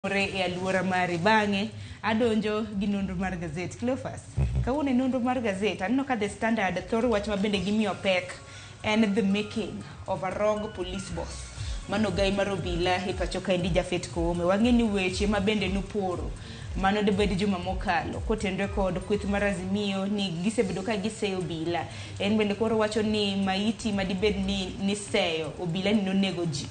Timore e aluora mari. Bang'e adonjo gi nonro mar gazet. Cleophas, kawuono e nonro mar gazet aneno ka The Standard thoro wach ma bende gimiyo pek en the making of a rogue police boss. Mano ogai mar obila e pacho kaendi Japhet Koome. Wang'e ni weche ma bende noporo mano dibed juma mokalo kotenre kod kweth mar Azimio ni gisebedo ka giseyo obila. En bende koro wacho ni maiti madibed ni niseyo obila ni nonego ji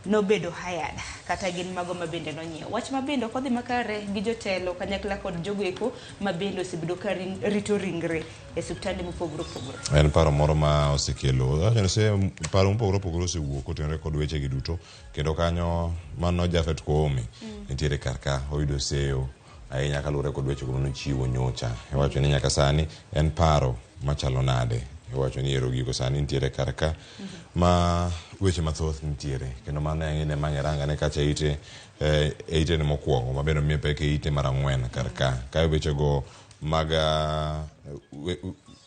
nobedo hired kata gin mago ma bende nonyiew. Wach ma bende ok odhi makare gi jotelo kanyakla kod jogo eko ma bende osebedo ka rito ringre e osiptande mopogore opogore. En paro moro ma osekelo wacho ni paro mopogore opogore osewuok kotenore kod wechegi duto kendo kanyo mano Japhet Koome nitiere kar ka oyudo seyo ahinya kaluwore kod wechego manochiwo nyocha. Iwacho ni nyaka sani en paro machalo nade. Iwacho ni ero gigo sani nitiere kar ka ma weche mathoth nitiere kendo mano e ma ng'erangane kacha ite e ite ni mokwongo ma bende omiye pek e ite mar ang'wen kar ka. Kae wechego mag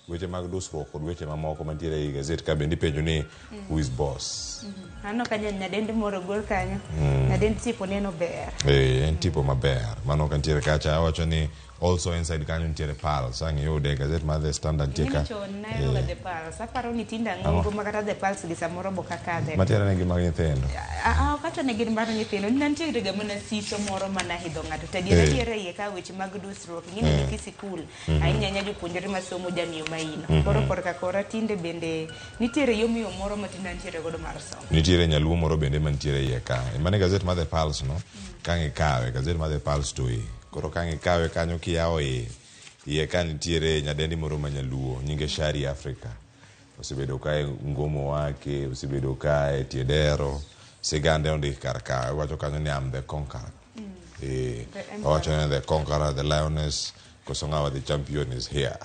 weche mag dusruok kod weche mamoko mantiere ei gazet ka bende ipenjo ni who is boss. Aneno ka nyadendi moro ogol kanyo. Nyadendi tipo neno ber. Eh, en tipo maber. Mano ka nitiere kacha awacho ni also inside kanyo nitiere Pulse. Ang' iyude e gazet mar The Standard nitie ka. Ing'eni chon nahero ga The Pulse. Aparo ni tinde ang'ongo ma kata The Pulse gi samoro bo kakadhe. Matiende ni gin mag nyithindo. Ah, ok awacho ni gin mar nyithindo. Ne nitiere ga mana siso moro mana hidho ng'ato. To adiera adiera iye ka weche mag dusruok. Ing'eni nyathi sikul ahinya ahinya jopuonjre masomo jamiyo maino. Koro korka kora tinde bende nitiere yomyom moro ma tinde antiere godo mar somo. Nitiere nyaluo moro bende mantiere iye ka. Mane gazet mar The Pulse no, kang' ikawe, gazet mar The Pulse to e. Koro kang' ikawe kanyo kiyawo iye, iye ka nitiere nyadendi moro ma nyaluo, nyinge Shari Africa. Osebedo ka e Ngomo Wake, osebedo ka e tie dero, sigande ondik kar ka. Owacho kanyo ni I'm the conqueror. Eh, owacho ni the conqueror, the lioness, koso ng'awa the champion is here.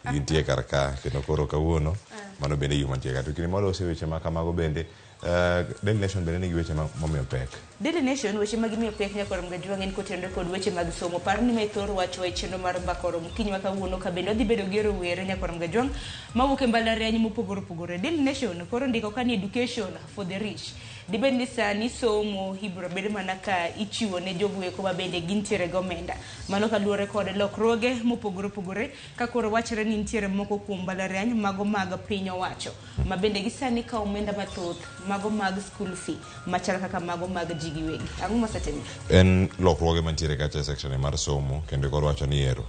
Gintie kar ka kendo koro kawuono mano bende gima nitie ka. To kinde mwadose weche ma kamago bende Daily Nation bende nigi weche momiyo pek. Daily Nation weche ma gimiyo pek nyakwar Mgajwang' en kotenore kod weche mag somo. Par ni mae thor wachwa e chenro mar mbaka oromo okinyi ma kawuono ka bende wadhi bedo gi rowere nyakwar Mgajwang' mawuok e mbalariany mopogore opogore. Daily Nation koro ndiko ka ni education for the rich. Dibed ni sani somo ibiro bed mana ka ichiwo ne jogo eko ma bende gintiere gi omenda. Mano kaluwore kod lokruoge mopogore opogore ka koro wachore ni nitiere moko kuom mbalariany mago mag piny owacho ma bende gisani kawo omenda mathoth mago mag school fee machal kaka mago mag ji giwegi. Ang'o mosetimore? En lokruoge mantiere kacha e section mar somo kendo koro wacho ni ero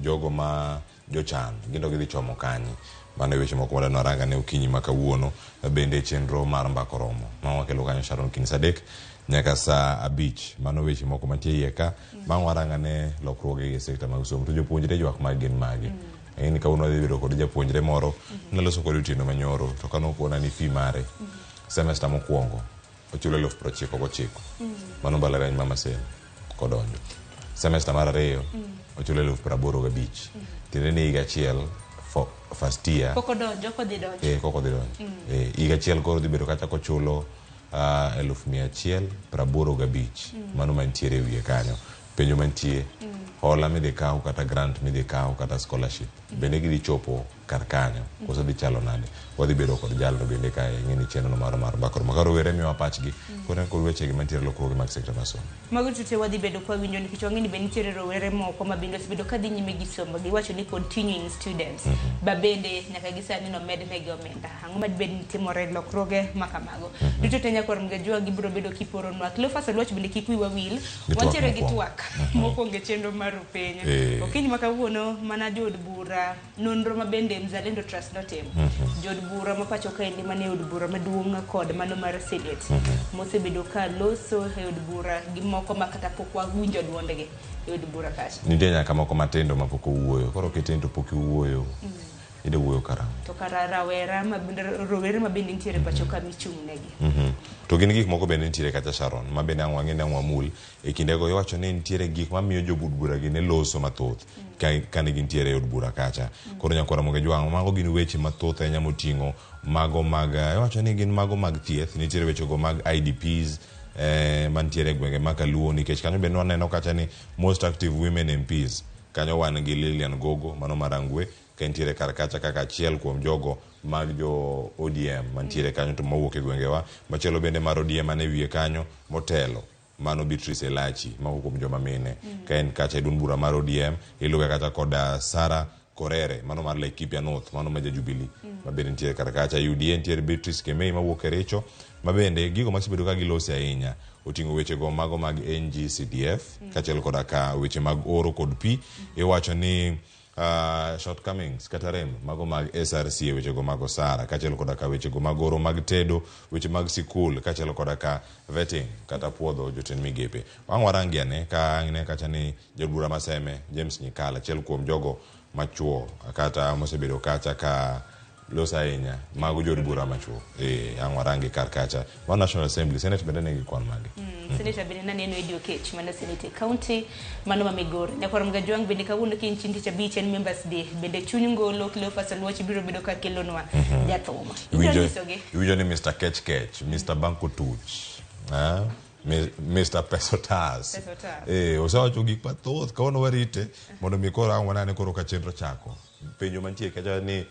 jogo ma jochan gin to gidhi chomo kanye. Mano e weche moko madwa naranga ne okinyi ma kawuono bende e chenro mar mbaka oromo ma wakelo kanyo Sharon kind saa adek nyaka saa abich. Mano weche moko mantie iye ka bang' waranga ne lokruoge e sekta mag somo to jopuonjre ywak mag gin mage. Ing'e ni kawuono wadhi bedo kod japuonjre moro naloso kode otieno manyoro to kane okona ni fee mare semester mokwongo ochulo 99,000. Mano mbalariany ma Maseno kodonjo. Semester mar ariyo ochulo 85,000. Tiende ni higa achiel first year Pok odonjo, kodhi donjo. eh, kok odhi donjo. Eh, higa achiel koro dhi bedo kacha kochulo 185,000. Mano mantiere e wiye kanyo. Penjo mantie, hola midhi kaw kata grant midhi kaw kata scholarship bende gidhi chopo kar kanyo koso dhi chalo nade? Wadhi bedo kod jalno bende kae ing'e ni chenro mar mar mbaka oromo. Ka rowere miyowa pachgi koro kod wechegi mantiere lokruoge mag sekta mar somo. Mago duto te wadhi bedo kwa winjo nikech wang'e ni be nitiere rowere moko ma bende osebedo ka dhi nyime gi somo. Giwacho ni continuing students ba bende nyaka gi sani nomed negi omenda. Ang'o ma dibed ni timore lokruoge ma kamago? Duto te nyakwar Mgajwa gibiro bedo kiporonwa. Cleophas Oluoch bende kik wiwa wil. Gi twak Wantiere gi mokwongo. twak mokwongo e chenro mar Rupenyo. Okinyi ma kawuono mana jood bura nonro ma bende Mzalendo Trust notimo. Jood bura ma pacho kaendi mane od bura maduong' kod mano mar Senate mosebedo ka loso e od bura gi moko ma kata pok wawinjo duondgi e od bura kacha. Nitie nyaka moko matindo mapok owuoyo. Koro kitin to pok iwuoyo. Idhi wuoyo karang'o? To kara rawera ma rowere ma bende nitiere pacho ka michung' negi. To gin gik moko bende nitiere kacha Sharon, ma bende ang' wang'e ni ang' wamul. E kindego iwacho ni nitiere gik mamiyo jobud bura gi ne loso mathoth kane gintiere e od bura kacha. Koro nyakwar Ramogi Ajwang', mago gin weche mathoth ahinya moting'o mago mag, iwacho ni gin mago mag thieth, nitiere wechego mag IDPs, mantiere e gwenge ma Kaluo nikech kanyo bende waneno kacha ni most active women MPs, kanyo wan gi Lilian Gogo, mano mar Rangwe, ka entiere kar kacha kaka achiel kuom jogo mag jo ODM mantiere kanyo to mawuok e gwengewa. Machielo bende mar ODM man e wiye kanyo motelo. Mano Beatrice Elachi, mago kuom joma mine. Ka en kacha e duond bura mar ODM, iluwe kacha kod Sarah Korere, mano mar Laikipia North, mano ma ja Jubilee, ma bende nitiere kar kacha. UDA nitiere Beatrice Kemei mawuok Kericho, ma bende gigo masebedo ka gilose ahinya oting'o wechego mago mag NGCDF, kaachiel koda ka weche mag oro kod pi. Iwacho ni shortcomings kata rem mago mag SRC e wechego mag osara, kaachiel koda ka wechego mag oro mag tedo, weche mag sikul, kaachiel koda ka vetting kata puodho jotend migepe. Wang' warangi ane ka ang'ne kacha ni jaod bura ma Seme James Nyikal, achiel kuom jogo machuo kata mosebedo kacha ka loso ahinya mago jood bura machuo. Ang' warangi kar kacha. Mar National Assembly, Senate bende nigi kwan mage. Senator bende naneno Eddie Oketch, mano Senate County, mano ma Migori. Nyakwar Mgajwang' bende kawuono kiny chieng' tich abich en Members Day. Bende chuny ngolo Cleophas Oluoch biro bedo ka kelonwa jathum. Ibiro nyisogi. Iwinjo ni Mr. Kech Kech, Mr. Banko Tuch, Mr. Pesotas. Pesotas. Osewacho gik mathoth, kawuono warite mondo mi koro ang' wanane koro ka chenro chako. Penjo mantie kacha ni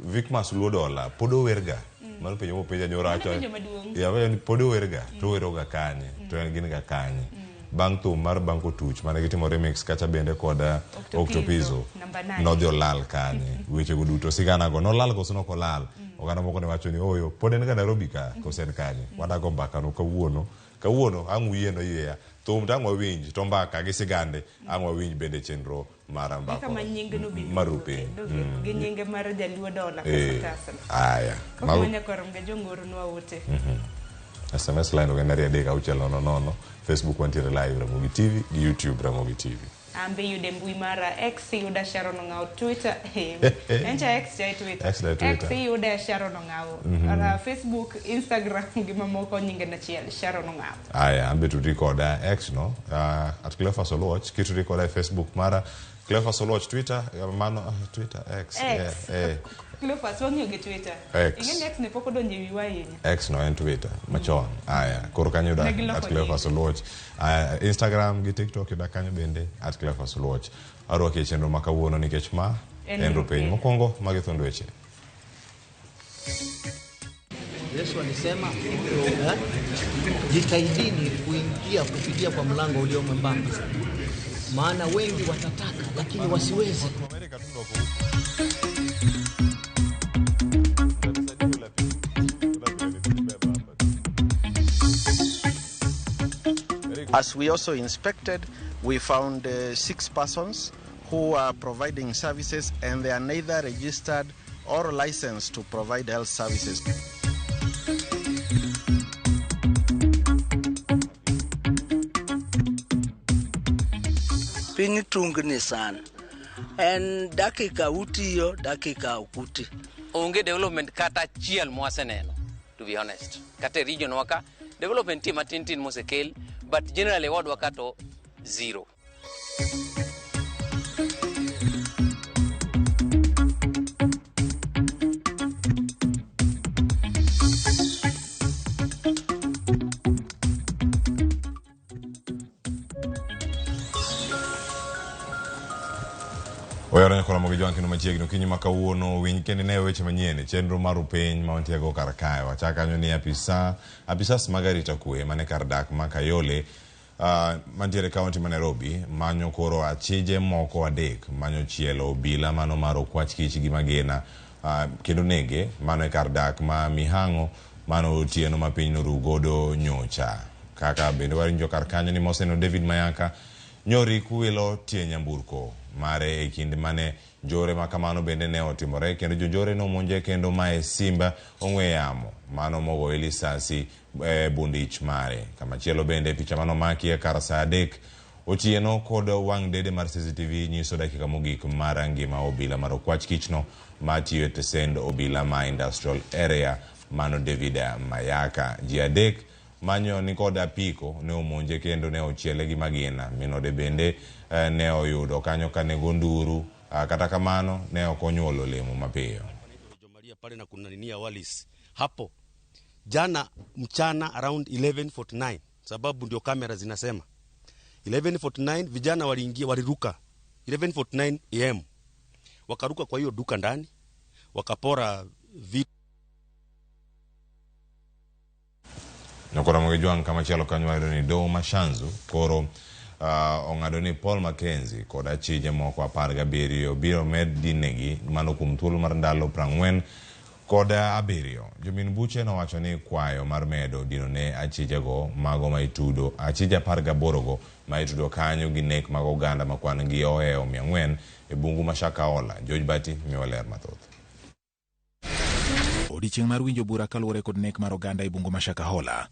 Vicmas Luo Dola pod owerga. Mano penjo mopenja nyoro Mano acho. penjo maduong'. Ya, wacho ni pod owerga, to oweroga kanye, to en gin ga kanye. Bang' thum mar Banko Tuch mane gitimo remix kacha bende kod Octopizzo, Octopizzo, namba nane. nodhi olal kanye. Wechego duto sigana go nolal koso nok olal. Oganda moko ne wacho ni oyo pod en ga Nairobi ka koso en kanye. Wadago mbaka no kawuono. Kawuono ang' wiye no yweya. Thum to ang' wawinj to mbaka gi sigande ang' wawinj bende chenro mar mbaka. Kaka ma nyinge no bende Mar wuoke, Rupiny. donge? Gi nyinge mar Jaluo Dola Pesotas. Aya. Kok Mago ma nyakwar Mgajwang' oornwa ote. SMS line ok en 23600. Facebook wantiere live Ramogi TV gi YouTube Ramogi TV. Ambe yude mbui mara X yuda Sharon Ong'awo Twitter. En cha X cha e Twitter. X cha e Twitter. X yuda Sharon Ong'awo. Ara Facebook, Instagram gi mamoko nyinge achiel Sharon Ong'awo. Aya, ambe tudri koda X no, at Cleophas Oluoch, kitudri koda e Facebook mara Cleophas Oluoch Twitter, mano Twitter X. X. Yeah. Cleophas wang'iyo gi Twitter. X. Ing'e ni X ne pok odonjo e wiwa ahinya. X no en Twitter machon. Aya, koro kanyo yuda Ne giloko at Cleophas Oluoch. Aya, Instagram gi TikTok yuda kanyo bende at Cleophas Oluoch. Arwaki e chenro ma kawuono nikech ma En en Rupiny. Rupiny. Mokwongo magi thund weche. Yesu alisema jitahidini kuingia kupitia kwa mlango ulio mwembamba, maana wengi watataka lakini wasiweze. As we also inspected, we found 6 persons who are providing services and they are neither registered or licensed to provide health services. Piny tungni sana. En dakika utiyo, dakika ok uti. Onge development kata achiel mwaseneno, to be honest. Kata e region wa ka, development nitie matin tin mosekel, but generally wadwa ka to zero. Oyawore nyakora Ramogi Jwang' kendo machiegni okinyi ma kawuono winj kendo ine weche manyien e chenro mar Rupiny ma wantiego kar kae. Wachak kanyo ni apisas mag arita kwe mane kar dak ma Kayole mantiere kaunti ma Nairobi manyo koro achije moko 3 manyo chielo obila mano mar okwach kich gi magina kendo nege mano e kar dak ma Mihango mano otieno ma piny noru godo nyocha. Kaka bende warinjo kar kanyo ni Moseno David Mayaka nyori kuwilo tie nyamburko mare e kinde mane njore ma kamano bende ne otimore kendo jonjore nomonje kendo mae simba ong'we yamo mano mogoye lisasi bundich mare. Kamachielo bende picha manomaki e kar saa 3 otieno kod wang' dede mar CCTV nyiso dakika mogik mar ngima obila mar okwach kichno matiyo e tesend obila ma industrial area mano David Mayaka. Ji 3 manyo ni kod apiko ne omonje kendo ne ochiele gi magina. Minode bende ne oyudo kanyo ka nego nduru, kata kamano ne ok onyuolo olemo mapiyo. Maria pale na kuna nini ya Wallis hapo jana mchana around 11:49, sababu ndio kamera zinasema 11:49 vijana waliingia, waliruka 11:49 AM wakaruka kwa hiyo duka ndani wakapora vitu. Nyokoramogi Jwang' kamachielo kanyo wayudo ni doho ma Shanzu koro ong'ado ni Paul Mackenzie kod achije moko 17 biro med dinegi mano kuom thuolo mar ndalo 47. Jomin buche nowacho ni kwayo mar medo dino ne achijego mago ma itudo achije 18 go ma itudo kanyo gi nek mag oganda ma kwan gi ohewo 400 e bungu ma Shakahola. George Bati miyo ler mathoth. Odiechieng' mar winjo bura kaluwore kod nek mar oganda e bungu ma Shakahola.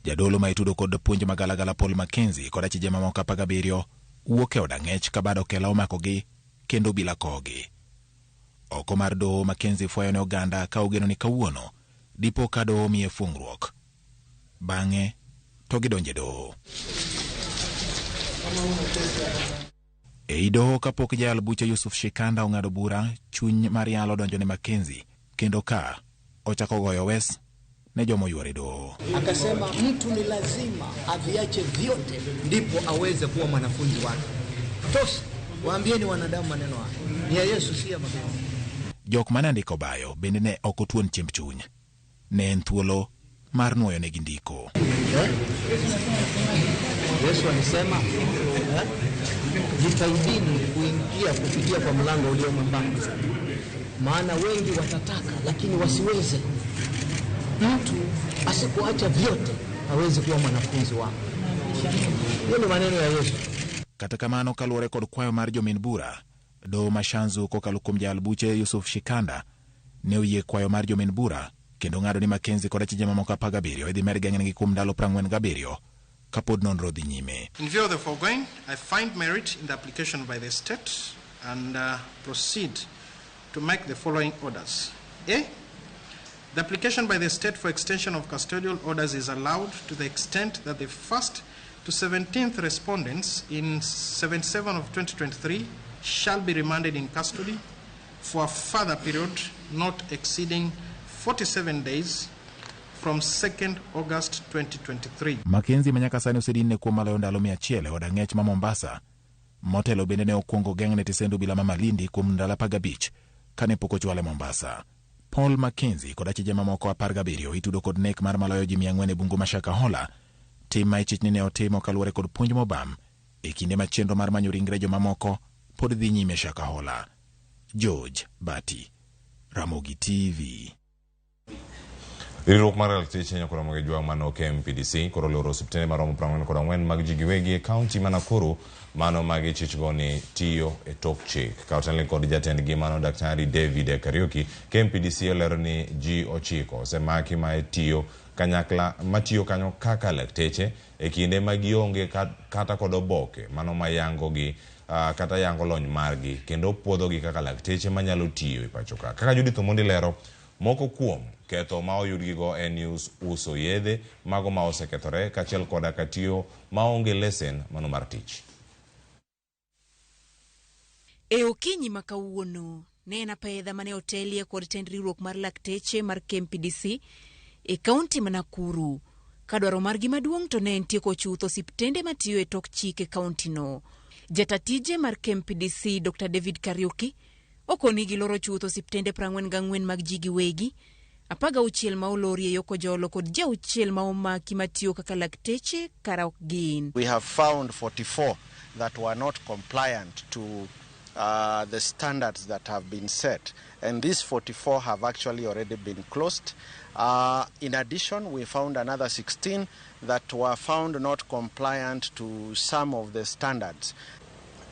Jadolo ma itudo kod puonj magalagala Paul Mackenzie kod achije mamoko 17 wuok e od ang'ech ka bad okela omakogi kendo obila kowogi. Oko mar doho Mackenzie fwayo ne oganda ka ogeno ni kawuono dipo ka doho miye fungruok. Bang'e to gidonje doho. Ei doho kapok jayal buche Yusuf Shikanda ong'ado bura, chuny mar yalo donjo ne Mackenzie kendo ka ochako goyo wes ne joma oyuore doho. Akasema mtu ni lazima aviache vyote ndipo aweze kuwa mwanafunzi wake. Tosha, waambieni wanadamu maneno haya. Ni ya Yesu, si ya mapenzi. Jok mane andiko bayo bende ne ok otuon chiemb chuny. Ne en thuolo mar nuoyo negi ndiko. Yesu alisema jitahidini kuingia kupitia kwa mlango ulio mwembamba, maana wengi watataka lakini wasiweze. Mtu asikuacha vyote hawezi kuwa mwanafunzi wangu. Hiyo ni maneno ya Yesu. Kata kamano kaluwore kod kwayo mar jomin bura, doho ma Shanzu kokalo kuom jayal buche Yusuf Shikanda ne oyie kwayo mar jomin bura kendo ng'ado ni Mackenzie kod achije mamoko 17 idhi med geng'negi kuom ndalo 47 kapod nonro dhi nyime. In view of the foregoing, I find merit in the application by the state and proceed to make the following orders. A. The application by the state for extension of custodial orders is allowed to the extent that the first to 17th respondents in 77 of 2023 shall be remanded in custody for a further period not exceeding 47 days from 2nd August 2023. Mackenzie ma nyaka sani osedinne kuom maloyo ndalo 100 e od ang'ech ma Mombasa. Motelo bende ne okwongo geng'ne tisend obila ma Malindi kuom ndalo 15 kane pok ochwale Mombasa. Paul Mackenzie kod achije mamoko 17 itudo kod nek mar maloyo ji 400 e bungu ma Shakahola, tim ma ichich ni ne otimo kaluwore kod puonj mobam e kinde ma chenro mar manyo ringre jomamoko pod dhi nyime Shakahola. George Bati, Ramogi TV. Riwruok mar lakteche Nyakoramogi Jwang' mano KMPDC koro oloro osiptende maromo 44 mag ji giwegi e kaunti ma Nakuru mano ma gichichgo ni tiyo e tok chik. Ka otelne kod jatendgi mano Daktari David Kariuki, KMPDC olero ni ji 9 osemaki ma tiyo kanyakla matiyo kanyo kaka lakteche e kinde ma gionge kata kod oboke mano mayango gi kata yango lony margi kendo puodhogi kaka lakteche manyalo tiyo e pacho ka. Kaka Judith Omondi lero, moko kuom ketho ma oyudgigo en uso yedhe mago ma osekethore kaachiel koda ka tiyo maonge lesen mano mar tich. E okinyi ma kawuono ne en apedha mane otelie kod tend riwruok mar lakteche mar KMPDC e kaunti ma Nakuru. Ka dwaro margi maduong' to ne en tieko chuth osiptende matiyo e tok chik e kauntino. Jata tije mar KMPDC Dr. David Kariuki okoni giloro chuth osiptende 44 mag ji giwegi, 16 ma olori e Kojolo kod ji 6 ma omaki matiyo kaka lakteche kara ok gin. We have found 44 that were not compliant to the standards that have been set, and these 44 have actually already been closed. In addition, we found another 16 that were found not compliant to some of the standards.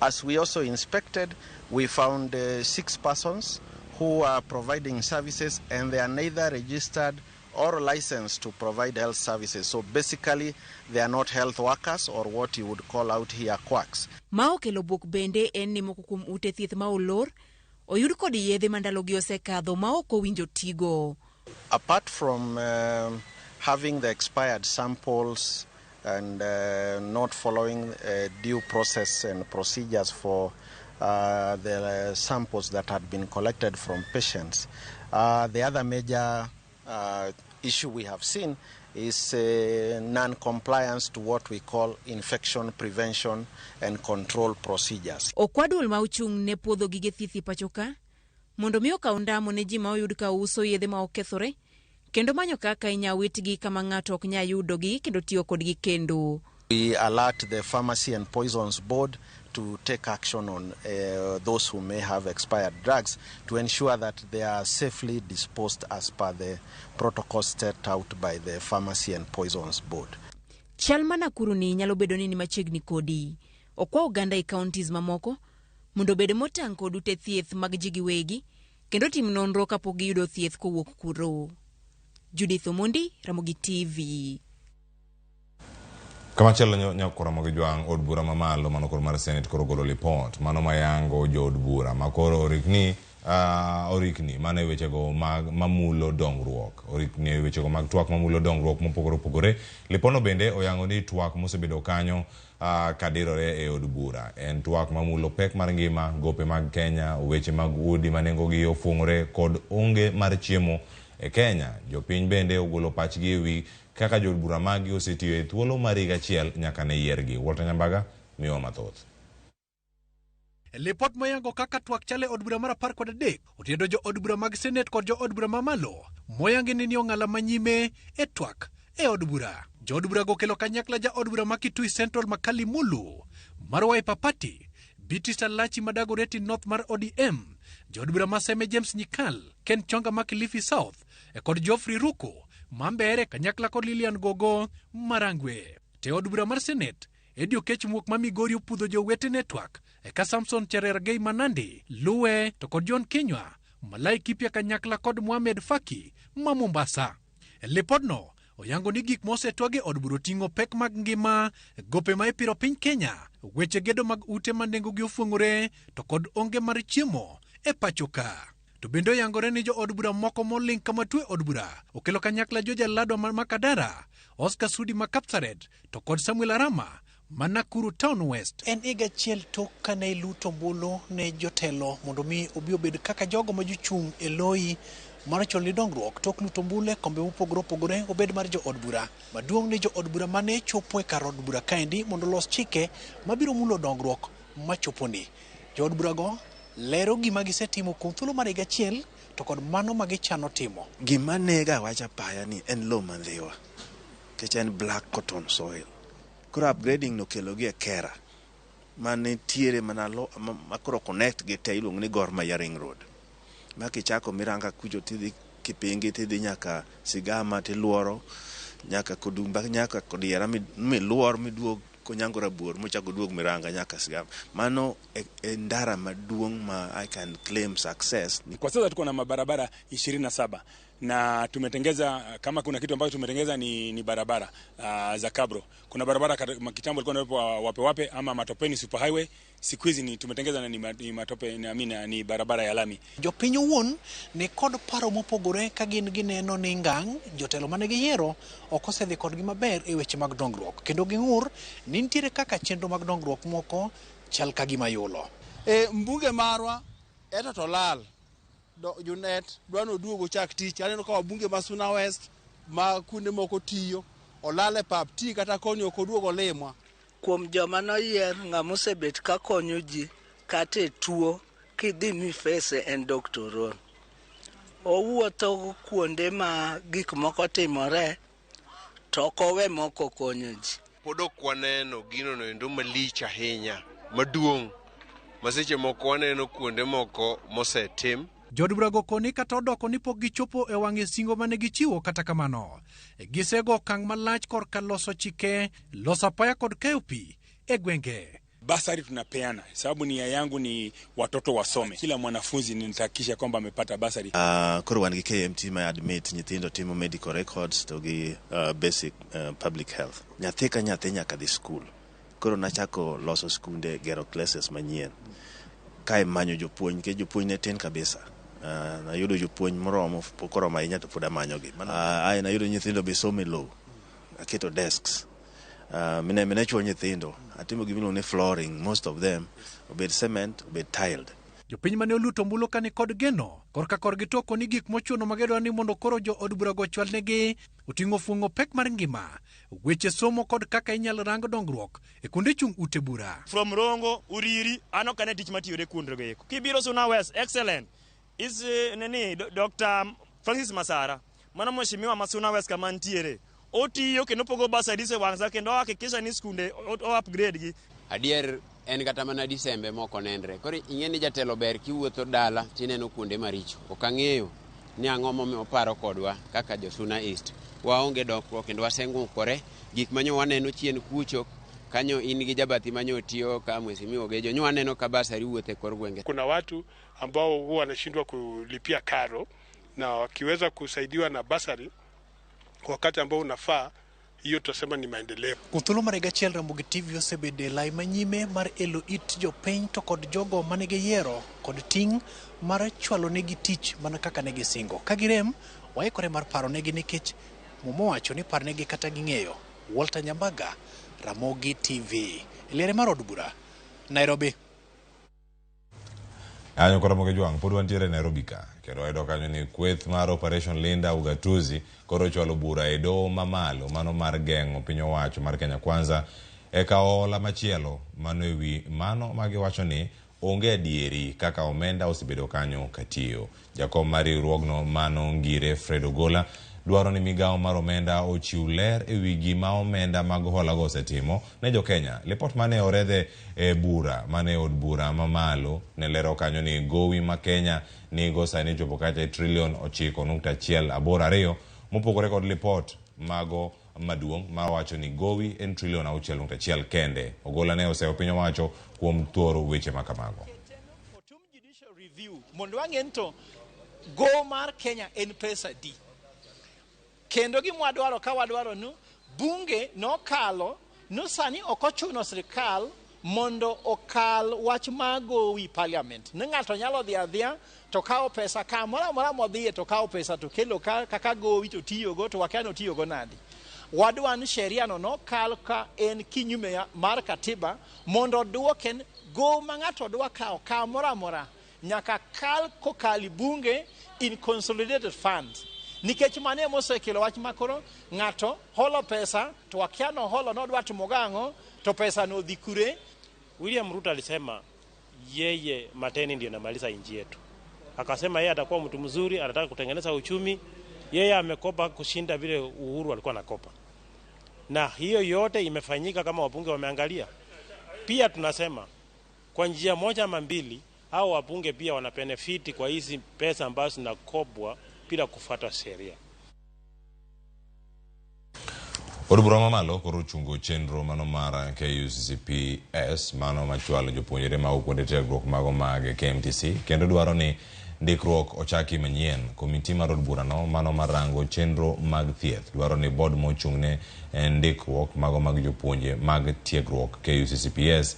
As we also inspected, we found 6 persons who are providing services and they are neither registered or licensed to provide health services. So basically, they are not health workers or what you would call out here quacks. Ma okelo buok bende en ni moko kuom ute thieth ma olor oyud kod yedhe ma ndalogi osekadho ma ok owinjo tigo. Apart from having the expired samples and not following due process and procedures for the samples that had been collected from patients, the other major issue we have seen is non-compliance to what we call infection prevention and control procedures. Okwa duol ma ochung' ne puodho gige thieth e pacho ka mondo mi okaw ndamo ne ji ma oyud ka uso yedhe ma okethore kendo manyo kaka inya witgi kama ng'ato ok nya yudogi kendo tiyo kodgi kendo. We alert the Pharmacy and Poisons Board to take action on those who may have expired drugs to ensure that they are safely disposed as per the protocols set out by the Pharmacy and Poisons Board. Chal ma Nakuru ni nyalo bedo ni ni machiegni kodi. Okwa oganda e counties mamoko mondo obed motang' kod ute thieth mag ji giwegi kendo tim nonro kapok giyudo thieth kowuok kuro. Judith Omondi, Ramogi TV. Kamachielo nyako Ramogi Jwang' od bura mamalo mano koro mar Senate koro ogolo lipot mano mayango jood bura makoro orikni orikni mano e wechego mag mamulo dongruok orikni e wechego mag twak mamulo dongruok mopogore opogore. Lipodno bende oyango ni twak mosebedo kanyo kadirore e od bura en twak mamulo pek mar ngima, gope mag Kenya, weche mag udi ma nengogi ofuong'ore kod onge mar chiemo e Kenya. Jopiny bende ogolo pachgi ewi kaka jood bura magi osetiyo e thuolo mar higa achiel nyaka ne yiergi. Walter Nyambaga miyowa mathoth. Lipot moyango kaka twak chale od bura mar 13 otiendo jo od bura mag Senate kod jo od bura mamalo moyangi ni ong'ala manyime e twak e od bura. Jo od bura go kelo kanyakla ja od bura ma Kitui Central Makali Mulu mar Wiper Party, Beatrice Alachi ma Dagoretti North mar ODM, jo od bura ma Seme James Nyikal, Ken Chonga ma Kilifi South e kod Geoffrey Ruku ma Mbeere kanyakla kod Lilian Gogo Marangwe. Te od bura mar Senate Eddie Okech Muok ma Migori opudho jowetene twak eka Samson Cherargei Manandi luwe to kod John Kinyua Malai Kipia kanyakla kod Mohamed Faki ma Mombasa. Lipodno oyango ni gik mosetwag e od bura oting'o pek mag ngima, gope ma ipiro piny Kenya, weche gedo mag ute ma nengogi ofuong'ore to kod onge mar chiemo e pacho ka. To bende oyangore ni jo od bura moko moling' kama tuo e od bura okelo kanyakla George Aladwa ma Makadara, Oscar Sudi ma Kapsaret to kod Samuel Arama ma Nakuru Town West. En higa achiel tok kane iluto ombulu ne jotelo mondo mi obi obed kaka jogo ma jochung' e loyi mar chwalo ni dongruok tok luto ombulu e kombe mopogore opogore obed mar jo od bura. Maduong' ni jo od bura mane chopo e kar od bura kaendi mondo olos chike mabiro mulo dongruok machoponi. Jo od bura go lero gima gisetimo kuom thuolo mar higa achiel to kod mano ma gichano timo. Gima nega wach apaya ni en lowo ma Ndhiwa nikech en black cotton soil. Koro upgrading no kelo gi e Kera manitiere mana lo ma koro connect gi te iluongo ni Gor Mahia Ring Road. Ma kichako Miranga kucho tidhi Kipingi tidhi nyaka Sigama tiluoro nyaka Kodumba nyaka Kodiera miluor miduog Konyango Rabuor mochako duog Miranga nyaka Sigama. Mano e ndara maduong' ma I can claim success. Kwa sasa tuko na mabarabara 27 na tumetengeza, kama kuna kitu ambacho tumetengeza ni barabara za kabro. Kuna barabara kitambo ilikuwa inaitwa wape wape ama matopeni super highway, siku hizi ni tumetengeza na ni matope na amina ni barabara ya lami. Jopiny owuon ni kod paro mopogore ka gin gineno ni ngang' jotelo mane giyiero ok osedhi kodgi maber e weche mag dongruok kendo ging'ur ni nitiere kaka chenro mag dongruok moko chal ka gima yulo. Mbunge marwa eto to lal Junet dwa ni oduog ochak tich. Aneno ka wabunge ma Suna West ma kuonde moko tiyo olal e pap ti kata koni ok oduog olimwa. Kuom joma noyier ng'ama osebet ka konyo ji kata e tuo kidhi mifese en Dr. Ron. Owuotho kuonde ma gik moko timore to ok owe moko konyo ji. Pod ok waneno gino noendo malich ahinya maduong' ma seche moko waneno kuonde moko mosetim. Jood burago koni kata odoko ni pok gichopo e wang'e singo mane gichiwo kata kamano. Gisego okang' malach korka loso chike, loso apaya kod keyo pi e gwenge. Basari tunapeana sababu nia yangu ni watoto wasome. Kila mwanafunzi nitahakikisha kwamba amepata basari. Koro wan gi KMT ma admit nyithindo timo medical records to gi basic public health. Nyathi ka nyathi nyaka dhi school. Koro nachako loso skunde, gero classes manyien. Kae manyo jopuonj, nikech jopuonj ne tin kabisa. Nayudo jopuonj moromo, pok oromo ahinya to pod amanyogi. Ae nayudo nyithindo be somo e lowo. Aketo desks. Mine chuo nyithindo. Atimo gima iluongo ni flooring, most of them obed cement, obed tiled. Jopiny mane oluto ombulu ka ni kod geno korka korgi to koni gik mochuno magidwaro ni mondo koro jo od burago ochwalnegi oting'o fuong'o pek mar ngima, weche somo kod kaka inyalo rang dongruok e kuonde chung' ute bura. From Rongo, Uriri, ano kane tich matiyore kuondego eko. Kibiro Suna West, excellent. Is nini, Dr. Francis Masara. Mano mheshimiwa Masuna West kama ntiere. Otiyo kendo pogo bursaries e wang' sa kendo hakikisha ni skunde o upgrade gi. Adier en kata mana Disembe mok onenre. Koro ing'e ni jatelo ber kiwuotho dala tineno kuonde maricho. Ok ang'eyo ni ang'o momiyo oparo kodwa kaka jo Suna East. Waonge dongruok kendo waseng'ukore. Gik manyo waneno chien kucho kanyo in gi jabathi manyo tiyo ka mheshimiwa Ogejo nyo waneno ka basari wuotho e kor gwenge. Kuna watu ambao huwa wanashindwa kulipia karo na wakiweza kusaidiwa na basari kwa wakati ambao unafaa, hiyo tutasema ni maendeleo. Kuom thuolo mar higa achiel Ramogi TV osebedo e lai manyime mar elo it jopiny to kod jogo mane giyiero kod ting' mar chwalo negi tich mana kaka ne gisingo. Ka girem, waikore mar paro negi nikech Muma owacho ni parnegi kata ging'eyo. Walter Nyambaga, Ramogi TV. E liere mar od bura, Nairobi. Kanyo koro Ramogi Jwang' pod wantiere Nairobi ka kendo wayudo kanyo ni kweth mar Operation Linda Ugatuzi koro ochwalo bura e doho mamalo mano mar geng'o piny owacho mar Kenya Kwanza e kawo hola machielo mano ewi mano magiwacho ni onge adieri kaka omenda osebedo kanyo katiyo. Jakom mar riwruogno mano Ngire Fred Ogola dwaro ni migawo mar omenda ochiw ler ewi gima omenda mag holago osetimo ne jokenya. Lipot mane oredhe e bura mane od bura mamalo ne lero kanyo ni gowi ma Kenya nigo sani ochopo kacha e trilion 9.182 mopogore kod lipot mago maduong' mawacho ni gowi en trilion 6.1 kende. Ogola ne oseyo piny owacho kuom thoro weche makamago. Review mondo wang'e ni to go mar Kenya en pesa di. Kendo gima wadwaro ka wadwaro ni bunge nokalo ni sani ok ochuno sirikal mondo okal wach mar gowi parliament. Ni ng'ato nyalo dhi adhiya to kawo pesa kamoro amora modhiye to kawo pesa to kelo ka kaka gowi to tiyogo to wakia ni otiyogo nadi. Wadwa ni sheria no nokal ka en kinyume mar katiba mondo oduoke gowi ma ng'ato dwa kawo kamoro amora nyaka kal kokalo bunge in consolidated funds. Nikech mano ema osekelo wach makoro ng'ato holo pesa to wakia noholo nodwa timo gang'o to pesa no odhi kure. William Ruto alisema yeye Mateni ndio namaliza nchi yetu. Akasema yeye atakuwa mtu mzuri, anataka kutengeneza uchumi. Yeye amekopa kushinda vile Uhuru alikuwa anakopa. Na hiyo yote imefanyika kama wabunge wameangalia. Pia tunasema kwa njia moja ama mbili hao wabunge pia wana benefit kwa hizi pesa ambazo zinakopwa bila kufuata sheria. Od bura mamalo koro ochungo chenro mano mar KUCCPS mano machwalo jopuonjre ma kuonde tiegruok mago mag KMTC kendo dwaro ni ndikruok ochaki manyien. Komiti mar od burano mano marango chenro mag thieth dwaro ni board mochung'ne ndikruok mago mag jopuonje mag tiegruok KUCCPS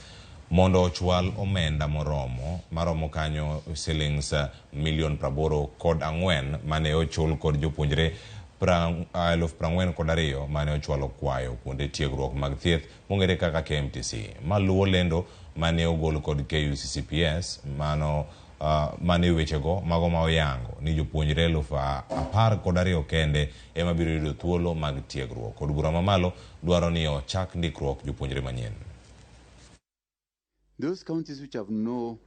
mondo ochwal omenda moromo maromo kanyo silings milion 84 mane ochul kod jopuonjre 42,000 mane ochwalo kwayo kuonde tiegruok mag thieth mong'ere kaka KMTC. Maluwo lendo mane ogol kod KUCCPS mano mane wechego mago ma oyango ni jopuonjre 12,000 kende ema biro yudo thuolo mag tiegruok. Od bura mamalo dwaro ni ochak ndikruok jopuonjre manyien. Those counties which have no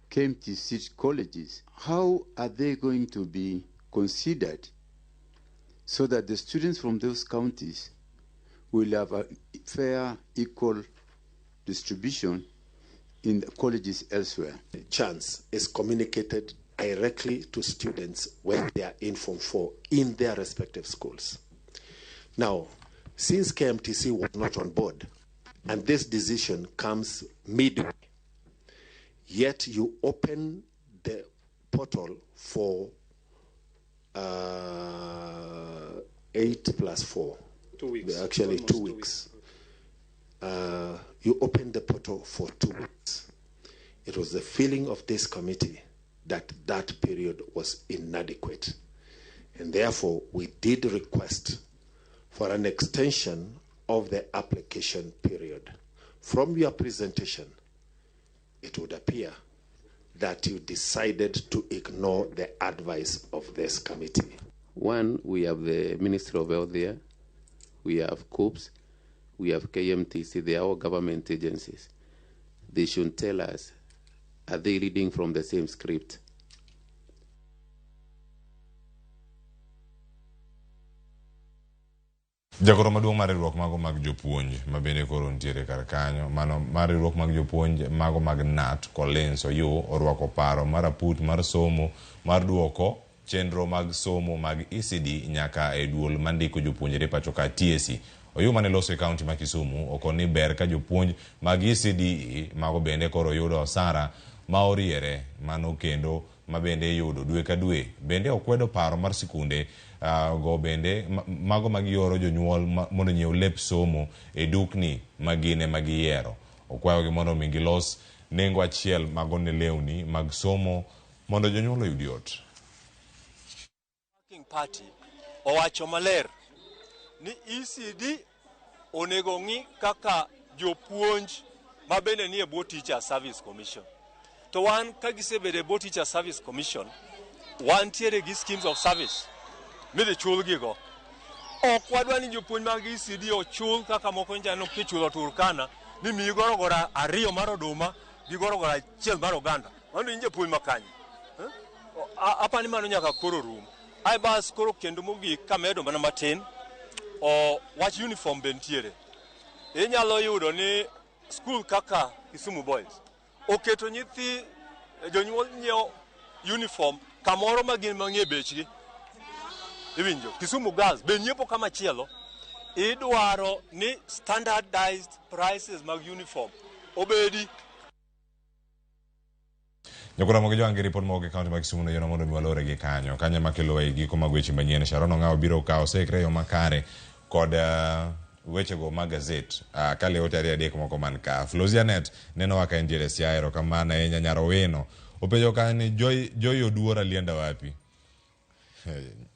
KMTC colleges, how are they going to be considered so that the students from those counties will have a fair, equal distribution in the colleges elsewhere? The chance is communicated directly to students when they are in Form 4 in their respective schools. Now, since KMTC was not on board, and this decision comes midway, yet you open the portal for 8 plus 4. 2 weeks. Actually, 2 weeks. You open the portal for 2 weeks. It was the feeling of this committee that that period was inadequate. And therefore, we did request for an extension of the application period. From your presentation, it would appear that you decided to ignore the advice of this committee. One, we have the Ministry of Health there, we have COOPS, we have KMTC, they are all government agencies. They should tell us, are they reading from the same script? Jagoro maduong' mar riwruok mago mag jopuonj ma bende koro nitiere kar kanyo mano mar riwruok mag jopuonj mago mag KNUT Collins Oyuu orwako paro mar aput mar somo mar duoko chenro mag somo mag ECD nyaka e duol mandiko jopuonjre pacho ka TSC. Oyuu mane loso e kaunti ma Kisumu okoni ni ber ka jopuonj mag ECDE mago bende koro yudo osara ma oriere mano kendo ma bende iyudo dwe ka dwe. Bende okwedo paro mar sikunde go bende mago ma gioro jonyuol mondo onyiew lep somo e dukni ma gin ema giyiero. Okwayogi mondo mi gilos nengo achiel mago ne lewni mag somo mondo jonyuol oyud yot. Working Party owacho maler ni ECD onego ng'i kaka jopuonj ma bende nie bwo Teacher Service Commission. To wan ka gisebedo e bwo Teacher Service Commission, wantiere gi schemes of service midhi chulgigo. Ok wadwa ni jopuonj mag ECD ochul kaka moko njaneno kichulo Turkana ni miyi gorogoro 2 mar oduma gi gorogoro 1 mar oganda. Mano in japuonj makanye? Apani mano nyaka koro rum. Ai bas koro kendo mogik kamedo mana matin, wach uniform be nitiere. Inyalo yudo ni skul kaka Kisumu Boys oketo nyithi jonyuol nyiewo uniform kamoro ma gin mang'e bechgi. Iwinjo, Kisumu Girls be nyiepo kama chielo. Idwaro ni standardized prices mag uniform obedi. Nyakura mogi joangi ripot mowuok e kaunti ma Kisumu noyienwa mondo mi walore gi kanyo. Kanyo ema kelo e giko mag weche manyien. Sharon Ong'awo biro kawo oseikre e yo makare kod wechego mag gazet kalewo ote 2 3 moko man ka. Flosianet nenowa ka entiere Siaya, erokamano ahinya. Nyar Owino openjo ka ni Joy Oduor alienda wapi?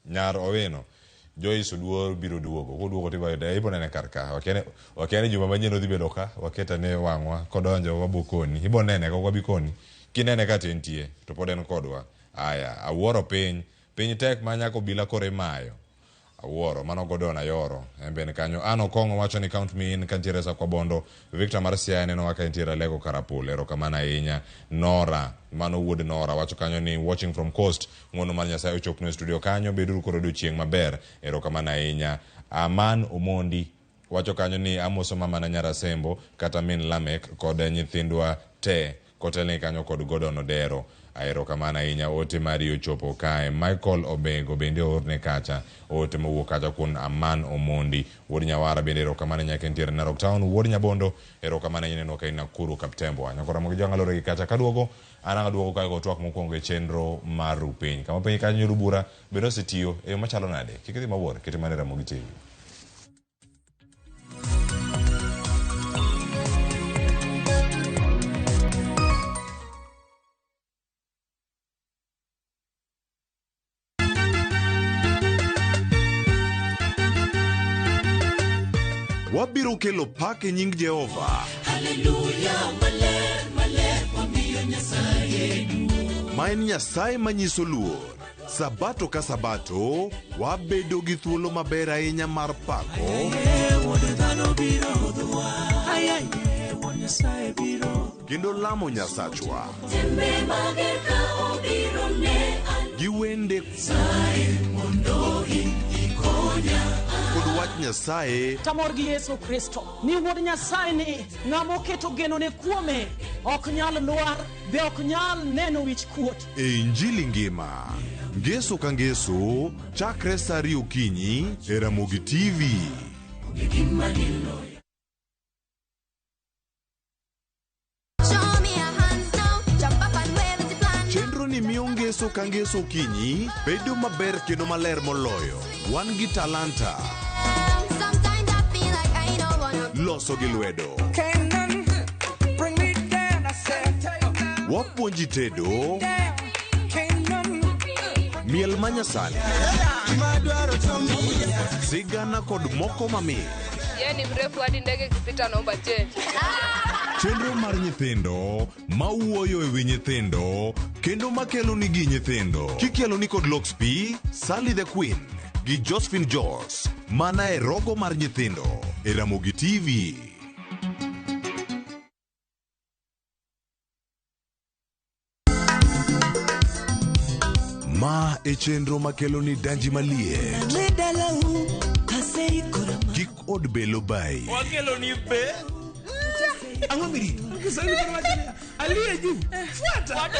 Nyar Owino Joyce Oduor biro duogo. Koduogo to ibo nene kar ka. Wakia ni juma manyien odhi bedo ka, waket ane wang'wa kodonjo wabo koni. Ibo nene ka ok wabi koni. Kinene ka to entie to pod en kodwa. Aya, awuoro piny. Piny tek ma nyaka obila koro imayo. Awuoro, mano Gordon Ayoro. En bende kanyo. Ann Okong'o wacho ni count me in kantiere Sakwa Bondo. Victor mar Siaya neno wa ka entiere Alego Karapul. Erokamano ahinya. Nora, mano wuod Nora wacho kanyo ni watching from coast. Ng'uono mar Nyasaye ochopnu e studio kanyo. Beduru kod odiochieng' maber. Erokamano ahinya. Aman Omondi wacho kanyo ni amoso mama na nyar Asembo kata min Lamek kod nyithindwa te kotelne kanyo kod Gordon Odero. Erokamano ahinya. Ote mari ochopo kae. Michael Obego bende oorne kacha. Ote mowuok kacha kuom Aman Omondi. Wuod Nyawara bende erokamano ahinya ka entiere Narok Town. Wuod Nyabondo erokamano ahinya neno ka in Nakuru Kaptembwa. Nyakora mogi jwang'a lore gi kacha kaduogo. An ang' aduogo kae go twak mokwongo e chenro mar ru piny. Kama piny kanyo nyoro bura bende osetiyo e yo machalo nade? Kik idhi mabor, kete mana e Ramogi TV. Wabiro kelo pak e nying Jehova. Haleluya, maler, maler, wamiyo Nyasaye duong'. Ma en Nyasaye manyiso luor. Sabato ka sabato, wabedo gi thuolo maber ahinya mar pako. Wuod dhano biro hudhwa. Ayaye, Wuod Nyasaye biro. Kendo lamo Nyasachwa. Tembe mager ka obiro ne an. Gi wende. Nyasaye mondo ikonya. Kod wach Nyasaye. Tamor gi Yesu Kristo ni wuod Nyasaye ni ng'ama oketo genone kuome ok nyal lwar be ok nyal neno wich kuot. E Injili ngima. Ngeso ka ngeso, chakre saa 2 okinyi e Ramogi TV. Chenro ni miyo ngeso ka ngeso okinyi bedo maber kendo maler moloyo. Wan gi talanta. Loso gi lwedo. Wapuonji tedo. Miel manyasani. Sigana kod moko mamit. Yeye ni mrefu hadi ndege ikipita naomba change. Chenro mar nyithindo mawuoyo e wi nyithindo kendo makelo nigi nyithindo. Kikelo ni kod Lox P, Sally the Queen gi Josephine Jos mana e rogo mar nyithindo e Ramogi TV. Ma e chenro makelo ni danji maliet. kod Belo Bay. Wakelo ni be. Ang'o mirito? Kiswahili koro wacho niya, aliye juu. Fuata.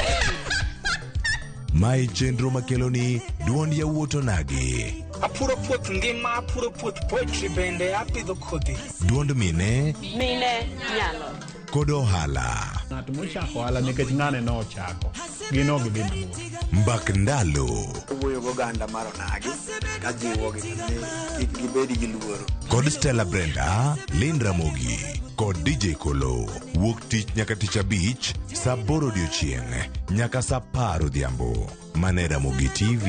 Mae chenro makeloni duond yawuot onagi. Apuro puoth ngima, apuro puoth poetry bende apidho kodhi. Duond mine Mine nyalo. kod ohala. Ng'at mochako ohala nikech ng'ane nochako, gin ok gidhi mabor. Mbak ndalo. Wuoyo goganda mar onagi kajiwogi ni kik gibed gi luoro. Kod Stella Brenda, Lynn Ramogi kod DJ Kolo. Wuok tich nyaka tich abich, saa aboro odiochieng' nyaka saa apar odhiambo. Mana e Ramogi TV.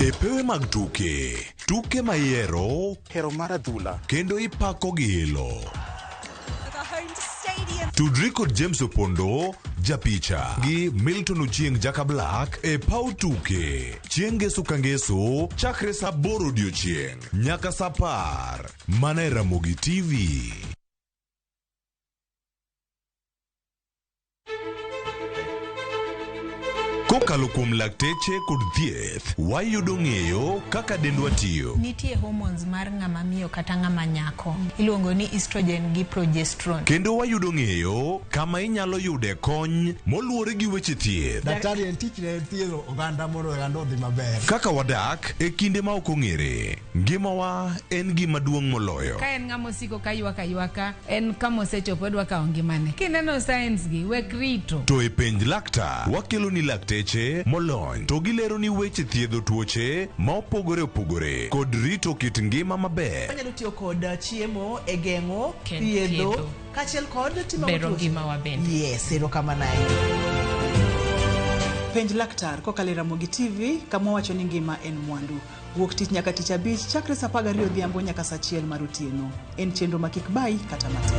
E pewe mag tuke, tuke ma ihero, hero mar adhula, kendo ipako gi ilo. Tudri kod James Opondo, japicha, gi Milton Ochieng Jaka Black e paw tuke. Chieng' ngeso ka ngeso, chakre saa aboro odiochieng' nyaka saa apar. Mana e Ramogi TV. Kokalo kuom lakteche kod thieth, wayudo ng'eyo kaka dendwa tiyo. Nitie hormones mar ng'ama miyo kata ng'ama nyako iluongo ni estrogen gi progesterone. Kendo wayudo ng'eyo kama inyalo yude kony moluwore gi weche thieth. Daktari en tichne en thiedho oganda mondo oganda odhi maber. Kaka wadak e kinde ma ok ong'ere, ngimawa en gima duong' moloyo. Ka en ng'ama osiko ka ywak aywaka, en kama osechopo odwa kawo ngimane. Kineno signs gi, wek rito. To e penj laktar, wakelo ni lakteche molony to gilero ni weche thiedho tuoche ma opogore opogore kod rito kit ngima maber. Wanyalo tiyo kod chiemo e geng'o, Ken thiedho, thiedho. kaachiel kod timo Bero tuoche. ngimawa bende. Yes, erokamano ahinya. Penj laktar kokalo e Ramogi TV kama wacho ni ngima en mwandu. Wuok tich nyaka tich abich chakre saa 12 odhiambo nyaka saa 1 mar otieno. En chenro ma kik bayi kata matin.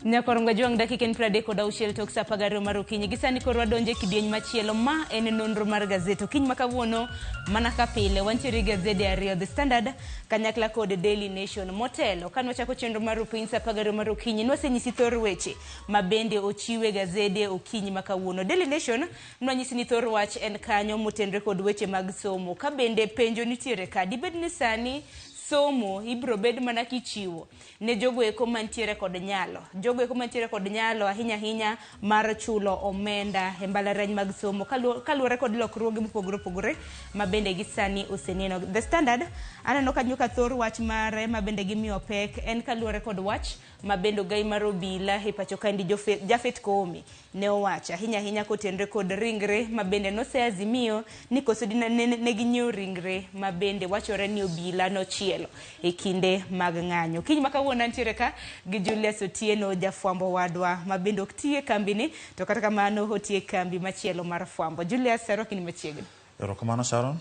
Nyakorongo Jwang' dakika en 36 tok saa 12 mar okinyi. Gi sani koro wadonjo e kidieny machielo ma en nonro mar gazet. Okinyi ma kawuono mana ka pile wantiere gi gazede ariyo The Standard kanyakla kod Daily Nation. Motelo kane wachako chenro mar opiny saa 12 mar okinyi nwasenyisi thor weche ma bende ochiwe gazede okinyi ma kawuono. Daily Nation nwanyisi ni thor wach en kanyo motenre kod weche mag somo. Ka bende penjo nitiere ka dibed ni sani somo ibiro bed mana kichiwo ne jogo eko mantiere kod nyalo. Jogo eko mantiere kod nyalo ahinya ahinya mar chulo omenda e mbalariany mag somo kaluwore kod lokruoge mopogore opogore ma bende gi sani oseneno. The Standard aneno kanyo ka thor wach mare ma bende gimiyo pek en kaluwore kod wach ma bende ogai mar obila e pacho kaendi Japhet Koome ne owacho ahinya ahinya kotenre kod ringre ma bende noseazimio ni koso ne ginyiewo ringre ma bende wachore ni obila nochielo e kinde mag ng'anyo. Kiny ma kawuono antiere ka gi Julius Otieno jafwambo wadwa ma bende ok ti e kambini to kata kamano otiyo e kambi machielo mar fwambo. Julius, arwaki ni machiegni. Erokamano Sharon.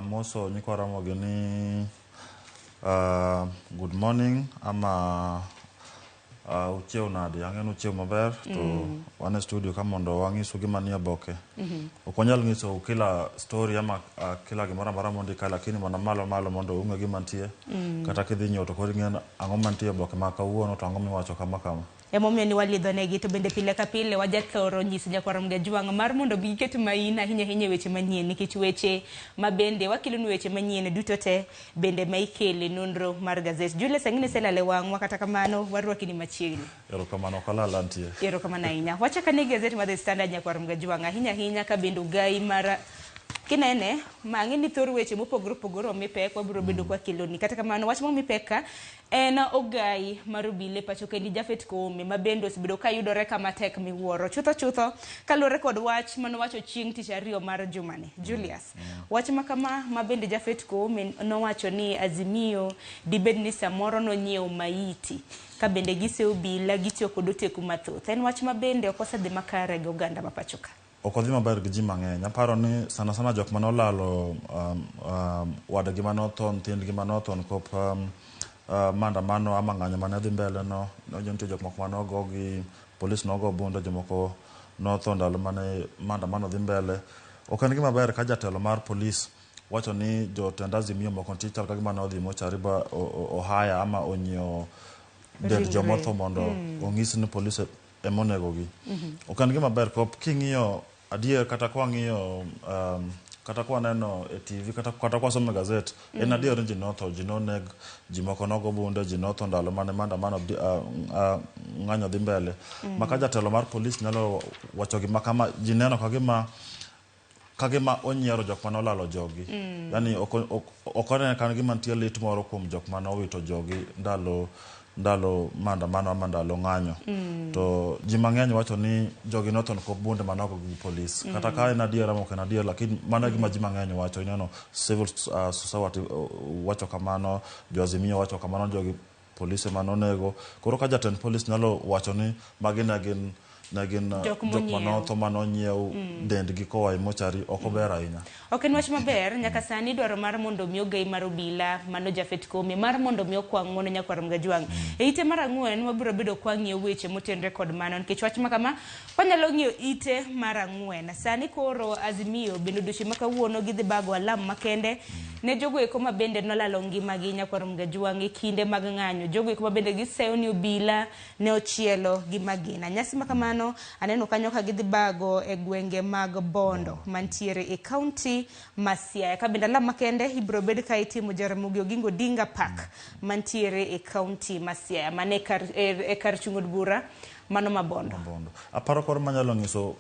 Moso nyikwa Ramogi ni good morning ama uchiew nade? Ang'e ni uchiew maber to wan e studio ka mondo wang'isu gima nie oboke. Ok wanyal nyisou kila story ama kila gimoro amora mondik ka lakini mana malo malo mondo ung'e gima nitie. Kata kidhi nyiewo to koro ing'e ang'o mantie e oboke ma kawuono to ang'o miwacho kama kama. Emomiyo ni walidhonegi to bende pile ka pile wajathoro nyiso nyakwar Mgajwang' mar mondo bi giket main ahinya ahinya e weche manyien nikech weche ma bende wakelonu weche manyien duto te bende ma ikele nonro mar gazet. Julius ang'e ni iselalo e wang'wa kata kamano warwaki ni machiegni. Erokamano ok alal antie. Erokamano ahinya. Wachak ane gazet mar The Standard nyakwar Mgajwang' ahinya ahinya ka bende ogai mar kinene ma ang'e ni thor weche mopogore opogore omi pek wabiro bedo kwa keloni. Kata kamano wach momi pek ka en ogai mar obila e pacho kaendi Japhet Koome ma bende osebedo ka yudore kama tek miwuoro. Chutho chutho kaluwore kod wach manowacho chieng' tich ariyo mar jumani. Julius, wach ma kama ma bende Japhet Koome nowacho ni Azimio dibed ni samoro nonyiewo maiti ka bende gise obila gitiyo kod oteku mathoth. En wach ma bende ok osedhi makare gi oganda ma pacho ka. Ok odhi maber gi ji mang'eny. Aparo ni sana sana jok mane olalo wadgi mane otho, nyithindgi mane otho nikop maandamano ama ng'anyo mane dhi mbele no, nitie jok moko mane ogo gi polis, nogo bunde, jomoko notho ndalo mane maandamano dhi mbele. Ok en gima ber ka jatelo mar polis wacho ni jotend Azimio moko nitie chal ka gima ne odhi mochari ba ohaya ama onyiewo dend jomotho mondo onyis ni polis ema onegogi. Ok en gima ber kop king'iyo adier, kata kwang'iyo kata kwaneno e TV, kata kwasomo e gazet, en adier ni ji notho, ji noneg, ji moko nogo bunde, ji notho ndalo mane maandamano ng'anyo dhi mbele. Ma ka jatelo mar polis nyalo wacho gima kama, ji neno ka gima onyiero jok mane olalo jogi. Yani ok oneno ka gima nitie lit moro kuom jok mane owito jogi ndalo maandamano ama ndalo ng'anyo. To ji mang'eny wacho ni jogi notho nikop bunde mane ogo gi polis. Kata ka en adier ama ok en adier, lakini mano e gima ji mang'eny wacho. Ineno civil society wacho kamano, jo Azimio wacho kamano, jogi polise mane onego. Koro ka jatend polis nyalo wacho ni magi ne gin jok jok manotho mane onyiew dendgi koa e mochari, ok ober ahinya. Ok en wach maber. Nyaka sani dwaro mar mondo mi ogai mar obila mano Japhet Koome mar mondo mi okwa ng'uono nyakwar Mgajwang'. E ite mar 4 wabiro bedo kwang'iyo weche motenre kod mano, nikech wach ma kama wanyalo ng'iyo ite mar 4. Sani koro Azimio bende odiochieng' ma kawuono gidhi bago alam makende ne jogo eko ma bende nolalo ngimagi nyakwar Mgajwang' e kinde mag ng'anyo. Jogo eko ma bende giseyo ni obila ne ochielo gi magina. Nyasi ma kamano aneno kanyo ka gidhi bago e gwenge mag Bondo mantiere e kaunti ma Siaya. Ka bende alam makende ibiro bed ka itimo Jaramogi Oginga Odinga Park mantiere e kaunti ma Siaya, mane e kar chung' od bura mano ma Bondo. Aparo koro manyalo nyiso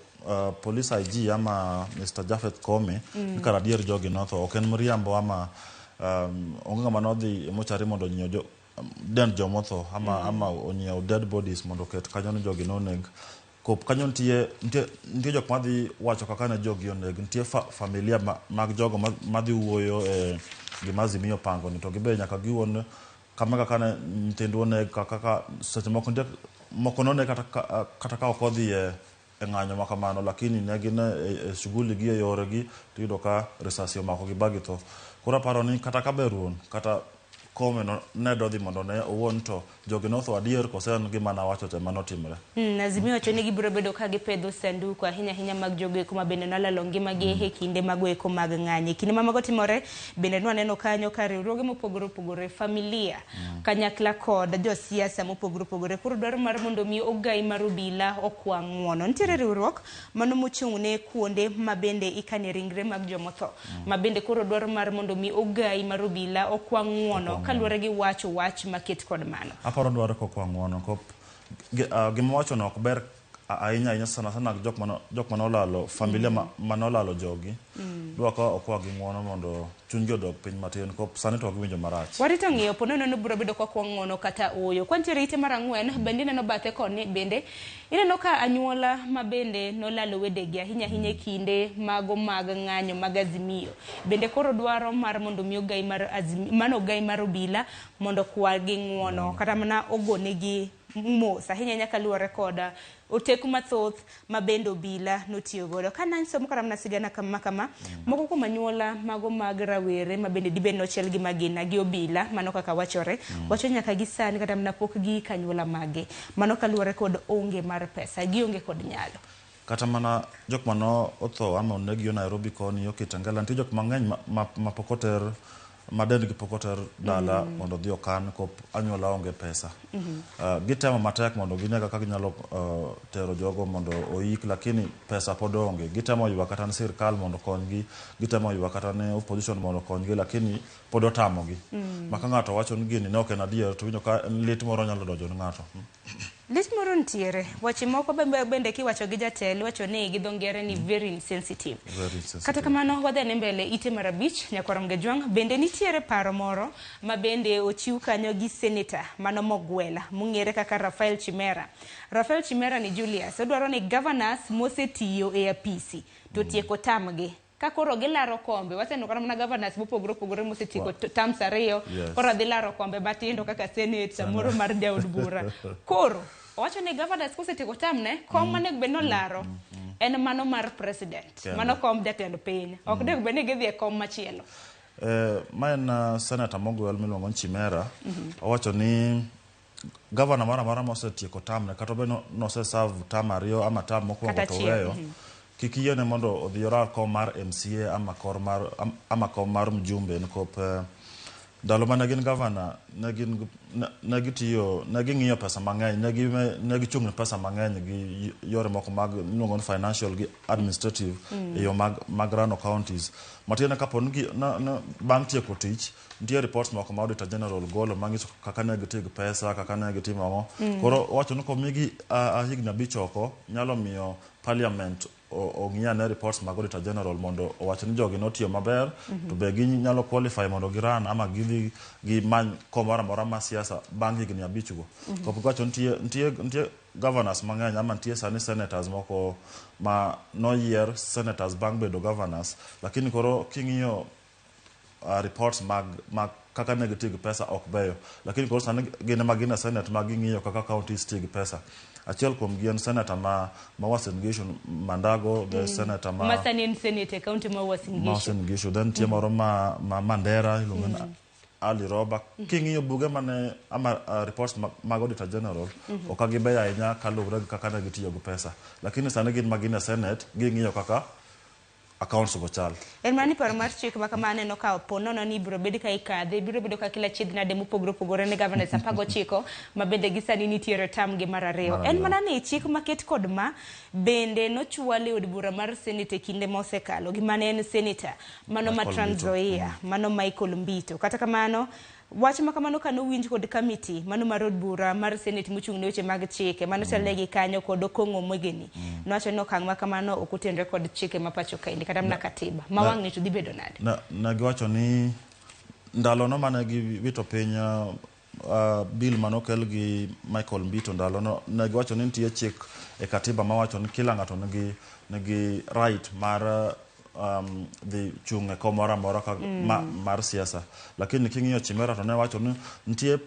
police IG ama Mr. Japhet Koome ni kar adier jogi notho, ok en mriambo ama onge ng'ama nodhi e mochari mondo onyiew dend jomotho ama onyiew dead bodies mondo oket kanyo ni jogi noneg. Kop kanyo nitie jok madhi wacho kaka ne jogi oneg, nitie familia mag jogo madhi wuoyo e gima Azimio opango ni, to gibe nyaka giwuon kama kaka ne nyithindwa oneg, kaka seche moko nitie moko noneg kata ka ok odhi e ng'anyo ma kamano, lakini ne gin e shughuli gi e yoregi, to iyudo ka risasi omako gi ba githo. Koro aparo ni kata ka ber wuon, kata Koome ne dodhi mondo ne owuon to jogi notho adier kose en gima nawacho te manotimre. Azimio wacho ni gibiro bedo ka gipedho sanduku ahinya ahinya mag jogo eko ma bende nolalo ngimagi e kinde mago eko mag ng'anyo. E kinde ma mago timore bende nwaneno kanyo ka riwruoge mopogore opogore, familia kanyakla kod josiasa mopogore opogore koro dwaro mar mondo mi ogai mar obila okwa ng'uono. Nitiere riwruok mano mochung' ne kuonde ma bende ikane ringre mag jomotho ma bende koro dwaro mar mondo mi ogai mar obila okwa ng'uono kaluwore gi wacho wach maket kod mano. Aparo dwaro kokwa ng'uono kop gima wacho no ok ber ahinya ahinya, sana sana jok manolalo familia manolalo jogi. Dwa ka okwa gi ng'uono mondo chunygi odog piny matin, kop sani to giwinjo marach. Warito ng'iyo po nono biro bedo kokwa ng'uono kata ooyo. Kwantiere ite mar 4 bende ineno bathe koni bende ineno ka anyuola ma bende nolalo wedegi ahinya ahinya e kinde mago mag ng'anyo mag Azimio bende koro dwaro mar mondo mi ogai mar Azimio mano ogai mar obila mondo okwa gi ng'uono kata mana ogonegi mos ahinya ahinya kaluwore kod oteku mathoth ma bende obila notiyo godo. Ka nansomo kata mana sigana kama kama, moko kuom anyuola mago mag rawere ma bende dibed nochiel gi magina gi obila, mano kaka wachore, wacho nyaka gi sani kata mana pok giiko anyuola mage, mano kaluwore kod onge mar pesa, gionge kod nyalo. Kata mana jok mano otho ama oneg yo Nairobi koni yo Kitengela, nitie jok mang'eny ma pok oter, ma dendgi pok oter dala mondo odhi okan kop anyuola onge pesa. Gitemo matek mondo gine kaka ginyalo tero jogo mondo oik, lakini pesa pod onge. Gitemo ywak kata ne sirkal mondo okonygi, gitemo ywak kata ne opposition mondo okonygi, lakini pod otamogi. Ma ka ng'ato wacho ni gini ne ok en adier, to winjo ka lit moro nyalo donjo ne ng'ato. Lit moro nitiere. Weche moko bende kiwacho gi jatelo, iwacho ni gi dho ngere ni very insensitive. Very insensitive. Kata kamano wadhi mbele ite mar 5 nyakwar Mgajwang' bende nitiere paro moro ma bende ochiw kanyo gi senator mano Mogwela mong'ere kaka Rafael Chimera. Rafael Chimera ni Julius odwaro ni governors mosetiyo e apisi to tieko tamgi. Ka koro gilaro kombe, waseneno kata mana governors mopogore opogore mosetieko terms 2, koro dhi laro kombe matindo kaka senate, samoro mar jaod bura. Koro owacho ni governors kosetieko term ne, kom manego bed nolaro en mano mar president, mano kom jatend piny. Ok onego bed ni gidhi e kom machielo. Ma en senator mogwel miluongo ni Chimera. Owacho ni gavana moro amora mosetieko term ne, kata obed nose serve term 2 ama term mokwongo Kata to achiel, oweyo, kik yiene mondo odhi orar kom mar MCA ama kor mar ama kom mar mjumbe nikop ndalo mane gin gavana ne gin ne gitiyo, ne ging'iyo pesa mang'eny, ne gichung' ne pesa mang'eny gi yore moko mag miluongo ni financial gi administrative e yo mag rano counties. Matiende kapo ni bang' tieko tich, nitie reports moko ma Auditor General golo manyiso kaka ne gitiyo gi pesa, kaka ne gitimo ang'o. Koro owacho ni komigi higni 5 oko, nyalo miyo parliament ong'i ane reports mag Auditor General mondo owach ni jogi notiyo maber, to be ginyalo qualify mondo giran ama gidhi gimany kom moro amora mar siasa bang' higni 5 go. Kopog wacho nitie governors mang'eny ama nitie sani senators moko ma noyier senators bang' bedo governors, lakini koro king'iyo reports mag kaka ne gitiyo gi pesa ok beyo, lakini koro sani gin ema gin e senate ma ging'iyo kaka counties tiyo gi pesa. Achiel kuom gi en senator ma Uasin Gishu, Mandago, the senator ma Ma sani en senator e county ma Uasin ma Gishu. Uasin Gishu. Then nitie moro ma Mandera iluongo ni Ali Roba. King'iyo buge mane ama reports mag Auditor General, ok gibeyo ahinya kaluwore gi kaka ne gitiyo gi pesa, lakini sani gin ma gin e senate ging'iyo kaka accounts go chal. En mana ni paro mar chik ma kama aneno ka po nono ni ibiro bed ka ikadhe, ibiro bedo ka kila chiedh nade mopogore opogore ne governors 19 ma bende gi sani nitiere term gi mar 2. Mar En 2. mana ni chik maket kod ma bende nochwal e od bura mar senate e kinde mosekalo gi mane en senator mano ma Michael Trans Mbito. Nzoia, mano Michael Mbito. Kata kamano wach ma kamano ka nowinj kod committee mano mar od bura mar senate mochung' ne weche mag chike mano chalnegi kanyo kod Okong'o Omogeni, nowacho ni okang' ma kamano ok otenre kod chike ma pacho kaendi kata mana katiba ma wang'ni to dhi bedo nade? Ne giwacho ni ndalono mane giwito piny bill manokel gi Michael Mbito ndalono, ne giwacho ni nitie chik e katiba mawacho ni kila ng'ato nigi right mar dhi chung' e kom moro amora ka, mar siasa, lakini king'iyo Chimera to ne wacho ni nitie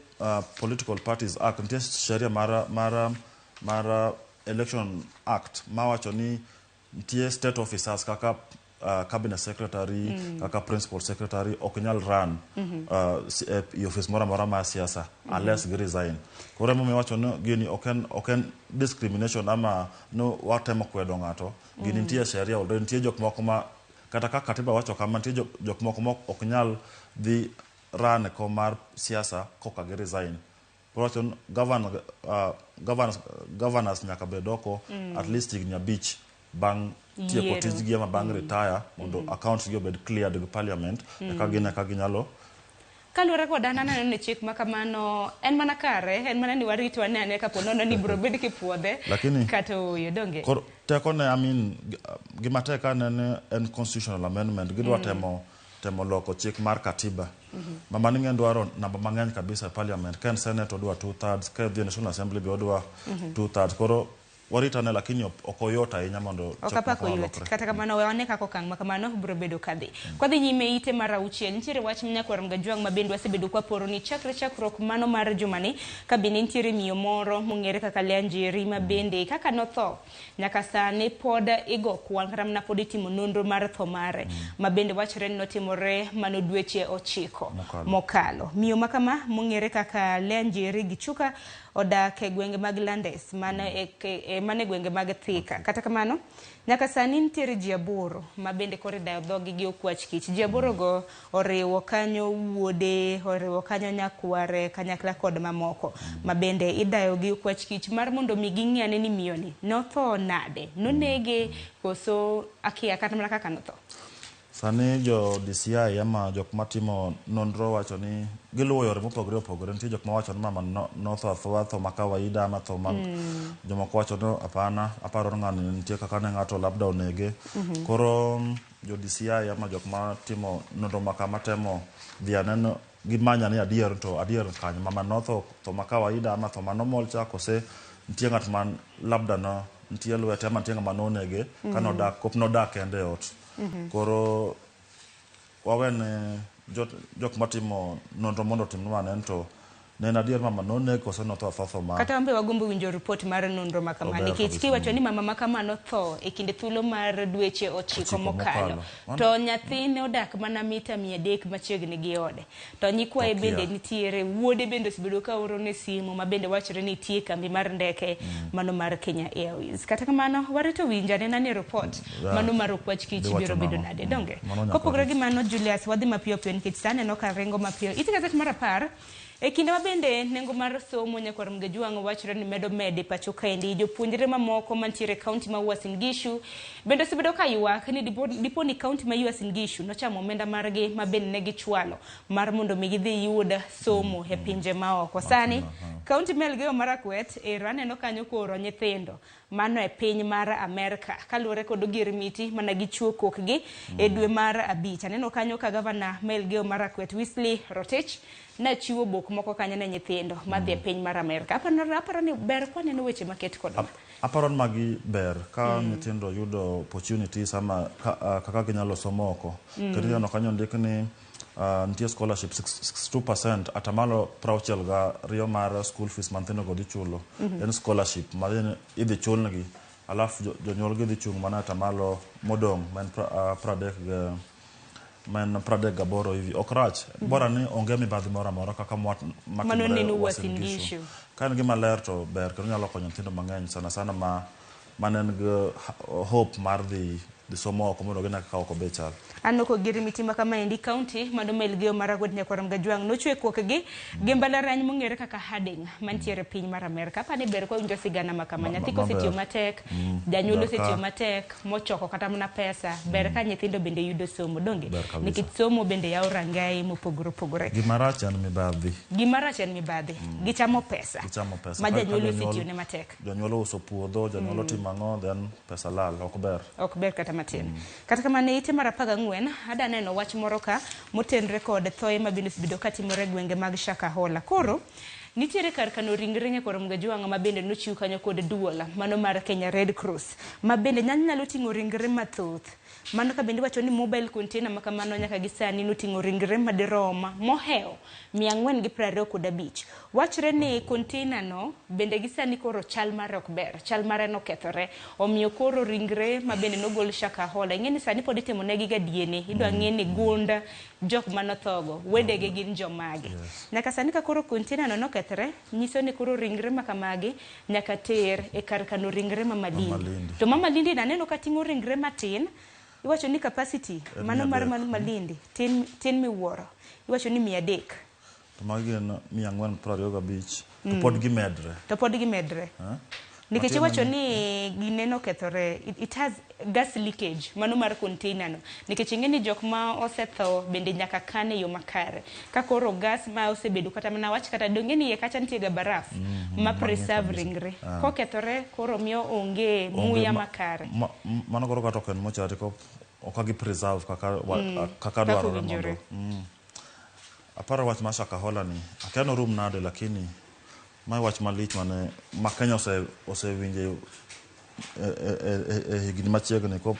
Political Parties Act, nitie sheria mar Election Act mawacho ni nitie state officers kaka cabinet secretary, kaka principal secretary ok nyal run e office moro amora mar siasa unless gi resign. Koro emomiyo wacho ni gini ok en discrimination ama no watemo kwedo ng'ato. Gini nitie sheria already, nitie jok moko ma kata ka katiba wacho kama, nitie jok moko ma ok nyal dhi run e kom mar siasa koka gi resign. Koro wacho ni governors nyaka bed oko at least higni 5 bang' tieko Yiero. tijgi ama bang' retire mondo accounts gi obed cleared gi parliament, eka gin eka ginyalo. Kaluwore kod an aneno ni chik ma kamano en mana kare, en mana ni warit wane ane kapo nono ni biro bed kipuodhe Lakini kata ooyo, donge? Koro teko ne, I mean, gima tek anene en constitutional amendment. Gidwa temo loko chik mar katiba. Mama ni ng'en dwaro namba mang'eny kabisa e parliament. Ka en senate odwa 2/3, ka odhi e National Assembly be odwa 2/3. Koro warit ane, lakini ok oyot ahinya mondo Ok chik apako moko yot. olokre. Kata kamano we wane kaka okang' ma kamano biro bedo kadhi. Kwadhi nyime ite mar 6, nitiere wach nyakwar Mgajwang' ma bende wasebedo kwaporo ni chakre chakruok mano mar jumani ka bende nitiere miyo moro mong'ere kaka Leah Njeri ma bende kaka notho nyaka sani pod igo kwan kata mana pod itimo nonro mar tho mare ma bende wachore ni notimore mano dweche 9 Mokalo. mokalo. Miyo ma kama mong'ere kaka Leah Njeri Gichuka odak e gwenge mag Landes mane gwenge mag Thika. Kata kamano nyaka sani nitiere ji 8 ma bende koro idayo dhogi gi okwach kich. Ji 8 go oriwo kanyo wuode, oriwo kanyo nyakware, kanyakla kod mamoko ma bende idayo gi okwach kich mar mondo mi ging'i ane ni miyo ni notho nade, nonege koso akia kata mana kaka notho. Sani jo DCI ama jok matimo nonro wacho ni giluwo yore mopogore opogore. Nitie jok mawacho ni mama notho athoa tho ma kawaida ama tho ma jomoko wacho ni hapana, aparo ni ng'ani nitie kaka ne ng'ato labda onege. Koro jo DCI ama jok matimo nonro ma kama temo dhi aneno gimanya ni adier to adier kanyo mama notho tho ma kawaida ama tho ma normal cha, kose nitie ng'at man labda no nitie lwete ama nitie ng'ama nonege ka nodak, kop nodak kende e ot. Koro wawene jok matimo nonro mondo otimnwa ane to Ne en adier mama noneg koso notho atho tho ma Kata wan be wagombo winjo report mar nonro ma kama Ober nikech kabisa. kiwacho ni mama ma kama notho e kinde thuolo mar dweche 9 9 mokalo mokalo. Mano- to nyathine odak mana mita 300 machiegni gi ode to nyikwaye Okia. bende nitiere wuode bende osebedo ka orone simu ma bende wachore ni nitie kambi mar ndeke mano mar Kenya Airways. Kata kamano warito winjo anena ni report mano mar okwach kich Dhi wacho biro bedo nang'o? nade donge Mano nyaka kopogore gi warit. mano Julius wadhi mapiyo piyo nikech sa aneno ka ringo mapiyo ite gazet mar 10 e kinde ma bende nengo mar somo nyakwar Mgejwang' wachore ni medo mede pacho kaendi jopuonjre mamoko mantiere e kaunti ma Uasin Gishu bende osebedo ka ywak ni dipo ni kaunti ma Uasin Gishu nochamo omenda margi ma bende ne gichwalo mar mondo mi gidhi yud somo e pinje maoko. Sani kaunti ma Elgeyo Marakwet ero aneno kanyo kooro nyithindo mano e piny mar Amerka kaluwore kod ogirmiti mana gichuo kokgi e dwe mar 5. Aneno kanyo ka gavana ma Elgeyo Marakwet Wesley Rotich nachiwo bok moko kanyo ne nyithindo madhi e piny mar Amerka. Aparo ni ber kwaneno weche maket kod ma. Aparo ni magi ber ka nyithindo yudo opportunities ama kaka ginyalo somo oko. Kendo ineno kanyo ondik ni nitie scholarship 62% atamalo 62 mar school fees ma nyithindo go dhi chulo. En scholarship ma idhi chulnegi alafu jonyuol gi dhi chung' mana atamalo modong' ma en 38 hivi. Ok rach. Bora ni onge mibadhi moro amora kaka Mano neno Uasin Gishu. Ka en gima ler to ber kendo nyalo konyo nyithindo mang'eny sana sana ma en gi hope mar dhi somo oko mondo gine kaka oko be chal. Aneno kogirmiti ma kamaendi kaunti mano ma Elgeyo Marakwet nyakwar Mgajwang' nochwe kokgi gi mbalariany mong'ere kaka Harding mantiere piny mar Amerka. Apani ber kwa winjo sigana ma kama. Nyathi kosetiyo matek, janyuol osetiyo matek, mochoko kata mana pesa, ber ka nyithindo bende yudo somo donge? Nikech somo bende yawo rangae mopogore opogore. Gima rach en mibadhi. Gima rach en mibadhi. Gichamo pesa. Gichamo pesa. Ma janyuol osetiyo ne matek. Janyuol ouso puodho, janyuol otimo ang'o, then pesa lal, ok ber. Ok ber kata matin. Kata kamano e ite mar 14 ada neno wach moro ka motenre kod thoye ma bende osebedo katimore e gwenge mag Shakahola. Koro nitiere kar kano ringre nyakwar Mgajwang' ma bende nochiw kanyo kod duol mano mar Kenya Red Cross ma bende nyalo ting'o ringre mathoth. Mano ka bende iwacho ni mobile container ma kamano nyaka gi sani noting'o ringre madirom mohewo 425. Wachre ni container no bende gi sani koro chal mare ok ber, chal mare nokethore. Omiyo koro ringre ma bende nogol Shakahola. Ing'e ni sani pod itimo negi ga DNA, idwa ng'e ni gund jok manothogo, wedege gin jomage. Nyaka sani ka koro container no nokethore, nyiso ni koro ringre ma kamagi nyaka ter e kar kano ringre ma Malindi. To ma Malindi naneno ka ting'o ringre matin, iwacho ni capacity mano mar Malindi tin miwuoro. Iwacho ni 300. To magi gin 425 to pod gimedre. To pod gimedre. Nikech iwacho ni gineno kethore, it has gas leakage mano mar container no. Nikech ing'e ni jok ma osetho bende nyaka kan e yo makare. Ka koro gas ma osebedo kata mana wach kata donge ni iye kacha nitie ga baraf ma preserve ringre. Kokethore koro miyo onge muya makare. Mano koro kata ok en mochari ko ok gi preserve kaka dwarore mondo. Aparo wach mar Shakahola ni akia norum nade lakini mae wach malich mane ma Kenya osewinje e higni machiegni ko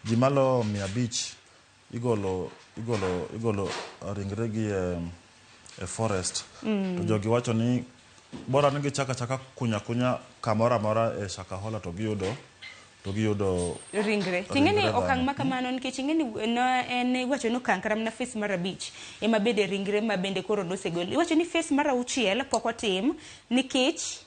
ji malo 500 igolo ringre gi e forest to jogi wacho ni bora ni gichaka chaka kunya kamoro amora e Shakahola to giyudo ringre. Ting'e ni okang' ma kamano nikech ing'e ni en iwacho ni okang' kata mana face mar 5 ema bende ringre ma bende koro nosegol. Iwacho ni face mar 6 pok otim nikech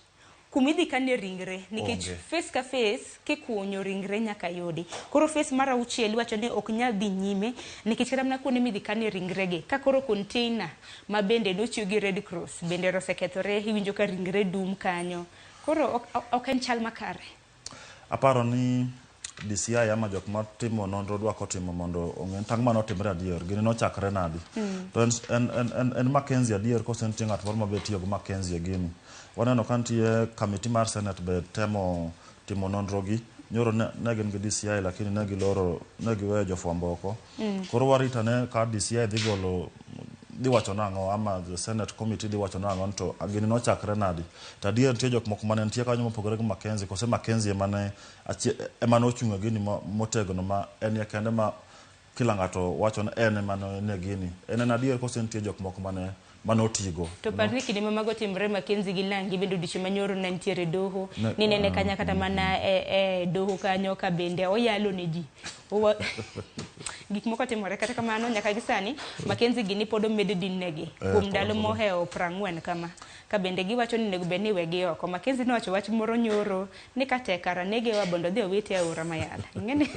kumidhi kane ringre nikech face ka face kikunyo ringre nyaka yudi. Koro face mar 6 iwacho ni ok nyal dhi nyime nikech kata mana kuonde midhi kane ringre gi ka koro container ma bende nochiw gi Red Cross bende osekethore iwinjo ka ringre dum kanyo. Koro ok en chal makare. Aparo ni DCI ama jok matimo nonro dwa kotimo mondo ong'e tang' mano otimre adier gini nochakre nadi. To en Mackenzie adier kose nitie ng'at moro mabe tiyo gi Mackenzie gini. Waneno ka nitie committee mar Senate be temo timo nonro gi nyoro ne gin gi DCI lakini ne giloro ne giweyo jofwambo oko. Koro warita ne ka DCI dhi golo dhi wacho nang'o ama the Senate committee dhi wacho nang'o to gini nochakre nadi. To adier nitie jok moko mane nitie kanyo mopogore gi Mackenzie kose Mackenzie ema nochung'o gini motegno ma en kende ma kila ng'ato wacho ni en ema ne gini. En adier kose nitie jok moko mane manotigo. To par ni kinde ma mago timore Mackenzie gi Langi bende odiochieng' manyoro ne nitiere doho. Ne Ninene kanya kata mana e doho kanyo ka bende oyalo ne ji. Gik moko timore kata kamano nyaka gi sani Mackenzie gini pod omed dinnegi kuom ndalo mohewo 40 kama. Ka bende giwacho ni onego bed ni iwegi oko. Mackenzie nowacho wach moro nyoro ni ka tek kara negewa mondo odhi owite e aora Mayala. Ing'eni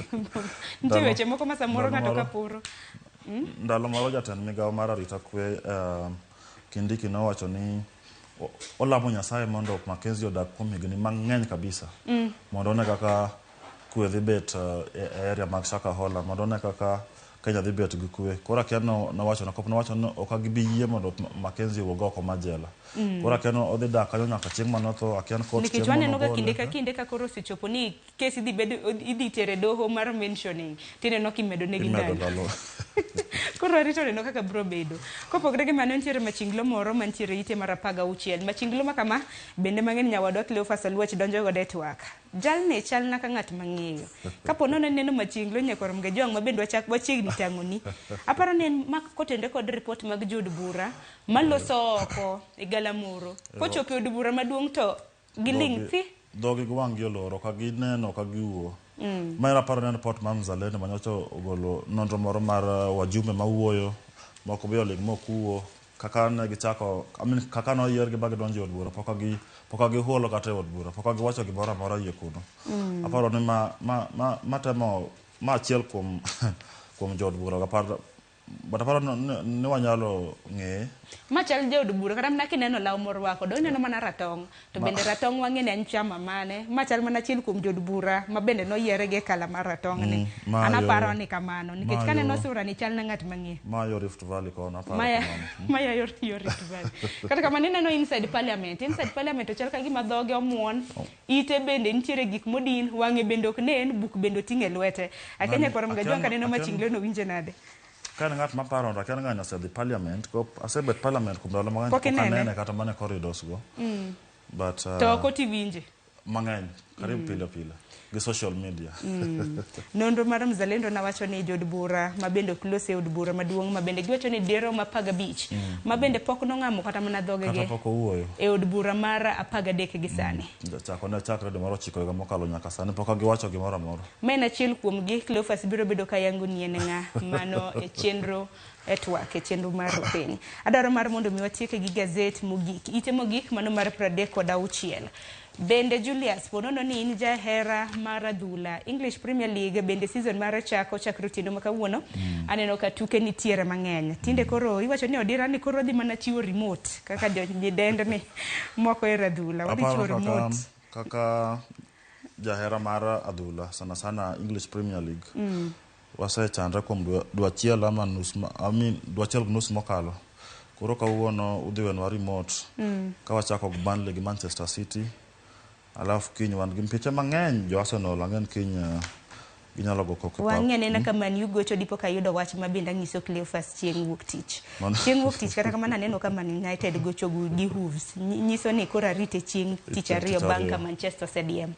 nitie weche moko ma samoro ng'ato ka poro. Ndalo moro jatend migawo mar arita kwe Kindiki nowacho ni olamo Nyasaye mondo Mackenzie odag kuom higni mang'eny kabisa. Mondo one kaka kwe dhi bet e area mag Shakahola, mondo one kaka Kenya dhi bet gi kwe. Koro akia nowacho nowacho ni ok gibi yie mondo Mackenzie owuog oko mar jela. Koro akia ni odhi dak kanyo nyaka chieng' manotho, akia ni court Nikech chieng' waneno ga manogole. kinde ka kinde ka koro osechopo ni kes idhi bed idhi tere doho mar mentioning tineno kimedo negi Imedo ndalo. ndalo. Koro arito neno kaka biro bedo. Kopogore gi mano nitiere machinglo moro mantiere ite mar 16. Machinglo ma kama bende mang'eny nyawadwa Cleophas Oluoch donjo godo e twak. Jalni chalna ka ng'at mang'eyo. Kapo nono neno machinglo nyakwar Mgajwang' ma bende wachak wachiegni tang'oni. Aparo ni en mak kotende kod report mag jood bura maloso oko e galamoro. Kochopo e od bura maduong' to giling' thi. Dhogi gi wang' gi oloro, ka gineno ka giwuo. Ma en aparo ni en report mar Mzalendo manyocha ogolo nonro moro mar wajumbe mawuoyo, moko be oling' mok wuo. Kaka ne gichako, I mean, kaka noyiergi ba gidonjo e od bura, pok gihuolo kata e od bura, pok giwacho gimoro amora yie kuno. Aparo ni ma temo, ma achiel kuom jood bura, aparo, but aparo ni wanyalo ng'eye. Ma chal jaod bura kata mana kineno law morwako do ineno mana ratong' to bende ratong' wang'e ni en chama mane. Ma chal mana achiel kuom jood bura ma bende noyiere gi e kala mar ratong' ni. An aparo ni kamano nikech kaneno sura ni chal na ng'at mang'eyo. Ma yo Rift Valley kono aparo kamano. Maya yo Rift Valley. Kata kamano ineno inside parliament. Inside parliament to chal ka gima dhoge omuon, ite bende nitiere gik modin, wang'e bende ok nen, buk bende oting'o e lwete. Akia nyakwar Mgajwang' kaneno machinglo no winjo nade? Ka en ng'at maparo to akia ni ng'ani osedhi parliament, asebet parliament kuom ndalo mang'eny Pok pok inene? anene kata mana e corridors go. But, To ok otiwinje? Mang'eny, karibu pile pile, gi social media. Nonro mar Mzalendo nawacho ni jood bura ma bende ok los e od bura maduong' ma bende giwacho ni dirom 15 ma bende pok nong'amo kata mana dhogegi Kata pok owuoyo. e od bura mar 13 gi sani. Chako ne chakre dwe mar 9 higa mokalo nyaka sani pok giwacho gimoro amora. Ma en achiel kuom gi Cleophas biro bedo ka yango ni en ng'a mano e chenro e twak e chenro mar piny. Adwaro mar mondo mi watieke gi gazet mogik. Ite mogik mano mar 36. Bende Julius, ponono ni in jahera mar adhula. English Premier League bende season mare chako chakre otieno ma kawuono. Aneno ka tuke nitiere mang'eny. Tinde koro iwacho ni odira ni koro dhi mana chiwo remote kaka jodendni moko e adhula. Wadhi chiwo remote. Kaka jahera mar adhula sana sana English Premier League. Wasechandre kuom dwe achiel ama nus I mean, dwe achiel gi nus mokalo. Koro kawuono udhi wenwa remote. Ka wachako gi Burnley gi Manchester City. Alafu kiny wan gi mpiche mang'eny jo Arsenal ang'en kiny ginyalo go koko e pap. Wang'e anena ka Man U gocho dipo ka ayudo wach ma bende anyiso Cleophas chieng' wuok tich. Chieng' wuok tich kata kamano aneno ka Man United gocho gi Wolves. Nyiso ni koro arite chieng' tich ariyo bang' ka Manchester osediem.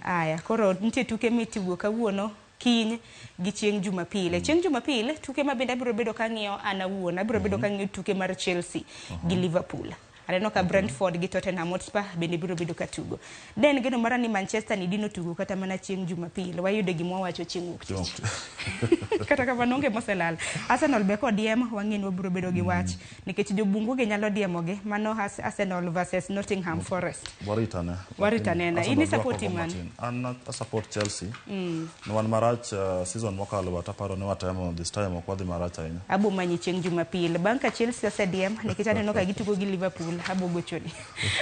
Aya, koro nitie tuke mitugo kawuono kiny gi chieng' Jumapil. Chieng' Jumapil tuke ma bende abiro bedo kang'iyo an awuon, abiro bedo kang'iyo tuke mar Chelsea gi Liverpool. Aneno ka Brentford gi Tottenham Hotspur bende biro bedo ka tugo. Den geno mara ni Manchester ni dino tugo kata mana chieng' Jumapil. Wayudo gima wawacho chieng' wuok tich. Kata kamano onge moselal. Arsenal be kodiem wang'e ni wabiro bedo gi wach nikech jobungu gi nyalo diemogi. Mano Arsenal versus Nottingham Forest. Warita ne. Warita nena. Arsenal In dwa support kogo man? matin. An a support Chelsea. Ne wan marach season mokalo but aparo ni watemo this time ok wadhi marach ahinya. Abo manyi chieng' Jumapil. Bang' ka Chelsea osediem nikech aneno ka gitugo gi Liverpool abo gochoni.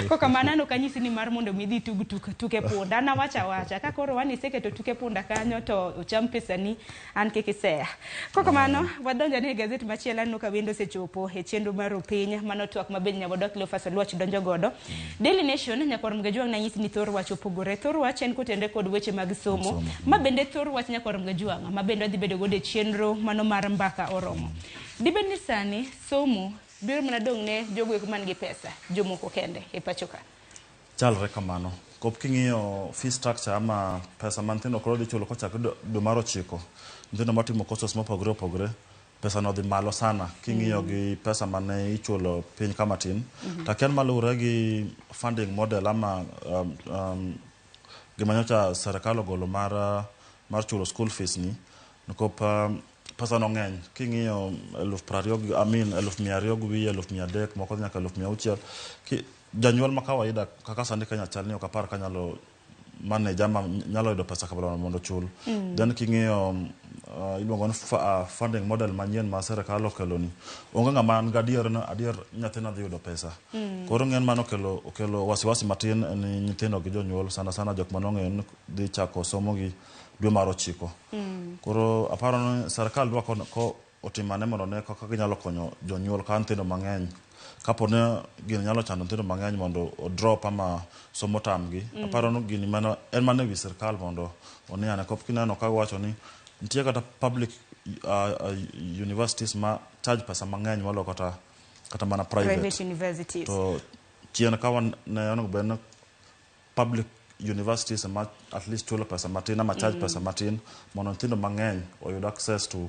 Kokamano an ok anyisi ni mar mondo mi idhi tug tuke punda. An awacho awacha ka koro wan iseketo tuke punda kanyo to ocham pesani an kik iseya. Kokamano wadonjo ne e gazet machielo aneno ka wendo osechopo e chenro mar opiny mano twak ma bende nyawadwa Cleophas Oluoch donjo godo. Daily Nation nyakwar Mgajwang' nanyisi ni thor wach opogore. Thor wach en kotenre kod weche mag somo. Ma bende thor wach nyakwar Mgajwang' ma bende wadhi bedo godo e chenro mano mar mbaka oromo. Dibed ni sani somo biro mana dong' ne jogo eko man gi pesa jomoko kende e pacho ka. Chalre kamano. Kop king'iyo fee structure ama pesa ma nyithindo koro dhi chulo kochakre dwe mar 9, nyithindo matimo courses mopogore opogore Pesa no dhi malo sana king'iyo gi pesa mane ichulo piny kama tin. To akia ni maluwore gi funding model ama gima nyocha serikal ogolo mar chulo school fees ni nikop pesa no ng'eny king'iyo 20,000 I mean 200,000 gi wiye 300,000 moko dhi nyaka 600,000. Janyuol ma kawaida kaka sani Kenya chal ni ok apar ka nyalo manage ama nyalo yudo pesa kabla mondo ochul. Then king'iyo iluongo ni funding model manyien ma serikal okelo ni onge ng'ama an gadier ni adier nyathina dhi yudo pesa. Koro ng'en mano okelo wasiwasi matin ni nyithindo gi jonyuol, sana sana jok manong'eyo ni dhi chako somo gi dwe mar 9. Koro aparo ni serikal dwa ko otimane mondo ne kaka ginyalo konyo jonyuol ka nyithindo mang'eny. Kapo ni gini nyalo chando nyithindo mang'eny mondo odrop ama somo tamgi. Aparo ni gini mano en mana ewi sirikal mondo one ane. Kop kineno ka wacho ni nitie kata public universities ma charge pesa mang'eny moloyo kata mana private. Private universities. To chien ka wan ne onego bed ni public universities ma at least chulo pesa matin ama charge pesa matin mondo nyithindo mang'eny oyud access to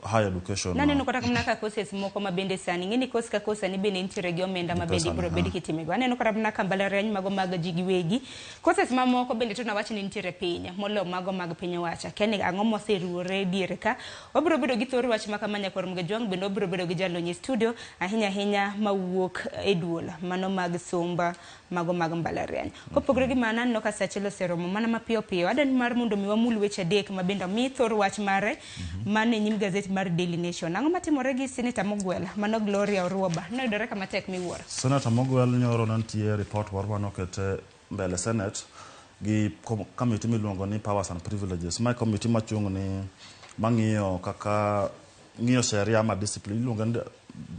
higher education. Naneno kata mana ka courses moko ma bende sani ng'eni course ka course sani bende nitiere gi omenda ma bende ibiro bed kitimego. Aneno kata mana ka mbalariany mago mag ji giwegi courses mamoko bende to nawach ni nitiere piny moloyo mago mag piny owacho. Akia ni ang'o moseruore diere ka wabiro bedo gi thor wach ma kama nyakwar Mgajwang' bende wabiro bedo gi jalony e studio ahinya ahinya mawuok e duol mano mag somba mago mag mbalariany. Kopogore gi mano aneno ka sa achiel oseromo mana mapiyo piyo. Adani mar mondo mi wamul weche adek ma bende omi thor wach mare mane nyim gazet mar Daily Nation. Ang'o matimore gi Senator Mogwel mano Gloria Oruoba noyudore kama tek miwuoro? Senator Mogwel nyoro ne nitie report moro manokete mbele Senate gi committee miluongo ni Powers and Privileges. Mae committee machung' ni mang'iyo kaka ng'iyo sheria ama discipline iluongo ni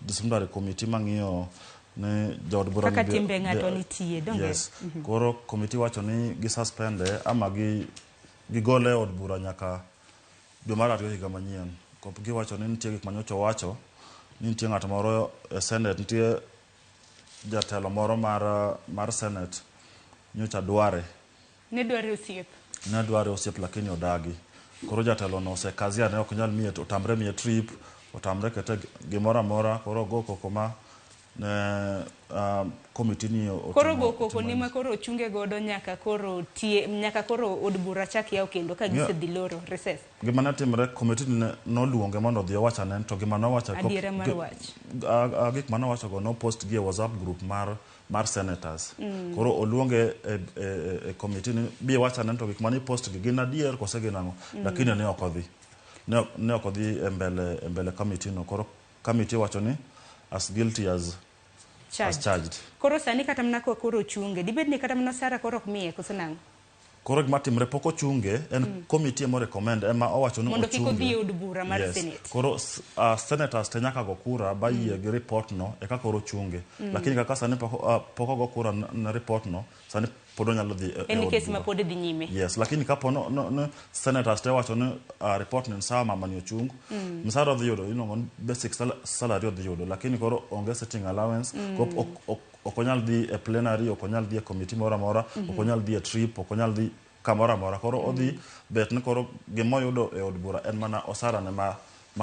disciplinary committee mang'iyo ni jood bura kaka timbe ng'ato nitie donge? Yes. Koro committee wacho ni gi suspende ama gigole e od bura nyaka dwe mar 2 higa manyien. Kop giwacho ni nitie gik manyocha owacho ni nitie ng'at moro e Senate, nitie jatelo moro mar Senate nyocha dware. Ne dware osiep. Ne dware osiep lakini odagi. Koro jatelo no osekazia ne ok nyal miye, otamre miye trip, otamre kete gimoro amora, koro ogo koko ma ne committee ni koro go koko ni ma koro ochunge godo nyaka koro tie nyaka koro od bura chak yaw kendo ka gisedhi loro recess. Gima ne timore committee ni noluonge mondo odhi owach ane to gima nowacho adiera mar wach. Gik mane owacho go no post gi e WhatsApp group mar senators. Koro oluonge e committee ni bi wach ane to gik mane post gi gin adier kose gin ang'o. Lakini ne ok odhi. Ne ok odhi e mbele committee no. Koro committee wacho ni as guilty as charged. Koro sani kata mana koro ochunge dibed ni kata mana osara koro ok miye koso nang'o? Koro gima timre pok ochunge en committee emo recommend ema owacho ni mondo kik ochunge odhi e od bura mar Senate. Koro senators te nyaka go kura ba yie gi report no eka koro ochunge. Lakini kaka sani pok ogo kura na report no sani pod onyalo dhi e En od kes ma bura. pod dhi nyime. Yes, lakini kapo no senators te wacho ni report ni sawa mama ni ochung. Msara odhi yudo iluongo ni basic salary odhi yudo lakini koro onge sitting allowance. Ok onyal dhi e plenary, ok onyal dhi e committee moro amora, ok onyal dhi e trip, ok onyal dhi kamoro amora. Koro odhi bet ni koro gimoyudo e od bura en mana osara ne ma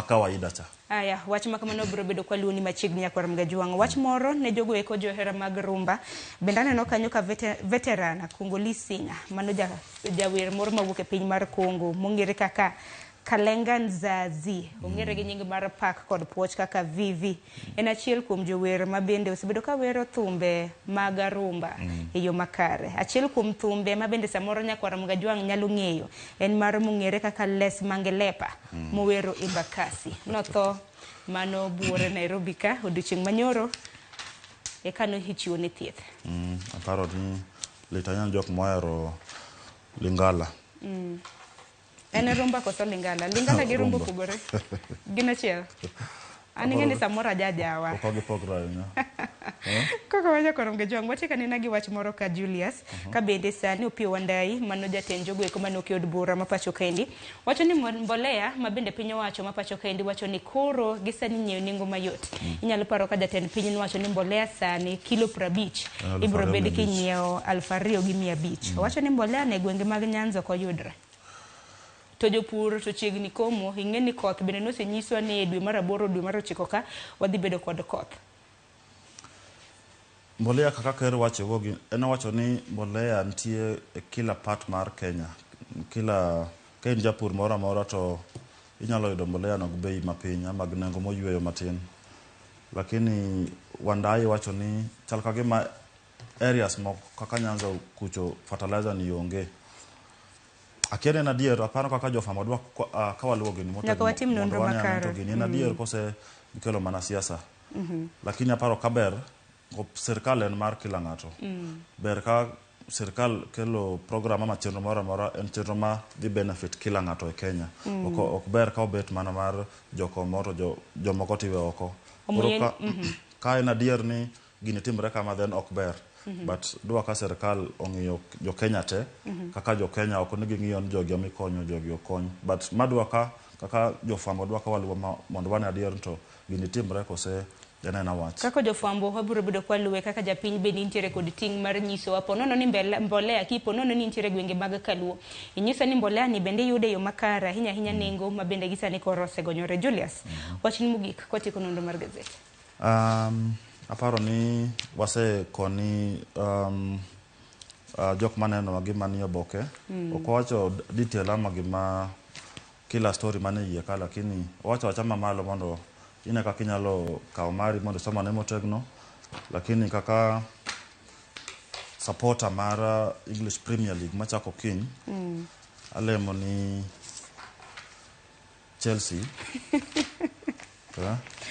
kawaida cha. Aya, wach ma kamano biro bedo kwa luoni machiegni nyakwar Mgajwang'. Wach moro ne jogo eko johera mag rumba. Bende aneno kanyo ka veteran Congolese singer, mano jawer moro mawuok e piny mar Congo, mong'ere kaka Kalenga Nzazi, ong'ere gi nying mar pak kod puoch kaka VV. En achiel kuom jower ma bende osebedo ka wero thumbe mag rumba e yo makare. Achiel kuom thumbe ma bende samoro nyakwar Mgajwang' nyalo ng'eyo en mar mong'ere kaka Les Mangelepa, mowero Embakasi. Notho mano buore Nairobi ka odiochieng' manyoro eka nochiwo ne thieth. Aparo ni lit ahinya jok mohero Lingala. En rumba koso Lingala? Lingala gi rumba opogore. Gin achiel. An ing'e ni samoro ajajawa. Ok gipogre ahinya. Kaka wacho koro Mgajwang', wachako anena gi wach moro ka Julius, ka bende sani Opiyo Wandayi, mano jatend jogo eko mane oke od bura ma pacho kaendi, wacho ni mbolea ma bende piny owacho ma pacho kaendi wacho ni koro gisani nyiewo nengo mayot. Inyalo paro ka jatend piny nowacho ni mbolea sani kilo 50 ibiro bed kinyiewo 2,500. Owacho ni mbolea ne gwenge mag Nyanza ok oyudre. To jopur to chiegni komo, ing'e ni koth bende nosenyiswa ni e dwe mar 8, dwe mar 9 ka wadhi bedo kod koth. Mbolea kaka ker wacho go, en owacho ni mbolea nitie e kila part mar Kenya. Kila ka in japur moro amora to inyalo yudo mbolea no gi bei mapiny ama gi nengo moyweyo matin. Lakini Wandayi wacho ni chal ka gima areas moko kaka Nyanza kucho fertilizer ni onge. Akia ni en adier, aparo kaka jofwambo dwa ka waluwo gini motegno. Nyaka watim nonro mondo wane ane makare. to gini en adier kose gikelo mana siasa. Lakini aparo kaber, sirkal en mar kila ng'ato. Ber ka sirkal kelo program ama chenro moro amora, en chenro ma dhi benefit kila ng'ato e Kenya. Ok ber ka obet mana mar jokomo to jomoko tiwe oko. Koro ka en adier ni gini timre kama, then ok ber. But dwa ka sirkal ong'iyo jo Kenya te, kaka jo Kenya, ok ni ging'iyo ni jogi ema ikonyo, jogi ok kony. But madwa ka kaka jofwambo dwa ka waluwo mondo wane adier to gini timre kose en aena wach. Kaka jofwambo wabiro bedo kwaluwe, kaka japiny bende nitiere kod ting' mar nyisowa ponono ni mbolea kipo nono ni nitiere gwenge mag Kaluo. Inyisa ni mbolea ni bende iyude e yo makare, ahinya ahinya nengo ma bende gisani koro osegonyore. Julius, wachni mogik kwatieko nonro mar gazet. Aparo ni wasekoni jok manenowa gima nie oboke. Ok wawacho detail ama gima kila story mane iye ka, lakini wawacho awacha mamalo mondo ine kaka inyalo kawo mari mondo isom ane motegno. Lakini kaka supporter mar English Premier League machako kiny, alemo ni Chelsea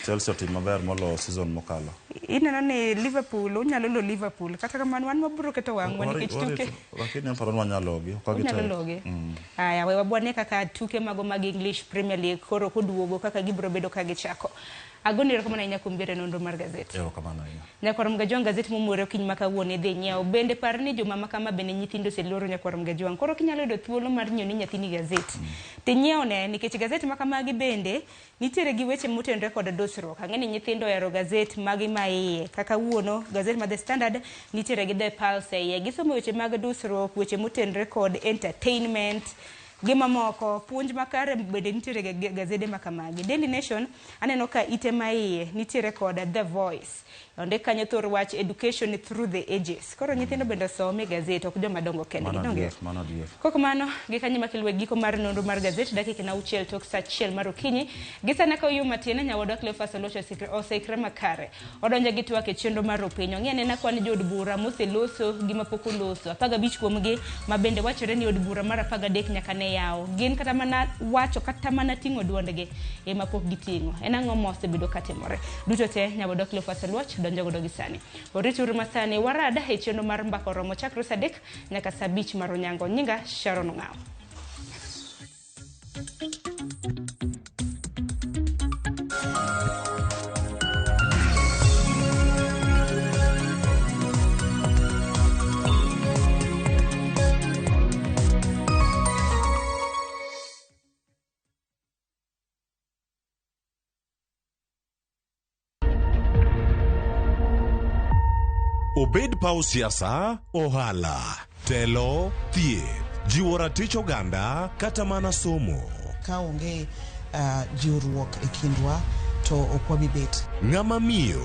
Chelsea otim maber molo season mokalo. Ineno ni Liverpool, unyalo lo Liverpool. Kata kamano wan wabiro keto wang'wa nikech tuke. Lakini aparo ni wanyalo logi. Ok Unyalo gitek. logi. Aya, we wabwane kaka tuke mago mag English Premier League koro koduogo kaka gibiro bedo ka gichako. Agoni erokamano ahinya kuom biro e nonro mar gazet. Erokamano ahinya. Nyakwar Mgajwang' gazet momore okinyi ma kawuono idhi nyiewo. Bende par ni joma ma kama bende nyithindo oseluoro Nyakwar Mgajwang'. Koro kinyalo yudo thuolo mar nyiewo ni nyathini gazet, tinyiewo ne nikech gazet ma kamagi bende nitiere gi weche motenore kod dusruok. Ang'e ni nyithindo ohero gazet magi ma iye. Kaka wuono gazet ma The Standard nitiere gi The Pulse e iye. Gisomo weche mag dusruok, weche motenore kod entertainment, gi mamoko. Puonj makare bende nitiere e gazede ma kamagi. Daily Nation aneno ka ite ma iye nitiere kod The Voice. Ondik kanyo thor wach education through the ages. Koro nyithindo bende osome e gazet, ok joma dongo kendgi. Mano Donge? adier, mano adier. Kok mano, gi kanyo makelo giko mar nonro mar gazet dakika na 6 tok saa 1 mar okinyi. Gi sani ka oyum matin, nyawadwa Cleophas Oluoch oseikre makare. Odonjo gi twak e chenro mar opiny. Ong'e anena kwan jood bura moseloso gi mapok oloso. 15 kuomgi ma bende wachore ni od bura mar 13 nyaka ne yaw. Gin kata mana wacho kata mana ting'o duondgi ema pok giting'o. En ang'o mosebedo katimore? Duto te nyawadwa Cleophas Oluoch donjo godo gi sani. Orituru masani warad e chenro mar mbaka oromo chakre saa 3 nyaka saa 5 mar onyango. Nyinga Sharon Ong'awo. Obed paw siasa, ohala, telo, thieth, jiwo ratich oganda kata mana somo. Ka onge jiwruok e kindwa to ok wabi bet. Ng'ama miyo,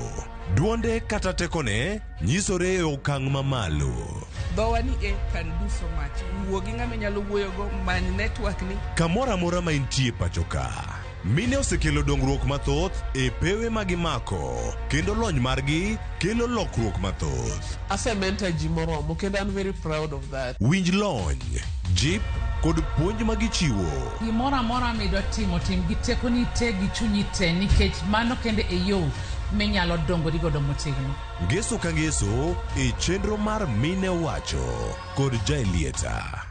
duonde kata tekone nyisore e okang' mamalo. Dhowa ni e can do so much. Wuo gi ng'ama inyalo wuoyogo, many network ni. Kamoro amora ma intie pacho ka, mine osekelo dongruok mathoth e pewe ma gimako kendo lony margi kelo lokruok mathoth. Asementor ji moromo kendo I'm very proud of that. Winj lony, jip kod puonj ma gichiwo. Gimoro amora midwa timo, tim gi tekoni te gi chunyi te, nikech mano kende e yo minyalo dongori godo motegno. Ngeso ka ngeso e chenro mar Mine Wacho kod Jaelieta.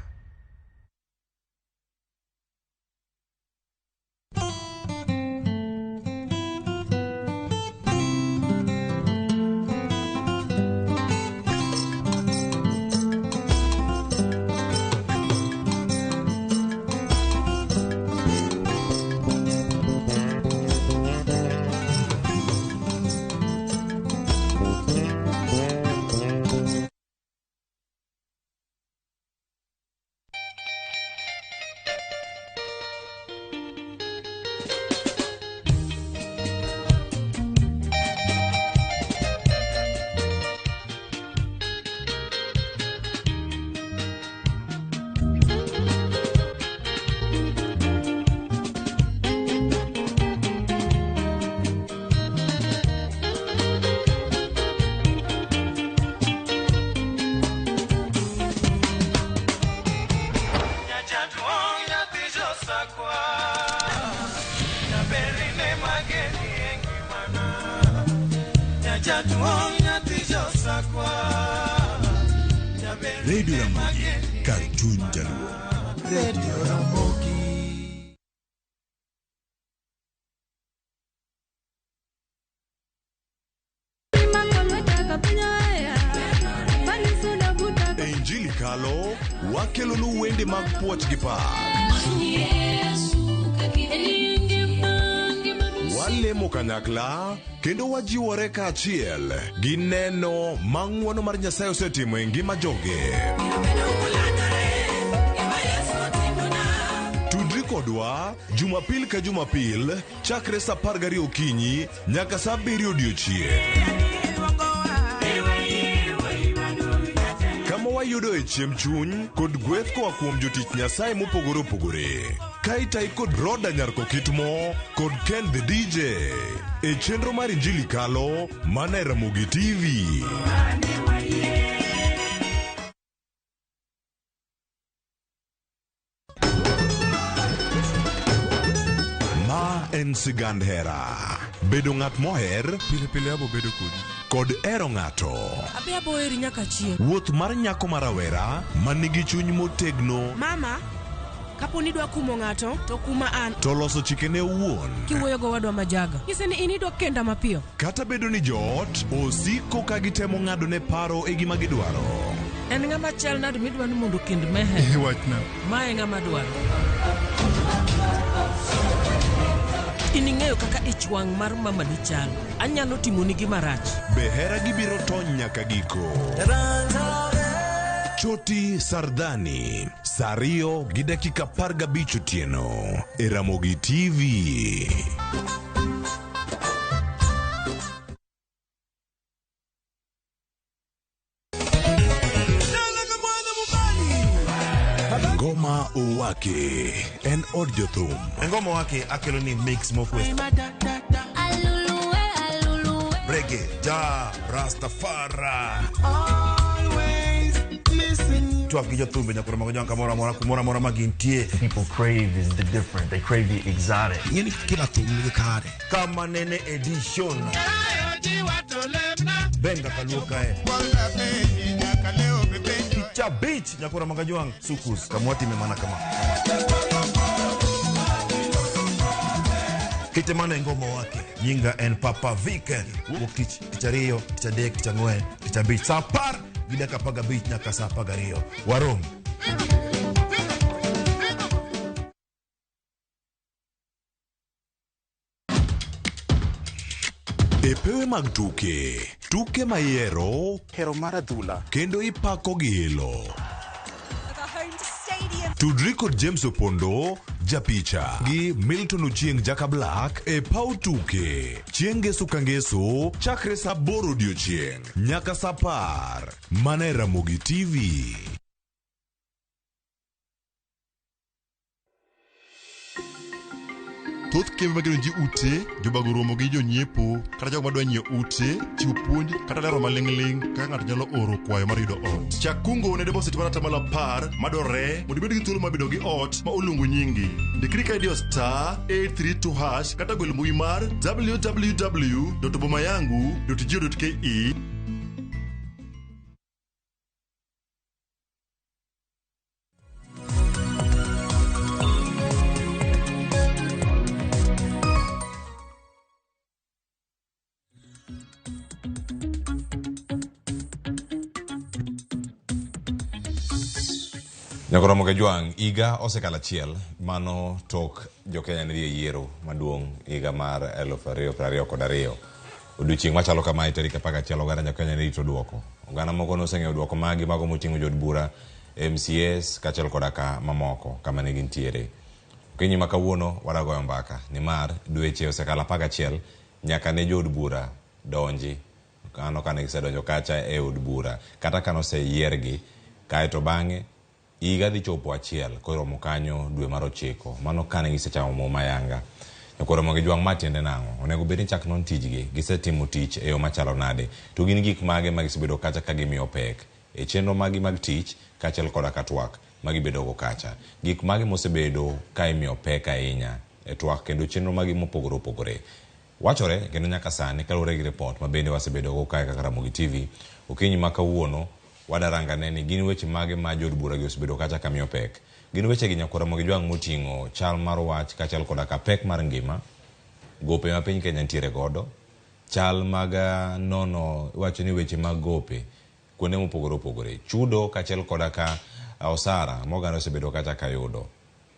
Jaduong' nyathi Josakwa, jaberine mageni e ngimana. Jaduong' nyathi Josakwa, jaberine Radio Ramogi, mageni kar chuny jaluo. Radio Ramogi. E Injili Kalo, wakelonu wende mag puoch gi pak. Walemo kanyakla kendo wajiwore kaachiel gi neno ma ng'wono mar Nyasaye osetimo e ngima joge. Tudri kodwa Jumapil ka Jumapil chakre sa 12 okinyi nyaka sa 7 odiochieng'. Kama wayudoe chiemb chuny kod gweth koa kuom jotich Nyasaye mopogore opogore. Ka itayi kod Roda Nyarkokitmo kod Ken the DJ e chenro mar Injili Kalo mana e Ramogi TV. Ma en sigand hera. Bedo ng'at moher pile pile abo bedo kodi kod hero ng'ato. Abi abo heri nyaka chieng'. Wuoth mar nyako ma rawera ma nigi chuny motegno Mama, kapo ni idwa kumo ng'ato, to kuma an. to loso chikene owuon. Kiwuoyo gowadwa ma jaga. Nyise ni in idwa kenda mapiyo. Kata bedo ni joot osiko ka gitemo ng'adone paro e gima gidwaro. En ng'ama chal nade midwa ni mondo okend Meher? Wachna. Ma e ng'ama dwaro. In ing'eyo kaka ich wang' mar mamani chalo. Anyalo timoni gima rach. Be hera gibiro tony nyaka giko? Choti Sardani, saa 2 gi dakika 15 otieno e Ramogi TV. Ngoma Owake en od jothum. Ngoma Owake akelo ni mix mokwe. Reggae, ja, Rastafari. Twak gi jothumbe nyakoro mago jwang' kamoro amora kumoro amora ma gintie. People crave is the different. They crave the exotic. Ing'eni kila thum nigi kare. Kama nene edition. Benga kaluo kae. Picha beach nyakoro mago jwang' sukus kamwatime mana kama. Kite mana e ngoma wake. Nyinga en Papa Vic. Wuok tich, tich ariyo, tich adek, tich ang'wen, tich abich. Sa 10 gi dakika 15 nyaka sa 12. Warom. E pewe mag tuke, tuke ma ihero hero mar adhula kendo ipako gi ilo. Tudri kod James Opondo, japicha gi Milton Ochieng' Jaka Black e paw tuke chieng' ngeso ka ngeso chakre sa 8 odiochieng' nyaka sa 10 mana e Ramogi TV. Thoth kembe magero ji ute, jobago romo gi jonyiepo kata jogo madwa nyiewo ute, chiwo puonj kata lero maling'ling' kaka ng'ato nyalo oro kwayo mar yudo ot. Chak kungo ne deposit mar 10% madwarore mondo ibed gi thuolo mar bedo gi ot ma oluongo nyingi. Ndikri ka idiyo *832# kata gwel mbui mar www.bomayangu.go.ke. Nyakoromo Kajwang', higa osekalo achiel mano tok jokenya ne dhi e yiero maduong' higa mar 2022. Odiochieng' machalo kamae tarik 11 oganda jokenya ne rito duoko. Oganda moko noseng'eyo duoko magi mago moting'o jood bura, MCAs kaachiel koda ka mamoko kama ne gintiere. Okinyi ma kawuono wadagoyo mbaka nimar dweche osekalo 11 nyaka ne jood bura donji. Kano kane gisedonjo kacha e od bura kata kane oseyiergi kaeto bang'e higa dhi chopo achiel koromo kanyo dwe mar 9 mano kane gisechamo muma yanga. Nyakoromo gi jwang' ma tiende nang'o? Onego bed ni chak non tijgi, gisetimo tich e yo machalo nade? To gin gik mage ma gisebedo kacha ka gimiyo pek e chenro magi mag tich kaachiel koda ka twak? ma gibedogo kacha. Gik mage mosebedo ka imiyo pek ahinya e twak kendo chenro magi mopogore opogore. Wachore kendo nyaka sani kaluwore gi ripot ma bende wasebedogo kae kaka Ramogi TV, okinyi ma kawuono wadarangane ni gin weche mage ma jood bura gi osebedo kacha ka miyo pek. Gin weche gi nyakwar Ramogi Jwang' moting'o chal mar wach kaachiel koda ka pek mar ngima, gope ma piny Kenya nitiere godo, chal mag nono iwacho ni weche mag gope kuonde mopogore opogore, chudo kaachiel koda ka osara ma oganda osebedo kacha ka yudo.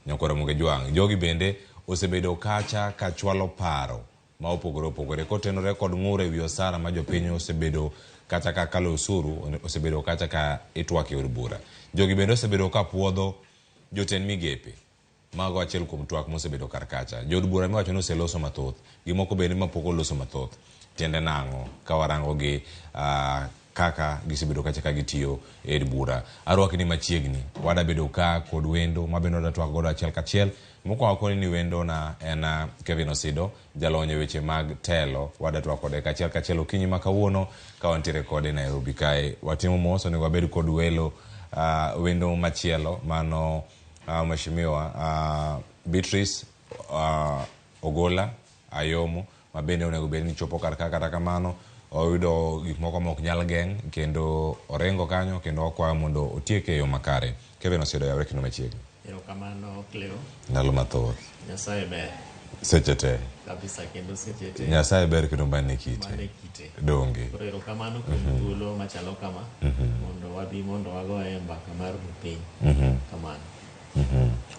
Nyakwar Ramogi Jwang', jogi bende osebedo kacha ka chwalo paro ma opogore opogore kotenore kod ng'ur ewi osara ma jopiny osebedo kata ka kalo osuru osebedo kacha ka itwak e od bura. Jogi bende osebedo ka puodho jotend migepe. Mago achiel kuom twak mosebedo kar kacha. Jood bura miwacho ni oseloso mathoth, gi moko bende mapok oloso mathoth. Tiende nang'o ka warango gi kaka gisebedo kacha ka gitiyo e od bura. Arwaki ni machiegni, wadabedo ka kod wendo ma bende wadwa twak godo achiel kachiel. Mokwongo akoni ni wendo na en Kevin Osido, jalony e weche mag telo. Wadwa twak kode kachiel kachiel okinyi ma kawuono ka wantiere kode Nairobi kae. Watimo mos, onego wabed kod welo wendo machielo mano Mheshimiwa Beatrice Ogola Ayomo ma bende onego bed ni chopo kar ka. Kata kamano oyudo gik moko ma ok nyal geng' kendo oringo kanyo kendo okwayo mondo otieke e yo makare. Kevin Osido, yawre kendo machiegni. Erokamano Cleo. Ndalo mathoth. Nyasaye ber. Seche te. Kabisa kendo seche te. Nyasaye ber kendo mane kite. Mane kite. Donge. Koro erokamano kuom thuolo machalo kama mondo wabi mondo wagoye mbaka mar piny. Kamano.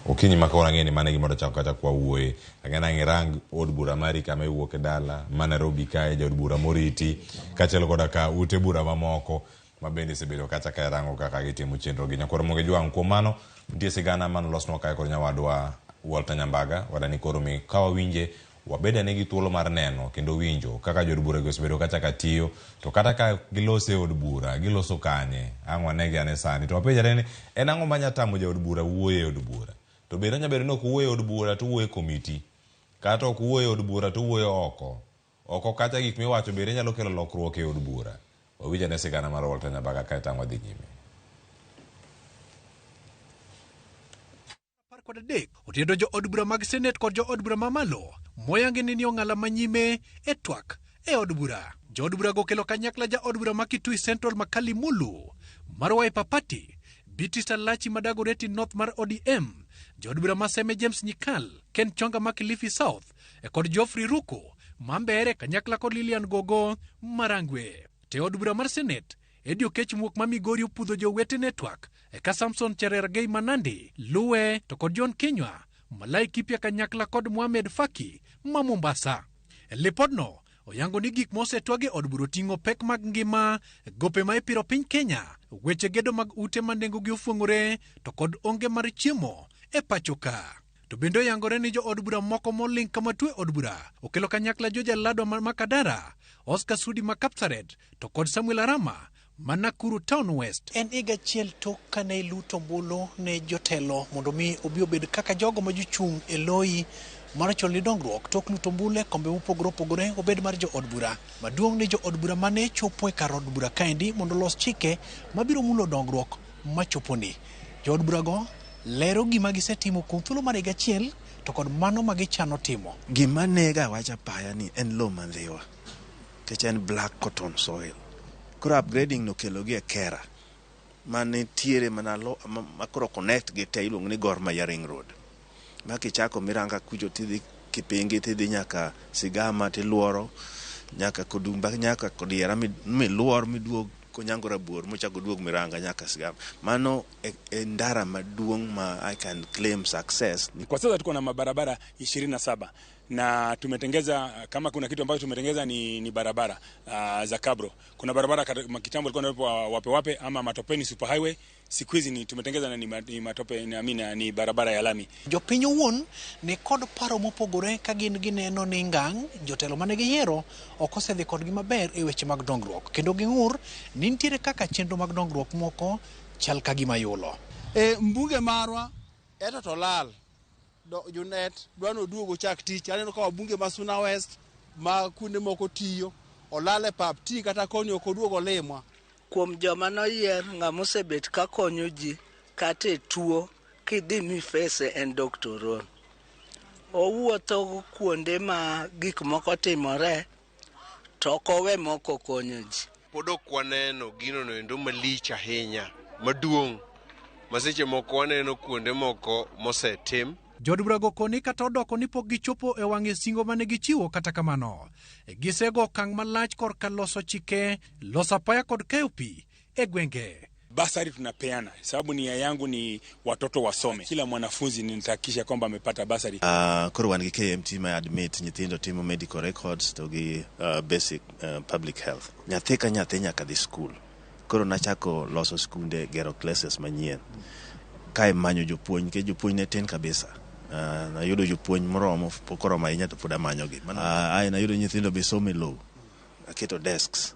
Okinyi ma kawuono ang'e ni mano e gima wadwa chako kata kwa wuoye. Ang'e ni ang' irang od bura mari kama iwuok e dala ma Nairobi kae, jaod bura moriti, kaachiel koda ka ute bura mamoko ma bende isebedo kacha ka irango kaka gitimo chenro gi. Nyakwar Ramogi Jwang', kuom mano nitie sigana manolosnwa kae kod nyawadwa Walter Nyambaga. Wadani koro mi ka wawinje wabed ane gi thuolo mar neno kendo winjo kaka jood bura gi osebedo kacha ka tiyo, to kata ka giloso e od bura, giloso kanye, ang' wanegi ane sani. To wapenjre ni en ang'o manya tamo jaod bura wuoyo e od bura? To bende onyalo bedo ni ok owuoyo e od bura to owuoyo e komiti, kata ok owuoyo e od bura to owuoyo oko. Oko kacha gik miwacho bende nyalo kelo lokruok e od bura. Wawinj ane sigana mar Walter Nyambaga kae to ang' wadhi nyime. 13 otedo jo od bura mag senet kod jo od bura mamalo moyangi ni ong'ala manyime e twak e od bura. Jo od bura go kelo kanyakla ja od bura ma Kitui Central Makali Mulu mar Wiper Party, Beatrice Alachi ma Dagoretti North mar ODM, jo od bura ma Seme James Nyikal, Ken Chonga ma Kilifi South e kod Geoffrey Ruku ma Mbeere kanyakla kod Lilian Gogo Marangwe. Te od bura mar senet Eddie Okech Muok ma Migori opudho jowetene e twak, eka Samson Cherargei ma Nandi luwe to kod John Kinyua ma Laikipia kanyakla kod Mohamed Faki ma Mombasa. E lipodno oyango ni gik mosetwag e od bura oting'o pek mag ngima, gope ma ipiro piny Kenya, weche gedo mag ute ma nengogi ofuong'ore to kod onge mar chiemo e pacho ka. To bende oyangore ni jo od bura moko moling' kama tuo e od bura okelo kanyakla George Aladwa ma Makadara, Oscar Sudi ma Kapsaret to kod Samuel Arama ma Nakuru Town West. En higa achiel tok kane iluto ombulu ne jotelo mondo mi obi obed kaka jogo ma jochung' e loyi mar cholo ni dongruok tok luto ombulu e kombe mopogore opogore obed mar jo od bura. Maduong' ni jo od bura mane chopo e kar od bura kaendi mondo olos chike mabiro mulo dongruok machoponi. Jo od burago lero gima gisetimo kuom thuolo mar higa achiel to kod mano ma gichano timo. Gima nega wach apaya ni en lowo ma Ndhiwa nikech en black cotton soil. Koro upgrading no kelo gi e Kera manitiere mana lo ma koro connect gi te iluongo ni Gor Mahia Ring Road. Ma kichako Miranga kucho tidhi Kipingi tidhi nyaka Sigama tiluoro nyaka Kodumba nyaka Kodiera miluor miduog Konyango Rabuor mochako duog Miranga nyaka Sigama. Mano e ndara maduong' ma I can claim success. Kwa sasa tuko na mabarabara 27 na tumetengeza, kama kuna kitu ambacho tumetengeza ni barabara za kabro. Kuna barabara kitambo ilikuwa inaitwa wape wape ama matopeni super highway, siku hizi ni tumetengeza na ni matope na amina ni barabara ya lami. Jopiny owuon ni kod paro mopogore ka gin gineno ni ngang' jotelo mane giyiero ok osedhi kodgi maber e weche mag dongruok kendo ging'ur ni nitiere kaka chenro mag dongruok moko chal ka gima yulo. E mbunge marwa eto to lal Junet dwa ni oduog ochak tich. Aneno ka wabunge ma Suna West ma kuonde moko tiyo olal e pap ti kata koni ok oduog olimwa. Kuom joma noyier ng'ama osebet ka konyo ji Kata e tuo kidhi mifese en Dr. Ron. Owuotho kuonde ma gik moko timore to ok owe moko konyo ji. Pod ok waneno gino no endo malich ahinya, maduong' ma seche moko waneno kuonde moko mosetim. Jood burago koni kata odoko ni pok gichopo e wang'e singo mane gichiwo kata kamano. Gisego okang' malach korka loso chike, loso apaya kod keyo pi e gwenge. Basari tunapeana sababu nia yangu ni watoto wasome. Kila mwanafunzi nitahakikisha kwamba amepata basari. Koro wan gi KMT ma admit nyithindo timo medical records to gi basic public health. Nyathi ka nyathi nyaka dhi school. Koro nachako loso skunde, gero classes manyien. Kae manyo jopuonj, nikech jopuonj ne tin kabisa. Nayudo jopuonj moromo, pok oromo ahinya to pod amanyogi. Ae nayudo nyithindo be somo e lowo. Aketo desks.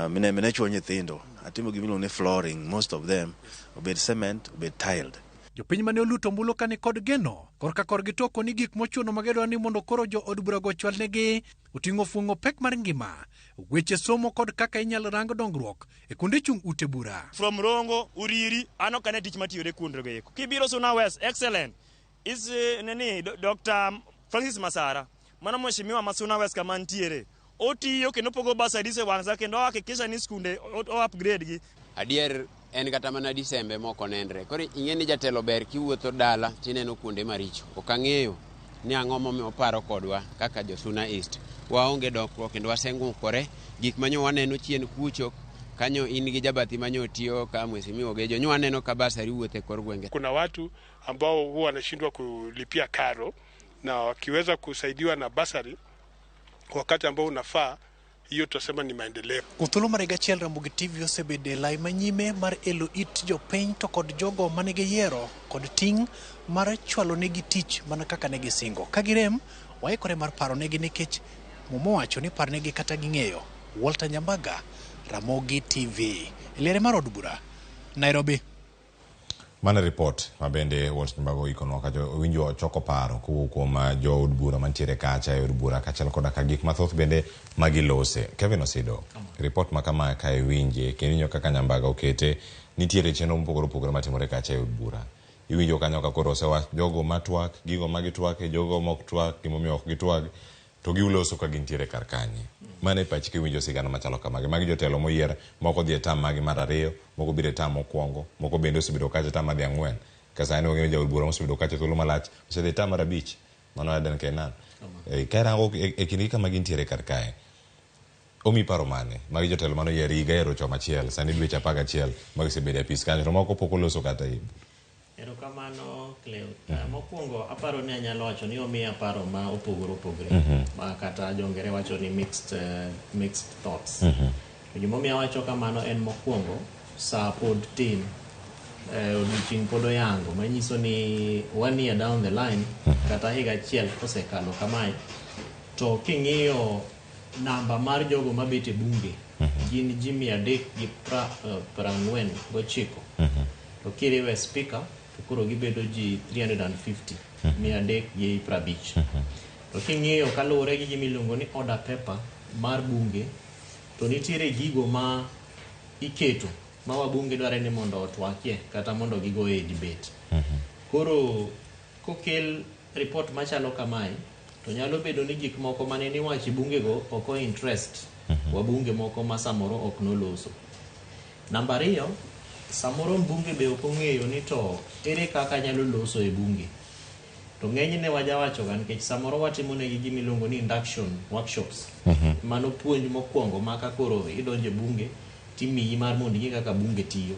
Mine chuo nyithindo. Atimo gima iluongo ni flooring, most of them, obed cement, obed tiled. Jopiny mane oluto ombulu ka nikod geno korka korgi to koni gik mochuno magidwaro ni mondo koro jo od burago ochwalnegi oting'o fuong'o pek mar ngima, weche somo kod kaka inyalo rang dongruok e kuonde chung' ute bura. From Rongo, Uriri, an ok ane tich matiyore kuondego eko. Kibiro Suna West, excellent. Is nini, Dr. Francis Masara, mano mheshimiwa ma Suna West kama ntiere. Otiyo kendo pogo bursaries e wang' sa kendo ohakikisha ni skunde o upgrade gi. Adier en kata mana Disembe mok onenre. Koro ing'e ni jatelo ber kiwuotho dala tineno kuonde maricho. Ok ang'eyo ni ang'o momiyo oparo kodwa kaka jo Suna East. Waonge dongruok kendo waseng'ukore. Gik manyo waneno chien kucho kanyo in gi jabathi manyo tiyo ka mheshimiwa Ogejo. Nyo waneno ka basari wuotho e kor gwenge. Kuna watu ambao huwa wanashindwa kulipia karo na wakiweza kusaidiwa na basari wakati ambao unafaa, hiyo tutasema ni maendeleo. Kuom thuolo mar higa achiel Ramogi TV osebedo e lai manyime mar elo it jopiny to kod jogo manigi yiero kod ting' mar chwalo negi tich mana kaka ne gisingo. Ka girem, waikore mar paro negi nikech Muma owacho ni parnegi kata ging'eyo. Walter Nyambaga, Ramogi TV. E liere mar od bura, Nairobi. Mano report ma bende Walter Nyambaga oikonwa kacha owinjo ochoko paro kowuok kuom jood bura mantiere kacha e od bura kaachiel koda ka gik mathoth bende magilose. Kevin Osido, report ma kama ka iwinje kendo iwinjo kaka Nyambaga okete, nitiere chenro mopogore opogore matimore kacha e od bura. Iwinjo kanyo ka koro osewach jogo matwak, gigo ma gitwake, jogo mok twak, gimomiyo ok gitwag, to giloso ka gintiere kar kanye. Mano e pachi kiwinjo sigana machalo kamagi. Magi jotelo moyier, moko dhi e tam magi mar ariyo, moko biro e tam mokwongo, moko bende osebedo kacha tam madhi ang'wen. Ka sani wang'eyo jaod bura mosebedo kacha thuolo malach, osedhi e tam mar abich, mano Aden Keynan. Ka irango e kindgi kama gintiere kar kae, omiyi paro mane? Magi jotelo mane oyier higa ero chom achiel, sani dweche 11 magisebedo e apis kanyo, to moko pok oloso kata e Erokamano Cleo. Mokwongo aparo ni anyalo wacho ni omiya paro ma opogore opogore. Ma kata jongere wacho ni mixed thoughts. To gimomiyo awacho kamano en mokwongo sa pod tin. Odiochieng' pod oyango manyiso ni one year down the line kata higa achiel kosekalo kamae to king'iyo namba mar jogo mabet e bunge gin ji 349. To kiriwe speaker to koro gibedo ji 350, 350. To king'iyo kaluwore gi gima iluongo ni order paper mar bunge to nitiere gigo ma iketo ma wabunge dware ni mondo otwakie kata mondo gigoye debate. Koro kokel report machalo kamae to nyalo bedo ni gik moko mane niwacho e bunge go ok o interest wabunge moko ma samoro ok noloso. Namba ariyo, samoro mbunge be ok ong'eyo ni to ere kaka nyalo loso e bunge. To ng'enyne wajawacho ga nikech samoro watimo negi gima iluongo ni induction workshops. Mano puonj mokwongo ma ka koro idonjo e bunge timiyi mar mondo ing'e kaka bunge tiyo.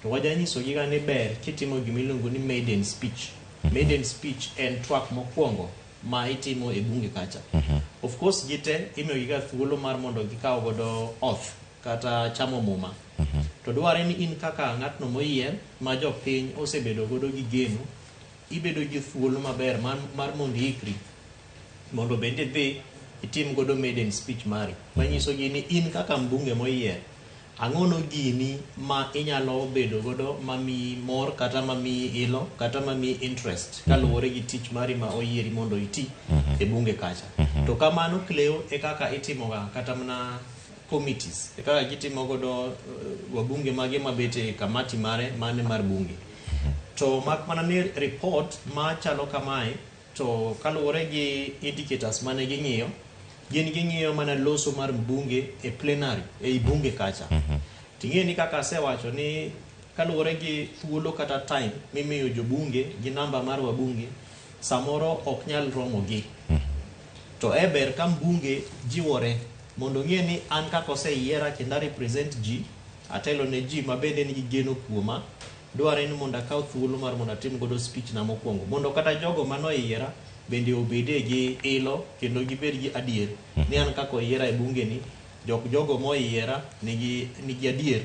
To wajanyisogi ga ni ber kitimo gima iluongo ni maiden speech. Maiden speech en twak mokwongo ma itimo e bunge kacha. Of course gite imiyogi ga thuolo mar mondo gikaw godo oath kata chamo muma. To dware ni in kaka ng'atno moyier ma jopiny osebedo godo gi geno, ibedo gi thuolo maber mar mondo iikri mondo bende idhi itim godo maiden speech mari. Manyiso gi ni in kaka mbunge moyier, ang'ono gini ma inyalo bedo godo mamiyi mor kata mamiyi ilo kata mamiyi interest kaluwore gi tich mari ma oyieri mondo iti e bunge kacha. To kamano Cleo e kaka itimoga kata mana committees e kaka gitimo godo wabunge mage mabet e kamati mare mane mar bunge. To mak mana ni report machalo kamae to kaluwore gi indicators mane ging'iyo, gin ging'iyo mana loso mar mbunge e plenary ei bunge kacha. Ting'e ni kaka asewacho ni kaluwore gi thuolo kata time mimiyo jobunge gi namba mar wabunge samoro ok nyal romo gi. To e ber ka mbunge jiwore mondo ong'e ni an kaka oseyiera kendo a represent ji, atelo ne ji ma bende nigi geno kuoma, dware ni mondo akaw thuolo mar mondo atim godo speech na mokwongo mondo kata jogo manoyiera bende obede gi ilo kendo gibed gi adier ni an kaka oyiera e bunge ni jok jogo moyiera nigi adier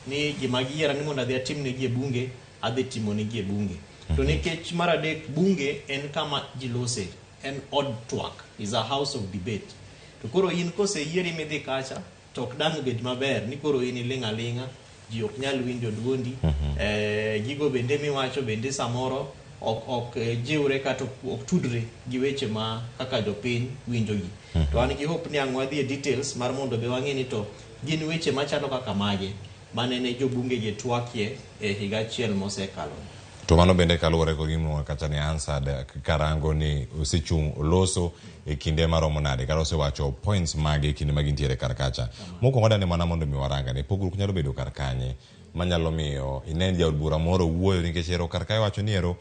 ni gima giyiera ni mondo adhi atim negi e bunge adhi timo negi e bunge. To nikech mar adek bunge en kama ji lose, en od twak, is a house of debate. To koro in koseyieri midhi kacha to ok dang' bed maber ni koro in iling' aling'a, ji ok nyal winjo duondi. Gigo bende miwacho bende samoro ok jiwre kata ok tudre gi weche ma kaka jopiny winjogi. To an gi hope ni ang' wadhi e details mar mondo be wang'e ni to gin weche machalo kaka mage manene jobunge gi twakie e higa achiel mosekalo. To mano bende kaluwore kod gima kacha ni Hansard karango ni osechung' oloso e kinde maromo nade kata osewacho points mage e kinde ma gintiere kar kacha. Mokwongo adani mana mondo mi warangane pogruok nyalo bedo kar kanye manyalo miyo inen jaod bura moro wuoyo nikech ero kar kae wacho ni ero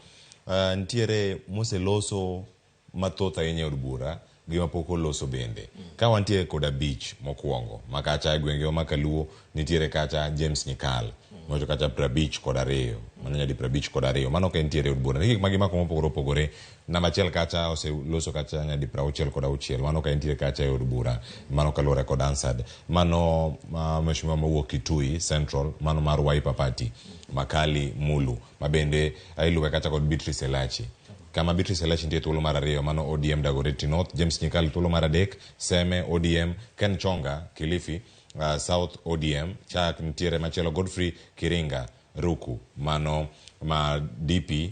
nitiere moseloso mathoth ahinya e od bura gi mapok oloso bende. Ka wantie kod 5 mokwongo ma kacha e gwengewa ma Kaluo nitiere kacha James Nyikal mowacho kacha 52, mano nyadi 52, mano ka entiere e od bura. Nitie gik ma gimako mopogore opogore. Namba 1 kacha oseloso kacha nyadi 66, mano ka entiere kacha e od bura, mano kaluwore kod Hansard. Mano mheshimiwa mowuok Kitui Central, mano mar Wiper Party, Makali Mulu, ma bende iluwe kacha kod Beatrice Elachi. Kama Beatrice Elachi nitie thuolo mar 2, mano ODM Dagoretti North, James Nyikal thuolo mar 3, Seme ODM, Ken Chonga Kilifi South ODM, chak nitiere machielo Godfrey Kiringa Ruku, mano ma DP,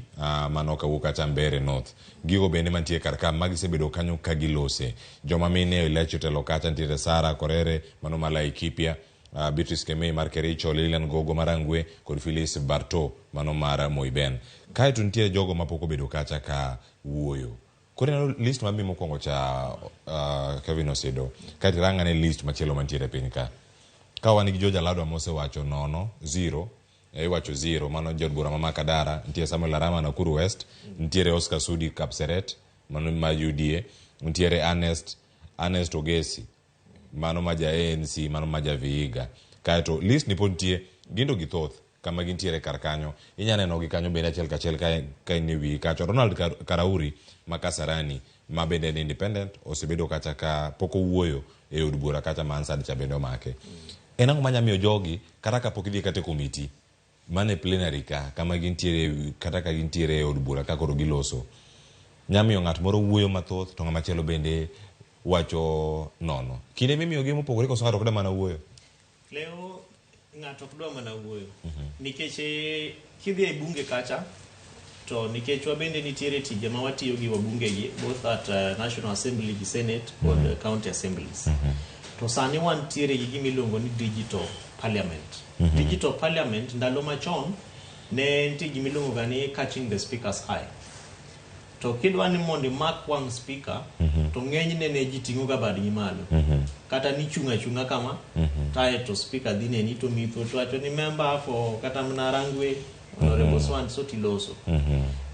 mano kawuok kacha Mbeere North. Gigo bende mantie kar ka magisebedo kanyo ka gilose. Joma mine Elachi otelo kacha nitiere Sarah Korere, mano ma Laikipia, Beatrice Kemei mar Kericho, Lilian Gogo mar Rangwe kod Phyllis Barto mano mar Moiben. Kaeto nitie jogo mapok obedo kacha ka wuoyo. Koro ineno list mami mokwongo cha Kevin Osido, kaeto irang ane list machielo mantiere piny ka. Ka wan gi George Aladwa mosewacho 0, 0, iwacho 0, mano jaod bura ma Makadara, nitie Samuel Arama Nakuru West, nitiere Oscar Sudi Kapseret, mano ma UDA, nitiere Ernest Ogesi, mano ma ja ANC, mano ma ja Vihiga. Kaeto list ni pod nitie, gin to githoth kama gintiere kar kanyo. Inya neno gi kanyo bende achiel kachiel ka in e wiyi kacha. Ronald Karauri ma Kasarani ma bende en independent osebedo kacha ka pok owuoyo e od bura kacha ma Hansard cha bende omake. En ang'o manya miyo jogi kata kapok idhi kata e komiti mane plenary ka kama gintiere kata ka gintiere e od bura ka koro giloso nya miyo ng'at moro wuoyo mathoth to ng'ama chielo bende wacho nono. Kinde mimiyogi mopogore koso ng'ato ok dwa mana wuoyo? Leo ng'ato ok dwa mana wuoyo. Nikech kidhi e bunge kacha to nikech wabende nitiere tije ma watiyo gi wabunge gi both at National Assembly gi Senate kod county assemblies. To sani wantiere gi gima iluongo ni digital parliament. Digital parliament ndalo machon ne nitie gima iluongo ga ni catching the speaker's eye. To kidwa ni mondo imak wang' speaker to ng'enyne ne ji ting'o ga badgi malo. Kata ni chung' achung'a kama kaeto speaker dhi neni to miyi thuolo to wacho ni member for kata mana Rangwe Honorable so and so tiloso.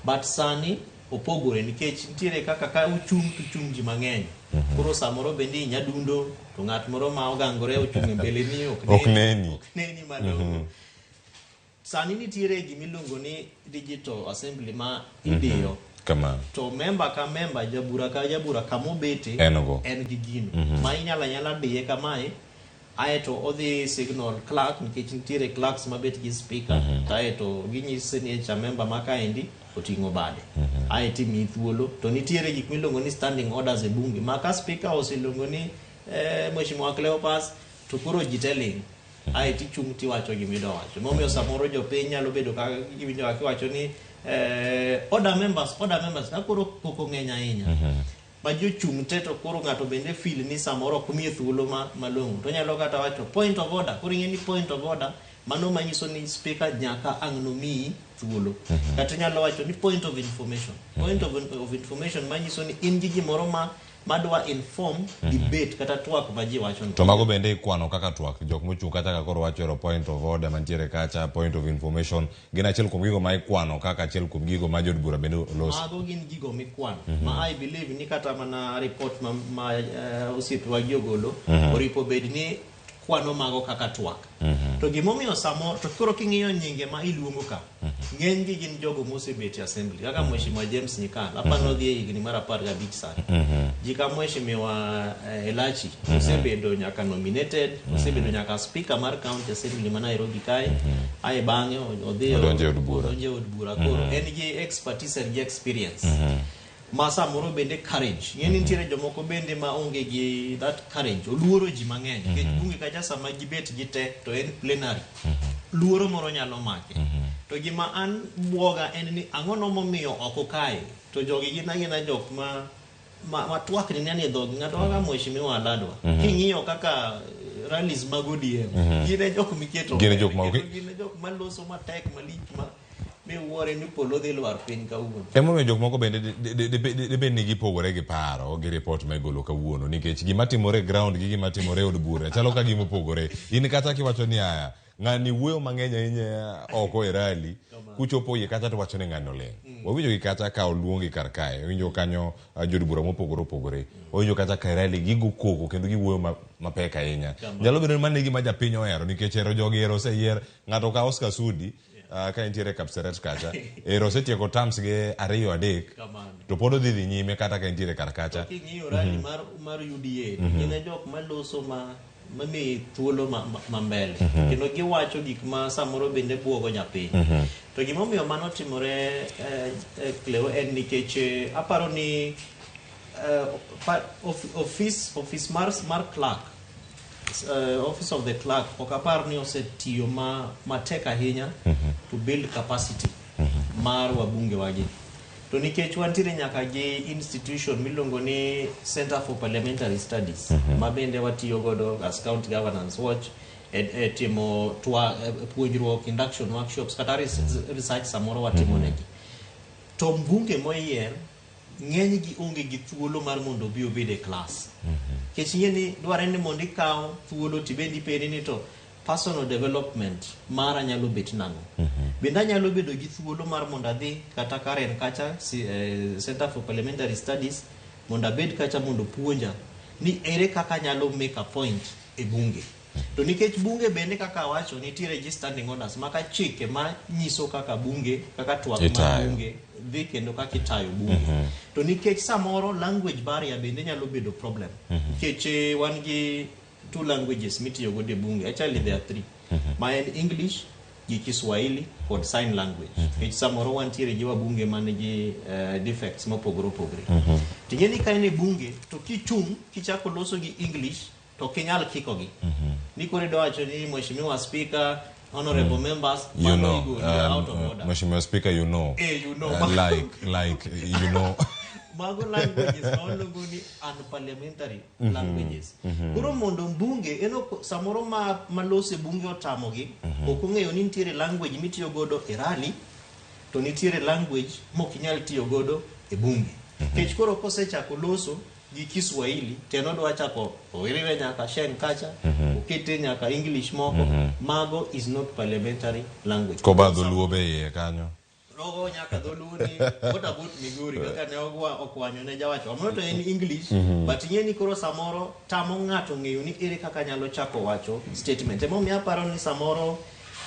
But sani opogore nikech nitiere kaka ka uchung' to uchung' ji mang'eny. Koro samoro bende inyadundo to ng'at moro ma ogangore ochung' e mbele ni ok neni. Ok neni malong'o. Sani nitiere gima iluongo ni digital assembly ma idiyo. Kamano. To member ka member, jabura ka jabura kamobete en gi gino. Ma inyalo anyala diye kamae aeto odhi signal clerk nikech nitiere clerks mabet gi speaker. Aeto ginyise ni cha member ma kaendi oting'o bade. Aeto imiyi thuolo. To nitiere gik miluongo ni standing orders e bunge ma ka speaker oseluongo ni Mheshimiwa Cleopas to koro ji te ling'. Aeto ichung' tiwacho gima idwa wacho. Momiyo samoro jopiny nyalo bedo ka giwinjo kaka iwacho ni order members, ka koro koko ng'eny ahinya. ma ji ochung' te to koro ng'ato bende feel ni samoro ok miye thuolo ma malong'o to onyalo kata wacho point of order koro ing'e ni point of order mano manyiso ni speaker nyaka ang' nomiyi thuolo kata inyalo wacho ni point of information point of information manyiso ni in gi gimoro ma madwa inform debate kata twak ma ji wacho no To mago bende ikwano kaka twak jok mochung' kacha ka koro wacho ero point of order mantiere kacha point of information gin achiel kuom gigo ma ikwano kaka achiel kuom gigo ma jood bura bende oloso. Mago gin gigo mikwano ma I believe ni kata mana report ma, ma osiepewa gi ogolo oripo bed ni kwano mago kaka twak. To gimomiyo samoro to koro king'iyo nyinge ma iluongo ka ng'eny gi gin jogo mosebet e assembly kaka Mheshimiwa James Nyikal apa nodhi e higni mar 15 sani. Ji ka Mheshimiwa Elachi osebedo nyaka nominated, osebedo nyaka speaker mar county assembly ma Nairobi kae, ae bang'e odhi Odonjo e od bura. odonjo e od bura koro en gi expertise en gi experience ma samoro bende courage ing'e ni nitiere jomoko bende ma onge gi that courage oluoro ji mang'eny nikech bunge kacha sama gibet gi te to en plenary luoro moro nyalo make to gima an buoga en ni ang'o no momiyo oko kae to jogi gin agina jok ma ma twak ni nani e dhogi ng'ato kaka mheshimiwa Aladwa king'iyo kaka rallies mag ODM gin e jok miketo Gin e jok ma- kendo gin e jok maloso matek malich ma miwuore ni polo dhi lwar piny kawuono. Emomiyo jok moko bende dibed ni gipogore gi paro gi report ma igolo kawuono nikech gima timore e ground gi gima timore e od bura chalo ka gima opogore. In kata kiwacho ni aya ng'ani wuoyo mang'eny ahinya oko e rally kuchopo iye kacha to wacho ni ng'ani oling'. Wawinjo gi kacha ka oluongi kar kae, winjo kanyo jood bura mopogore opogore. Wawinjo kacha ka e rally gigo koko kendo giwuoyo mapek ahinya. Nyalo bedo ni mano e gima japiny ohero nikech hero jogi ero oseyier ng'ato ka Oscar Sudi ka entiere Kapseret kacha ero osetieko terms ge 2 3 to pod odhi dhi nyime kata ka entiere kar kacha. King'iyo rally mar UDA gin e jok maloso ma mamiyi thuolo ma mbele kendo giwacho gik ma samoro bende buogo japiny. To gimomiyo mano timore Cleo en nikech aparo ni office mar clerk, office of the clerk ok apar ni osetiyo matek ahinya to build capacity mar wabunge wagi. To nikech wantiere nyaka gi institution miluongo ni Center for Parliamentary Studies ma bende watiyo godo as County Governance Watch e timo puonjruok, induction workshops kata research samoro watimo negi. To mbunge moyier ng'eny gi onge gi thuolo mar mondo obi obed e class. Nikech ing'e ni dwarre ni mondo ikaw thuolo tibed ipenji ni to personal development mara nyalo bet nang'o. Bende anyalo bedo gi thuolo mar mondo adhi kata Karen kacha Center for Parliamentary Studies mondo abed kacha mondo puonja ni ere kaka anyalo make a point e bunge. To nikech bunge bende kaka awacho nitiere gi standing orders maka chike ma nyiso kaka bunge kaka twak mar bunge dhi kendo kaka itayo bunge. To nikech samoro language barrier bende nyalo bedo problem. Nikech wan gi 2 languages mitiyo godo e bunge, actually there are 3. Ma en English gi Kiswahili kod sign language. Nikech samoro wantiere gi wabunge man gi defects mopogore opogore. Ting'e ni ka in e bunge to kichung' kichako loso gi English to ok inyal kikogi. Ni koro idwa wacho ni Mheshimiwa Speaker, honorable members, You know, igolo, out of order. Mheshimiwa Speaker, you know. You know. Like, you know. Mago languages ma waluongo ni unparliamentary languages. Koro mondo mbunge eno samoro ma lose bunge otamogi, ok ong'eyo ni nitiere language mitiyo godo e rally to nitiere language mok inyal tiyo godo e bunge. Nikech koro kosechako loso gi Kiswahili to en odwa chako oriwe nyaka Sheng kacha, okete nyaka English moko, mago is not parliamentary language. Koba dholuo be iye kanyo. Rogo nyaka dholuo ni what about Migori kaka ne ogwa okwanyo ne jawacho. Amano to en English, but ing'e ni koro samoro tamo ng'ato ng'eyo ni ere kaka nyalo chako wacho statement. Emomiyo aparo ni samoro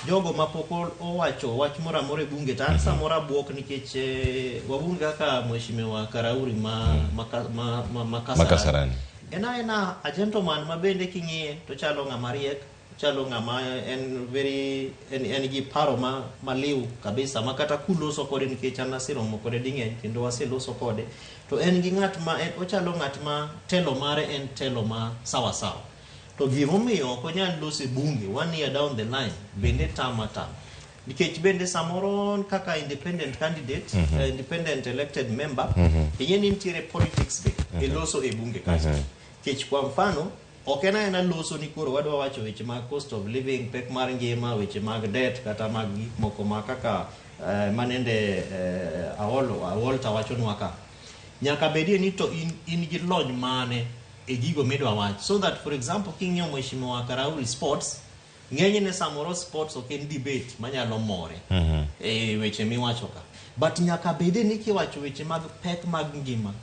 jogo mapok owacho wach moro amora e bunge to an samoro abuok nikech wabunge kaka Mheshimiwa Karauri ma Makasarani. En aena a gentleman ma bende king'iye to chalo ng'ama riek, chalo ng'ama en very en gi paro ma maliw kabisa ma kata kuloso kode nikech an aseromo kode ding'eny kendo waseloso kode to en gi ng'at ma ochalo ng'at ma telo mare en telo ma sawa sawa. To gimomiyo ok onyal loso e bunge 1 year down the line bende tama tama. Nikech bende samoro kaka independent candidate, independent elected member, ing'e ni nitiere politics be e loso e bunge kacha. Nikech kwa mfano, ok en aena loso ni koro wadwa wacho weche mag cost of living, pek mar ngima, weche mag debt kata mag gik moko ma kaka manende Awolta wachonwa ka. Nyaka bedie ni to in gi lony mane e gigo midwa wach. So that, for example, king'iyo Mheshimiwa Karauri sports, ng'enyne samoro sports ok en debate manyalo more e weche miwacho ka. But nyaka bede ni kiwacho weche mag pek mag ngima,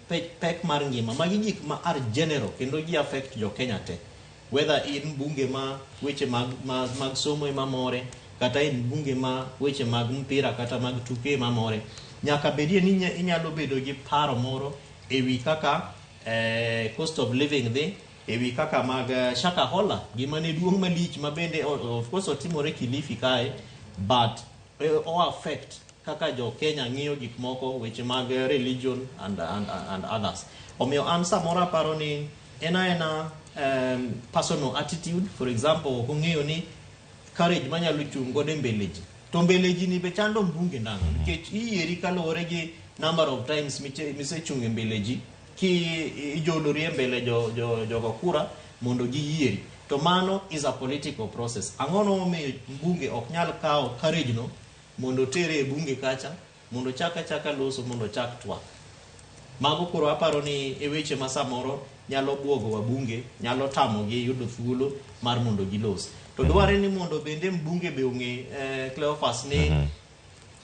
pek mar ngima, magi gik ma are general kendo gi affect jo Kenya te. Whether in bunge ma weche mag somo ema more, kata in bunge ma weche mag mpira kata mag tuke ema more, nyaka bedie ni inyalo bedo gi paro moro ewi kaka cost of living dhi, ewi kaka mag Shakahola, gima ne duong' malich ma bende of course otimore Kilifi kae, but o affect kaka jo Kenya ng'iyo gik moko, weche mag religion and others. Omiyo an samoro aparo ni en aena personal attitude, for example, ok ong'eyo ni courage manyalo chung' godo e mbele ji. To mbele ji ni be chando mbunge nang'o? Nikech iyieri kaluwore gi number of times misechung' e mbele ji, ki ijolori e mbele jogo kura mondo giyieri. To mano is a political process. Ang'o momiyo mbunge ok nyal kawo courage no mondo otere e bunge kacha, mondo chak achaka loso, mondo chak twak. Mago koro aparo ni e weche ma samoro nyalo buogo wabunge, nyalo tamogi yudo thuolo mar mondo gilos. To dware ni mondo bende mbunge be ong'e, Cleophas, ni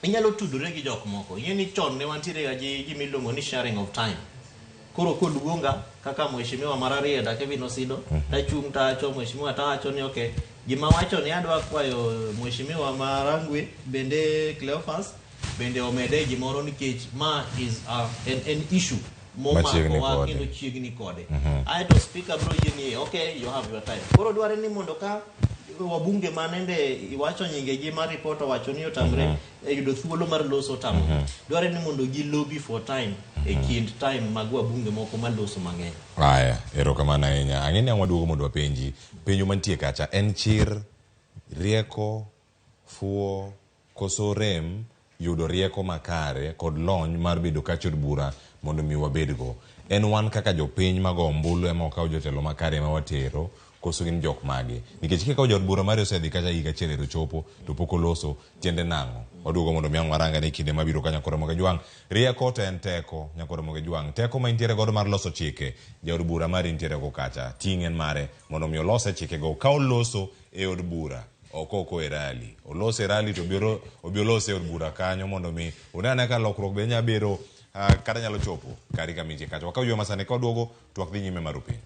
inyalo tudore gi jok moko. Ing'e ni chon ne wantiere ga gi gima iluongo ni sharing of time. Koro koluonga kaka mheshimiwa mar Rarieda Kevin Osido, tachung' tawacho mheshimiwa, tawacho ni okay, gima wacho ni adwa kwayo mheshimiwa ma Rangwe bende Cleophas bende omede gimoro, nikech ma is an issue Machiegni momakowa kode. kendo chiegni kode. Aeto speaker bro yie ni okay, you have your time. Koro dware ni mondo ka wabunge manende iwacho nyingegi ma report owacho ni otamre e yudo thuolo mar loso otamo, dware ni mondo gi lobby for time e kind time mag wabunge moko maloso mang'eny. Aya, erokamano ahinya. Ang'e ni ang' waduogo mondo wapenji. Penjo mantie kacha en chir, rieko, fuo, koso rem yudo rieko makare kod lony mar bedo kacha od bura mondo mi wabedgo. En wan kaka jopiny mago ombulu ema wakaw jotelo makare ema watero, koso gin jok mage? Nikech kikawo jaod bura mari osedhi kacha higa achiel ero chopo to pok oloso, tiende nang'o? Waduogo mondo mi ang' waranga ne kinde mabiro ka Nyakwar Ramogi Jwang'. Rieko to en teko, Nyakwar Ramogi Jwang'. Teko ma intiere godo mar loso chike, jaod bura mari nitiere go kacha. Ting' en mare mondo mi olose chikego. Ka oloso e od bura, ok oko e rally. Olose e rally to obi olose e od bura kanyo mondo mi une ane ka lokruok be nyalo bedo, kata nyalo chopo kari kama intie kacha. Wakaw ywe masani ka waduogo twak dhi nyime mar opiny.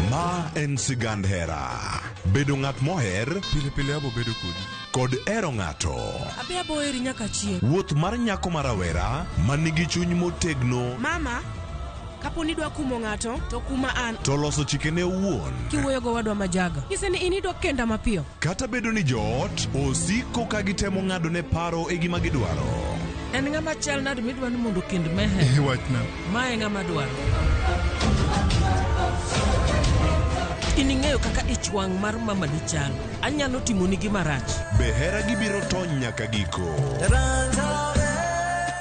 Ma en sigand hera. Bedo ng'at moher pile pile abo bedo kodi kod hero ng'ato. Abi abo heri nyaka chieng'. Wuoth mar nyako ma rawera ma nigi chuny motegno. Mama, kapo ni idwa kumo ng'ato, to kuma an. To loso chikene owuon. Kiwuoyo go wadwa majaga. Nyise ni in idwa kenda mapiyo. Kata bedo ni joot osiko ka gitemo ng'ado ne paro e gima gidwaro. En ng'ama chal nade midwa ni mondo okend Meher? Wachna. Ma e ng'ama dwaro. In ing'eyo kaka ich wang' mar mama ni chal. Anyalo timoni gima rach. Be hera gi biro tony nyaka giko?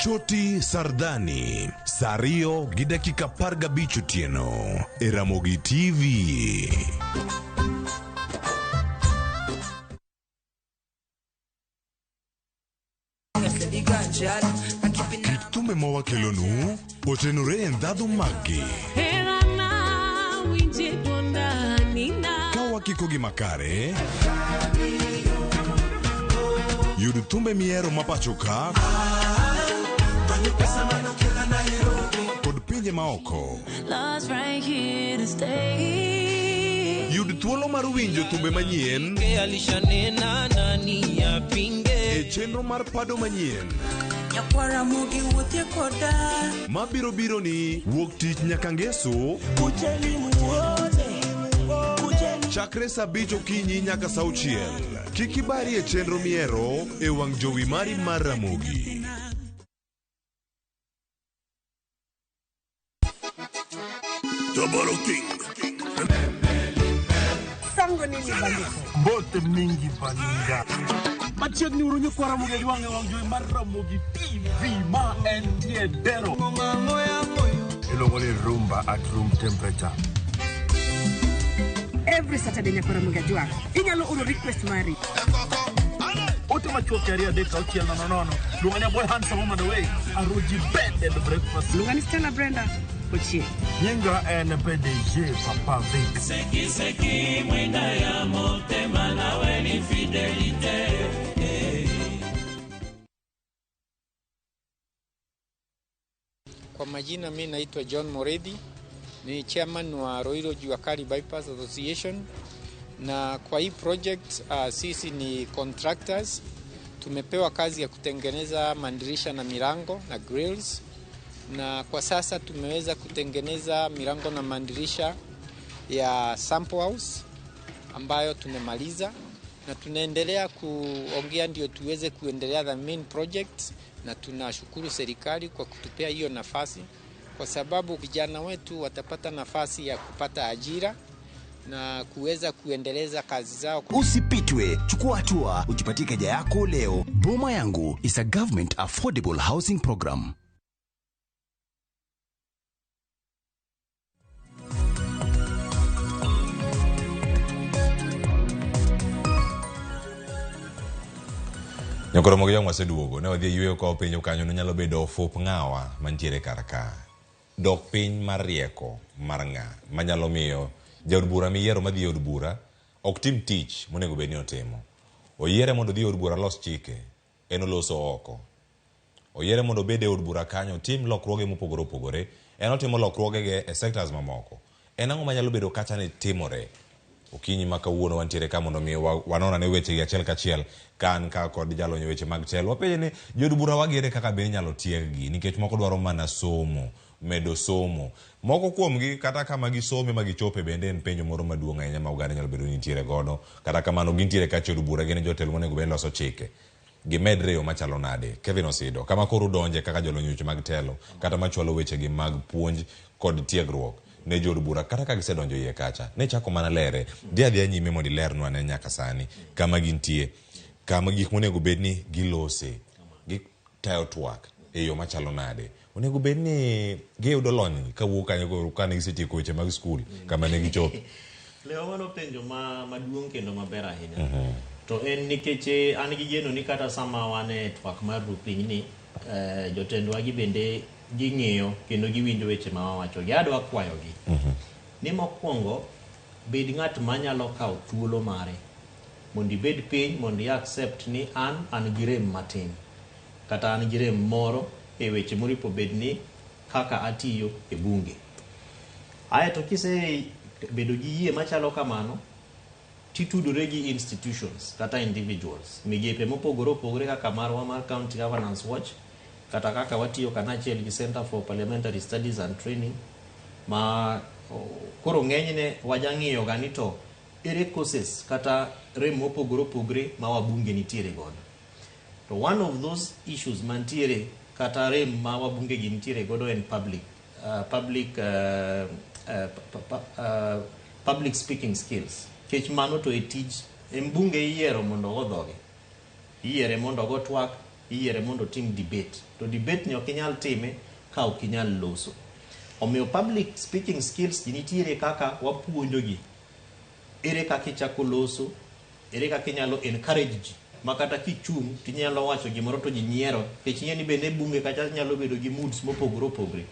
Choti Sardani, saa ariyo gi dakika 15 otieno e Ramogi TV. Kit thumbe ma wakelonu otenore e ndhadhu maggi. Ka wakikogi makare, yud thumbe mihero ma pacho ka kod pinje maoko. Love's right here to stay. Yud thuolo mar winjo thumbe manyien e chenro mar pado manyien Nyakwara mogi wuothie koda mabiro biro ni wuok tich nyaka ngeso Kujeni muone, kujeni. Chakre saa abich okinyi nyaka saa auchiel. Kik ibari e chenro mihero e wang' jowi mari mar Ramogi. Jabaro King. Sango nini bandiko? Mbote mingi baninga. Machiegni uru nyikwa Ramogi Ajwang' e wang' jowi mar Ramogi TV ma entie dero. Iluongo ni rumba at room temperature. Every Saturday nyakwa Ramogi Ajwang'. Inyalo oro request mari. Ote machuok 2 3 6 0 0. Luonga ni Boy Handsome Woman Away. Aruji Bed and Breakfast. Luonga ni Stella Brenda Ochieng'. Nyinga en PDG Papa Vic. Seki seki mwinda ya motema nawe ni fidelite. Kwa majina mi naitwa John Moredi, ni chairman wa Ruiru Jua Kali Bypass Association, na kwa hii project sisi ni contractors. Tumepewa kazi ya kutengeneza madirisha na milango na grills, na kwa sasa tumeweza kutengeneza milango na madirisha ya sample house ambayo tumemaliza, na tunaendelea kuongea ndio tuweze kuendelea the main project, na tunashukuru serikali kwa kutupea hiyo nafasi, kwa sababu vijana wetu watapata nafasi ya kupata ajira na kuweza kuendeleza kazi zao. Usipitwe, chukua hatua, ujipatie keja yako leo. Boma Yangu is a government affordable housing program. Nyakoro mogi jong waseduogo ne wadhi e yweyo ka wapenjo kanyo ni nyalo bedo ofup ng'awa mantiere kar ka. Dok piny mar rieko mar ng'a manyalo miyo jaod bura miyiero madhi e od bura ok tim tich monego bed ni otimo. Oyiere mondo odhi e od bura los chike, en oloso oko. Oyiere mondo obed e od bura kanyo otim lokruoge mopogore opogore, en otimo lokruogege e sectors mamoko. En ang'o manyalo bedo kacha ni timore? Okinyi ma kawuono wantiere ka mondo mi wanon ane wechegi achiel kachiel ka an ka kod jalony e weche mag telo. Wapenje ni jood bura wagi ere kaka be inyalo tieggi nikech moko dwaro mana somo, medo somo. Moko kuomgi kata kama gisome ma gichope bende en penjo moro maduong' ahinya ma oganda nyalo bedo ni nitiere godo. Kata kamano gintiere kacha e od bura, gin e jotelo monego bed ni loso chike. Gimedre e yo machalo nade? Kevin Osido, kama koro udonje kaka jolony e weche mag telo kata machwalo wechegi mag puonj kod tiegruok ne jood bura kata ka gisedonjo iye kacha ne chako mana lere dhi adhiya nyime mondo ilernwa ane nyaka sani kama gintie, kama gik monego bed ni gilose, gitayo twak e yo machalo nade, onego bed ni giyudo lony kawuok kanyo koro kane gisetieko weche mag skul kama ne gichope. Lewa mano penjo maduong' kendo maber ahinya. To en nikech an gi geno ni kata sama wan e twak mar ru piny ni, jotendwa gi bende ging'iyo kendo giwinjo weche ma wawacho gi. Adwa kwayogi ni mokwongo bed ng'at manyalo kawo thuolo mare mondo ibed piny mondo i accept ni an gi rem matin kata an gi rem moro e weche moripo bed ni kaka atiyo e bunge. Aeto kise bedo gi yie machalo kamano, titudore gi institutions kata individuals, migepe mopogore opogore kaka marwa mar County Governance Watch, kata kaka watiyo kanachiel gi Center for Parliamentary Studies and Training, ma koro ng'enyne wajang'iyo ga ni to ere courses kata rem mopogore opogore ma wabunge nitiere godo. To one of those issues mantiere kata rem ma wabunge gi nitiere godo en public speaking skills. Kech mano to e tij mbunge iyiero mondo ogo dhoge, iyiere mondo ogo twak, iyiere mondo otim debate. To debate ni ok inyal time ka ok inyal loso. Omiyo public speaking skills gi nitiere kaka wapuonjogi. Ere kaka ichako loso, ere kaka inyalo encourage ji ma kata kichung' tinyalo wacho gimoro to ji nyiero. Nikech ing'e ni bende bunge kacha nyalo bedo gi moods mopogore opogore.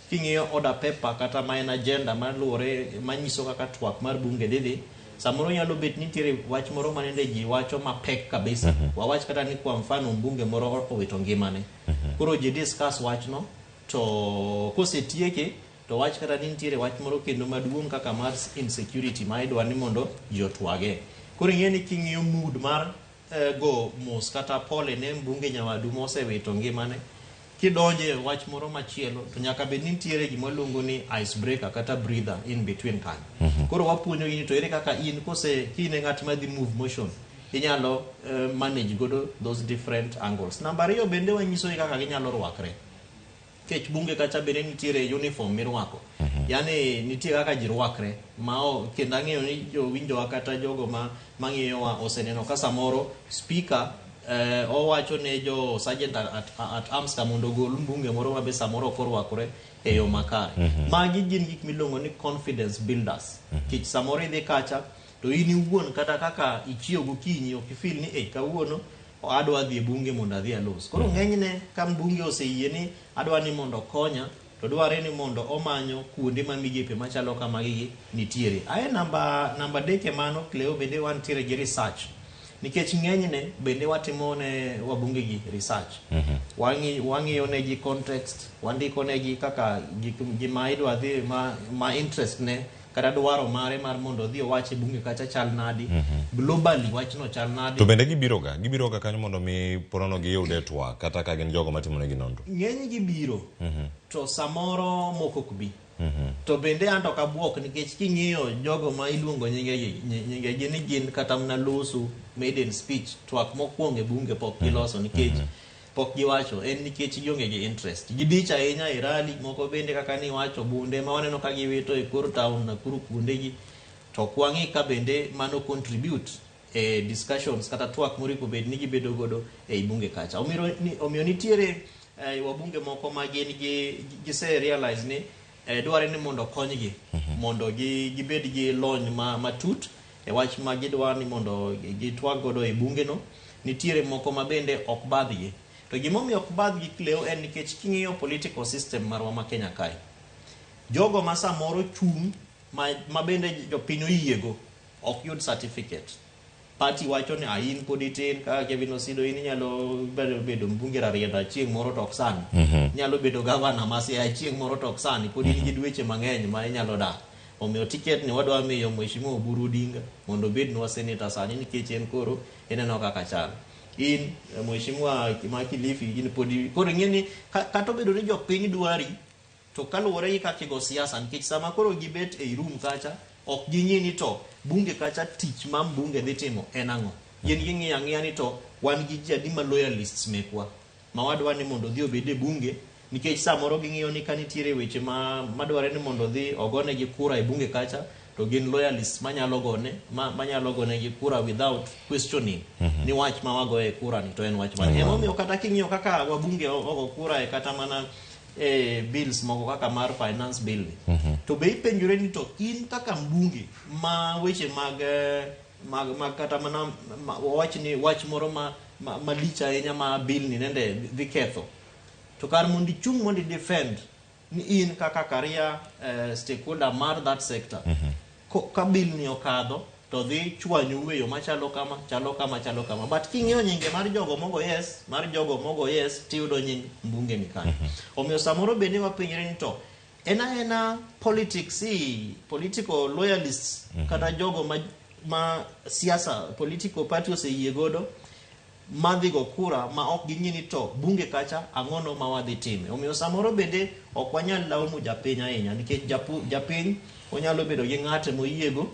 King'iyo order paper kata ma en agenda maluwore manyiso kaka twak mar bunge dhi dhi, samoro nyalo bet ni nitiere wach moro manende ji wacho mapek kabisa. Wawach kata ni kwa mfano mbunge moro owito ngimane. Koro ji discuss wachno to kosetieke to wach kata ni nitiere wach moro kendo maduong' kaka mar insecurity ma idwa ni mondo ji otwage. Koro ing'e ni king'iyo mood mar go mos kata pole ne mbunge nyawadu mosewito ngimane, Kidonje wach moro machielo to nyaka bed ni nitiere gima waluongo ni icebreaker kata breather in between kanyo. Koro wapuonjogi ni to ere kaka in kose ka in e ng'at madhi move motion inyalo manage godo those different angles. Namba ariyo bende wanyisogi kaka ginyalo rwakre. Kech bunge kacha bende nitiere uniform mirwako. Yani nitie kaka ji rwakre ma kendo ang'eyo ni jowinjowa kata jogo ma mang'iyowa oseneno ka samoro speaker owacho ne jo sergeant at arms ka mondo ogol mbunge moro ma be samoro ok orwakore e yo makare. Magi gin gik miluongo ni confidence builders. Kech samoro idhi kacha to in iwuon kata kaka ichiew gokinyi ok ifeel ni eh kawuono adwa dhi e bunge mondo adhi alos. Koro ng'enyne ka mbunge oseyie ni adwa ni mondo okonya to dware ni mondo omanyo kuonde ma migepe machalo kamagi nitiere. Ae namba adek e mano Cleo bende wantiere gi research. Nikech ng'enyne bende watimo ne wabunge gi research. Wang'iyo negi context, wandiko negi kaka gima idwa dhi ma interest ne kata dwaro mare mar mondo odhi owach e bunge kacha chal nadi. Globally wachno chal nadi. To bende gibiroga kanyo mondo mi ponono giyud e twak kata ka gin jogo matimo negi nonro. Ng'eny gi biro to samoro moko ok bi. To bende an to ok abuok nikech king'iyo jogo ma iluongo nyingegi ni gin kata mana loso maiden speech twak mokwongo e bunge pok giloso nikech pok giwacho en nikech gionge gi interest. Gidich ahinya e rally moko bende kaka niwacho bunde ma waneno ka giwito e kor town Nakuru kuondegi to ok wang'i ka bende mano contribute e discussions kata twak moripo bed ni gibedo godo ei bunge kacha. Omiyo nitiere wabunge moko ma gin gi gise realize ni dware ni mondo okonygi mondo gibed gi lony matut e wach ma gidwa ni mondo gitwag godo e bunge no. Nitiere moko ma bende ok badhgi. To gimomiyo ok badhgi Cleo en nikech king'iyo political system marwa ma Kenya kae, jogo ma samoro chung' ma bende jopiny oyiego ok yud certificate. Party wacho ni in pod itin kaka Kevin Osido in inyalo bedo mbunge Rarieda chieng' moro to ok sani. Inyalo bedo gavana ma Siaya chieng' moro to ok sani. Pod in gi dweche mang'eny ma inyalo dak. Omiyo ticket ni wadwa miyo Mheshimiwa Oburu Odinga mondo obednwa senator sani nikech en koro ineno kaka chal. In Mheshimiwa ma Kilifi in pod koro ing'e ni kata obedo ni jopiny dwari to kaluwore gi kaka igo siasa nikech sama koro gibet ei room kacha ok ging'i ni to bunge kacha tich ma mbunge dhi timo en ang'o. Gin ging'iyo ang'iya ni to wan gi ji adi ma loyalists mekwa ma wadwa ni mondo odhi obed e bunge nikech samoro ging'iyo ni ka nitiere weche madware ni mondo odhi ogonegi kura e bunge kacha to gin loyalists manyalo gone manyalo gonegi kura without questioning ni wach ma wagoye kura ni to en wach mane. Emomiyo kata king'iyo kaka wabunge ogo kura e kata mana bills moko kaka mar finance bill ni. To be ipenjore ni to in kaka mbunge ma weche mag kata mana wach ni wach moro malich ahinya ma bill ni nende dhi ketho. To kar mondo ichung' mondo i defend ni in kaka career stakeholder mar that sector. Ka bill ni okadho to dhi chwanyo e yo machalo kama, chalo kama, chalo kama. But king'iyo nyinge mar jogo mogo yes, mar jogo mogo yes, tiyudo nying mbunge ni kanyo. Omiyo samoro bende wapenjre ni to en aena politics political loyalists kata jogo ma siasa political party oseyie godo madhi go kura ma ok ging'i ni to bunge kacha ang'ono ma wadhi time. Omiyo samoro bende ok wanyal laumu japiny ahinya nikech japiny onyalo bedo gi ng'ate moyiego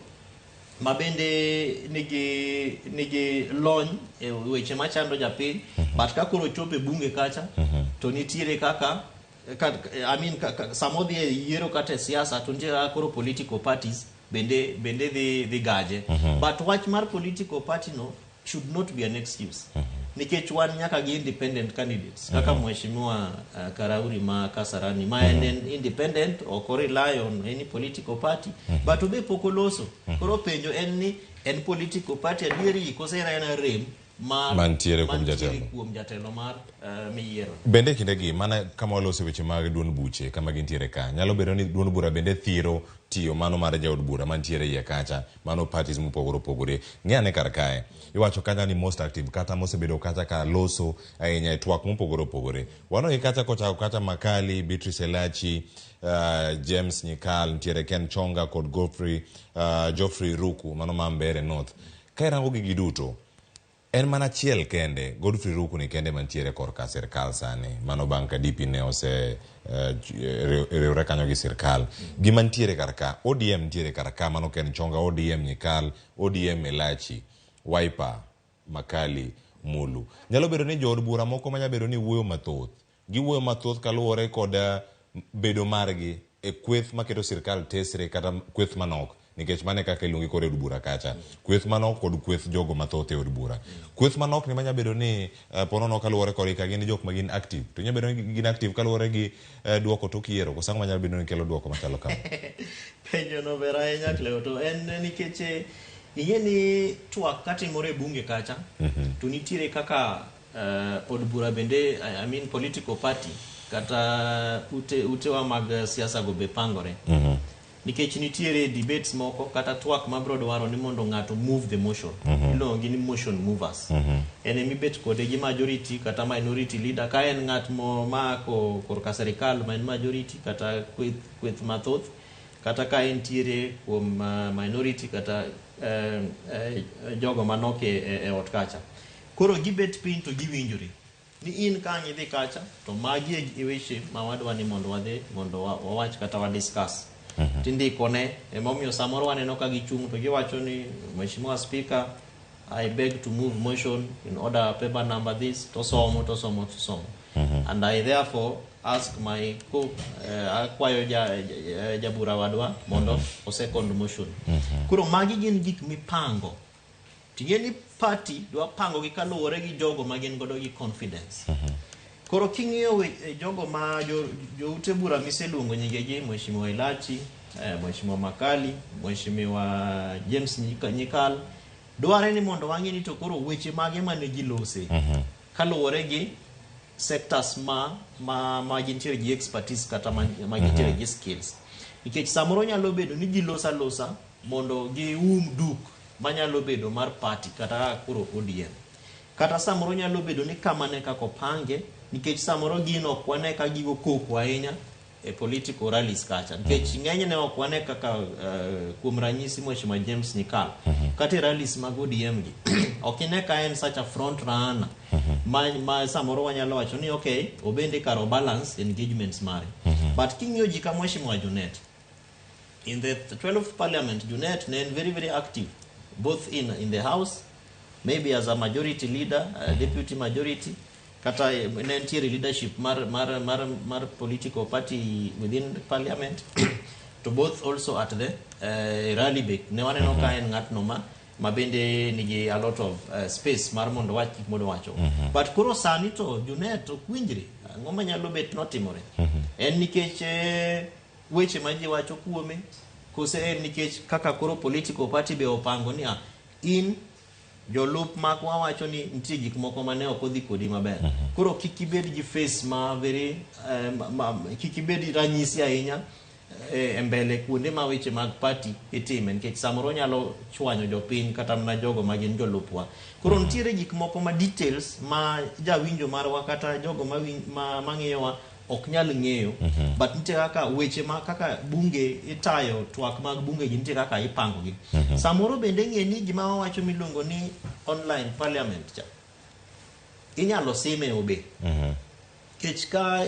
ma bende nigi lony e weche machando japiny, but ka koro ochopo e bunge kacha to nitiere kaka I mean sama odhi e yiero kata e siasa to nitiere kaka koro political parties bende dhi gaje. But wach mar political party no should not be an excuse. Nikech wan nyaka gi independent candidates kaka Mheshimiwa Karauri ma Kasarani ma en independent, ok rely on any political party, but obe pok oloso. Koro penjo en ni en political party adieri kose en rem mantiere kuom jatelo mar miyiero. Bende kindegi mana kama walose weche mag duond buche kama gintiere ka nyalo bedo ni duond bura bende thiro tiyo mano mar jaod bura mantiere iye kacha mano parties mopogore opogore. Ng'e ane kar kae iwacho kacha ni most active kata mosebedo kacha ka loso ahinya e twak mopogore opogore. Wanogi kacha kochako kacha Makali, Beatrice Elachi, James Nyikal, nitiere Ken Chonga kod Geoffrey Ruku mano ma Mbeere North. Ka irango gigi duto, En mana achiel kende, Godfrey Ruku ni kende mantiere korka sirkal sani. Mano bang' ka DP ne ose riwre kanyo gi sirkal. Gima nitiere kar ka, ODM nitiere kar ka, mano ok en Chonga, ODM Nyikal, ODM Elachi, Wiper, Makali, Mulu. Nyalo bedo ni jood bura moko manya bedo ni wuoyo mathoth, giwuoyo mathoth kaluwore kod bedo margi e kweth maketo sirkal tesre kata kweth manok nikech mano e kaka iluongi koro e od bura kacha. Kweth manok kod kweth jogo mathoth e od bura. Kweth manok ni manya bedo ni ponono kaluwore kodgi ka gin jok ma gin active. To inya bedo ni gin active kaluwore gi duoko tok yiero koso ang'o manyalo bedo ni kelo duoko machalo kama? Penjo no ber ahinya Cleo to en nikech ing'e ni twak katimore e bunge kacha to nitiere kaka od bura bende I mean political party kata ute utewa mag siasa go be pangore. Nikech nitiere debates moko kata twak mabiro dwaro ni mondo ng'ato move the motion. Iluongo gi ni motion movers. En emibet kode gi majority kata minority leader ka en ng'at mo ma ko korka sirikal ma en majority kata kweth, kweth mathoth kata ka entiere kuom minority kata jogo manok e ot kacha. Koro gibet piny to giwinjore ni in ka ang' idhi kacha to magi e weche ma wadwa ni mondo wadhi mondo wawach kata wa discuss. Tindikone emomiyo samoro waneno ka gichung' to giwacho ni Mheshimiwa Speaker, I beg to move motion in order paper number this to somo to somo to somo. And I therefore ask my co akwayo jabura wadwa mondo o second motion. Koro magi gin gik mipango. Ting'e ni party dwa pango gi kaluwore gi jogo ma gin godo gi confidence. Koro king'iyo jogo ma joute bura miseluongo nyingegi, Mheshimiwa Ilachi, Mheshimiwa Makali, Mheshimiwa James Nyikal, dware ni mondo wang'e ni to koro weche mage mane gilose kaluwore gi sectors ma gintiere gi expertise kata ma gintiere gi skills. Nikech samoro nyalo bedo ni giloso alosa mondo gium duk manyalo bedo mar party kata kaka koro ODM. Kata samoro nyalo bedo ni kama ne kaka opange, nikech samoro gin ok wane ka gigo koko ahinya e political rallies kacha. Nikech ng'enyne ok wane kaka kuom ranyisi Mheshimiwa James Nyikal, kata e rallies mag ODM gi, ok ine ka en such a front runner ma samoro wanyalo wacho ni okay, obende kar balance engagements mare. But king'iyo ji ka Mheshimiwa Junet, in the 12th parliament, Junet ne en very very active, both in the house, maybe as a majority leader, deputy majority, kata ne nitiere leadership mar political party within parliament, to both also at the rally be ne waneno ka en ng'atno ma bende nigi a lot of space mar mondo wach gik modwacho. But koro sani to Junet ok winjre, ang'o manyalo bet notimore? En nikech weche ma ji wacho kuome, kose en nikech kaka koro political party be opango ni in jolup makwa wacho ni nitie gik moko mane ok odhi kodi maber. Koro kik ibed gi face ma very kik ibed ranyisi ahinya e mbele kuonde ma weche mag party itime, nikech samoro nyalo chwanyo jopiny kata mana jogo ma gin jolupwa. Koro nitiere gik moko ma details ma jawinjo marwa kata jogo ma ng'iyowa ok nyal ng'eyo, but nitie kaka weche ma kaka bunge itayo, twak mag bunge gi nitie kaka ipango gi. Samoro bende ng'e ni gima wawacho miluongo ni online parliament cha inyalo sime obe. Kech ka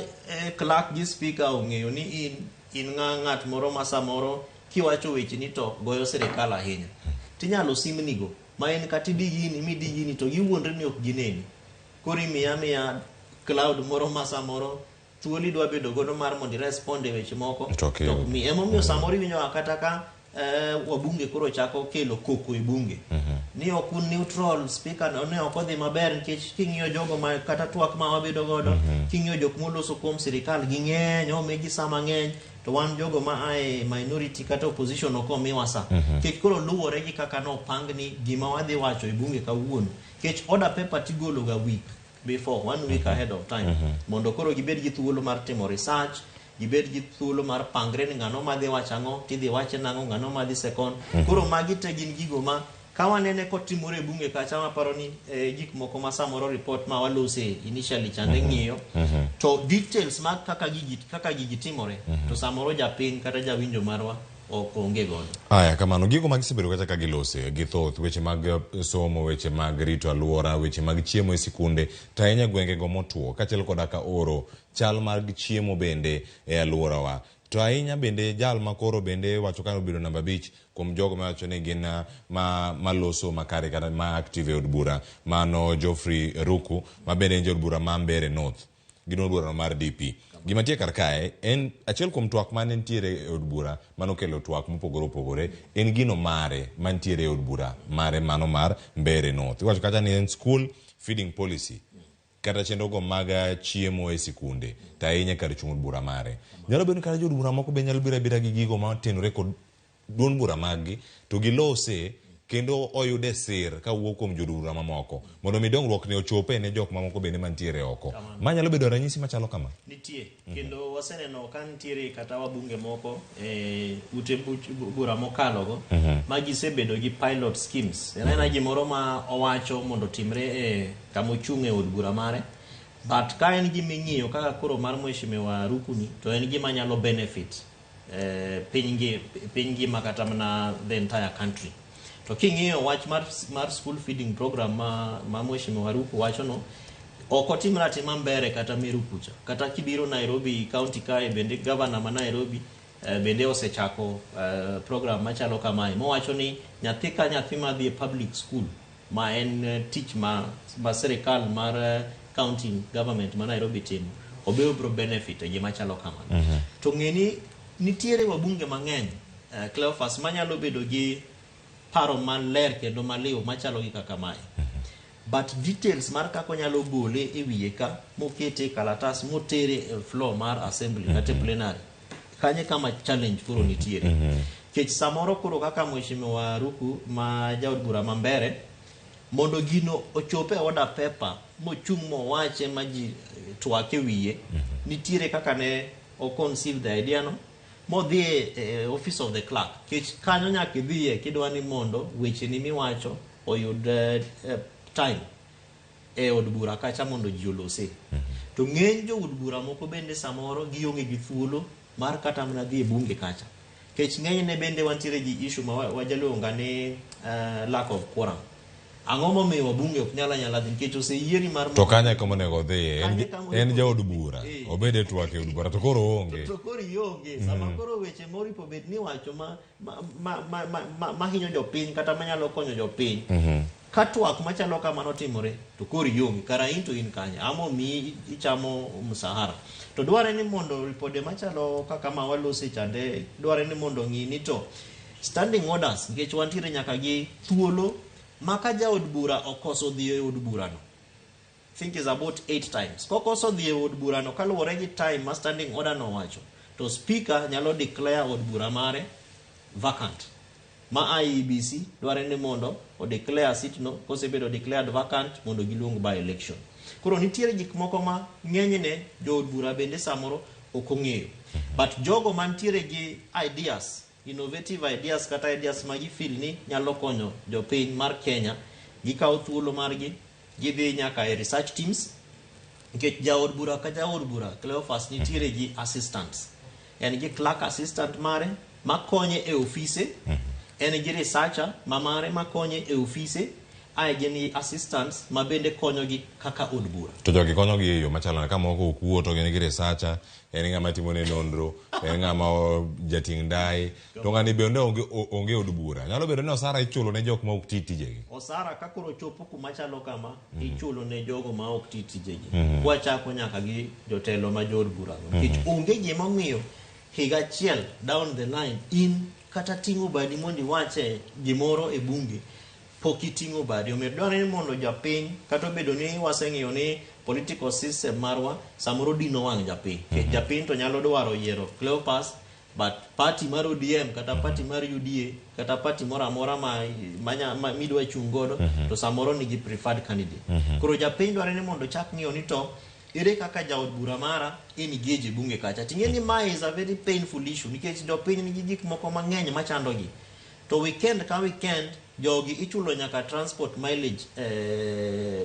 clerk gi speaker ong'eyo ni in ng'at moro ma samoro kiwacho wecheni to goyo sirikal ahinya, tinyalo simnigo ma en kata idi gini midi gini to giwuondre ni ok gineni. Koro imiya miya cloud moro ma samoro thuolo idwa bedo godo mar mondo irespond e weche moko To ok to ok mi. Emomiyo samoro iwinjo ga kata ka wabunge koro chako kelo koko e bunge ni ok un neutral, speaker no ne ok odhi maber, nikech king'iyo jogo ma kata twak ma wabedo godo, king'iyo jok moloso kuom sirikal ging'eny, omigi sa mang'eny, to wan jogo ma ae minority kata opposition ok omiwa sa. Nikech koro luwore gi kaka nopang ni gima wadhi wacho e bunge kawuono, nikech order paper tigolo ga week before, one week ahead of time, mondo koro gibed gi thuolo mar timo research, gibed gi thuolo mar pangre ni ng'ano madhi wacho ang'o, tidhi wache nang'o, ng'ano madhi second. Koro magi te gin gigo ma ka wanene kotimore e bunge kacha, maparo ni gik moko ma samoro report ma walose initially chande ng'iyo to details mag kaka gigi timore, to samoro japiny kata jawinjo marwa ok onge godo. Aya, kamano gigo ma gisebedo kacha ka gilose gi thoth weche mag somo, weche mag rito alwora, weche mag chiemo e sikunde, to ahinya gwengego motwo, kaachiel koda ka oro chal mag chiemo bende e alworawa. To ahinya bende jal ma koro bende wacho ka obedo namba 5 kuom jogo mawacho ni gin ma maloso makare kata ma active e od bura, mano Geoffrey Ruku ma bende en jaod bura ma Mbeere North gi duond burano mar DP. Gima nitie kar kae en achiel kuom twak mane nitiere e od bura mane okelo twak mopogore opogore en gino mare mantiere e od bura mare mano mar Mbeere North. Iwacho kacha ni en school feeding policy kata chenro go mag chiemo e sikunde to ahinya kar chung' od bura mare. Nyalo bedo ni kata jood bura moko be nyalo biro abira gi gigo matenore kod duond bura mag gi to gilose kendo oyude sir kawuok kuom jood bura mamoko mondo mi dongruok ni ochope ne jok mamoko bende mantiere oko. Ma nyalo bedo ranyisi machalo kama. Nitie kendo waseneno ka nitiere kata wabunge moko e ute bura mokalogo ma gisebedo gi pilot schemes. En aena gimoro ma owacho mondo otimre e kama ochung' e od bura mare, but ka en gima ing'iyo kaka koro mar Mheshimiwa Ruku ni to en gima nyalo benefit piny ngima kata mana the entire country. To king'iyo wach mar school feeding program ma Mheshimiwa Ruku wacho no, ok otimre atima Mbeere kata Meru kucha. Kata kibiro Nairobi county kae bende governor ma Nairobi bende osechako program machalo kamae mowacho ni nyathi ka nyathi madhi e public school ma en tich ma sirikal mar county government ma Nairobi timo, obe obro benefit e gima chalo kamano. To ng'e ni nitiere wabunge mang'eny Cleophas manyalo bedo gi paro maler kendo maliw machalo gi kaka mae. But details mar kaka onyalo gole e wiye ka mokete e kalatas motere e floor mar assembly kata e plenary, kanye kama challenge koro nitiere. Kech samoro koro kaka Mheshimiwa Ruku ma jaod bura ma Mbeere, mondo gino ochope e order paper mochung' mowache ma ji twak e wiye, nitiere kaka ne o conceive the idea no modhi e office of the clerk. Kech kanyo nyaka idhiye kidwa ni mondo wecheni miwacho oyud time e od bura kacha mondo ji olose. To ng'eny jood bura moko bende samoro gionge gi thuolo mar kata mana dhi e bunge kacha. Kech ng'enyne bende wantiere gi issue ma wajaluonga ni lack of quorum. Ang'o momiyo wabunge ok nyal anyala dhi nikech oseyieri mar To kanye kama onego odhiye? En jaod bura. Obed e twak e od bura to koro oonge. To koro ionge. Sama koro weche moripo bed ni iwacho ma hinyo jopiny kata manyalo konyo jopiny. Ka twak machalo kamano timore to koro ionge, kara in to in kanye? Ang'o omiyi ichamo msahara? To dware ni mondo ripode machalo kaka ma walose chande, dware ni mondo ng'i ni to standing orders, nikech wantiere nyaka gi thuolo ma ka jaod bura okoso dhi e od burano, think is about 8 times. Kokoso dhi e od burano kaluwore gi time ma standing order no wacho, to speaker nyalo declare od bura mare vacant. Ma IEBC dware ni mondo o declare seat no, kosebedo declared vacant mondo giluong by election. Koro nitiere gik moko ma ng'enyne jood bura bende samoro ok ong'eyo. But jogo mantiere gi ideas, innovative ideas kata ideas ma gifeel ni nyalo konyo jopiny mar Kenya, gikawo thuolo margi, gidhi nyaka e research teams, nikech jaod bura ka jaod bura Cleophas nitiere gi assistants. En gi clerk assistant mare makonye e ofise, en gi researcher ma mare makonye e ofise, ae gin gi assistants ma bende konyogi kaka od bura. To jogi konyogi e yo machalo nade? Ka moko ok wuo to gin gi researcher, en ng'ama timo ne nonro, en ng'ama jating' ndai, to ng'ani bende onge od bura. Nyalo bedo ni osara ichulo ne jok ma ok ti tijegi. Osara ka koro chopo kuma chalo kama, ichulo ne jogo ma ok ti tijegi. Kwachako nyaka gi jotelo ma jood bura go. Nikech onge gima omiyo higa achiel down the line in kata ting'o badi mondo iwache gimoro e bunge pok iting'o badi. Omiyo dwarore ni mondo japiny, kata obedo ni waseng'iyo ni political system marwa samoro dino wang' japiny. Nikech japiny to nyalo dwaro yiero Cleophas, but party mar ODM kata party mar UDA kata party moro amora ma midwa chung' godo to samoro nigi preferred candidate. Koro japiny dwaro ni mondo chak ng'iyo ni to ere kaka jaod bura mara engage e bunge kacha. Ting'e ni mae is a very painful issue nikech jopiny nigi gik moko mang'eny machandogi. To weekend ka weekend jogi ichulo nyaka transport mileage,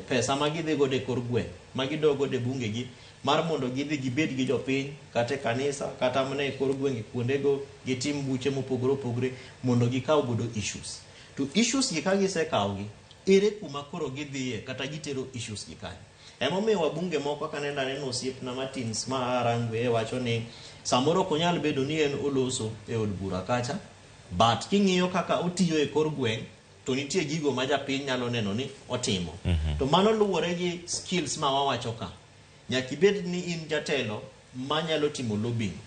pesa ma gidhi godo e kor gweng', ma gidok godo e bunge gi. mar mondo gidhi gibed gi jopiny kata e kanisa kata mana e kor gwenge kuondego gitim buche mopogore opogore mondo gikaw godo issues. To issues gi ka gisekawogi, ere kuma koro gidhiye kata gitero issues gi kanye? Emomiyo wabunge moko kaka nende aneno osiepna Martins ma a Rangwe wacho ni samoro ok onyal bedo ni en oloso e od bura kacha but king'iyo kaka otiyo e kor gweng' to nitie gigo ma japiny nyalo neno ni otimo. To mano luwore gi skills ma wawacho ka. Nyaka ibed ni in jatelo manyalo timo lobbying.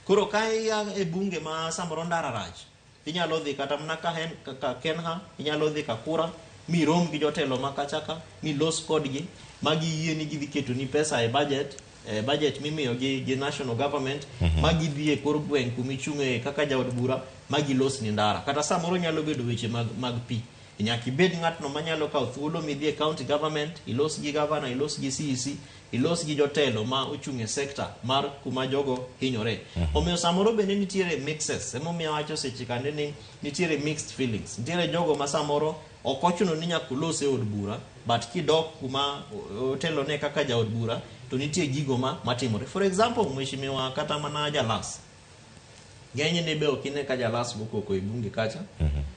Koro ka ia e bunge ma samoro ndara rach, inyalo dhi kata mana ka hen, ka Kenha, inyalo dhi Kakura, mirom gi jotelo ma kacha ka, milos kodgi, ma giyie ni gidhi ketoni pesa e budget, e budget mimiyo gi, gi national government, ma gidhi e kor gweng' kumichung'e kaka jaod bura, ma gilosni ndara. Kata samoro nyalo bedo weche mag, mag pi. Nyaka ibed ng'atno manyalo kawo thuolo midhi e county government, ilos gi governor, ilos gi CEC, ilos gi jotelo ma ochung' e sector mar kuma jogo hinyore. Omiyo samoro bende nitiere mixes, emomiyo awacho seche kande ni nitiere mixed feelings. Nitiere jogo ma samoro ok ochuno ni nyaka olos e od bura, but kidok kuma otelone kaka jaod bura, to nitie gigo ma matimore. For example, mheshimiwa kata mana Jalas, ng'enyne be ok ine ka Jalas go koko e bunge kacha,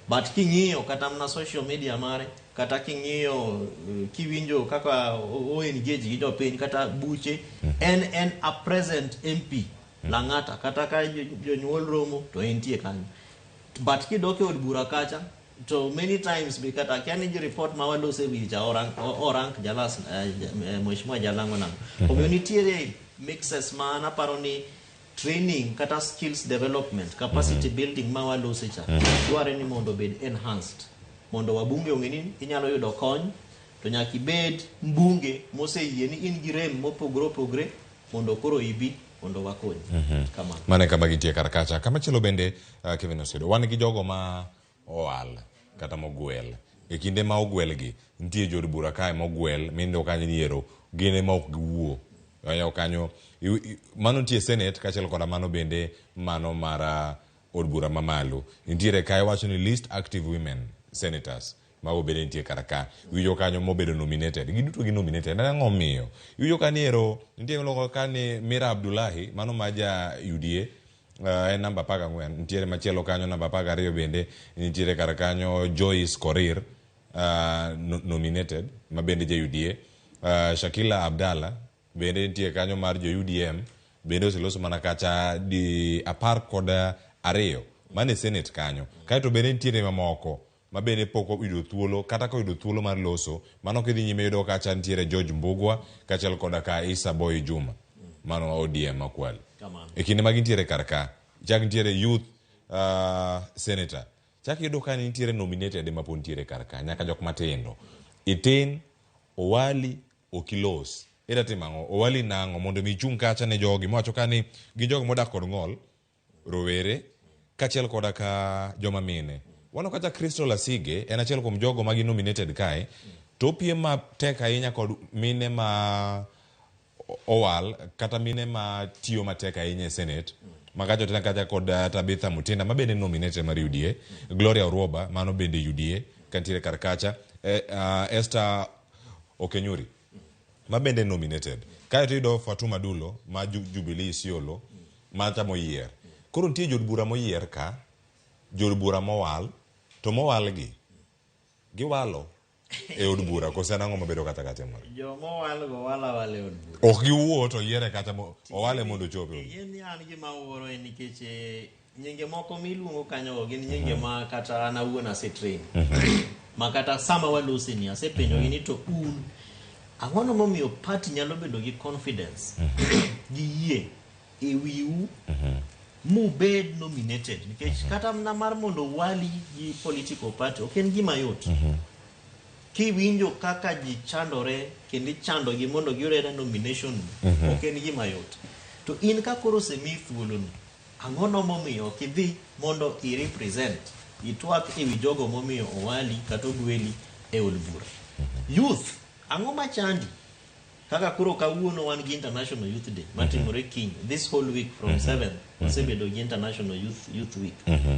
but king'iyo kata mana social media mare, kata king'iyo kiwinjo kaka o engage gi jopiny kata buche, en en a present MP Lang'ata, kata ka jonyuol romo to entie kanyo. But kidok e od bura kacha, to many times be kata akia ni ji report ma walose e wiye cha orank, orank Jalas, mheshimiwa Jalang'o nang'o. Omiyo nitiere mixes ma an aparo ni training kata skills development, capacity building ma walose cha, dware ni mondo obed enhanced. Mondo wabunge ong'e ni inyalo yudo kony, to nyaka ibed mbunge moseyie ni in gi rem mopogore opogore mondo koro ibi mondo wakonyi. Kamano. Mano e kama gintie kar kacha. Kamachielo bende Kevin Osedo, wan gi jogo ma owal kata mogwel. E kinde ma ogwelgi, nitie jood bura kae mogwel mineno kanyo ni ero gin ema ok giwuo. Kanyo kanyo mano nitie Senate kaachiel koda mano bende mano mar od bura mamalo. Nitiere kae wacho ni least active women senators. Mago bende nitie kar ka. Iwinjo kanyo mobedo nominated. Giduto gi nominated. En ang'o miyo? Iwinjo ka ni ero nitie miluongo ka ni Mira Abdullahi mano ma ja UDA en namba 14. Nitiere machielo kanyo namba 12 bende nitiere kar kanyo Joyce Korir nominated ma bende ja UDA. Shakila Abdalla bende nitie kanyo mar jo UDM bende oseloso mana kacha di 12 mane Senate kanyo. Kaeto bende nitiere mamoko ma bende pok oyudo thuolo kata koyudo thuolo mar loso mano kidhi nyime yudo kacha nitiere George Mbugua kaachiel koda ka Issa Boy Juma mano ODM ma Kwale. E kinde ma gintiere kar ka chak nitiere youth senator chak yudo ka nitiere nominated ema pod nitiere kar ka nyaka jok matindo itin owali ok ilos ida timo ang'o owali nang'o mondo mi ichung' kacha ne jogi mawacho ka ni gin jogo modak kod ng'ol rowere kaachiel koda ka joma mine. Waneno kacha Crystal Asige en achiel kuom jogo ma gin nominated kae to opiem matek ahinya kod mine ma owal kata mine ma tiyo matek ahinya e Senate ma kacha otina kacha kod Tabitha Mutinda ma bende nominated mar UDA, Gloria Oruoba mano bende UDA kantiere kar kacha, Esther Okenyuri ma bende nominated. Kaeto iyudo Fatuma Dulo ma Jubilee Isiolo macha moyier. Koro nitie jood bura moyier ka, jood bura mowal, to mowal gi giwalo e od bura kose en ang'o mabedo kata katimore? Joma owal go wala wala e od bura. Ok giwuo to yiere kata owale mondo ochop e od Ing'e ni an gima awuoro en nikech nyinge moko miluongo kanyo go gin nyinge ma kata an awuon ase train. Ma kata sama walose ni asepenjogi ni to un ang'ono momiyo party nyalo bedo gi confidence gi yie e wiu mubed nominated nikech kata mana mar mondo wali gi political party ok en gima yot. Kiwinjo kaka ji chandore kendo ichandogi mondo giyud nomination ok en gima yot. To in ka koro osemiyi thuolono, ang'ono momiyo ok idhi mondo i represent itwak ewi jogo momiyo owali kata ogweli e od bura. Youth, ang'o machandi? Kaka koro kawuono wan gi International Youth Day matimore kiny this whole week from 7 wasebedo gi International Youth Week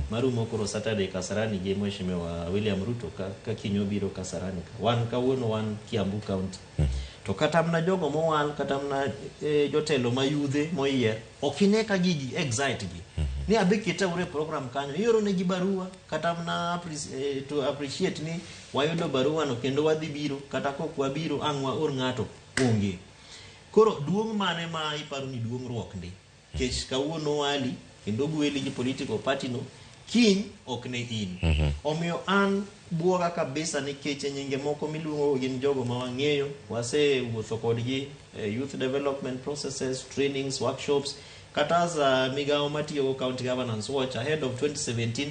marumo koro Saturday Kasarani gi Mheshimiwa William Ruto ka kiny obiro Kasarani ka. Wan kawuono wan Kiambu County. To kata mana jogo mowal, kata mana jotelo ma yudhe moyier, ok ine ka gigi excite gi. Ni abe keta uru e program kanyo, ioro negi barua, kata mana to appreciate ni wayudo barua no kendo wadhi biro, kata kok wabiro ang' waor ng'ato, onge. Koro duong' mane ma iparo ni duong' ruok ndi? Kech kawuono wali kendo gweli gi political party no, kiny ok ne in. Omiyo an buoga kabisa nikech e nyinge moko miluongo gin jogo ma wang'eyo, wasewuotho kodgi e youth development processes, trainings, workshops, kata as a migawo matiyogo County Governance Watch ahead of 2017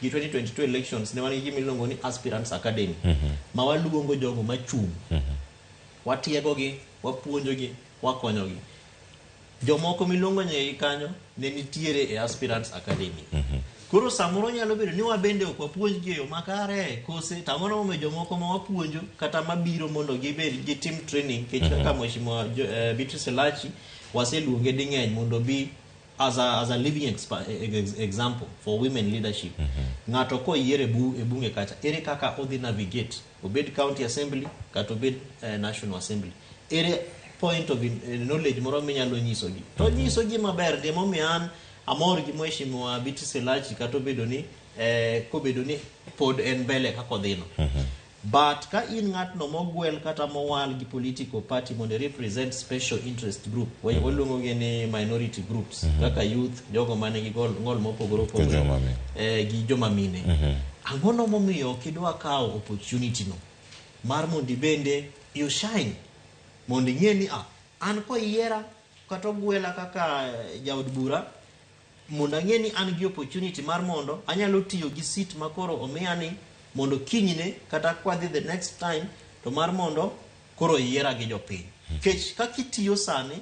gi 2022 elections ne wan gi gima iluongo ni Aspirants Academy ma waluongo jogo machung', watiegogi, wapuonjogi, wakonyogi. Jomoko miluongo nyingegi kanyo ne nitiere e Aspirants Academy. Koro samoro nyalo bedo ni wabende ok wapuonjgi e yo makare, kose to ang'o momiyo jomoko ma wapuonjo kata mabiro mondo gibed gitim training nikech kaka Mheshimiwa Beatrice Elachi waseluonge ding'eny mondo obi as a living example for women leadership. Ng'ato koyier e bunge kacha, ere kaka odhi navigate, obed county assembly kata obed national assembly, ere point of knowledge moro minyalo nyisogi to nyisogi maber. Gimomiyo an amor gi Mheshimiwa Beatrice Elachi, kata obedo ni kobedo ni pod en mbele kaka odhino, but ka in ng'atno mogwel kata mowal gi political party mondo i represent special interest group, waluongo gi ni minority groups, kaka youth, jogo manigi ng'ol mopogore opogore, joma mine. Gi joma mine, ang'ono momiyo ok idwa kawo opportunity no mar mondo ibende you shine, mondo ing'e ni an koyiera kata ogwela kaka jaod bura, mondo ang'e ni an gi opportunity mar mondo anyalo tiyo gi seat makoro omiya ni, mondo kinyne kata kwadhi the next time to mar mondo koro yiera gi jopiny. Kech kaka itiyo sani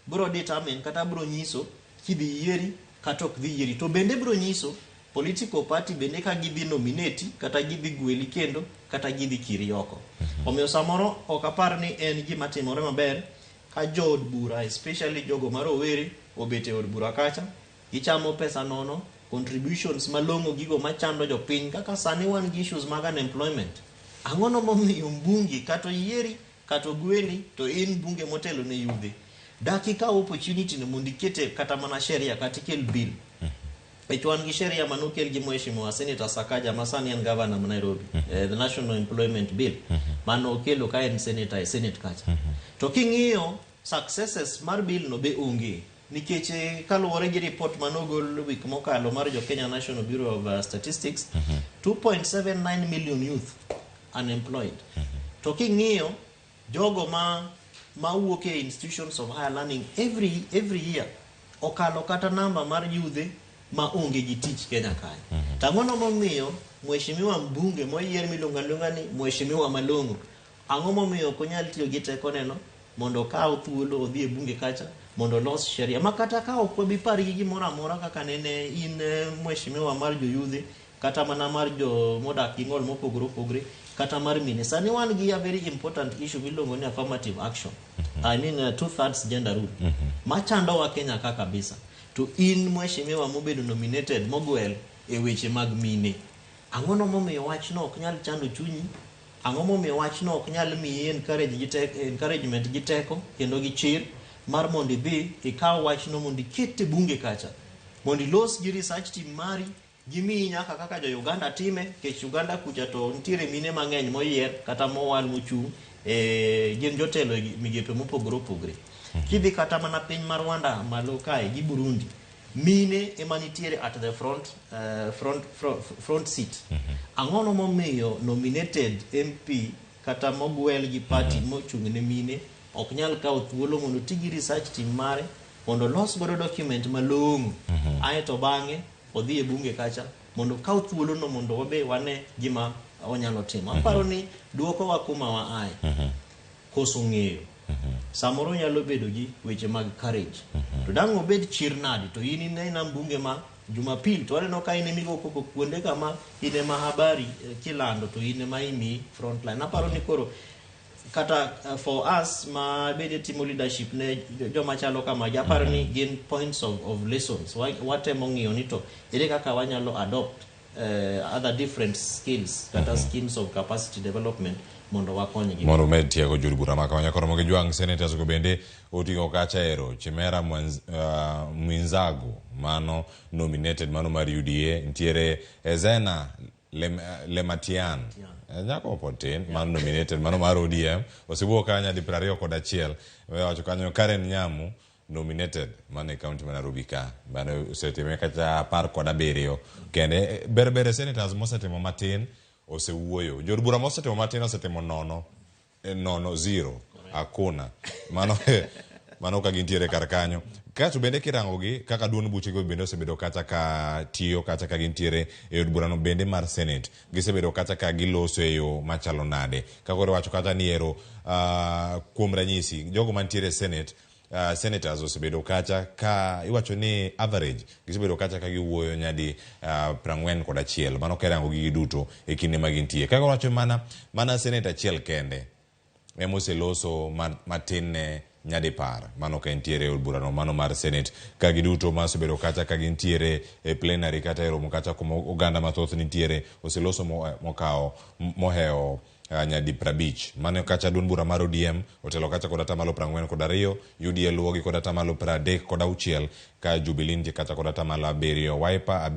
bro determine kata bro nyiso kidhi yieri kata ok dhi yieri, to bende bro nyiso political party bende ka gidhi nominate kata gidhi gweli kendo kata gidhi kiri oko. Omiyo samoro ok apar ni en gima timore maber ka jood bura, especially jogo ma rowere, obet e od bura kacha gichamo pesa nono, contributions malong'o, gigo machando jopiny, kaka sani wan gi issues mag unemployment. Ang'ono momiyo mbunge kata oyieri kata ogweli to in mbunge motelo ne yudhe, dak ikaw opportunity no mondo ikete kata mana sheria kata ikel bill? Nikech wan gi sheria manokel gi Mheshimiwa Senator Sakaja ma sani en governor ma Nairobi, the National Employment Bill manokelo ka en senator e senate kacha, to king'iyo successes mar bill no be onge, nikech kaluwore gi report manogol wik mokalo mar jo Kenya National Bureau of Statistics, 2.79 million youth unemployed. To king'iyo jogo ma mawuok e institutions of higher learning every year okalo kata namba mar yudhe ma onge gi tich Kenya kae. To ang'ono momiyo mheshimiwa mbunge moyier miluongo aluonga ni mheshimiwa malong'o, ang'o momiyo ok onyal tiyo gi tekoneno mondo okaw thuolo odhi e bunge kacha mondo olos sheria ma kata ka ok wabi par gi gimoro amora kaka nene in mheshimiwa mar joyudhe, kata mana mar jo modak gi ng'ol mopogore opogore, kata mar mine? Sani wan gi a very important issue miluongo ni affirmative action, I mean two thirds gender rule, machandowa Kenya ka kabisa. To in mheshimiwa mobedo nominated mogwel e weche mag mine, ang'ono momiyo wachno ok nyal chando chunyi? Ang'o momiyo wachno ok nyal miyi encourage gi encouragement gi teko kendo gi chir mar mondo idhi ikaw wachno mondo iket e bunge kacha, mondo ilos gi research team mari, gimiyi nyaka kaka jo Uganda time? Nikech Uganda kucha to nitiere mine mang'eny moyier kata mowal mochung' gin jotelo e migepe mopogore opogore. Kidhi kata mana piny mar Rwanda malo kae gi Burundi, mine ema nitiere at the front seat. Ang'ono momiyo nominated MP kata mogwel gi party mochung' ne mine ok nyal kawo thuolo mondo oti gi research team mare mondo olos godo document malong'o, aeto bang'e odhi e bunge kacha mondo okaw thuolono mondo wabe wane gima onyalo timo? Aparo ni duokowa kuma wa ae, koso ng'eyo samoro nyalo bedo gi weche mag courage. To dang' obed chir nadi to in inena mbunge ma Jumapil to waneno ka in emigo koko kuonde kama in ema habari kilando to in ema imi frontline. Aparo ni koro kata for us ma bende timo leadership ne joma chalo kamagi, aparo ni gin points of lessons. Watemo ng'iyo ni to ere kaka wanyalo adopt. other different skills kata schemes of capacity development mondo wakonygi. Mondo omed tiego jood bura ma kama. Nyakoro Mogi Jwang' senators go bende oting'o kacha ero Chimera Mwinzagu mano nominated mano mar UDA, nitiere Ezena Lematian nyako pod tin mano nominated mano mar ODM osewuok kanyo nyadi 21. Wacho kanyo Karen Nyamu nominated mano e county ma Nairobi ka mano osetime kata 17 kende. Ber ber senators mosetimo matin osewuoyo, jood bura mosetimo matin osetimo nono, nono, zero, hakuna mano mano ka gintiere kar kanyo. Kato bende kirango gi kaka duond buchego bende osebedo kacha ka tiyo kacha ka gintiere e od burano bende mar Senate, gisebedo kacha ka giloso e yo machalo nade ka koro wacho kata ni ero kuom ranyisi jogo mantiere e Senate, senators osebedo kacha ka iwacho ni average gisebedo kacha ka giwuoyo nyadi 41 mano kirango gigi duto e kinde ma gintie. Kaka wacho mana mana senate achiel kende ema oseloso matin ne nyadipar mano ka entiere e od burano mano mar Senate ka giduto ma osebedo kacha ka gintiere e plenary kata e romo kacha kuma oganda mathoth nitiere oseloso mokawo mohewo nyadi 50. Mano kacha duond bura mar ODM otelo kacha kod atamalo 42, UDA luwogi kod atamalo 36 ka Jubilee nitie kacha kod atamalo 7, Wiper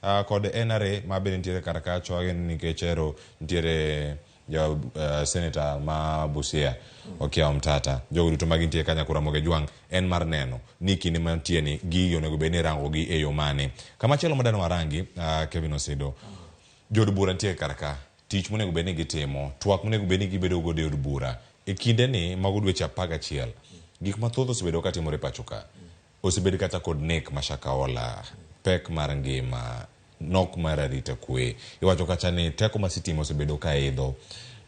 5 kod NRA ma bende nitiere kar kacha nikech ero nitiere ja senator ma Busia Okiya Omtata. Jogo duto ma gintie kanya kura Moge Jwang' en mar neno ni kinde mantie ni gigi onego bed ni irango gi e yo mane. Kamachielo madano warangi, Kevin Osido, jood bura nitie kar ka, tich monego bed ni gitimo, twak monego bed ni gibedo godo e od bura e kinde ni mago dweche 11, gik mathoth osebedo katimore pacho ka. Osebed kata kod nek ma Shakahola, pek mar ngima, nok mar arita kwe. Iwacho kacha ni teko mar sitima osebedo ka idho,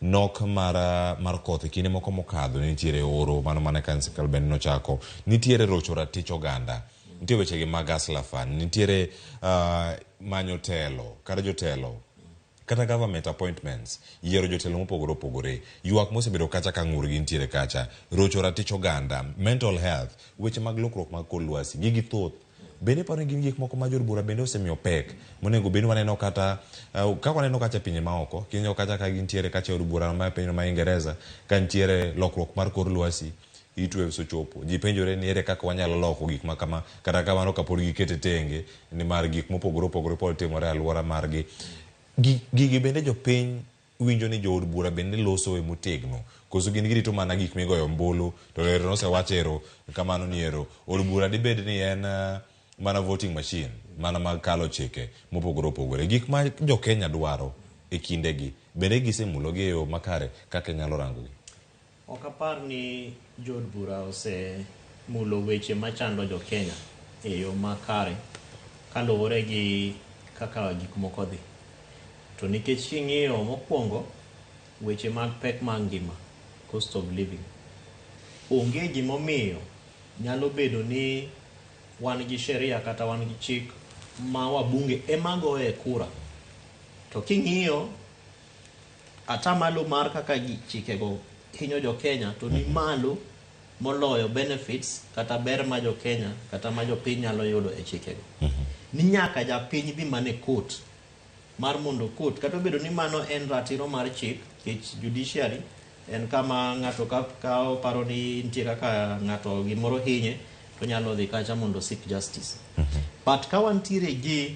nok mar koth e kinde moko mokadho nitiere oro mano mana ka sirkal bende nochako, nitiere rocho ratich oganda, nitie weche gi mag Hustler Fund, nitiere manyo telo kata jotelo kata government appointments, yiero jotelo mopogore opogore, ywak mosebedo kacha ka ng'ur gi nitiere kacha, rocho ratich oganda, mental health, weche mag lokruok mag kor lwasi, gigi thoth. Bende iparo ni gin gik moko ma jood bura bende osemiyo pek monego bed ni waneno kata kaka waneno kacha e pinje maoko, kineno kacha ka gintiere kacha e od bura ma pinyno ma Ingereza ka nitiere lokruok mar kor lwasi, heat waves ochopo, ji penjore ni ere kaka wanyalo loko gik ma kama, kata kamano kapod gikete tenge nimar gik mopogore opogore pod timore e alwora margi. Gigi bende jopiny winjo ni jood bura bende loso e motegno koso gin girito mana gik migoyo ombulu to ero nosewach ero kamano ni ero od bura dibed ni en mana voting machine mana mag kalo chike mopogore opogore. Gik ma jo Kenya dwaro e kindegi bende gisemulogi e yo makare kaka inyalo rangogi? Ok apar ni jood bura osemulo weche machando jo Kenya e yo makare kaluwore gi kaka gik moko dhi. To nikech king'iyo mokwongo weche mag pek mag ngima, cost of living, onge gimomiyo nyalo bedo ni wan gi sheria kata wan gi chik ma wabunge ema goye kura. To king'iyo atamalo mar kaka chikego hinyo jo Kenya to ni malo moloyo benefits kata ber ma jo Kenya kata ma jopiny nyalo yudo e chikego. Ni nyaka japiny dhi mana e court mar mondo court kata obedo ni mano en ratiro mar chik nikech judiciary en kama ng'ato ka oparo ni nitie kaka ng'ato gimoro hinye to nyalo dhi kacha mondo seek justice. But ka wantiere gi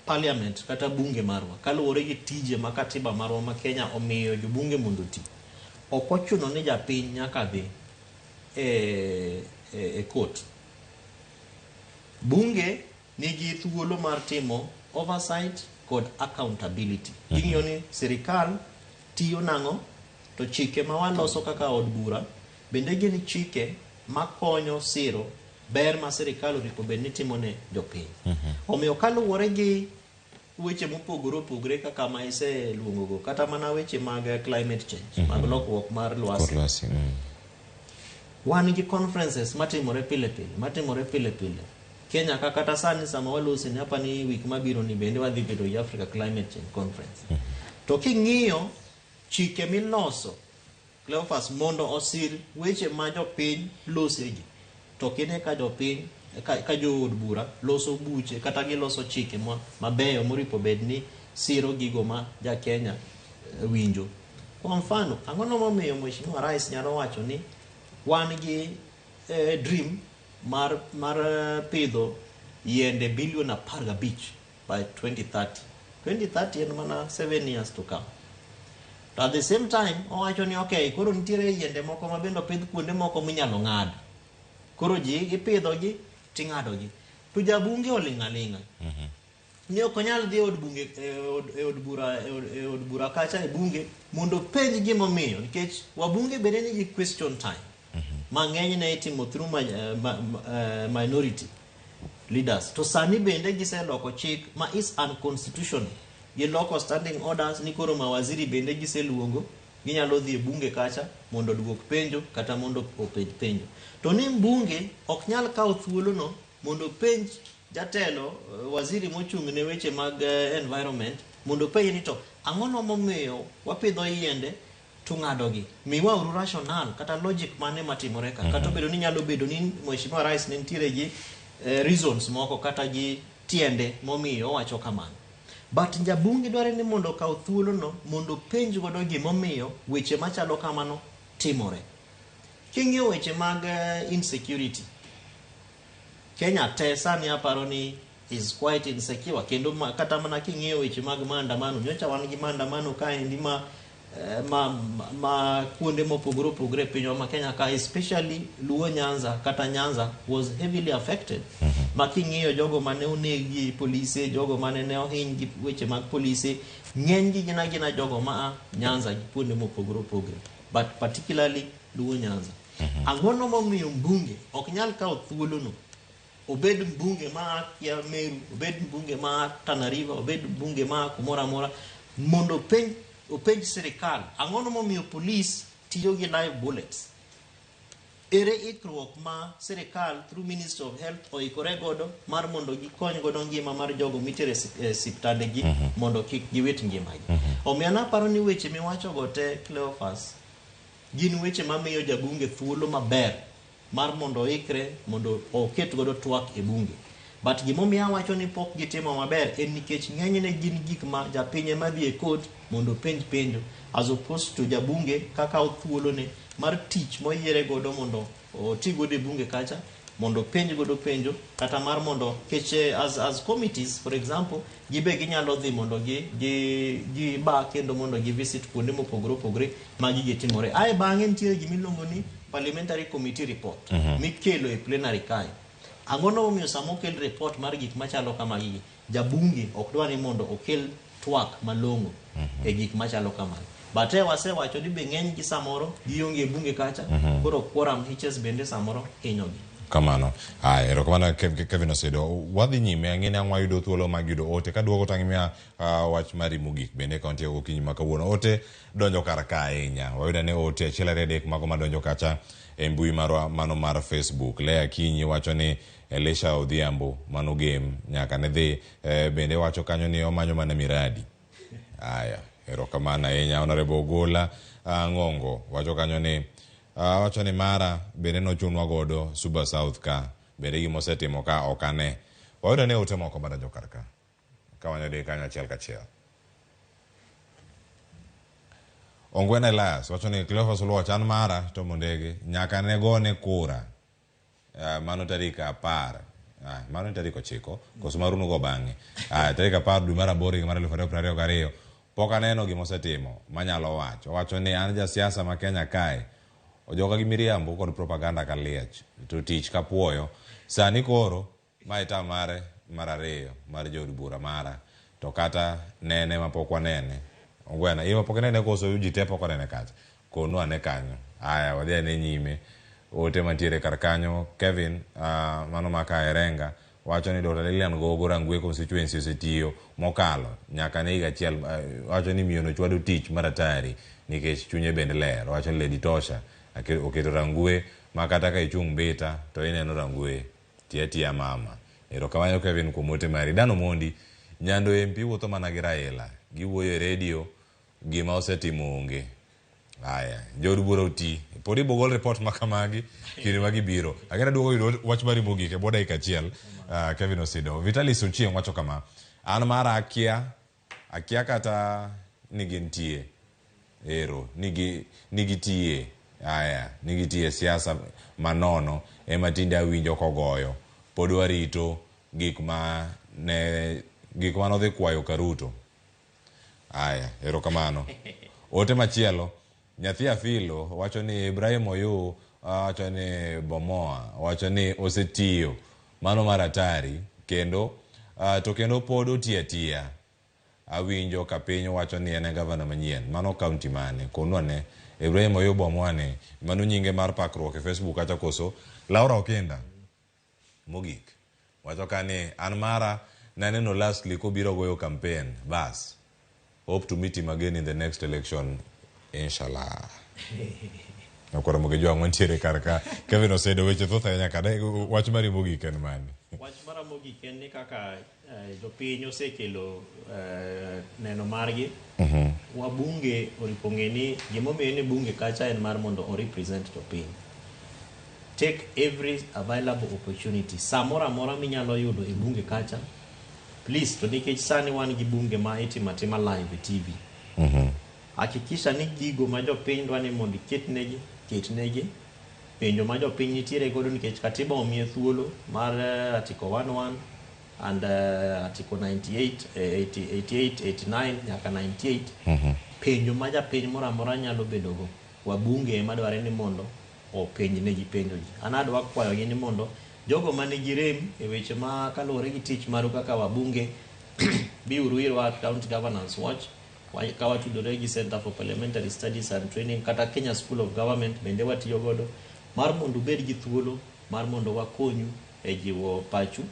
parliament kata bunge marwa kaluwore gi tije ma katiba marwa ma Kenya omiyo jobunge mondo oti, ok ochuno ni japiny nyaka dhi e court. Bunge nigi thuolo mar timo oversight kod accountability. Ging'iyo ni sirikal tiyo nang'o to chike ma waloso kaka od bura bende gin chike makonyo siro ber ma sirikal onego bed ni timo ne jopiny. Omiyo kaluwore gi weche mopogore opogore kaka ma iseluongogo kata mana weche mag climate change, mag lokruok mar lwasi, wan gi conferences matimore pile pile, matimore pile pile Kenya ka. Kata sani sama walose ni apa ni wik mabiro ni bende wadhi bedo gi Africa Climate Change Conference. To king'iyo chike miloso, Cleophas, mondo osir weche ma jopiny losegi, to kine ka jopiny ka, ka jood bura loso buche kata giloso chike ma, mabeyo moripo bed ni siro gigo ma ja Kenya winjo. Kwa mfano, ang'ono momiyo Mheshimiwa Rais nyalo wacho ni wan gi dream mar pidho yiende bilion 15 by 2030. 2030 en mana 7 years to come. To at the same time, owacho ni okay, koro nitiere yiende moko ma bende opidh kuonde moko minyalo ng'ad. Koro ji ipidhogi ting'adogi. To jabunge oling' aling'a. Ni ok onyal dhi e od bunge e od bura e od bura kacha e bunge mondo openj gimomiyo nikech wabunge bende nigi question time ma ng'enyne itimo through minority leaders. To sani bende giseloko chik ma is unconstitutional. Giloko standing orders ni koro mawaziri bende giseluongo ginyalo dhi e bunge kacha mondo oduok penjo kata mondo openj penjo. To ni mbunge ok nyal kawo thuolono mondo openj jatelo waziri mochung' ne weche mag environment mondo openj ni to ang'ono momiyo wapidho yiende to ng'adogi. Miwa uru rationale kata logic mane matimore ka. Kata obedo ni nyalo bedo ni Mheshimiwa Rais ne nitiere gi reasons moko kata gi tiende momiyo owacho kamano. But jabunge dware ni mondo okaw thuolono mondo openj godo gimomiyo weche machalo kamano timore. King'iyo weche mag insecurity, Kenya te sani aparo ni is quite insecure kendo kata mana king'iyo weche mag maandamano, nyocha wan gi maandamano kaendi ma kuonde mopogore opogore e pinywa ma Kenya ka, especially Luo Nyanza kata Nyanza was heavily affected. Ma king'iyo jogo mane oneg gi polise, jogo mane ne ohiny gi weche mag polise, ng'eny gi gin agina jogo ma a Nyanza gi kuonde mopogore opogore, but particularly Luo Nyanza. Ang'ono momiyo mbunge ok nyal kawo thuolono obed mbunge ma kia Meru, obed mbunge ma Tana River, obed mbunge ma kumoro amora mondo openj sirikal ang'ono momiyo polis tiyo gi live bullets. Ere ikruok ma sirikal through Ministry of Health oikore godo mar mondo gikony godo ngima mar jogo mitere e siptandegi mondo kik giwit ngimagi. Omiyo an aparo ni weche miwachogo te Cleophas gin weche mamiyo jabunge thuolo maber mar mondo oikre mondo oket godo twak e bunge. But gimomiyo awacho ni pok gitimo maber en nikech ng'enyne gin gik ma japiny ema dhi e court mondo openj penjo as opposed to jabunge kakawo thuolone mar tich moyiere godo mondo oti godo e bunge kacha mondo openj godo penjo kata mar mondo kech as committees for example gibe ginyalo dhi mondo gi ba kendo mondo gi visit kuonde mopogore opogore ma gigi timore. Ae bang'e nitiere gimiluongo ni parliamentary committee report mikelo e plenary kae. Ang'ono momiyo sama okel report mar gik machalo kamagi, jabunge ok dwa ni mondo okel twak malong'o e gik machalo kamagi. But wasewacho ni be ng'eny gi samoro gionge e bunge kacha, koro quorum hitches bende samoro hinyogi. Kamano. Aya, erokamano Kevin Osedo. Wadhi nyime, ang'e ni ang' wayudo thuolo mag yudo ote. Kaduogo to ang'imiya wach mari mogik bende ka wantie gokinyi ma kawuono. Ote donjo kar ka ahinya. Wayudo ane ote 1 2 3 mago madonjo kacha e mbui marwa mano mar Facebook. Lea Kinyi wacho ni Elisha Odhiambo mano game nyaka ne dhi. Bende wacho kanyo ni omanyo mana miradi. Aya, erokamano ahinya. Honorable Ogola Ng'ongo wacho kanyo ni wacho ni mara bende nochunwa godo Suba South ka bende gimosetimo ka ok ane. Wayudo ni ote moko madonjo kar ka. Ka wanyalo kanyo achiel kachiel. Ongwen Elias wacho ni Cleophas Oluoch an mara to Mondege nyaka ne gone kura. Mano tarik 10. Mano tarik 9 koso maruno go bang'e. Tarik 10 dwe mar 8 higa mar 2022 pok aneno gimosetimo manyalo wacho. Owacho ni an jasiasa ma Kenya kae ojoga gi miriambo kod propaganda ka liech to tich ka puoyo. Sani koro mae tam mare mar 2 mar jood bura mara to kata nene mapok wanene. Ongwena in mapok inene koso ji te pok onene kacha. Konu ane kanyo. Aya wadhi ane nyime. Ote mantiere kar kanyo Kevin mano maka Erenga wacho ni Dr. Lilian Gogo Rangwe constituency osetiyo mokalo nyaka ne higa achiel. Wacho ni miyo no chwado tich maratari nikech chunye bende ler. Wacho ni Lady Tosha oketo Rangwe ma kata ka ichung' Mbita to ineno Rangwe tiya tiya mama. Erokamano Kevin kuom ote mari. Dan Omondi Nyando MP wuotho mana gi Raila giwuoyo e redio gima osetimo onge. Haya, jood bura oti. Pod ibo gol report ma kamagi kinde ma gibiro. Agena duogo yudo wach mari mogik e bwo dakika achiel. Kevin Osido. Vitalis Ochieng wacho kama. An mara akia, akia kata ni gintie. Ero, ni gitiye. Aya, ni gitiye siasa manono ema tinde awinjo kogoyo. Pod warito gik ma ne gik manodhi kwayo Karuto. Aya, erokamano. Ote machielo, nyathi Afilo wacho ni Ibrahim Oyu wacho ni Bomoa wacho ni osetiyo mano mar hatari kendo to kendo pod otiyo atiya. Awinjo ka piny wacho ni en e gavana manyien. Mano kaunti mane? Konwa ne Ibrahim Oyu Bomoa ni mano nyinge mar pakruok e Facebook kacha koso Laura Okinda. Mogik wacho ka ni an mara naneno lastly kobiro goyo campaign bas. Hope to meet him again in the next election, inshallah. Nyakwar Ramogi Jwang' wantiere kar ka. Kevin Osedo weche thoth ahinya ka. Wach mari mogik en mane? Wach mara mogik en ni kaka jopiny osekelo neno margi, wabunge oripo ng'e ni gimomiyo en e bunge kacha en mar mondo o represent jopiny. Take every available opportunity. Samoro amora minyalo yudo e bunge kacha, please, to nikech sani wan gi bunge ma itimo atima live e TV. Hakikisha ni gigo ma jopiny dwa ni mondo iketnegi, ketnegi. Penjo ma jopiny nitiere godo nikech katiba omiye thuolo mar Article 11 and Article 98, 88, 89 nyaka 98. Penjo ma japiny moro amora nyalo bedogo, wabunge ema dware ni mondo openjnegi penjogi. An adwa kwayogi ni mondo jogo manigi rem e weche ma kaluwore gi tich maru kaka wabunge, biuru irwa County Governance Watch, ka watudore gi Center for Parliamentary Studies and Training kata Kenya School of Government bende watiyo godo mar mondo ubed gi thuolo mar mondo wakonyu e jiwo pachu,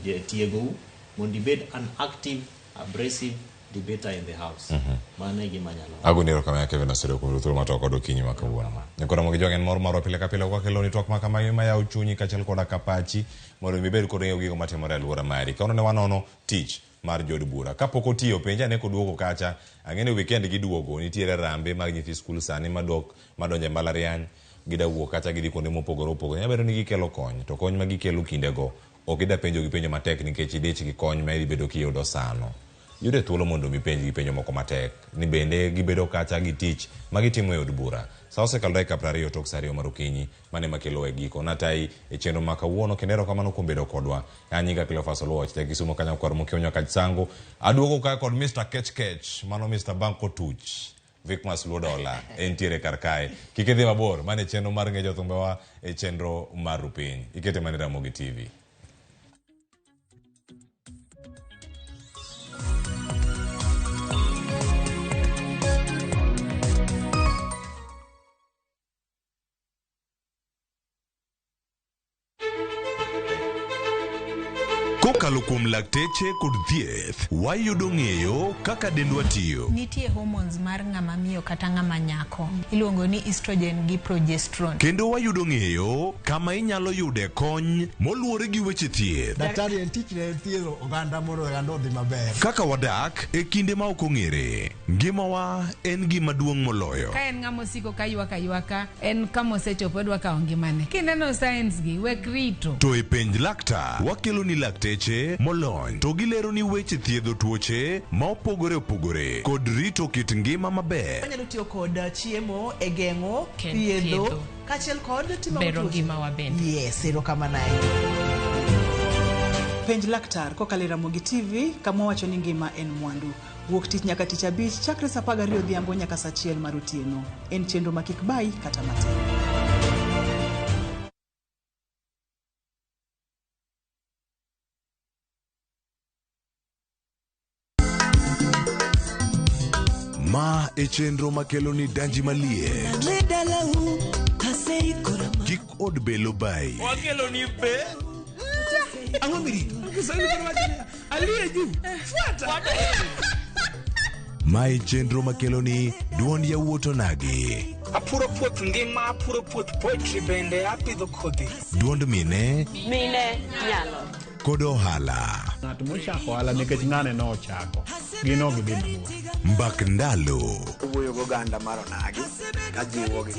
e tiegou mondo ibed an active, abrasive debater in the house. Mano e gima anyalo wacho. Agoni erokamano Kevin Osedo kuom thuolo ma twak kod okinyi ma kawuono. Nyakwar Ramogi Jwang' en mor marwa pile ka pile kwakelo ni twak ma kama mayawo chunyi kaachiel koda ka pachi mondo mi ibed kod ng'eyo gigo matimore e alwora mari. Kawuono ne wanono tich mar jood bura. Kapok otiyo penj ane koduogo kacha, ang'e ni weekend giduogo, nitiere rambe mag nyithi skul sani madok madonjo e mbalariany, gida wuok kacha gidhi kuonde mopogore opogore. Nyalo bedo ni gikelo kony, to kony ma gikelo kindego ok ida penjo gi penjo matek nikech idich gi kony ma idhi bedo kiyudo sano. Yude thuolo mondo mi penj gi penjo moko matek ni bende gibedo kacha gi tich ma gitimo e od bura. Sa osekalo dakika 20 tok sa 2 mar okinyi mane makelo e giko. Natai e chenro ma kawuono kendo erokamano kuom bedo kodwa. An nyinga Cleophas Oluoch, ja Kisumo kanyo kwar Mokio nyaka Sango. Aduogo ka kod Mr. Kech Kech, mano Mr. Banko Tuch. Vicmas Luodola entiere kar kae. Kik idhi mabor, mane chenro mar ng'e jothumbewa e chenro mar Rupiny. Ikete mana e Ramogi TV. Kokalo kuom lakteche kod thieth, wayudo ng'eyo kaka dendwa tiyo. Nitie hormones mar ng'ama miyo kata ng'ama nyako. Iluongo ni estrogen gi progesterone. Kendo wayudo ng'eyo kama inyalo yude kony moluwore gi weche thieth. Daktari en tich ne thiedho oganda mondo oganda odhi maber. Kaka wadak e kinde ma ok ong'ere, ngimawa en gima duong' moloyo. Ka en ng'ama osiko ka ywak aywaka, en kama osechopo odwa kawo ngimane. Kineno signs gi, wek rito. To e penj laktar, wakelo ni lakteche molony to gilero ni weche thiedho tuoche ma opogore opogore kod rito kit ngima maber. Wanyalo tiyo kod chiemo e geng'o, thiedho, kaachiel kod timo bero ngimawa bende. Yes, erokamano ahinya. Penj laktar kokalo e Ramogi TV kama wacho ni ngima en mwandu. Wuok tich nyaka tich abich chakre saa 12 odhiambo nyaka saa 1 mar otieno. En chenro ma kik bayi kata matin. Ma e chenro makelo ni danji maliet. Kik od belo bayi. Wakelo ni be. Ang'o mirito? Kiswahili koro wacho niya, aliye juu, fuata. Ma e chenro makelo ni duond yawuot onagi. Apuro puoth ngima, apuro puoth poetry bende apidho kodhi. Duond mine. Mine nyalo. Kod ohala. Ng'at mochako ohala nikech ng'ane nochako. Gin ok gidhi mabor. Mbak ndalo. Wuoyo goganda mar onagi kajiwogi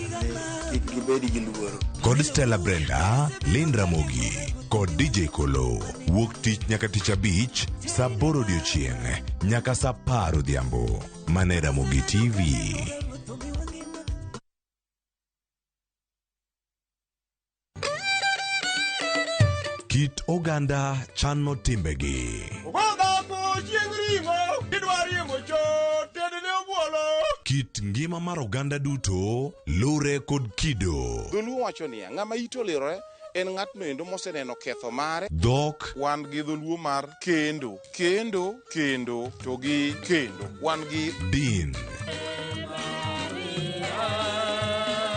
ni kik gibed gi luoro. Kod Stella Brenda, Lynn Ramogi kod DJ Kolo. Wuok tich nyaka tich abich saa aboro odiochieng' nyaka saa apar odhiambo. Mane Ramogi TV. Kit oganda chano timbegi. Kit ngima mar oganda duto lure kod kido. Dholuo wacho niya, ng'ama ite olirore en ng'atno endo moseneno ketho mare. Dhok. Wan gi dholuo mar kendo, kendo, kendo, to gi kendo. Wan gi din.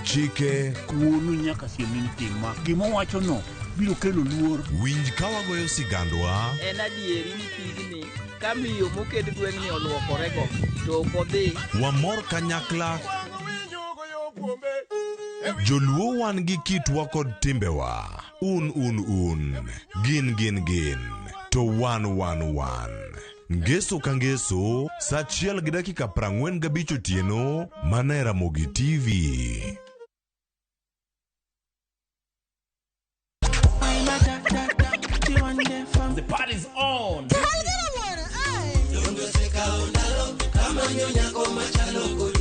Chike. Wuonu nyaka siem ni tim ma. Gima owachono biro kelo luor. Winj ka wagoyo sigandwa. En adieri ni pigni ka miyo moked gweng'ni oluokorego to ok odhi. Wamor kanyakla. Joluo wan gi kitwa kod timbewa. Un un un. Gin gin gin. To wan wan wan. Ngeso ka ngeso, saa achiel gi dakika 45 otieno, mana e Ramogi TV. The party's on.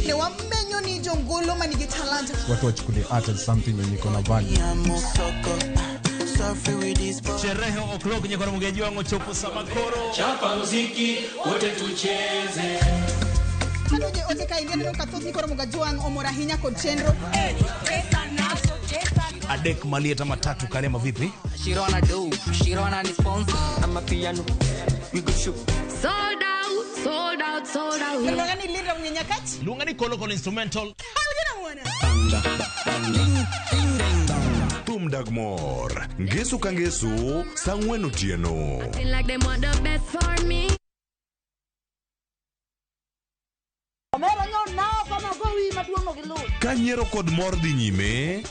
Ne wamenyo ni jongolo manigi talanta. Watu wachukulie art as something yenye iko na value. Sherehe o'clock nyakoro mugeji wangu chopo sama koro. Chapa muziki wote tucheze. Kanoje ote ka ineno ka thoth nyikoro Mugajwang' omor ahinya kod chenro. Adek malieta matatu kalema vipi? Shirona do, Shirona ni sponsor. I'm a piano. We go shoot. Sold out, sold out, sold out. Luonga ni Linda Mnyenyakach. Luonga ni Kolo Kolo instrumental. Thum dag mor. Ngeso ka ngeso, saa ang'wen otieno. Acting like they want the best for me. Ka nyiero kod mor dhi nyime,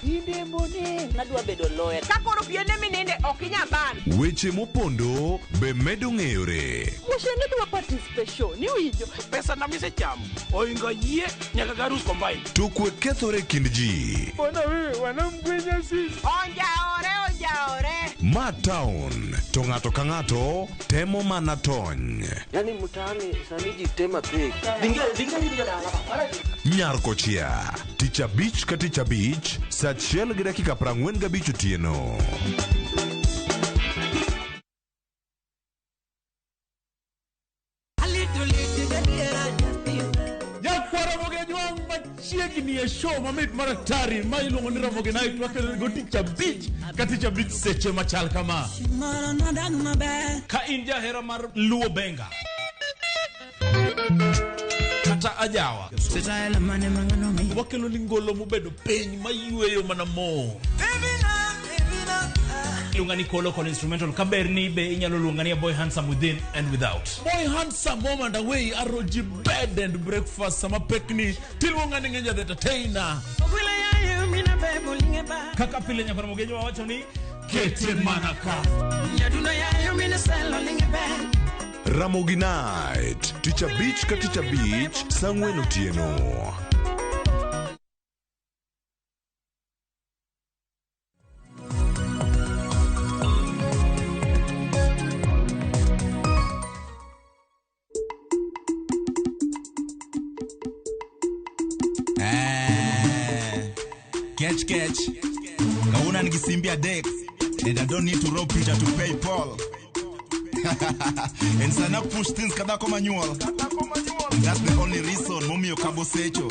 Ka koro piende mininde ok inyal ban. weche mopondo be medo ng'eyore. Mushene dwa participation iwinjo. Pesa na misechamo oingo yie nyaka garus combine. To kwe kethore e kind ji. Mbona wewe wanamgwenya sisi? Onjaore onjaore. Ma town to ng'ato ka ng'ato temo mana tony. Yani mtaani sani ji tema pek. Nyar kochia tich abich ka tich abich saa achiel gi dakika 45 otieno. Nyakwara Ramogi machiegni e show mamit mar atari ma iluongo ni Ramogi Night wakelo go tich abich ka tich abich seche machal kama. Ka in jahera mar Luo Benga kata ajawa wakelo ni ngolo mobedo piny mayweyo mana mo. Luonga ni Kolo Kolo instrumental kaber ni be inyalo luonga ni a boy handsome within and without. Boy handsome home and away aroji bed and breakfast sama pekni tiluonga ni Ngeja the entertainer. Kaka pile nyakwara Mugejo wawacho ni kete mana ka. Ramogi Night tich abich ka tich abich saa ang'wen otieno. Catch, catch. Kawuono an gi simbi adek and I don't need to rob Peter to pay Paul. And sana push things kadhako manyuol. That's the only reason momiyo kabo secho.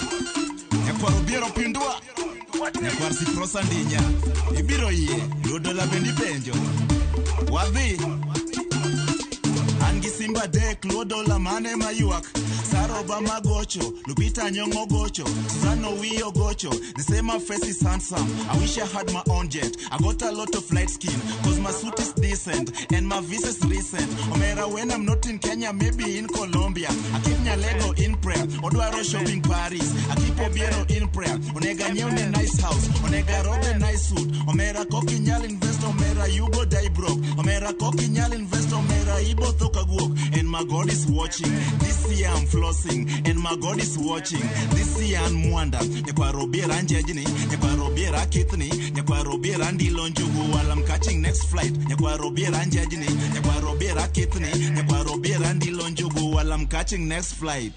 Nyakwar Obiero pindwa. Nyakwar Siprosa ndinya. Ibiro yie. Luodola bende ipenjo. Wadhi. An gi simba adek luodola mane maywak. Sara Obama gocho, Lupita Nyong'o gocho, Susan Owiyo gocho. The same my face is handsome. I wish I had my own jet. I got a lot of light skin, cause my suit is decent and my visa's recent. Omera, when I'm not in Kenya, maybe in Colombia. I keep Nyalego in prayer. Odwaro shopping Paris. I keep Obiero in prayer. Onega nyiew nice house. Onega robe nice suit. Omera koki nyal invest. Omera you go die broke. Omera koki nyal invest. Omera ibo thoka guok. And my God is watching. This year I'm flossing. And my God is watching. This year I'm Mwanda. Nyakwaro biera njejni. Nyakwaro biera kithni. Nyakwaro biera ndilo njugu while I'm catching next flight. Nyakwaro biera njejni. Nyakwaro biera kithni. Nyakwaro biera ndilo njugu while I'm catching next flight.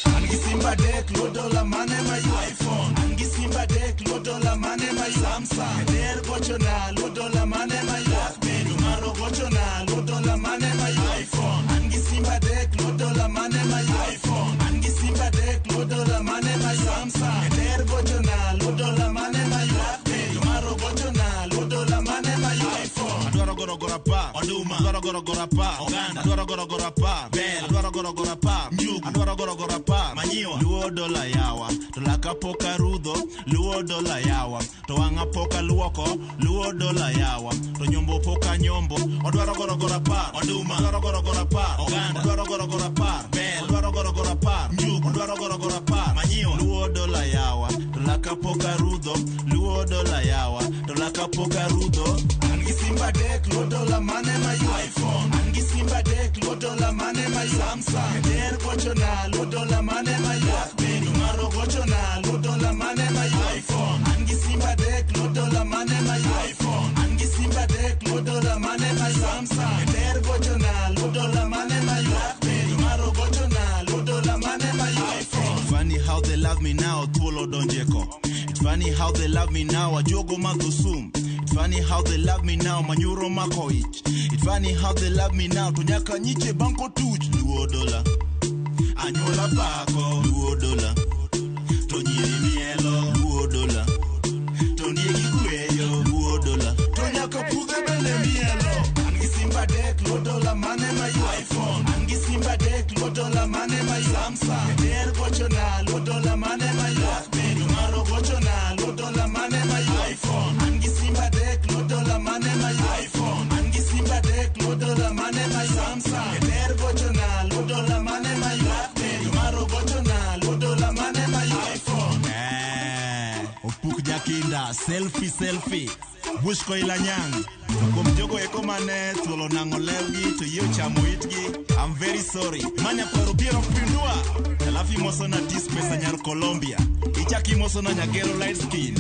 Angi Simba dek luo dola mane ma iPhone. Angi Simba dek luo dola mane ma Samsung. Der gocho na luo dola mane ma BlackBerry. Maro gocho na luo dola mane ma iPhone. Angi Simba dek luo dola mane ma iPhone. Angi Simba dek luo dola mane ma Samsung. Der gocho na luo dola mane ma BlackBerry. Maro gocho na luo dola mane ma iPhone. Adwaro goro goro pa oduma. Adwaro goro goro pa oganda. Adwaro goro goro pa bel. Adwaro goro goro pa njugu. Adwaro goro goro pa manyiwa. Luo dola yawa to laka pok arudho. Luo dola yawa to wang'a pok aluoko. Luo dola yawa to nyombo pok anyombo. Odwaro goro goro pa oduma. Odwaro goro goro pa oganda. Odwaro goro goro pa bel. Odwaro goro goro pa njugu. Odwaro goro goro pa manyiwa. Luo dola yawa to laka pok arudho. Luo dola yawa to laka pok arudho. Angi Simba dek luo dola mane ma iPhone. Angi Simba dek luo dola mane ma Samsung. Der gocho na luo dola mane ma BlackBerry. Maro gocho na luo dola mane ma iPhone. Angi Simba dek luo dola mane ma iPhone. Angi Simba dek luo dola mane ma Samsung. Der gocho na luo dola mane ma BlackBerry. Maro gocho na luo dola mane ma iPhone. It's funny how they love me now, thuolo donjeko. It's funny how they love me now, ajogo madhusum. It's funny how they love me now, manyuro mako ich. It's funny how they love me now, to nyaka nyiche banko tuch. Luo dola, anyuola pako. Luo dola, to nyiri mielo. Luo dola, to ndiegi kweyo. Luo dola, to nyaka pudhe bende mielo. Angi Simba dek luo dola mane ma iPhone. Angi Simba dek luo dola mane ma Samsung. Der gocho na luo dola mane ma BlackBerry. Maro gocho na luo dola mane ma iPhone. Angi Simba dek luo dola mane ma iPhone. Angi Simba dek luo dola mane ma Samsung. Der gocho na luo dola mane ma BlackBerry. Maro gocho na luo dola mane ma iPhone. Opuk jakinda selfie selfie. Bush ko ilanyang. Kuom jogo eko mane thuolo nang'o lewgi to yie ochamo itgi. I'm very sorry. Manya kwaro biero pindua. Alafu imoso na dis pesa nyar Colombia. Ichaki imoso na nyagero light skin.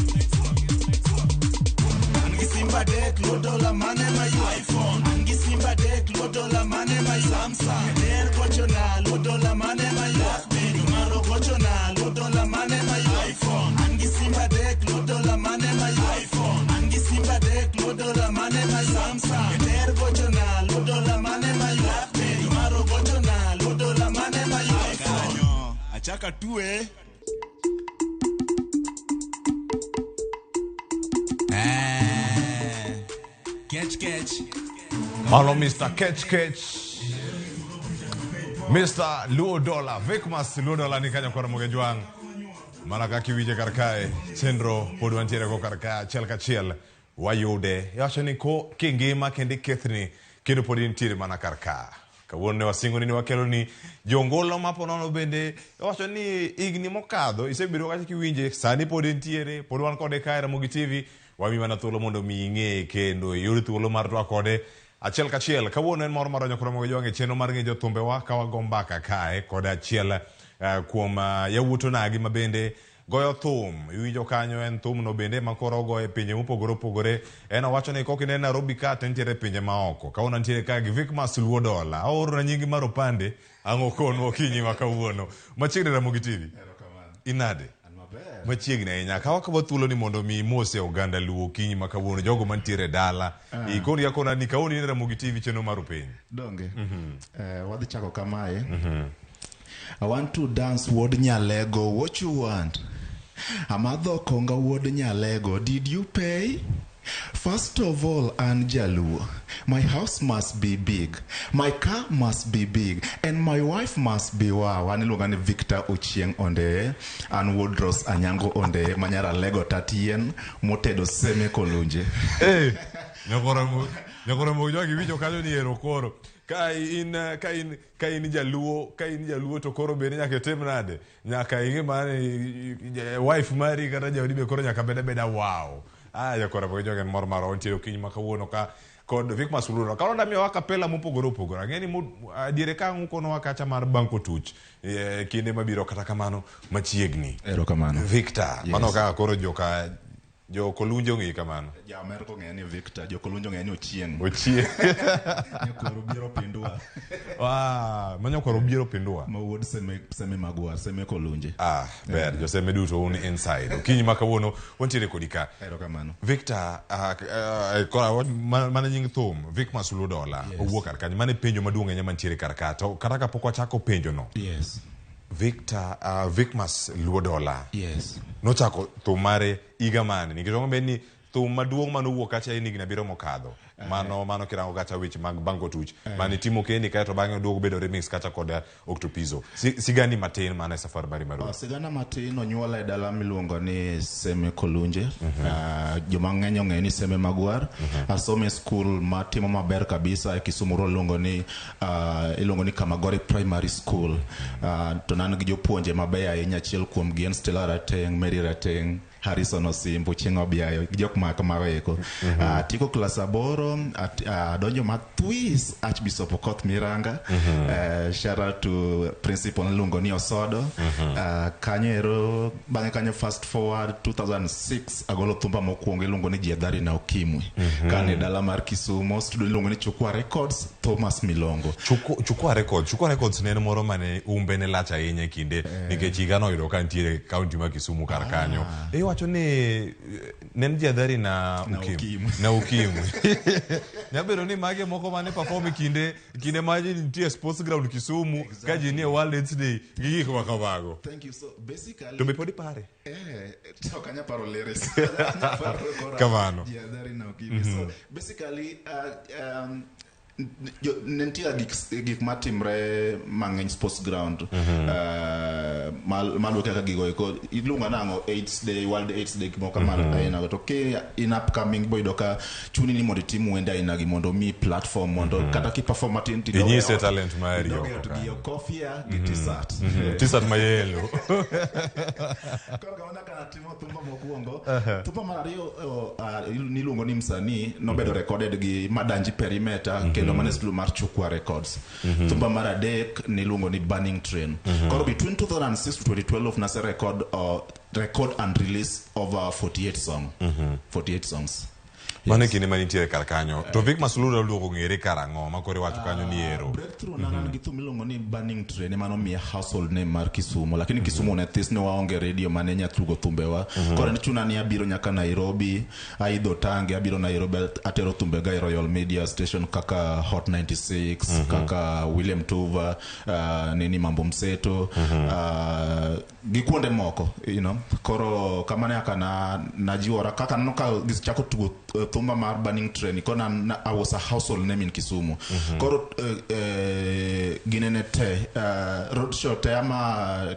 Angi Simba dek luo dola mane ma iPhone. Angi Simba dek luo dola mane ma Samsung. Der gocho na luo dola mane ma BlackBerry. Maro gocho na luo dola mane ma iPhone. Angi Simba dek luo dola mane ma iPhone. Angi Simba dek luo dola mane ma Samsung. Der gocho na luo dola mane ma BlackBerry. Maro gocho na luo dola mane ma iPhone. Kanyo, achaka tue. Catch, catch. Malo Mr. Catch Catch. Mr. Luo Dola, Vicmas Luo Dola ni kanyo kora Ramogi Jwang'. Mana kaka iwinje kar kae, chenro pod wantiere go kar ka achiel kachiel wayude. Iwacho ni ko kingima kendo ikethni kendo pod intiere mana kar ka. Kawuono ne wasingo ni wakelo ni jongolo maponono bende iwacho ni higni mokadho isebedo kacha kiwinje sani pod entiere pod wan kode kae Ramogi TV. Wami mana thuolo mondo mi ing'e kendo iyud thuolo mar twak kode achiel kachiel. Kawuono en mor mar donjo kod Ramogi Jwang' e chenro mar ng'e jothumbewa ka wago mbaka kae kod achiel kuom yawuot onagi ma bende goyo thum. Iwinjo kanyo en thumno bende ma koro ogoyo e pinje mopogore opogore. En owacho ni kok ineno Nairobi ka to entiere e pinje maoko. Kawuono antiere ka gi Vicmas Luo Dola. Aorona nyingi mar opande ang' okonwa okinyi ma kawuono. Machiegni Ramogi TV. Inade? Machiegni ahinya. Kaw akawa thuolo ni mondo mi imose oganda Luo okinyi ma kawuono, jogo mantiere e dala. Ikoni akona ni kawuono in e Ramogi TV chenro mar penj. Donge. Wadhi chako kamae. I want to dance wuod Nyalego. What you want? Amadho konga wuod Nyalego. Did you pay? First of all, an Jaluo. My house must be big. My car must be big. And my wife must be wow. An iluonga ni Victor Ochieng Ondeye. An wuod Rose Anyango Ondeye. Manyar Alego Tatien. Motedo Seme Kolunje. Hey, nyakoro jogi winjo kanyo ni ero koro. Ka in ka in ka in jaluo, ka in jaluo to koro bende nyaka itim nade? Nyaka ing'e mane wife mari kata jaodi be koro nyaka bed abeda wow. Ah, jakoro mo jogi en mor marwa wantiere okinyi ma kawuono ka kod Vic Masuluro. Koro damiyowa kapela mopogore opogore. Ang'e ni diere ka ang' ukonowa kacha mar Banko Tuch kinde mabiro kata kamano machiegni. Erokamano. Victor, Yes. mano kaka koro joka jo Kolunje ong'eyi kamano. Ja Amerka ong'eya ni Victor, jo Kolunje ong'eya ni Ochieng. Ochieng. Nyakwar Obiero Pindwa. Ah, ma nyakwar Obiero Pindwa. Ma wuod Seme, Seme Magwar, Seme Kolunje. Ah, ber, joseme duto un inside. Okinyi ma kawuono wantiere kodi ka. Erokamano. Victor, kora mana nying thum, Vic Masulu Dola, Yes. owuok kar kanyo. Mano e penjo maduong' ahinya mantiere kar ka. To kata kapok wachako penjo no. Yes. Victor, Vicmas Luo Dola. Yes. Nochako thum mare higa mane? Nikech wang'e ni thum maduong' manowuok kacha en higni abiriyo mokadho. Mano kirango kacha weche mag Banko Tuch. Mane timo kendi kaeto bang'e oduogo bedo remix kacha kod Octopizzo. Sigani matin mana e safar mari mar wer. Sigana matin onyuola e dala miluongo ni Seme Kolunje. Joma ng'eny ong'eyo ni Seme Magwar. Asomo e skul matimo maber kabisa e Kisumu Rural iluongo ni Kamagori Primary School. To nan gi jopuonje mabeyo ahinya, achiel kuom gi en Stella Rateng, Mary Rateng, Harrison Osimbo, Chieng' Obiayo, gi jok ma kamago eko. Atieko klas 8, adonjo mathwis Archbishop Okoth Miranga. Shout out to principal niluongo ni Osodo. Kanyo ero, bang'e kanyo fast forward 2006 agolo thumba mokwongo iluongo ni Jiadhari na Ukimwi. Kane dala mar Kisumo, studio iluongo ni Chukwa Records, Thomas Milongo. Chukwa Records, Chukwa Records ne en moro mane umbe ne lach ahinya e kinde nikech higa noyudo ka nitiere kaunti ma Kisumu kar kanyo. Iwacho ni ne en Jiadhari na Ukimwi. Na Ukimwi. Nyabedo ni mage moko mane perform e kinde ma ji nitie sports ground Kisumu, ka ji nie World AIDS Day gi gik ma kamago. Thank you. So basically To be pod ipare? To ok anyal paro lyrics. Anyal paro kora Kamano. Jiadhari na Ukimwi. So basically ne nitie gik matimre mang'eny sports ground. Maluwo kaka gigo eko iluongo nang'o AIDS Day, World AIDS Day gimoro kamano aina to ki in upcoming boyudo ka chuni ni mondo itim wende aina gi mondo omiyi platform mondo kata ki perform matin to idog e Inyise ot. talent mari Idog e oko ot gi kanyo. okofia gi t-shirt. T-shirt ma yellow. Koro kamano kaka natimo thumba mokwongo. Thumba mar ariyo niluongo ni Msanii nobedo recorded gi Madanji Perimeter kendo mane studio mar Chukwa Records. Thumba mar adek niluongo ni Burning Train. Koro between 2006 to 2012 nase record and release over 48 song. 48 songs. Mano e kinde manitiere kar kanyo. To Vic Masulu oluoko ng'ere kar ang'o ma koro iwacho kanyo ni ero. Breakthrough na nan gi thum miluongo ni Burning Train ema nomiya household name mar Kisumu, lakini Kisumu ne this ne waonge radio mane nya tugo thumbewa. Koro ne chuna ni abiro nyaka Nairobi, aidho tange abiro Nairobi atero thumbega e Royal Media Station kaka Hot 96, kaka William Tuva, nini Mambo Mseto, gi kuonde moko, you know. Koro kamano kaka najiwora kaka aneno ka gichako tugo thumba mar Burning Train, koro I was a household name in Kisumu. Koro ginene te, roadshow te ama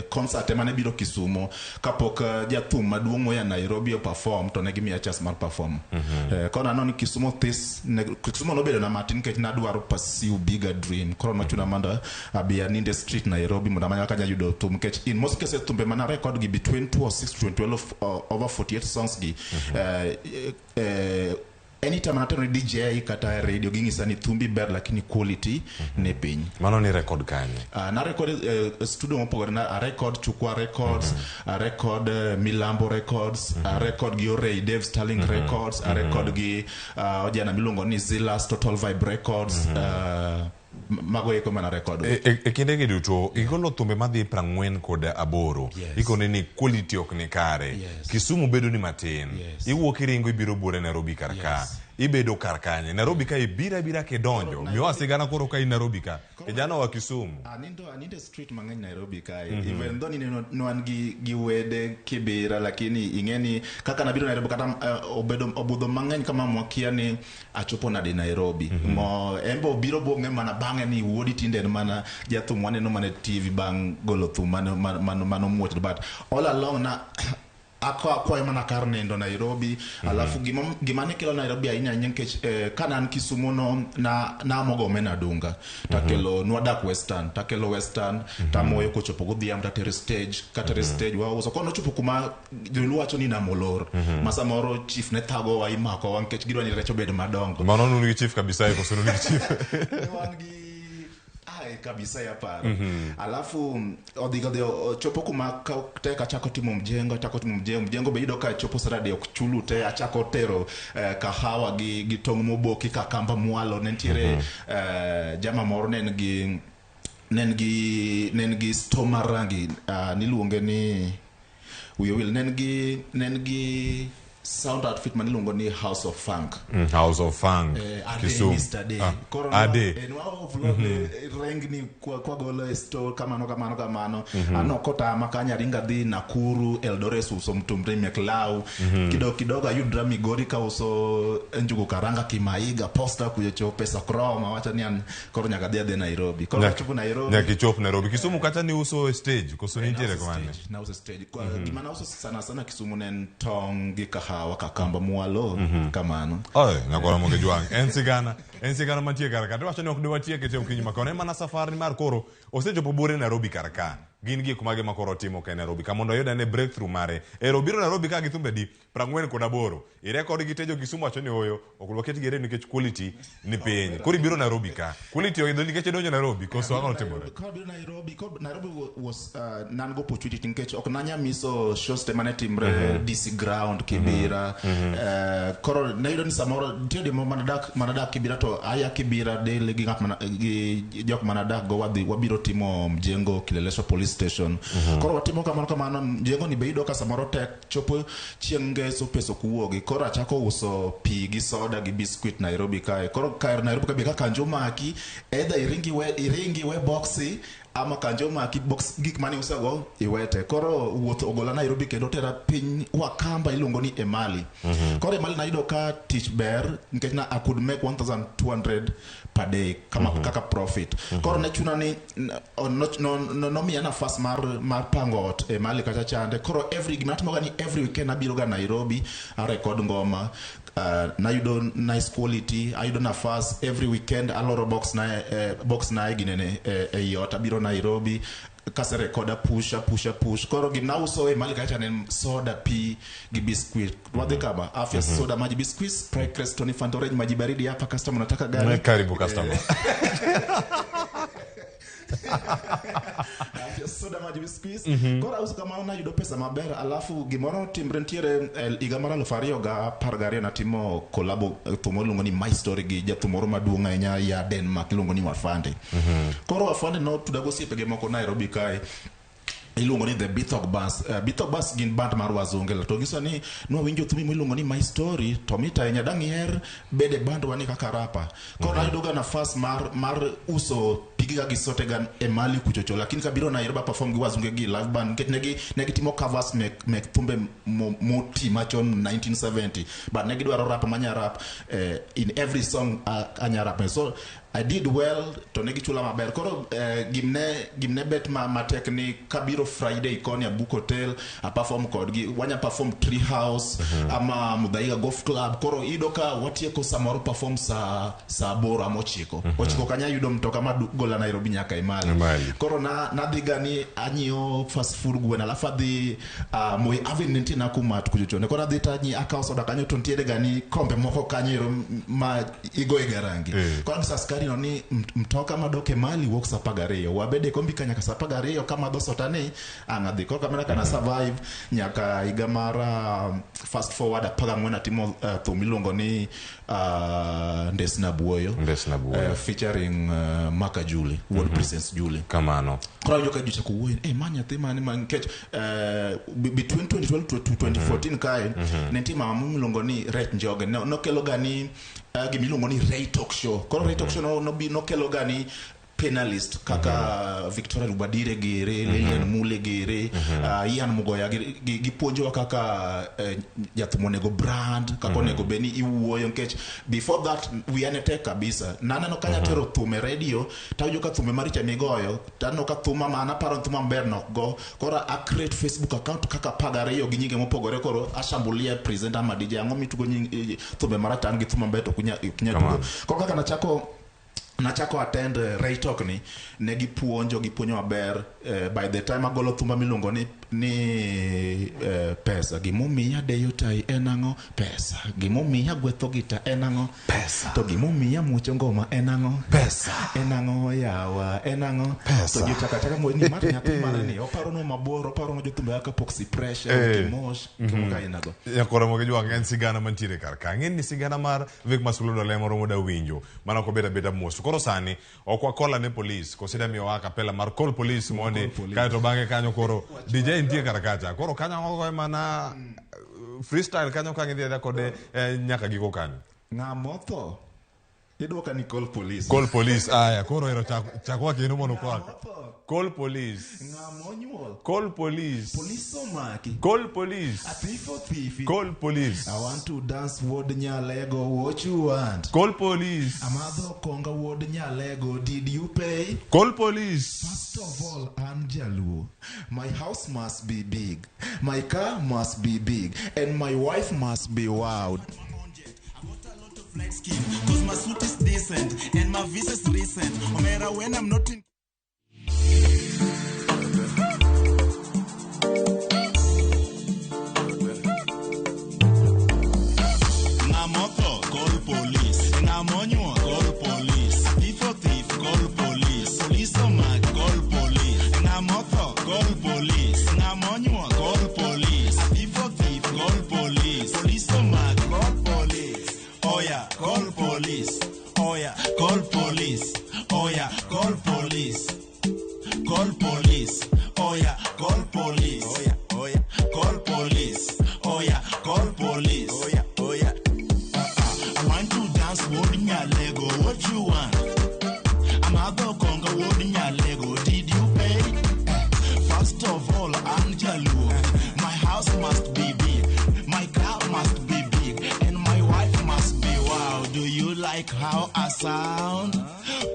concert ema ne biro Kisumu kapok jathum maduong' moya Nairobi o perform to ne gimiya chance mar perform. Koro aneno ni Kisumu this Kisumu nobedo na matin nikech nadwaro pursue bigger dream. Koro nochuna mondo abi aninde street Nairobi mondo amany kaka anyalo yudo thum nikech in most cases thumbe mana record gi between 2006 to 2012 over 48 songs gi. Anytime anatero ni DJ kata radio ging'isa ni thumbi ber lakini quality ni piny. Mano ni record kanye? Na record studio mopogore na a record Chukwa Records, a record Milambo Records, a record gi Orey Dave Sterling Records, a record gi ojana miluongo ni Zilas Total Vibe Records. Mago eko mana record. E kinde gi duto igolo thumbe madhi 48. Ikone ni quality ok ni kare. Kisumu bedo ni matin. Iwuok iringo ibiro buore Nairobi kar ka. Ibedo kar kanye? Nairobi ka ibira abira kidonjo. Miwa sigana koro ka in Nairobi ka. Kijana wa Kisumu. Anindo street mang'eny Nairobi kae. Even though ni ne wan gi wede Kibera, lakini ing'eni kaka nabiro Nairobi kata obedo obudho mang'eny kama mwakia ni achopo nade Nairobi. Mo embe obiro bong'e mana bang'e ni wuodi tinde en mana jathum waneno mana e TV bang' golo thum mano muoch, but all along na akwayo mana kar nindo Nairobi. Alafu gima ne kelo Nairobi ahinya ahinya nikech ka an Kisumu no na namogo omena adunga takelo. Nwadak Western, takelo Western, tamoyo. Kochopo godhiambo tatere stage, katere stage wauso. Koro nochopo kuma joluo wacho ni namolor ma samoro chief ne thagowa, imakowa nikech gidwa ni rech obed madongo. Mano nun gi chief kabisa e koso nun gi chief? Ne wan gi ai kabisa ya paro. Alafu odhi chopo kuma tek achako timo mjengo, achako timo mjengo. Mjengo be iyudo ka chopo Saturday ok chulu te, achako tero kahawa gi tong' moboki ka kamba mwalo. Ne nitiere jama moro ne en gi store mar rangi, niluonge ni wiye wil, ne en gi sound outfit maniluongo ni House of Funk. House of Funk. Ade. Kisumu. Mr. Day. Ah, Koro Ade. nwa offload rengni kwa golo e store kamano kamano kamano. Ano kotama kanyo aringa dhi Nakuru, Eldoret uso mtumri mek law. Kidogo kidogo ayudra Migori kauso njugu karanga Kimaiga, Posta kuchocho pesa kroma wacho ni an koro nyaka dhi adhi Nairobi. Koro achopo Nairobi. Nyaka ichop Nairobi. Kisumu kacha ni uso e stage koso nitiere Nauso kamane? stage, nauso stage. Gima nauso sana sana Kisumu ne en tong' gi kahawa kakamba mwalo kamano. Oi, nyakwara Moge Jwang'. En sigana mantie kar ka. Tiwacho ni ok diwatieke te okinyi makono. En mana safari mar koro osechopo buore Nairobi kar ka. Gin gik mage ma koro otimo ka e Nairobi ka mondo oyud ane breakthrough mare. Ero biro Nairobi ka gi thumbe di 48. Irekod gi tejo Kisumu wacho ni oyo ok waket gi e redio nikech quality ni piny. Koro ibiro Nairobi ka. Quality oidho nikech idonjo Nairobi koso ang'o notimore? Kabiro Nairobi, Nairobi was nan go opportunity nikech ok nanya miso shows te mane timre DC ground Kibera. Koro nayudo ni samoro nitie dimo manadak Kibera to aya Kibera daily gi ng'at mana gi jok manadak go wadhi wabiro timo mjengo Kileleshwa police station. Koro watimo kamano kamano mjengo ni be iyudo ka samoro tek chopo chieng' ngeso pesa ok wuogi. Koro achako uso pi gi soda gi biscuit Nairobi kae. Koro kar Nairobi ka be ka kanjo maki either iringi we boxi ama kanjo maki box gik mane usogo iwete. Koro wuoth ogola Nairobi kendo tera piny Wakamba iluongo ni Emali. Koro Emali nayudo ka tich ber nikech na I could make 1200 per day kama kaka profit. Koro ne chuna ni nomiya nafas mar pango ot Emali kacha chande. Koro every gima natimoga ni every weekend abiro ga Nairobi arekod ngoma. Nayudo nice quality, ayudo nafas every weekend aloro box na e ginene ei ot abiro Nairobi kaserekoda push push push. Koro gimnauso e mali kacha ne en soda, pi gi biscuit. Wadhi kama afya soda, maji, biscuit, Sprite, Krest, Tony, Fanta Orange, maji baridi hapa. Customer unataka gani? Karibu customer. Afya soda, maji, biscuits. Koro auso kamano nayudo pesa maber. Alafu gimoro timre nitiere higa mar 2012 natimo kolabo thum iluongo ni My Story gi jathum moro maduong' ahinya ya Denmark iluongo ni Wafande. Koro Wafande notuda gosiepege moko Nairobi kae iluongo ni The Bithok Bus. Bithok Bus gin band mar wazunge to giso ni nwawinjo thumi miluongo ni My Story to mit ahinya dang' iher bede band wani kaka rapa. Koro nayudo ga nafas mar uso pigiga gi sotega e mali kuchocho, lakini kabiro Nairobi perform gi wazunge gi live band nikech negi timo covers mek thumbe moti machon 1970, but ne gidwaro rap manya rap in every song anya rap. So I did well to ne gichula maber. Koro gimne bet matek ni kabiro Friday koni abook hotel a perform kodgi wanya perform Tree House ama Mudhaiga Golf Club. Koro iyudo ka watieko samoro perform saa 8 ama 9 9 kanya ayudo mtoka magola Nairobi nyaka Emali. Emali. Koro na nadhiga ni anyiewo fast food gweno alafu adhi Moi Avenue nitie Nakumatt kuchochone. Koro adhi tanyi akawo soda kanyo to nitiere ga ni kombe moko kanyo ero ma igoye ga rangi. Koro ang'iso askari diary no ni mtoka madok e mali wuok saa 12 wabede kombi ka nyaka saa 12 kamadho sota ni ang' adhi koro kamano kana survive nyaka higa mar fast forward 14 atimo thum miluongo ni Ndesna Buoyo. Ndesna Buoyo. Featuring Maka Julie, World Presence Julie. Kamano. Koro awinjo ka ji ochako wuoyo, ma nyathi mane ma nikech between 2012 to 2014 kae ne nitie mama moro miluongo ni Rech Njoge. Nokelo ga ni gima iluongo ni Ray Talk Show. Koro Ray Talk Show nokelo ga ni panelist kaka Victoria Rubadire gere, Lilian Mule gere, Ian Mugoya gipuonjowa kaka jathum onego brand, kaka onego bed ni iwuoyo nikech before that wiya ne tek kabisa. Naneno ka anyatero thum e radio, tawinjo ka thumbe maricho emigoyo, taneno ka thuma ma an aparo ni thuma maber nok go. Koro a create Facebook account kaka 12 gi nyinge mopogore, koro ashambulia presenter ama DJ, ang'o mitugo nying thumbe marach to an gi thum maber to ok inyal tugo. Koro kaka nachako attend Ray Talk ni, ne gipuonjo maber. By the time agolo thumba miluongo ni pesa, gimomiya deyo tai en ang'o? Pesa. Gimomiya gwetho gita en ang'o? Pesa. To gimomiya muocho ngoma en ang'o? Pesa. En ang'o yawa? En ang'o? Pesa. To ji chako achaka ng'we ni mar nyathi mare ni, oparo no mabor, oparo no jothumbe kaka Poxy Pressure, Kimosh, gimoko aina go. Nyakoro Ramogi Jwang' en sigana mantiere kar ka. Ang'e ni sigana mar Vic Masuludo lemo romo da winjo. Mana ok obet abeta mos. Koro sani ok wakola ne police, kosida miyowa acapella mar call police mondi, kaeto bang'e kanyo koro DJ nitie kar kacha. Koro kanyo ogoye mana freestyle kanyo ka gidhi adhiya kode nyaka giko kanyo. Ng'ama otho idwoka ni call police. Call police. Aya, koro ero chakwa kendo mondo kwak. Call police. Ng'ama onyuol. Call police. Police omaki. Call police. A thief or thief. Call police. I want to dance wuod Nyalego, what you want? Call police. Amadho konga wuod Nyalego, did you pay? Call police. First of all, I'm Jaluo. My house must be big. My car must be big. And my wife must be wild. Cause my suit is decent and my visa's recent. Omera, when I'm not in Ng'amotho, call police. Ng'amonyuol, call police. Thief or thief, call police. Police omaki, call police. Ng'amotho, call police. Ng'amonyuol, call police. Thief or thief, call police. Police omaki, call police. Oh yeah, call police. Oh yeah, call police. Oh yeah, call police. Call police. Oh yeah, call police. Oh yeah, oh yeah, call police. Oh yeah, call police. Oh yeah, oh yeah. I want to dance, wuod Nyalego, what you want? Amadho konga wuod Nyalego, did you pay? First of all, I'm Jaluo. My house must be big, my car must be big, and my wife must be wow. Do you like how I sound?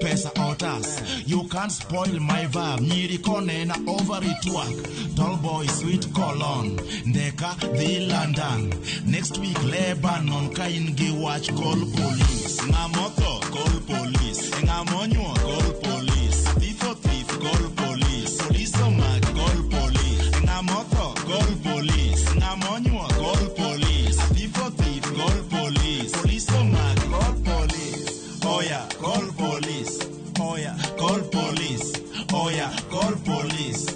Pesa otas, you can't spoil my vibe. Nyiri konena over it work. Tall boy, sweet colon. Ndeka dhi London. Next week Lebanon. Ka in gi wach call police. Ng'amotho call police. Ng'amonyuol call police. Thief or thief call police. Police omaki call police. Ng'amotho call police. Ng'amonyuol call police. Thief or thief call police. Police omaki call police. Oh yeah, call police. Oh yeah, call police. Oh yeah, call police.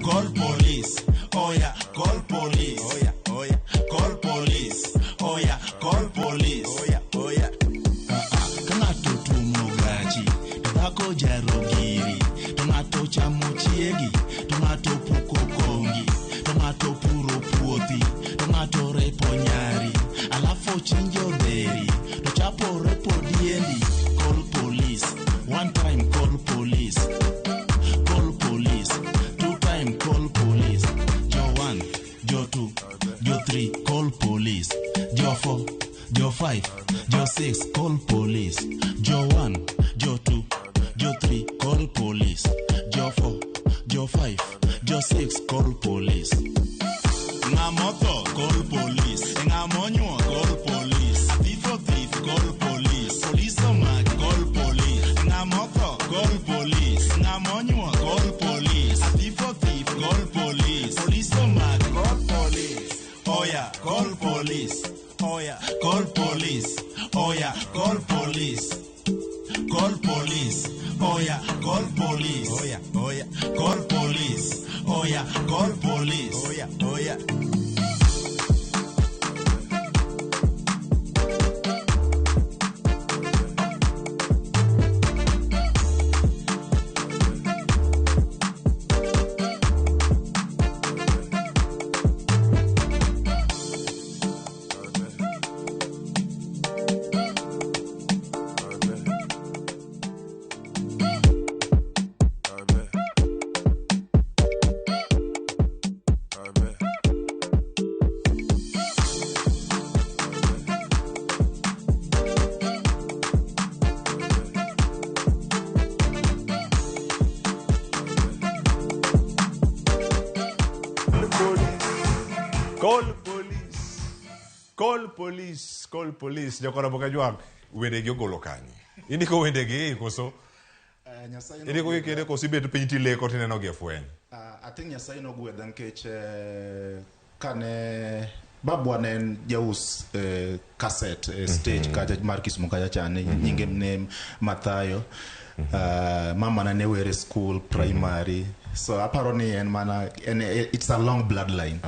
Call police. Oh yeah, call police. Oh yeah, oh yeah, call police. Oh yeah, call police. Oh yeah, oh yeah. Ka ng'ato tuomo gachi, to dhako jaro giri, to ng'ato chamo chiegi, to ng'ato puko kongi, to ng'ato puro puothi, to ng'ato repo nyari, alafu chinjo dheri, to chapo repo diendi. Call police, one time call police, call police, two time call police, jo 1, jo 2, jo 3, call police, jo 4, jo 5, jo 6, call police, jo 1, jo 2, jo 3, call police, jo 4, jo 5, jo 6, call police. Ng'amotho, call police. Ng'amonyuol, call police. Thief or thief, call police. Police omaki. Oya, call police. Oya, oya, call police. Oya, call police. Oya, oya. Call police. Call police. Call police. Jokora Bokajwang. Wendegi ogolo kanye. Indiko wendegi koso? Nyasaye Indiko gi kende koso ibet piny tileko tineno gi e fweny? I think Nyasaye nogwedha nikech kane babwa ne en jaus cassette e stage kacha mar Kisumu kacha chande nyinge ne Mathayo. Mama na ne were school primary. So aparo ni en mana en, it's a long bloodline.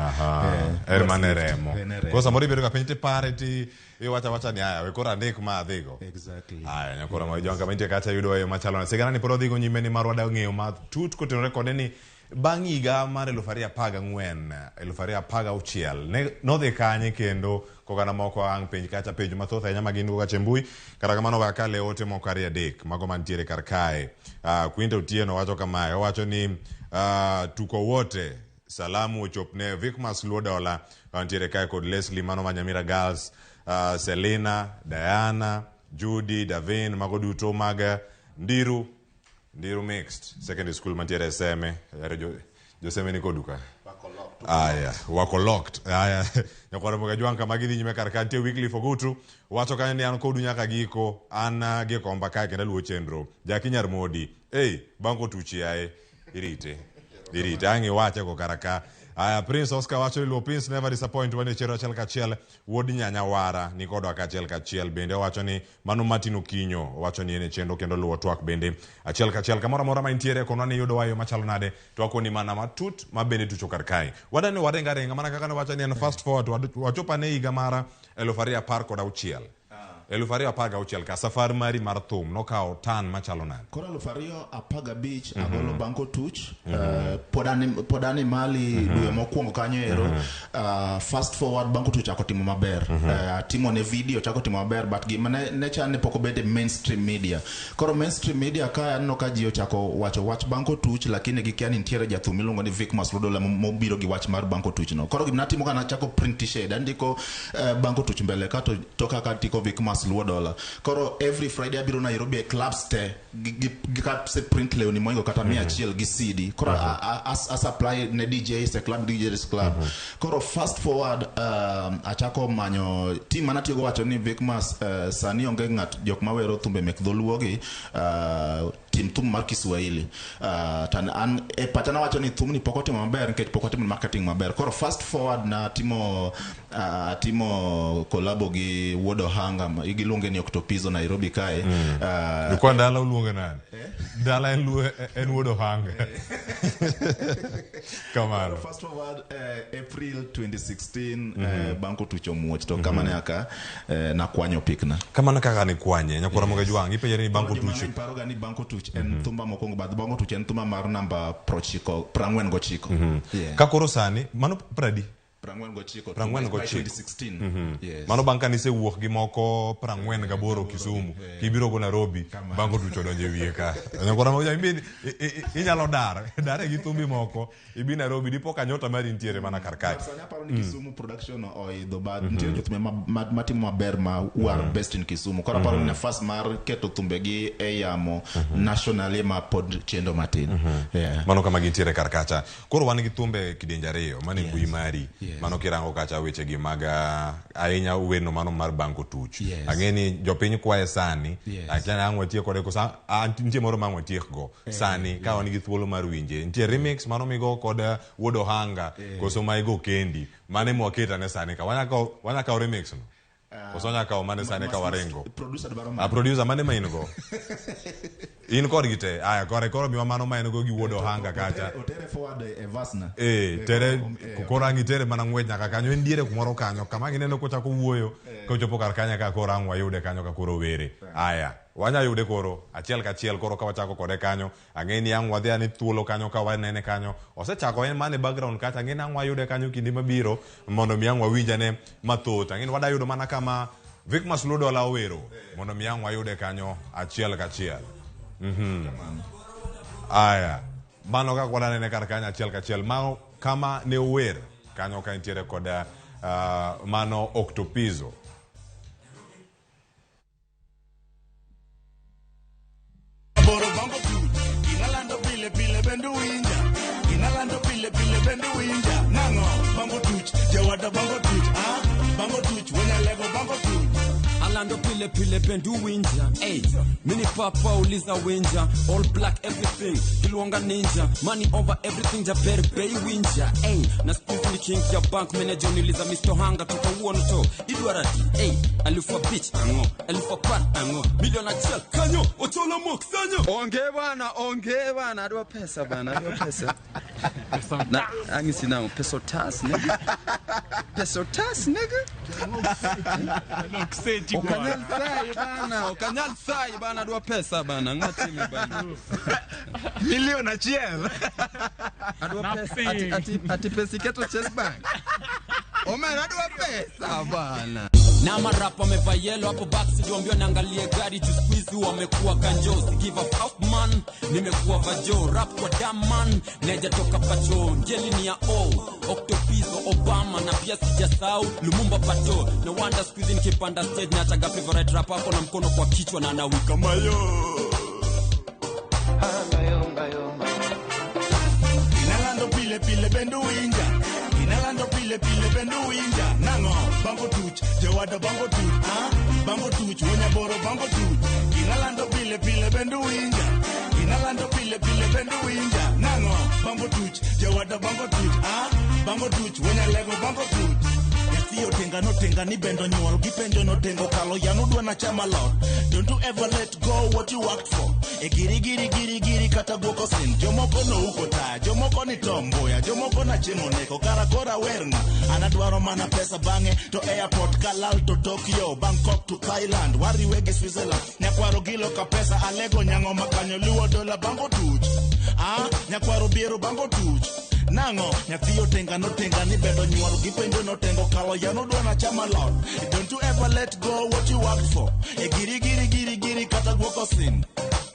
En mana e remo. En e remo. Koro samoro ibedo ga piny tipare ti iwacho awacha ni aya we koro andik ma adhigo. Exactly. Aya nyakoro ma jwang' kama intie kacha yudo e machalo. Sigana ni pod odhigo nyime ni marwa da ng'eyo matut kotenore kode ni bang' higa mar 2014 2016 ne nodhi kanye kendo koganda moko ang' penj kacha penjo mathoth ahinya ma gin go kacha e mbui. Kata kamano we akal e ote moko ariyo adek mago mantiere kar kae. Quinta Otieno wacho kamae, owacho ni tuko wote salamu ochopne Vicmas Luodola mantiere kae kod Leslie mano ma Nyamira Girls, Selina, Diana, Judy, Davin, mago duto mag Ndiru Mixed Secondary School mantiere e Seme. Joseme ni kodu ka. Aya, wako locked. Aya, nyakwara Moga kama gidhi nyime kar ka nitie Wycliffe Ogutu wacho kanyo ni an kodu nyaka giko, an Gikomba kae kendo aluwo chenro. Jaki Nyar Modi, ei, bang' kotuchi yaye, irite. Irite, ang' iwache go kara ka. Aya, Prince Oscar wacho ni Luo Prince never disappoint wan e chenro achiel kachiel. Wuod Nyanyawara ni kodwa kachiel kachiel. Bende owacho ni mano Martin Okinyo owacho ni en e chenro kendo luwo twak bende achiel kachiel. Kamoro amora ma intiere konwa ni yudowa e yo machalo nade, to wakoni mana matut ma bende tucho kar kae. Wadani waringa ringa mana kaka ne wacho ni en fast forward wachopo ane higa mar 2016. 2016 ka safar mari mar thum nokawo tan machalo nade? Koro 2015 agolo Banko Tuch, pod an e Mali dwe mokwongo kanyo ero. Fast forward Banko Tuch chako timo maber. Atimo ne video chako timo maber, but gima ne chan ne pok obedo e mainstream media. Koro mainstream media ka aneno ka ji ochako wacho wach Banko Tuch, lakini gikia ni nitiere jathum miluongo ni Vicmas Luodola mobiro gi wach mar Banko Tuch no. Koro gima natimo ka nachako print t-shirt, andiko Banko Tuch mbele ka to toka ka andiko Vicmas Luodola. Koro every Friday abiro Nairobi e clubs te gi ka print lewni moingo kata 100 gi CD. Koro a supply ne DJs e club, DJs club. Koro fast forward achako manyo team manatiyogo wacho ni Vicmas sani onge ng'at jok mawero thumbe mek dholuo gi tim thum mar Kiswahili. Tan an e pacha nawacho ni thumni pok otimo maber nikech pok otimo marketing maber. Koro fast forward na timo atimo collabo gi Wuod Ohanga giluonge ni Octopizo Nairobi kae. Kwa dala uluonge nani? Dala en Wuod Ohanga. Kamano. Fast forward April 2016 Banko Tuch omuoch to kamano aka nakwanyo pikna. Kamano kaka ne kwanye nyakwara Moga Jwang' ipenjore ni Banko Tuch. Paro ga ni Banko Tuch en thumba mokwongo, but Banko Tuch en thumba mar namba 49. Ka koro sani mano pradi? 49. 49. 2016. Yes. Mano bang' ka nisewuok gi moko 48 Kisumu, kibiro go Nairobi, Banko Tuch odonjo e wiye ka. Nyakwara Moga Jwang' inyalo dar gi thumbi moko, ibi Nairobi dipo ka nyota mari nitiere mana kar kae. Sani aparo ni Kisumu production oidho, but nitie jothumbe matimo maber ma who are best in Kisumu. Koro aparo ni nafas mar keto thumbegi e yamo nationally ma pod chendo matin. Mano kama gintiere kar kacha. Koro wan gi thumbe kidienje ariyo mane mbui mari. Mano kirango kacha weche gi mag ahinya weno mano mar Banko Tuch. Ang'e ni jopiny kwaye sani, akia ang' watiek kode koso nitie moro ma ang' watiek go sani ka wan gi thuolo mar winje. Nitie remix mano migo kod Wuod Ohanga koso ma igo kendi. Mano ema waketo ane sani ka. Wanyakawo remix no. Koso nya kawo mane sani ka waringo? Producer dwaro A mane. producer mane ma in go? In kodgi te. Aya, kore koro miwa mano ma en go gi wuod Ohanga kacha. Otere forward e verse na. Eh, tere koro ang' itere mana ng'wech nyaka kanyo en diere kumoro kanyo kama gineno kochako wuoyo kochopo kar kanya ka koro ang' wayude kanyo ka koro were. Aya, wanya yude koro achiel kachiel koro ka wachako kode kanyo ang'e ni ang' wadhi ane thuolo kanyo ka wanene kanyo osechako en mana e background kacha ang'e ni ang' wayude kanyo kinde mabiro mondo mi ang' wawinj ane mathoth ang'e ni wada yudo mana kama Vicmas Ludola owero mondo mi ang' wayude kanyo achiel kachiel. Aya, mano kaka wadanene kar kanyo achiel kachiel mano kama ne ower kanyo ka nitiere kod mano Octopizo. Boro bambo tuch Ginalando pile pile bende winja Ginalando pile pile bende winja Nang'o bambo tuch Jawada bambo tuch ah bambo tuch Wenyalego bambo tuch Alando pile pile bendu winja Ey, mini papa uliza winja All black everything, giluonga ninja Money over everything, jaber bay winja Ey, na squeeze ni king ya bank manager niuliza Mr. Hanga toka uono to Idwaradi, ey, alufa bitch ango Alufa par ango, million achiel kanyo Ochola mok sanyo Onge bana, onge bana, adwa pesa bana, adwa pesa. Na angisi nao peso tas nigga. Peso tas nigga. Okanyal sai bana, okanyal sai bana, adwa pesa bana, ng'atime bana. Milion achiel Adwa pesa, ati pesa iketo Chase Bank. Omera adwa pesa bana. Na marapa wamevaa yellow hapo back sijuambiwa naangalie gari juu siku hizi wamekuwa kanjosi give a fuck man nimekuwa vajo rap kwa dam man neja toka pacho ngeli ni ya o Octopizo Obama na pia sijasahau Lumumba pato na wanda siku hizi nikipanda stage na chaga favorite rap hapo na mkono kwa kichwa na anawika mayo. Ginalando pile pile bende winja Ginalando pile pile bende winja Nang'o bambo tuch Jawada bambo tuch ah bambo tuch Wenyaboro bambo tuch Ginalando pile pile bende winja Ginalando pile pile bende winja Nang'o bambo tuch Jawada bambo tuch ah bambo tuch Wenyalego bambo tuch Nyathi otenga notenga ni bendo nyuol gipenjo notengo kalo yanu dwa na chama lot. Don't you ever let go what you worked for. E giri giri giri giri kata guoko sin. Jomoko nouko taya, jomoko ni tomboya, jomoko na chiemo neko kara kora werna. An adwaro mana pesa bang'e to airport kalal to Tokyo, Bangkok to Thailand, wariwe gi Switzerland. Nyakwaro gilo ka pesa alego nyang'o makanyo luwo dola bambo tuch. Ah, nyakwaro biero bambo tuch. Nang'o nyathi otenga notenga ni bedo nyuol gipenjo notengo kalo yano dwa na chama lot. Don't you ever let go what you worked for. E giri giri giri giri kata guoko sin.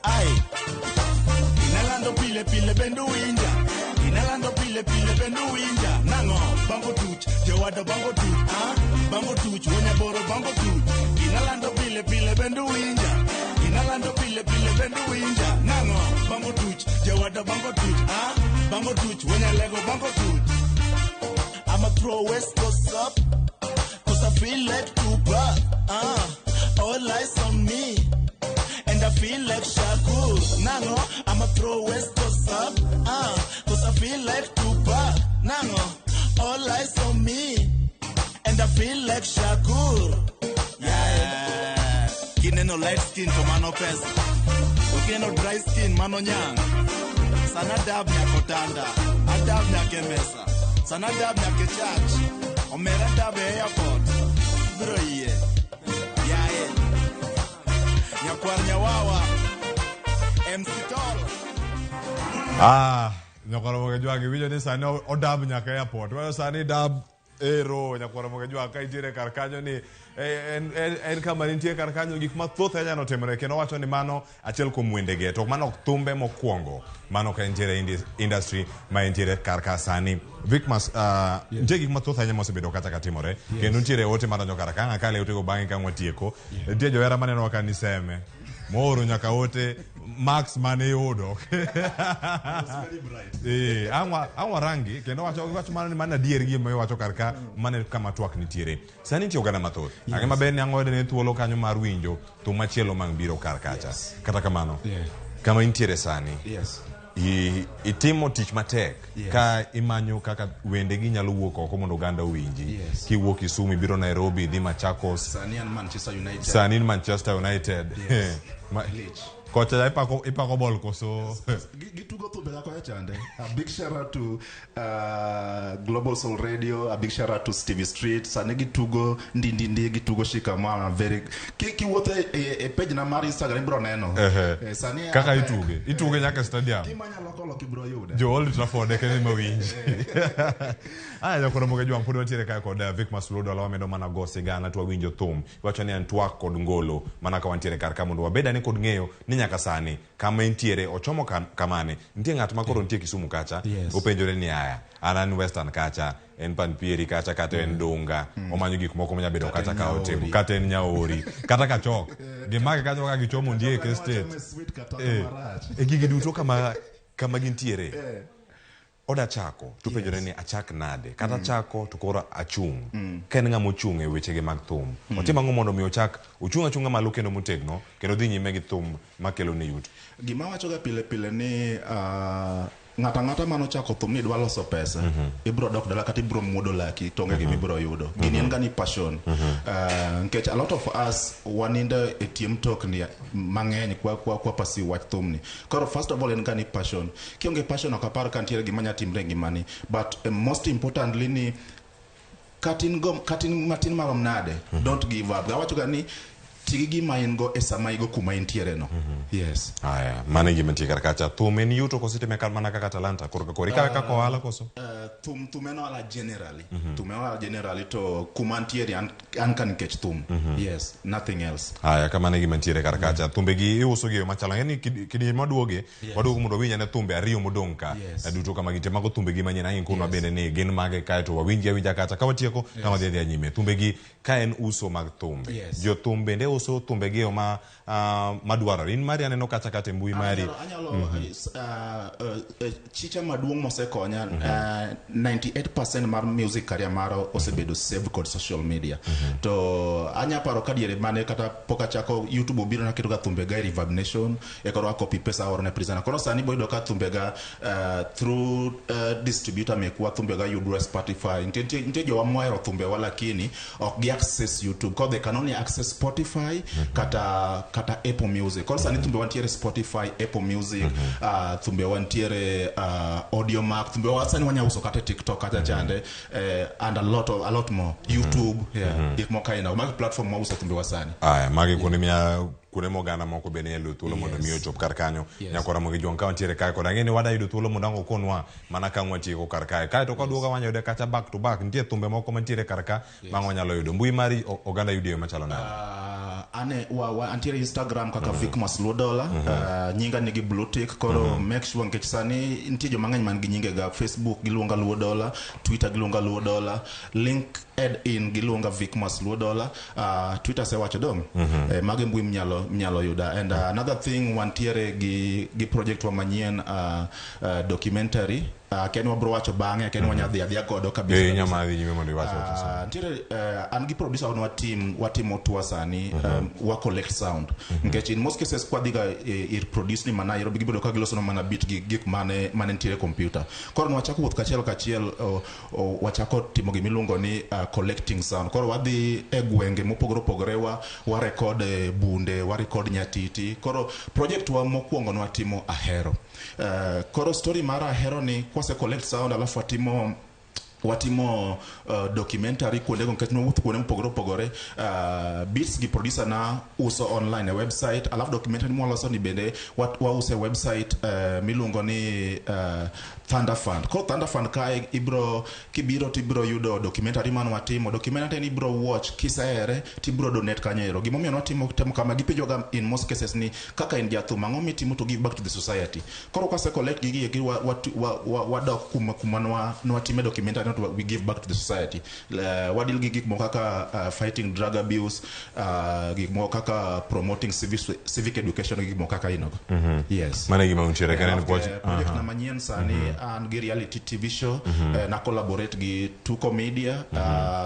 Ai Inalando pile pile bende winja Inalando pile pile bende winja Nang'o bambo tuch Jawada bambo tuch ah bambo tuch Wenyaboro bambo tuch Inalando pile pile bende winja Inalando pile pile bende winja Nang'o bambo tuch Jawada bambo tuch ah bambo tuch Wenyalego bambo tuch I'ma throw West Coast up Cause I feel like Tupac all eyes on me And I feel like Shakur Nang'o, I'ma throw West Coast up Cause I feel like Tupac Nang'o, all eyes on me And I feel like Shakur Yeah Kineno light skin to mano pesa Okineno dry skin mano nyang Sana dab nyako tanda Adab nyake mesa Sana dab nyake church Omera dab e airport Bro iye Yae Nyakwar nyawawa MC Tol. Ah, nyakwar Ramogi Ajwang' iwinjo ni sani odab nyaka airport. Wayo sani dab ero nyakwar Ramogi Ajwang' ka intiere kar kanyo ni en kama nitie kar kanyo gik mathoth ahinya notimore kendo wacho ni mano achiel kuom wendege to mano ok thumbe mokwongo mano ka intiere industry ma intiere kar ka sani. Vicmas, nitie gik mathoth ahinya mosebedo kacha ka timore kendo nitiere ote madonjo kar ka akale otego bang'e ka watieko. Nitie johera maneno ka ni seme mooro nyaka ote Max mane yudo. Ang' warangi kendo wacho mano ni mano adier gima iwacho kar ka mano kama twak nitiere. Sani nitie oganda mathoth. Ang'e maber ni ang' wayudo ne thuolo kanyo mar winjo thum machielo mang' biro kar kacha. Kata kamano, kama intiere sani. Itimo tich matek Yes. ka imanyo kaka wendegi nyalo wuok oko mondo oganda owinji. Yes. Kiwuok Kisumu ibiro Nairobi, idhi Machakos, Sani an Manchester United. sani in Manchester United. Yes. Ma- Kocha ipako bol koso? Gitugo thumbe ga kocha chande. A big shout out to Global Soul Radio, a big shout out to Stevie Street. Sani gitugo ndindindi, gitugo shikamana very kiwuotho e page na mar Instagram ibro neno. Ehe. Sani Kaka ituge nyaka stadium. Kimanya loko loko ibro yude. Jo Old Trafford eke ni mawinji. Aya, jakoro moge jwang' pod wantiere kae kod Vicmas Luo Dola, wamedo mana go sigana to wawinjo thum. Iwacho ni en twak kod ngolo mana ka wantiere kar ka mondo wabed ane kod ng'eyo ni nyaka sani kama entiere ochomo kamane. Nitie ng'at ma koro nitie Kisumu kacha, Yes. openjore ni aya, an Western kacha, en Panpieri kacha, kata en Dunga, omanyo gik moko manya bedo Kata kacha en ka otimo, Nyaori. kata en Nyaori, kata Kachok. Gimake kacha ka gichomo Ondiek Estate. Wachame sweet kata marach. E gigi duto kama gintiere. Oda chako to penjore ni achak nade, kata chako to koro achung'. Ka en ng'ama ochung' e wechege mag thum, otim ang'o mondo mi ochak ochung' achung'a malo kendo motegno kendo dhi nyime gi thum makelo ne yuto? Gima wachoga pile pile ni ng'ato ang'ata manochako thum ni dwa loso pesa, ibro dok dala kata ibro muodo laki to onge gima ibro yudo. Gini en ga ni passion. Nikech a lot of us wanindo e tie mtokni mang'eny kwa pursue wach thumni. Koro first of all en ga ni passion. Kionge passion ok apar ka nitiere gima nya timre e ngimani. But most importantly ni katin go katin matin marom nade, don't give up. Awacho ga ni ti gi gima in go e sama igo kuma intiere no. Yes. Aya, mano e gima nitie kar kacha. Thum en yuto koso itime mana kaka talanta koro ka koro ikawe kaka ohala koso? Thum en ohala generally. Thum en ohala generally to kuma antiere an ka nikech thum. Yes, nothing else. Aya, kamano e gima nitiere kar kacha. Thumbe gi iuso gi e yo machalo. Ang'e ni kidienje maduoge, waduogo mondo wawinj ane thumbe ariyo modong' ka. Duto kama gintie. Mago thumbe gi manyien. Ang' ikonwa bende ni gin mage kae to wawinji awinja kacha. Ka watieko, to wadhi adhiya nyime. Thumbe gi ka en uso mag thumbe. Jothum bende uso thumbe gi e yo ma madwarore. In mari aneno kacha kata e mbui mari. Anyalo chicha maduong' mosekonya, 98% mar music career mara osebedo saved kod social media. To anya paro ka diere mane kata pok achako YouTube obiro naketo ga thumbe ga e Reverb Nation, e koro a copy pesa aoro ne prisoner. Koro sani boyudo ka thumbe ga through distributor mekwa thumbe ga yudore Spotify. Nitie jowa mohero thumbe wa lakini ok gi access YouTube. Koro they can only access Spotify kata Apple Music. Koro sani thumbe wantiere Spotify, Apple Music, thumbe wantiere Audiomack, thumbe wa sani wanya uso kata e TikTok kata chande, and a lot more. YouTube, yeah. Gik moko aina. Magi platform ma uso thumbe wa sani. Aya, magi kuonde minya kuonde ma oganda moko bende nyalo yudo thuolo mondo mi ochop kar kanyo. Nyakora Ramogi Jwang' ka wantiere kae kod ang'e ni wada yudo thuolo mondo ang' okonwa mana ka ang' watieko kar kae. Kae to kwaduogo wanya yude kacha back to back. Nitie thumbe moko mantiere kar ka ma wanyalo yudo. Mbui mari oganda yudo e yo machalo nade? Ane wa antiere Instagram kaka Vicmas Luo Dola. Nyinga nigi blue tick, koro make sure nikech sani nitie joma ng'eny man gi nyinge ga. Facebook giluonga Luo Dola, Twitter giluonga Luo Dola, LinkedIn giluonga Vicmas Luo Dola, Twitter asewacho dong'. Mago e mbui mnyalo yuda. And another thing, wantiere gi project wa manyien, documentary. Akia ni wabro wacho bang'e, akia ni wanya dhi adhiya godo kabisa. Inya mana dhi nyime mondo iwach wacha sani. Nitiere an gi producer wa watimo tour sani, wa collect sound. Nikech in most cases kwa dhiga ir produce ni mana Nairobi, gibedo ka giloso mana beat gi gik mane nitiere e computer. Koro nwachako wuoth kachiel kachiel, wachako timo gimiluongo ni collecting sound. Koro wadhi e gwenge mopogore opogore, wa record bunde, wa record nyatiti. Koro project wa mokwongo nwatimo Ahero. Koro story mar Ahero ni kwase collect sound alafu watimo documentary kuondego nikech nwawuotho kuonde mopogore opogore, beats gi producer na uso online e website, alafu documentary mwaloso ni bende wauso e website miluongo ni Thunder Fund. Koro Thunder Fund kae ibro kibiro tibiro yudo documentary man watimo documentary ni ibro watch kisehere tibro donate kanyo ero. Gimomiyo nwatimo temo kama gipenjoga in most cases ni kaka in jathum ang'o mitimo to give back to the society. Koro kwase collect gigi eki wadok kuma nwatime documentary. not we give back to the society. Wadil gi gik moko kaka fighting drug abuse, gik moko kaka promoting civic education, gik moko kaka inogo. Yes. Mano e gima untiere ka en project na manyien sani an gi reality TV show, na collaborate gi Tuko Media.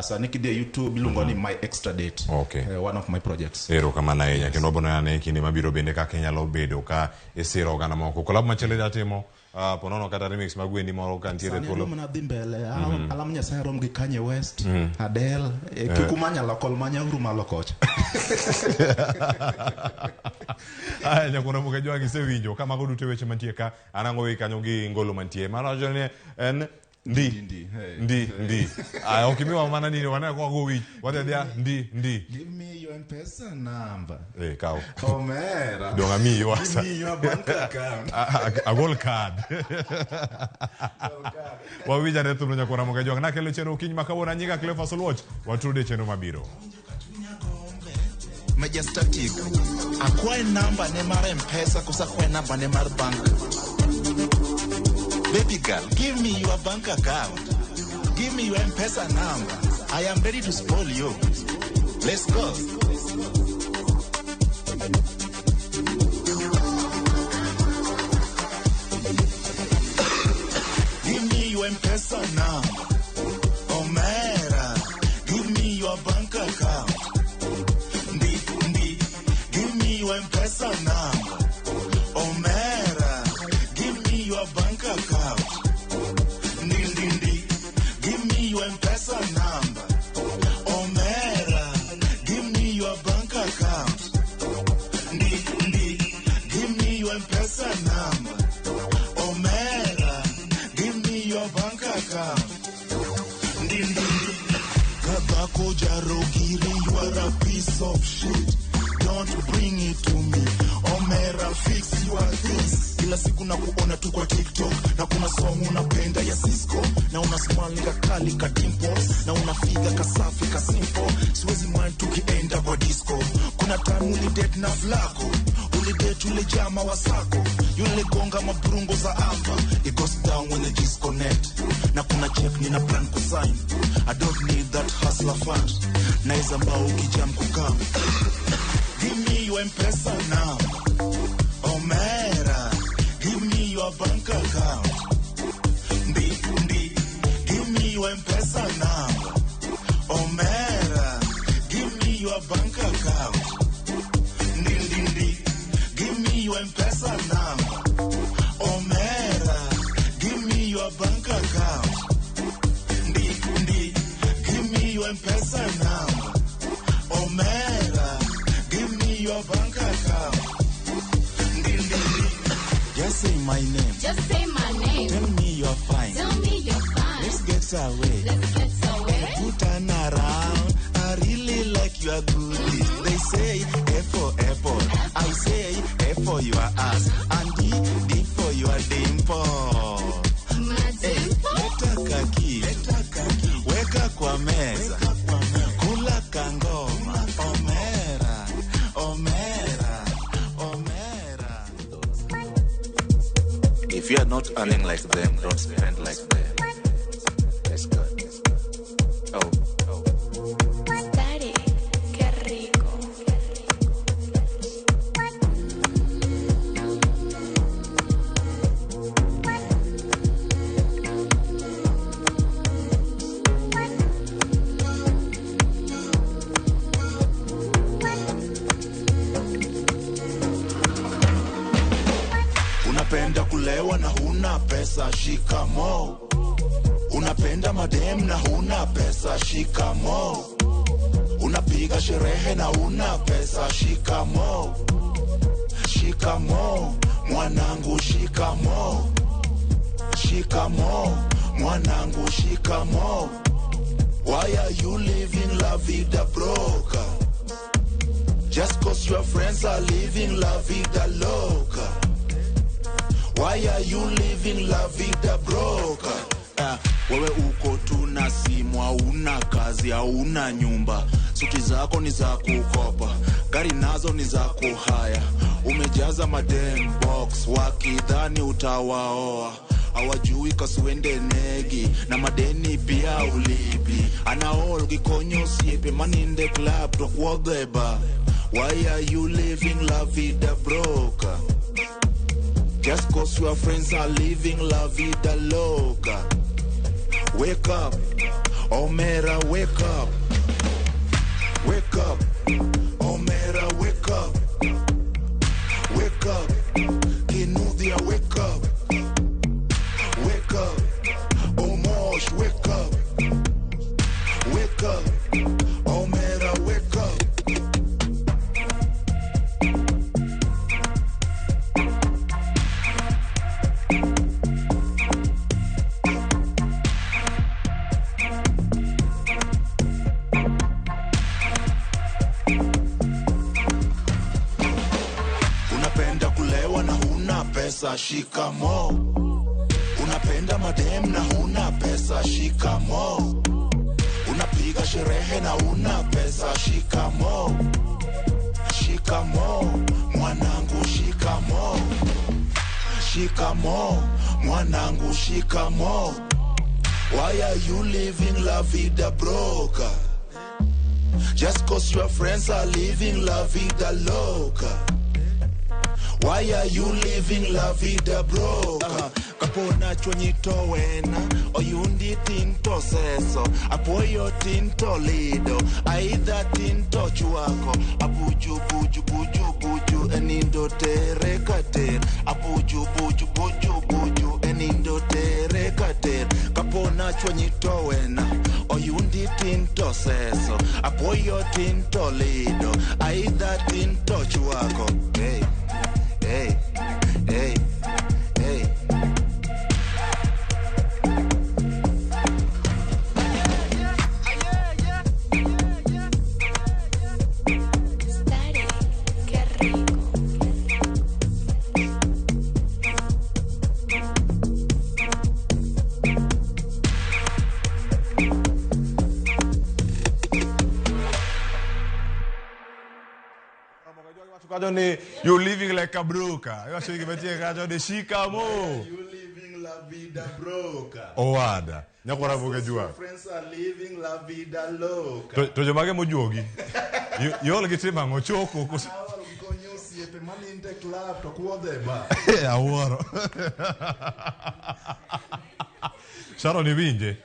Sani kidhi e YouTube iluongo ni My Extra Date. One of my projects. Erokamano ahinya kendo wabiro neno kinde mabiro bende kaka inyalo bedo ka isiro oganda moko. Collab machielo idwa timo ponono kata remix mag wendi moro ka nitiere Sani thuolo. adwa mana dhi mbele. Alam Nyasaye rom gi Kanye West, Adele, kik umanya lokol, manya uru malo kocha. Aya, nyakwar Ramogi Ajwang' isewinjo ka mago duto e weche mantie ka an ang'o wi kanyo gi ngolo mantie mano wacho ni en ndi ndi ndi. Aya, ok imiwa mana nini waneno ka wago wich wadhi adhiya ndi ndi. Give me your M-Pesa number. Kaw. Omera. Dong' amiyi wasa. Give me your bank account. Agol card. Wawinj ane thumno nyakwar Ramogi Ajwang'. Nakelo chenro okinyi ma kawuono anyinga Cleophas Oluoch. Watude chenro mabiro. Majestic. Akwaye namba ne mar M-Pesa koso akwaye namba ne mar bank. Baby girl, give me your bank account. Give me your M-Pesa number. I am ready to spoil you. Let's go. Give me your M-Pesa number. Omera, give me your bank account. Ndi, ndi, give me your M-Pesa number. Omera, give me your bank account. Ndi, ndi, ndi, give me your M-Pesa number. Omera, give me your bank account. Ndi, ndi, give me your M-Pesa number. Omera, give me your bank account. Ndi, ndi, ndi. Kabako Jarogiri, you are a piece of shit. Don't bring it to me. Omera, fix your things. Kila siku na kuona tu kwa TikTok, na kuna song unapenda ya Cisco, na una smile kakali ka dimples, na unafiga kasafi ka simple. Siwezi mind tukienda kwa disco. Kuna time ulidate na Flako, ulidate ule jama wa sako, yule gonga mabrungo za amba. It goes down when the G's connect. Na kuna check nina plan kusign. I don't need that hustler fund. Naiza mbao ukijam kukam. Give me your M-Pesa now. Omera, give me your bank account. Ndi, ndi, give me your M-Pesa now. Omera, give me your bank account. Ndi, ndi, ndi, give me your M-Pesa now. Omera, give me your bank account. Ndi, ndi, give me your M-Pesa now. Omera, give me your bank account. Ndi, ndi, ndi. Just say my name. Just say my name. Tell me you're fine. Tell me you're fine. Let's get away. Let's get away. Put on around. I really like your goodies. They say A for apple. I say A for your ass. And D, D for your dimple. My dimple? Leta kaki. Leta kaki. Weka kwa meza. Kula kangoma. Omera. Omera. Omera. If you are not earning like them, don't spend like them. Let's go. Oh, oh. Daddy, qué rico. Unapenda kulewa na huna pesa, shikamo. Unapenda madem na huna pesa, shikamo. Unapiga sherehe na huna pesa, shikamo. Shikamo, mwanangu shikamo. Shikamo, mwanangu shikamo. Why are you living la vida broca? Just cause your friends are living la vida loca. Why are you living la vida broca? Wewe uko tu na simu, hauna kazi, hauna nyumba. Suti zako ni za kukopa, gari nazo ni za kuhaya. Umejaza madem box, wakidhani utawaoa. Hawajui kaswende negi na madeni pia ulipi. Anaol gikonyo osiepe maninde club to kuodheba. Why are you living la vida broca? Just cause your friends are living la vida loca. Wake up, Omera, wake up. Wake up, Omera, wake up. Wake up, Kinuthia, wake up. Wake up, Omosh, wake up. Wake up, Omera, wake up. Unapenda kulewa na huna pesa, shikamo. Unapenda madem na huna pesa, shikamo. Unapiga sherehe na huna pesa, shikamo. Shikamo, mwanangu, shikamo. Shikamo, mwanangu, shikamo. Why are you living la vida broca? Just cause your friends are living la vida loca. Why are you living la vida broca? Kapona chwenyi to wena, oyundi tinto seso, apoyo tinto lido, aidha tinto chuako, abuju buju buju buju, enindo tere kater, abuju buju buju buju, enindo tere kater. Kapona chwenyi to wena, oyundi tinto seso, apoyo tinto lido, aidha tinto chuako. Hey. Hey, hey, hey. Daddy, qué rico. Kajo ni you living like a broker. Iwacho gimatie kajo ni shikamo. You living la vida broca. Owada. Nyakora voge jua. Friends are living la vida loca. To jomage mojuogi. Yol gi timo ang'o choko koso Aol gikonyo osiepe maninde club to kuodheba. Awuoro. Sharon iwinje?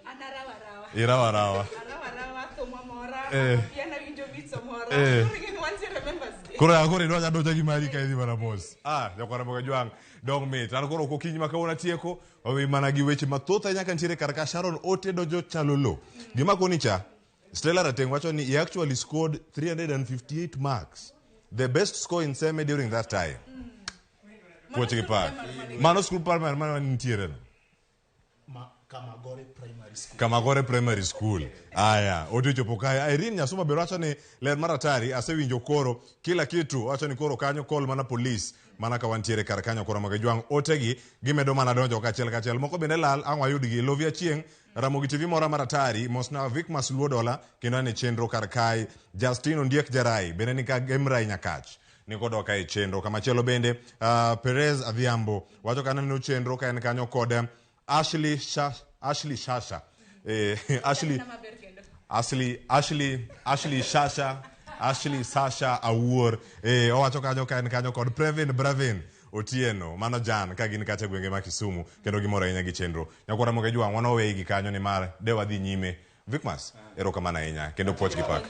An arawa rawa. Irawa rawa. Arawa rawa thum mora. Piana winjo beats mora. Koro gini wantiere members day. Koro idwa doja gi mari ka idhi mana mos. Ah, nyakwara moga jwang' dong mit. An koro okinyi ma kawuono atieko, wawe mana gi weche mathoth ahinya ka nitiere kar ka Sharon ote donjo chalo lo. Gima koni cha, Stella Rateng wacho ni he actually scored 358 marks. The best score in Seme during that time. Puoch gi pak. Mano school primary mano nitiere no. Kamagore Primary School. Kamagore Primary School. Aya, ote chopo kae. Irene Nyasuma be wacho ni ler mar atari asewinjo koro kila kitu. Wacho ni koro kanyo call mana police mana ka wantiere kar kanyo koro mag jwang' otegi gimedo mana donjo kachiel kachiel. Moko bende lal ang' wayudgi. Lovia Chieng' Ramogi TV mora mar atari mosna Vicmas Luodola kendo ane chenro kar kae. Justin Ondiek Jarai bende ni ka Gemrai Nyakach ni kodwa kae chenro. Kamachielo bende Perez Adhiambo wacho ka aneno chenro ka en kanyo kod Ashley Shasha. Ashley Shasha, Ashley Sasha Awuor. Owacho kanyo ka en kanyo kod Previn Bravin Otieno, mano Jan ka gin kacha gwenge ma Kisumu kendo gimoro ahinya gi chenro. Nyakwara moge jwang' wan oweyi gi kanyo nimar de wadhi nyime. Vicmas, erokamano ahinya kendo puoch gi pak.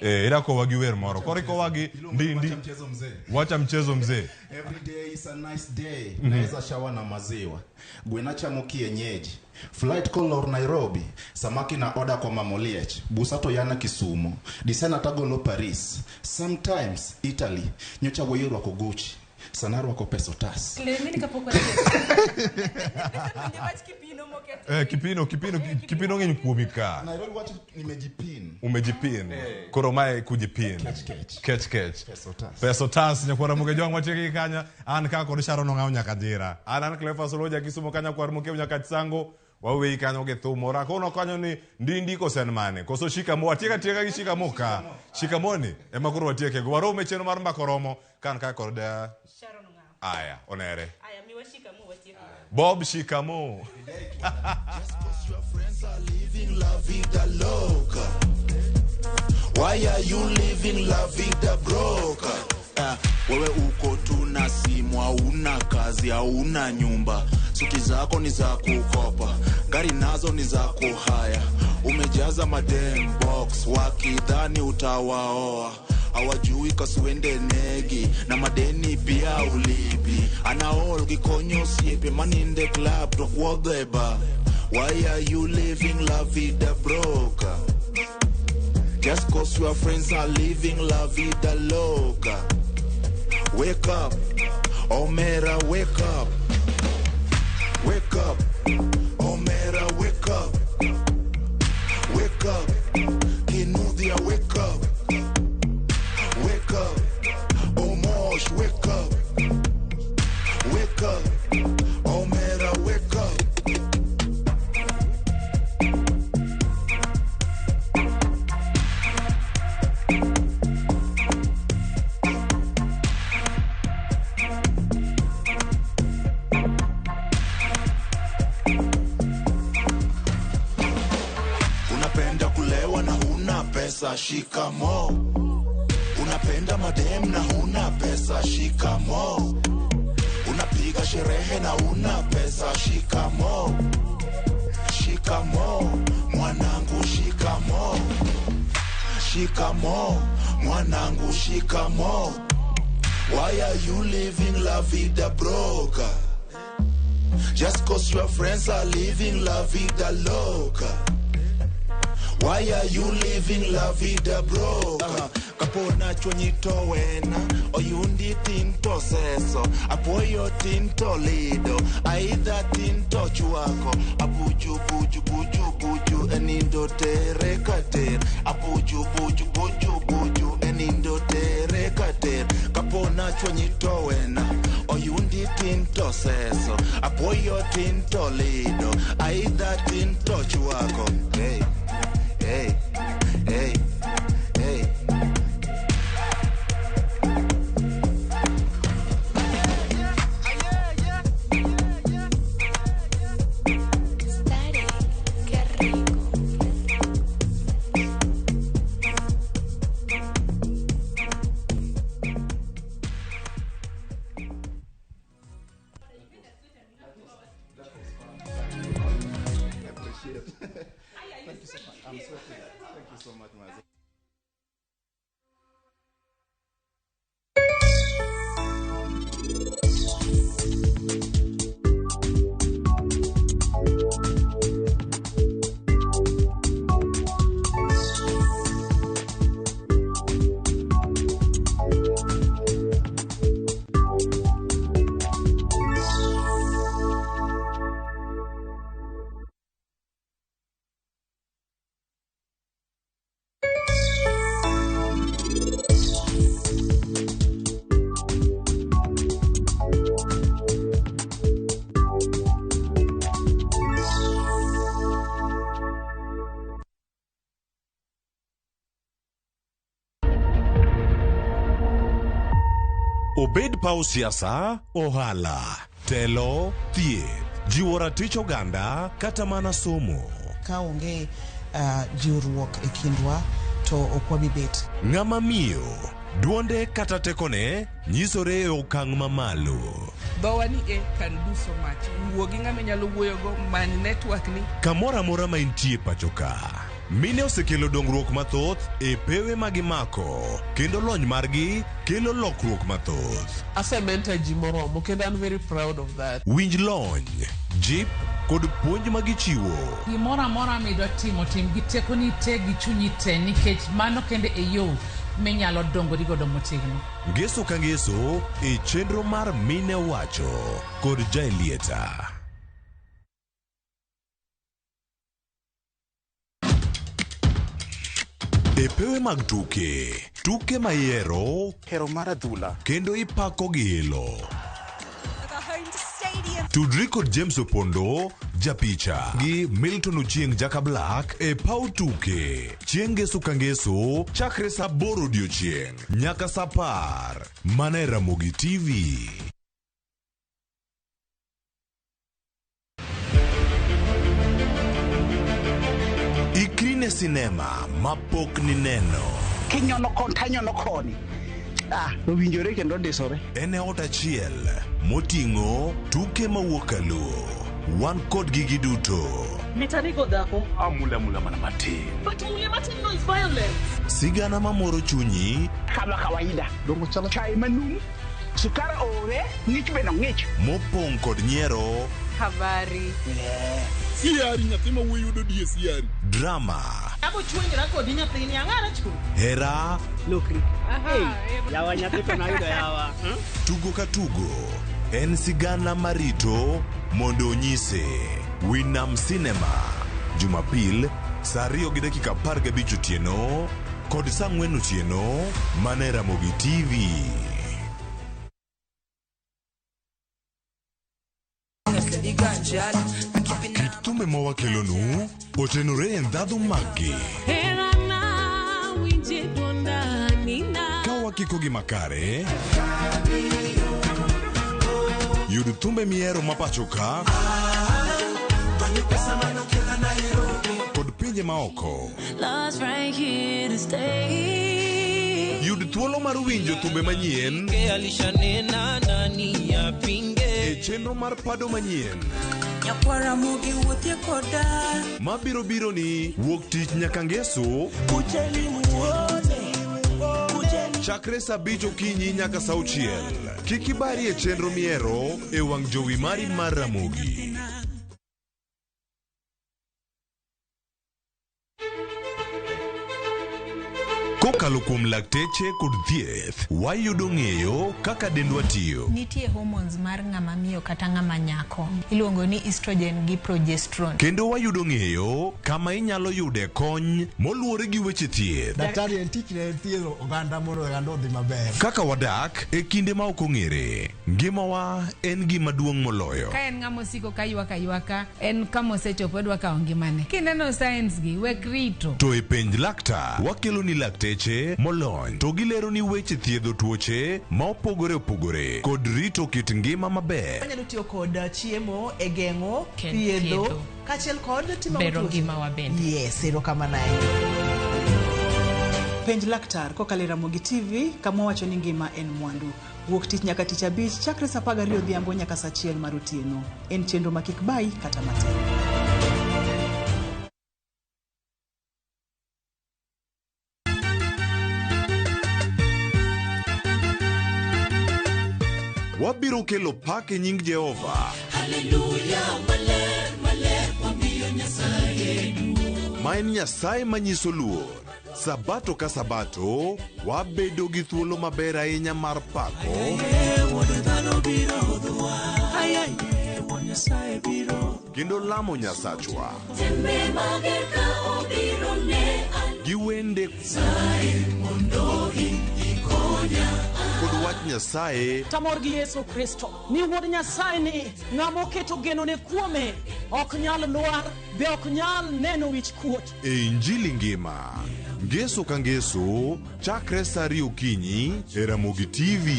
Ida kowa gi wer moro. Koro ikowa gi ndi. Wacha mchezo mzee. Every day is a nice day. Naweza shawa na maziwa. Gwena chamo kienyeji. Flight color Nairobi. Samaki na order kwa Mamoliech. Busato yana Kisumu. Disena tagolo Paris. Sometimes Italy. Nyocha woyoro wako Gucci. Sanaro wako Pesotas. Clemeni kapok watieko. Kipino ng'eny kuomi ka. Nairobi wacho nimejipin. Umejipin. Koro mae kujipin. Kech kech. Pesotas. Pesotas nyakwara moge jwang' watieko kanya. An ka kod Sharon ong'aw nyaka Jira. An Cleophas Oloja Kisumu kanya kwar mokew nyaka Chisango. Waweyi kanyo gi thum moro. Akono kanyo ni ndi koso en mane. Koso shikamo watieka tieka gi shikamo ka. Shikamoni ema koro watieke go. Warom e chenro mar mbaka oromo kan ka kod Sharon Ong'aw. Aya, onere. Aya, miwa shikamo watieke. Bob shikamo. Living la vida loca. Why are you living la vida broca? Wewe uko tu na simu, hauna kazi, hauna nyumba. Suti zako ni za kukopa, gari nazo ni za kuhaya. Umejaza madem box, wakidhani utawaoa. Hawajui kasuende negi, na madeni pia ulipi. Anaol gikonyo siepe, money in the club, tokuodheba. Why are you living la vida broca? Just cause your friends are living la vida loca. Wake up, Omera, wake up. Wake up, Omera, wake up. Wake up, Kinuthia, wake up. Wake up, Omosh, wake up. Wake up, Omera, wake up. Unapenda kulewa na huna pesa, shikamo. Unapenda madem na huna pesa, shikamo. Unapiga sherehe na huna pesa, shikamo. Shikamo, mwanangu, shikamo. Shikamo, mwanangu, shikamo. Why are you living la vida broca? Just cause your friends are living la vida loca. Why are you living la vida broca? Kapona chonyi towena, oyundi tinto seso, apoyo tinto lido, aidha tinto chuako, apuju buju buju buju, enindo tere kater, apuju buju buju buju, enindo tere kater. Kapona chonyi towena, oyundi tinto seso, apoyo tinto lido, aidha tinto chuako. Hey. Hey, hey, hey. Static, qué rico. Appreciate it. Thank you so much. I'm sweating. Thank you so much, Mazi. Obed paw siasa, ohala, telo, thieth, jiwo ratich oganda kata mana somo. Ka onge jiwruok e kindwa to ok wabi bet. Ng'ama miyo, duonde kata tekone nyisore e okang' mamalo. Dhowa ni e can do so much. Wuo gi ng'ama inyalo wuoyogo, many network ni. Kamoro amora ma intie pacho ka. Mine osekelo dongruok mathoth e pewe ma gimako kendo lony margi kelo lokruok mathoth. Asementa ji moromo kendo I'm very proud of that. Winj lony, jip kod puonj ma gichiwo. Gimoro amora midwa timo, tim gi tekoni te gi chunyi te nikech mano kende e yo minyalo dongori godo motegno. Ngeso ka ngeso e chenro mar Mine Wacho kod Jaelieta. E pewe mag tuke, tuke ma ihero, hero mar adhula, kendo ipako gi ilo. Tudri kod James Opondo, japicha, gi Milton Ochieng Jaka Black e paw tuke. Chieng' ngeso ka ngeso, chakre saa 8 odiochieng' nyaka saa 10. Mana e Ramogi TV. En e sinema mapok nineno. Kinyono kon tanyono koni. Ah, owinjore kendo ndisore. En e ot achiel moting'o tuke mawuok kaluo. Wan kodgi giduto. Mitanigo dhako. Amula mula mana matin. But mule matin no is violence. Sigana mamoro chunyi Kama kawaida. Dongo chalo chai manum. Sukar ore, ng'ich bende ng'ich. mopong' kod nyiero, Habari. Siari nyathi ma wuoyi yudo die siari. drama, Abo chuenjra kodi nyathini ang'ara chu. hera, Lokri. Yawa nyathi to nayudo yawa. tugo ka tugo. En sigana marito mondo onyise. Winam Cinema, Jumapil, saa 2:15 otieno kod saa 4 otieno mana e Ramogi TV. Kit thumbe mawakelonu otenore e ndhadhu maggi. Herana winje dwonda nina. Ka wakikogi makare, yud thumbe mihero ma pacho ka kod pinje maoko. Love's right here to stay. Yud thuolo mar winjo thumbe manyien Alishanena nani apinge e chenro mar pado manyien nyakwara mugi wuothie koda mabiro biro ni wuok tich nyaka ngeso kucheli muone chakre saa 5 okinyi nyaka saa 6. Kik ibari e chenro mihero e wang' jowi mari mar Ramogi. Kokalo kuom lakteche kod thieth, wayudo ng'eyo kaka dendwa tiyo. Nitie hormones mar ng'ama miyo kata ng'ama nyako iluongo ni estrogen gi progesterone. Kendo wayudo ng'eyo kama inyalo yude kony moluwore gi weche thieth. Daktari en tich ne thiedho oganda mondo oganda odhi maber. Kaka wadak e kinde ma ok ong'ere, ngimawa en gima duong' moloyo. Ka en ng'ama osiko ka ywak aywaka, en kama osechopo odwa kawo ngimane. Kineno signs gi, wek rito. To e penj laktar, wakelo ni lakteche molony to gilero ni weche thiedho tuoche ma opogore opogore kod rito kit ngima maber. Wanyalo tiyo kod chiemo e geng'o, thiedho, thiedho. kaachiel kod timo Bero tuoche. ngimawa bende. Yes, erokamano ahinya. Penj laktar kokalo e Ramogi TV kama wacho ni ngima en mwandu. Wuok tich nyaka tich abich chakre saa 12 odhiambo nyaka saa 1 mar otieno. En chenro ma kik bayi kata matin. Wabiro kelo pak e nying Jehova Haleluya maler maler wamiyo Nyasaye ma en Nyasaye manyiso luor. Sabato ka sabato, wabedo gi thuolo maber ahinya mar pako Wuod dhano biro hudhwa Ayaye Wuod Nyasaye biro kendo lamo Nyasachwa Tembe mager ka obiro ne gi wende mondo ikonya kod wach Nyasaye Tamor gi Yesu Kristo ni wuod Nyasaye ni ng'ama oketo genone kuome ok nyal lwar be ok nyal neno wich kuot. e Injili ngima. Ngeso ka ngeso, chakre saa 2 okinyi e Ramogi TV.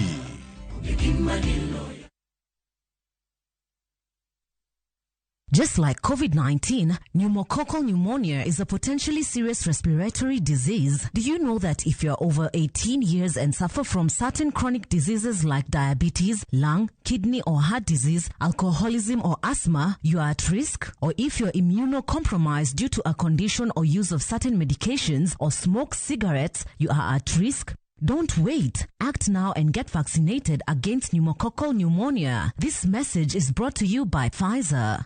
Just like COVID 19, pneumococcal pneumonia is a potentially serious respiratory disease. Do you know that if you're over 18 years and suffer from certain chronic diseases like diabetes, lung, kidney, or heart disease, alcoholism, or asthma, you are at risk? Or if you're immunocompromised due to a condition or use of certain medications or smoke cigarettes, you are at risk? Don't wait. Act now and get vaccinated against pneumococcal pneumonia. This message is brought to you by Pfizer.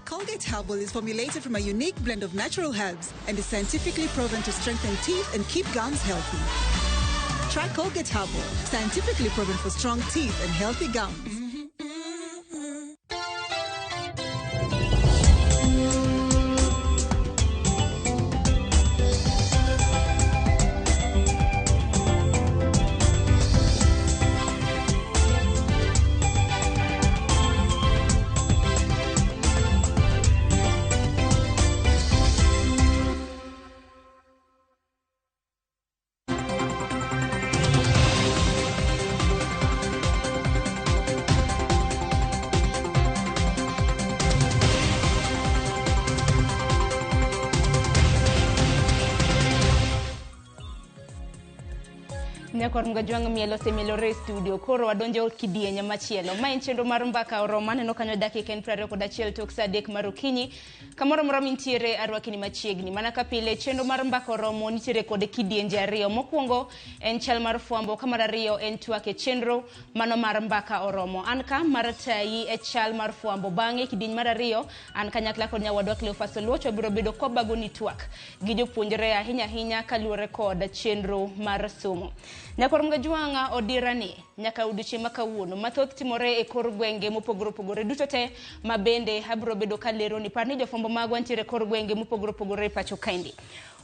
Colgate Herbal is formulated from a unique blend of natural herbs and is scientifically proven to strengthen teeth and keep gums healthy. Try Colgate Herbal, scientifically proven for strong teeth and healthy gums. Nyakwar Mgajwang' miel osemielore e studio koro wadonjo kidienye machielo. Ma en chenro mar mbaka oromo aneno kanyo dakika en 21 tok saa 3 mar okinyi. Kamoro amora mintiere arwakini machiegni. Mana ka pile chenro mar mbaka oromo nitiere kod kidienje ariyo. Mokwongo en chal mar fwambo ka mar ariyo en twak e chenro mano mar mbaka oromo. An ka mar tayi e chal mar fwambo bang'e kidieny mar ariyo an kanyakla kod nyawadwa Cleophas Oluoch wabiro bedo kwabagoni twak gi jopuonjre ahinya ahinya kaluwore kod chenro mar somo. Nyakwar Mgajwang'a odirani nyaka odiochieng' ma kawuono mathoth timore e kor gwenge mopogore opogore duto te ma bende abiro bedo kaleroni. Par ni jofwambo magwa nitiere e kor gwenge mopogore opogore e pacho kaendi.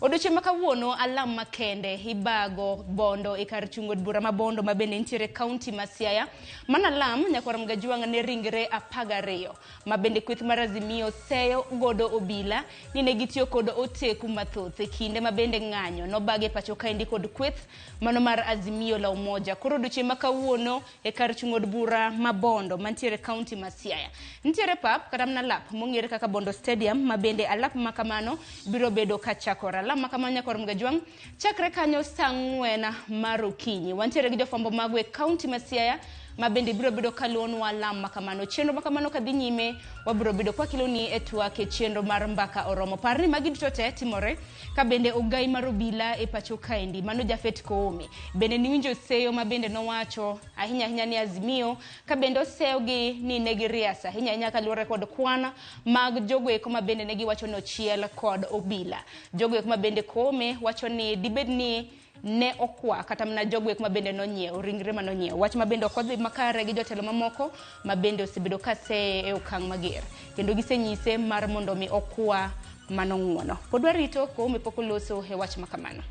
Odiochieng' ma kawuono alam makende ibago Bondo e kar chung' od bura ma Bondo ma bende nitiere e kaunti ma Siaya. Mano alam nyakwar Mgajwang' ne ringre 12 ma bende kweth mar Azimio seyo godo obila ni ne gitiyo kod oteku mathoth e kinde ma bende ng'anyo nobag e pacho kaendi kod kweth mano mar Azimio la Umoja. Koro odiochieng' ma kawuono e kar chung' od bura ma Bondo mantiere e kaunti ma Siaya. Nitiere pap kata mana lap mong'ere kaka Bondo Stadium ma bende alap ma kamano biro bedo kachakore. Alap ma kamano nyakwar Mgajwang' chakre kanyo saa 4 mar okinyi. Wantiere gi jofwambo magwa e kaunti ma Siaya ma bende biro bedo kaluwonwa alam ma kamano. Chenro ma kamano kadhi nyime wabiro bedo kwakeloni e twak e chenro mar mbaka oromo. Par ni magi duto te timore ka bende ogai mar obila e pacho kaendi mano Japhet Koome bende niwinjo seyo ma bende nowacho ahinya ahinya ni Azimio ka bende oseyogi ni ne girias ahinya ahinya kaluwore kod kwan mag jogo eko ma bende ne giwacho ni ochiel kod obila. Jogo eko ma bende Koome wacho ni dibed ni ne okwa kata mana jogo eko ma bende nonyiewo ringre manonyiewo. Wach ma bende ok odhi makare gi jotelo mamoko ma bende osebedo ka seye e okang' mager kendo gisenyise mar mondo mi okwa mano ng'uono. Pod warito Koome pok oloso e wach ma kamano.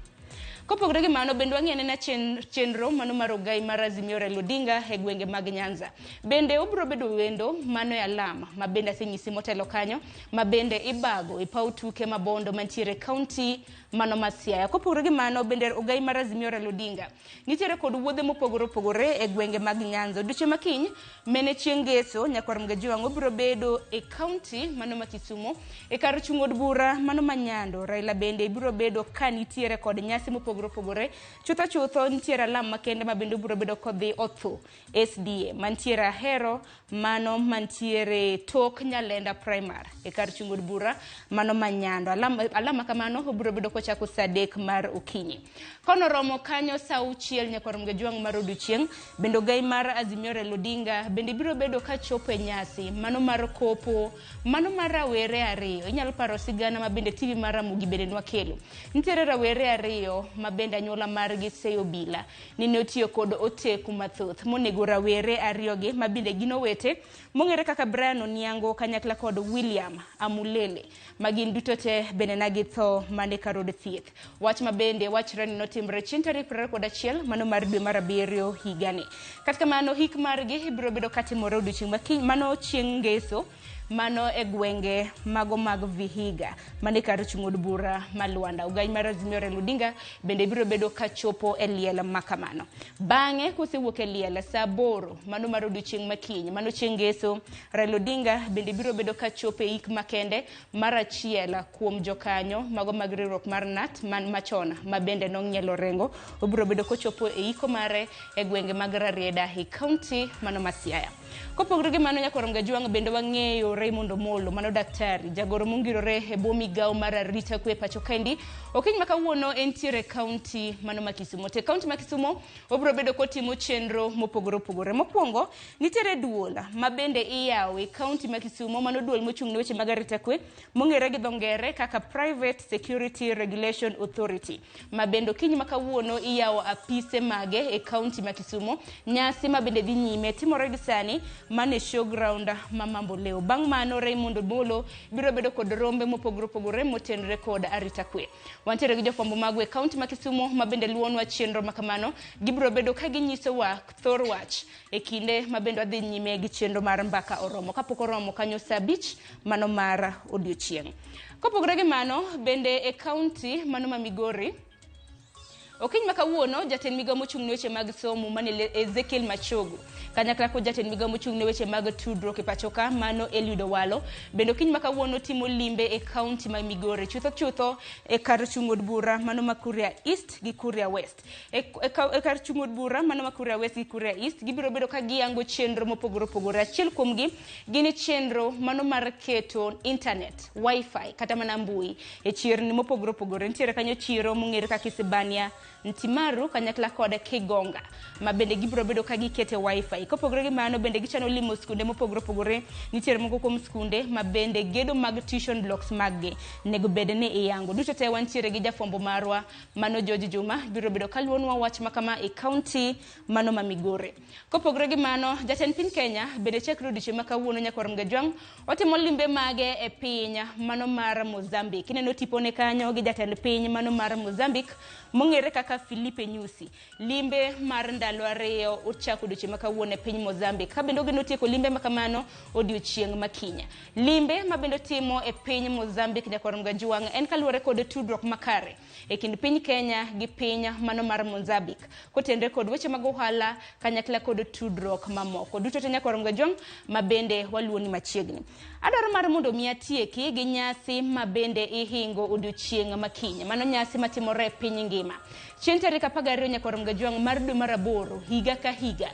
Kopogore gi mano bende wang'e anena chenro mano mar ogai mar Azimio Raila Odinga e gwenge mag Nyanza. Bende obiro bedo wendo mano e alam ma bende asenyisi motelo kanyo ma bende ibago e paw tuke ma Bondo mantiere e kaunti mano ma Siaya. Kopogore gi mano bende ogai mar Azimio Raila Odinga nitiere kod wuodhe mopogore opogore e gwenge mag Nyanza. Odiochieng' ma kiny mene chieng' ngeso nyakwar Mgajwang' obiro bedo e kaunti mano ma Kisumu e kar chung' od bura mano ma Nyando. Raila bende biro bedo ka nitiere kod nyasi mopogore opogore. Chutho chutho nitiere alam makende ma bende obiro bedo kodhi otho SDA mantiere Ahero mano mantiere tok Nyalenda Primary e kar chung' od bura mano ma Nyando. Alam ma kamano obiro bedo kochako saa 3 mar okinyi. Konoromo kanyo saa 6 nyakwar Mgajwang' mar odiochieng' bende ogai mar Azimio Raila Odinga bende biro bedo kachopo e nyasi mano mar kopo mano mar rawere ariyo. Inyalo paro sigana ma bende TV mar Ramogi bende nwakelo. Nitiere rawere ariyo ma bende anyuola margi seyo obila ni ne otiyo kod oteku mathoth monego rawere ariyogi ma bende gin owete mong'ere kaka Brian Oniango kanyakla kod William Amulele ma gin duto te bende na githo mane kar od thieth. Wach ma bende wachre ni notimre chieng' tarik 21 mano mar dwe mar 7 higani. Kata kamano hik margi biro bedo katimore odiochieng' ma kiny mano chieng' ngeso mano e gwenge mago mag Vihiga mane kar chung' od bura ma Luanda. Ogai mar Azimio Raila Odinga bende biro bedo kachopo e liel ma kamano. Bang'e kosewuok e liel saa 8 mano mar odiochieng' ma kiny mano chieng' ngeso Raila Odinga bende biro bedo kachopo e ik makende mar achiel kuom jokanyo mago mag riwruok mar NAT man machon ma bende nong'ielo Orengo. Obiro bedo kochopo e iko mare e gwenge mag Rarieda e kaunti mano ma Siaya. Kopogore gi mano nyakwar Mgajwang' bende wang'eyo Raymond Omolo mano daktari jagoro mongirore e bwo migawo mar arita kwe pacho kaendi. Okinyi ma kawuono entiere e kaunti mano ma Kisumo. To e kaunti ma Kisumo obiro bedo kotimo chenro mopogore opogore. Mokwongo nitiere duol ma bende iyawo e kaunti ma Kisumo mano duol mochung' ne weche mag arita kwe mong'ere gi dho ngere kaka Private Security Regulation Authority ma bende okinyi ma kawuono iyawo apise mage e kaunti ma Kisumo. Nyasi ma bende dhi nyime timore gi sani mano e showground ma Mamboleo. Bang' mano Raymond Omolo biro bedo kod rombe mopogore opogore motenore kod arita kwe. Wantiere gi jofwambo magwa e kaunti ma Kisumo ma bende luwonwa chenro ma kamano. Gibiro bedo ka ginyisowa thor wach e kinde ma bende wadhi nyime gi chenro mar mbaka oromo kapok oromo kanyo saa 5 mano mar odiochieng'. Kopogore gi mano bende e kaunti mano ma Migori Okinyi ma kawuono jatend migao mochung' ne weche mag somo mane Ezekiel Machogu kanyakla kod jatend migao mochung' ne weche mag tudruok e pacho ka mano Eliud Owalo bende okinyi ma kawuono timo limbe e kaunti ma Migori chutho chutho e kar chung' od bura mano ma Kuria East gi Kuria West. E kar chung' od bura mano ma Kuria West gi Kuria East gibiro bedo ka giyango chenro mopogore opogore. Achiel kuomgi gin chenro mano mar keto internet, wifi kata mana mbui e chirni mopogore opogore. Nitiere kanyo chiro mong'ere kaka Isibania, Ntimaru kanyakla kod Kigonga ma bende gibiro bedo ka gikete wifi. Kopogore gi mano bende gichano limo skunde mopogore opogore. Nitiere moko kuom skunde ma bende gedo mag tuition blocks mag gi nego bed ni iyango. Duto te wantiere gi jafwambo marwa mano George Juma biro bedo kaluwonwa wach makama e kaunti mano ma Migori. Kopogore gi mano, jatend piny Kenya bende chakre odiochieng' ma kawuono nyakwar Mgajwang' otimo limbe mage e piny mano mar Mozambique. Ineno tipone kanyo gi jatend piny mano mar Mozambique mong'ere kaka Filipe Nyusi. Limbe mar ndalo 2 ochako odiochieng' ma kawuono e piny Mozambique. Ka bende ogeno tieko limbe ma kamano odiochieng' ma kiny. Limbe ma bende otimo e piny Mozambique nyakwar Mgajwang' en kaluwore kod tudruok makare e kind piny Kenya gi piny mano mar Mozambique kotenre kod weche mag ohala kanyakla kod tudruok mamoko. Duto te nyakwar Mgajwang' ma bende waluoni machiegni. Adwaro mar mondo mi atieki gi nyasi ma bende ihingo odiochieng' ma kiny. Mano nyasi matimore e piny ngima. Chieng' tarik 12 nyakwar Mgajwang' mar dwe mar 8 higa ka higa.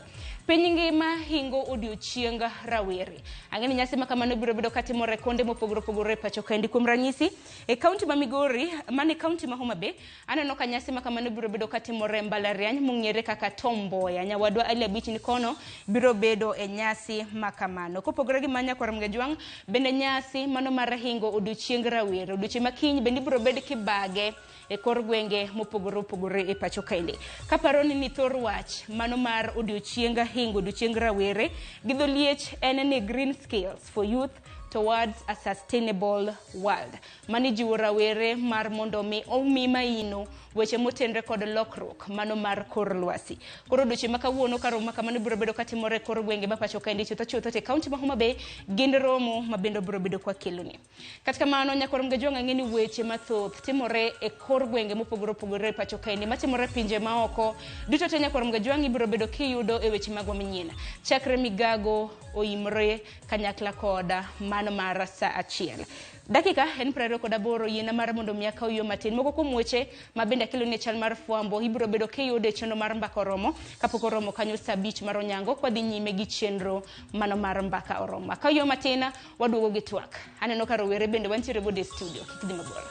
Piny ngima hingo odiochieng rawere. Ang'e ni nyasi ma kamano biro bedo katimore kuonde mopogore opogore e pacho kaendi. Kuom ranyisi, e kaunti ma Migori, mane kaunti ma Homa Bay, aneno ka nyasi ma kamano biro bedo katimore e mbalariany mong'ere kaka Tom Mboya. Nyawadwa Ali Abich ni kono biro bedo e nyasi ma kamano. Kopogore gi mano nyakwar Mgajwang', bende nyasi mano mar hingo odiochieng rawere. Odiochieng' ma kiny bende ibiro bed kibage e kor gwenge mopogore opogore e pacho kaendi. Kaparo ni thor wach mano mar odiochieng hingo odiochieng rawere gi dho liech en ni Green Skills for Youth Towards a Sustainable World. Mani jiwo rawere mar mondo mi omi maino weche motenre kod lokruok mano mar kor lwasi. Koro odiochieng' ma kawuono ka romo kamano biro bedo katimore e kor gwenge ma pacho kaendi chutho chutho te kaunti ma Homa Bay gin romo ma bende biro bedo kwa keloni. Kata kamano nyakwar Mgajwang' ang'e ni weche mathoth timore e kor gwenge mopogore opogore e pacho kaendi matimore e pinje maoko. Duto te nyakwar Mgajwang' ibiro bedo kiyudo e weche magwa manyien. Chakre migago oimre kanyakla koda mano mar saa 1. Dakika en 28 yiena mar mondo mi akaw yo matin. Moko kuom weche ma bende akelo ne chal mar fwambo ibiro bedo kiyudo e chenro mar mbaka oromo kapok oromo kanyo saa 5 mar onyango kwa dhi nyime gi chenro mano mar mbaka oromo. Akaw yo matin waduogo gi twak. Aneno ka rowere bende wantiere godo e studio. Kik dhi mabor.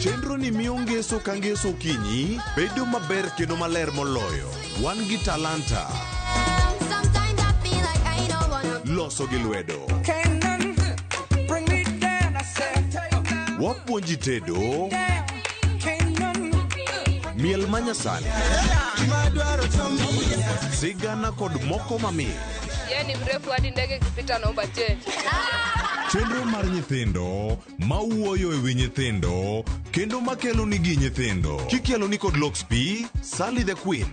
Chenro ni miyo ngeso ka ngeso okinyi bedo maber kendo maler moloyo. Wan gi talanta. Loso gi lwedo. Wapuonji tedo. Miel manyasani. Sigana kod moko mamit. Yeye ni mrefu hadi ndege ikipita naomba change. Chenro mar nyithindo mawuoyo e wi nyithindo kendo makelo nigi nyithindo. Kikelo ni kod Lox P, Sally the Queen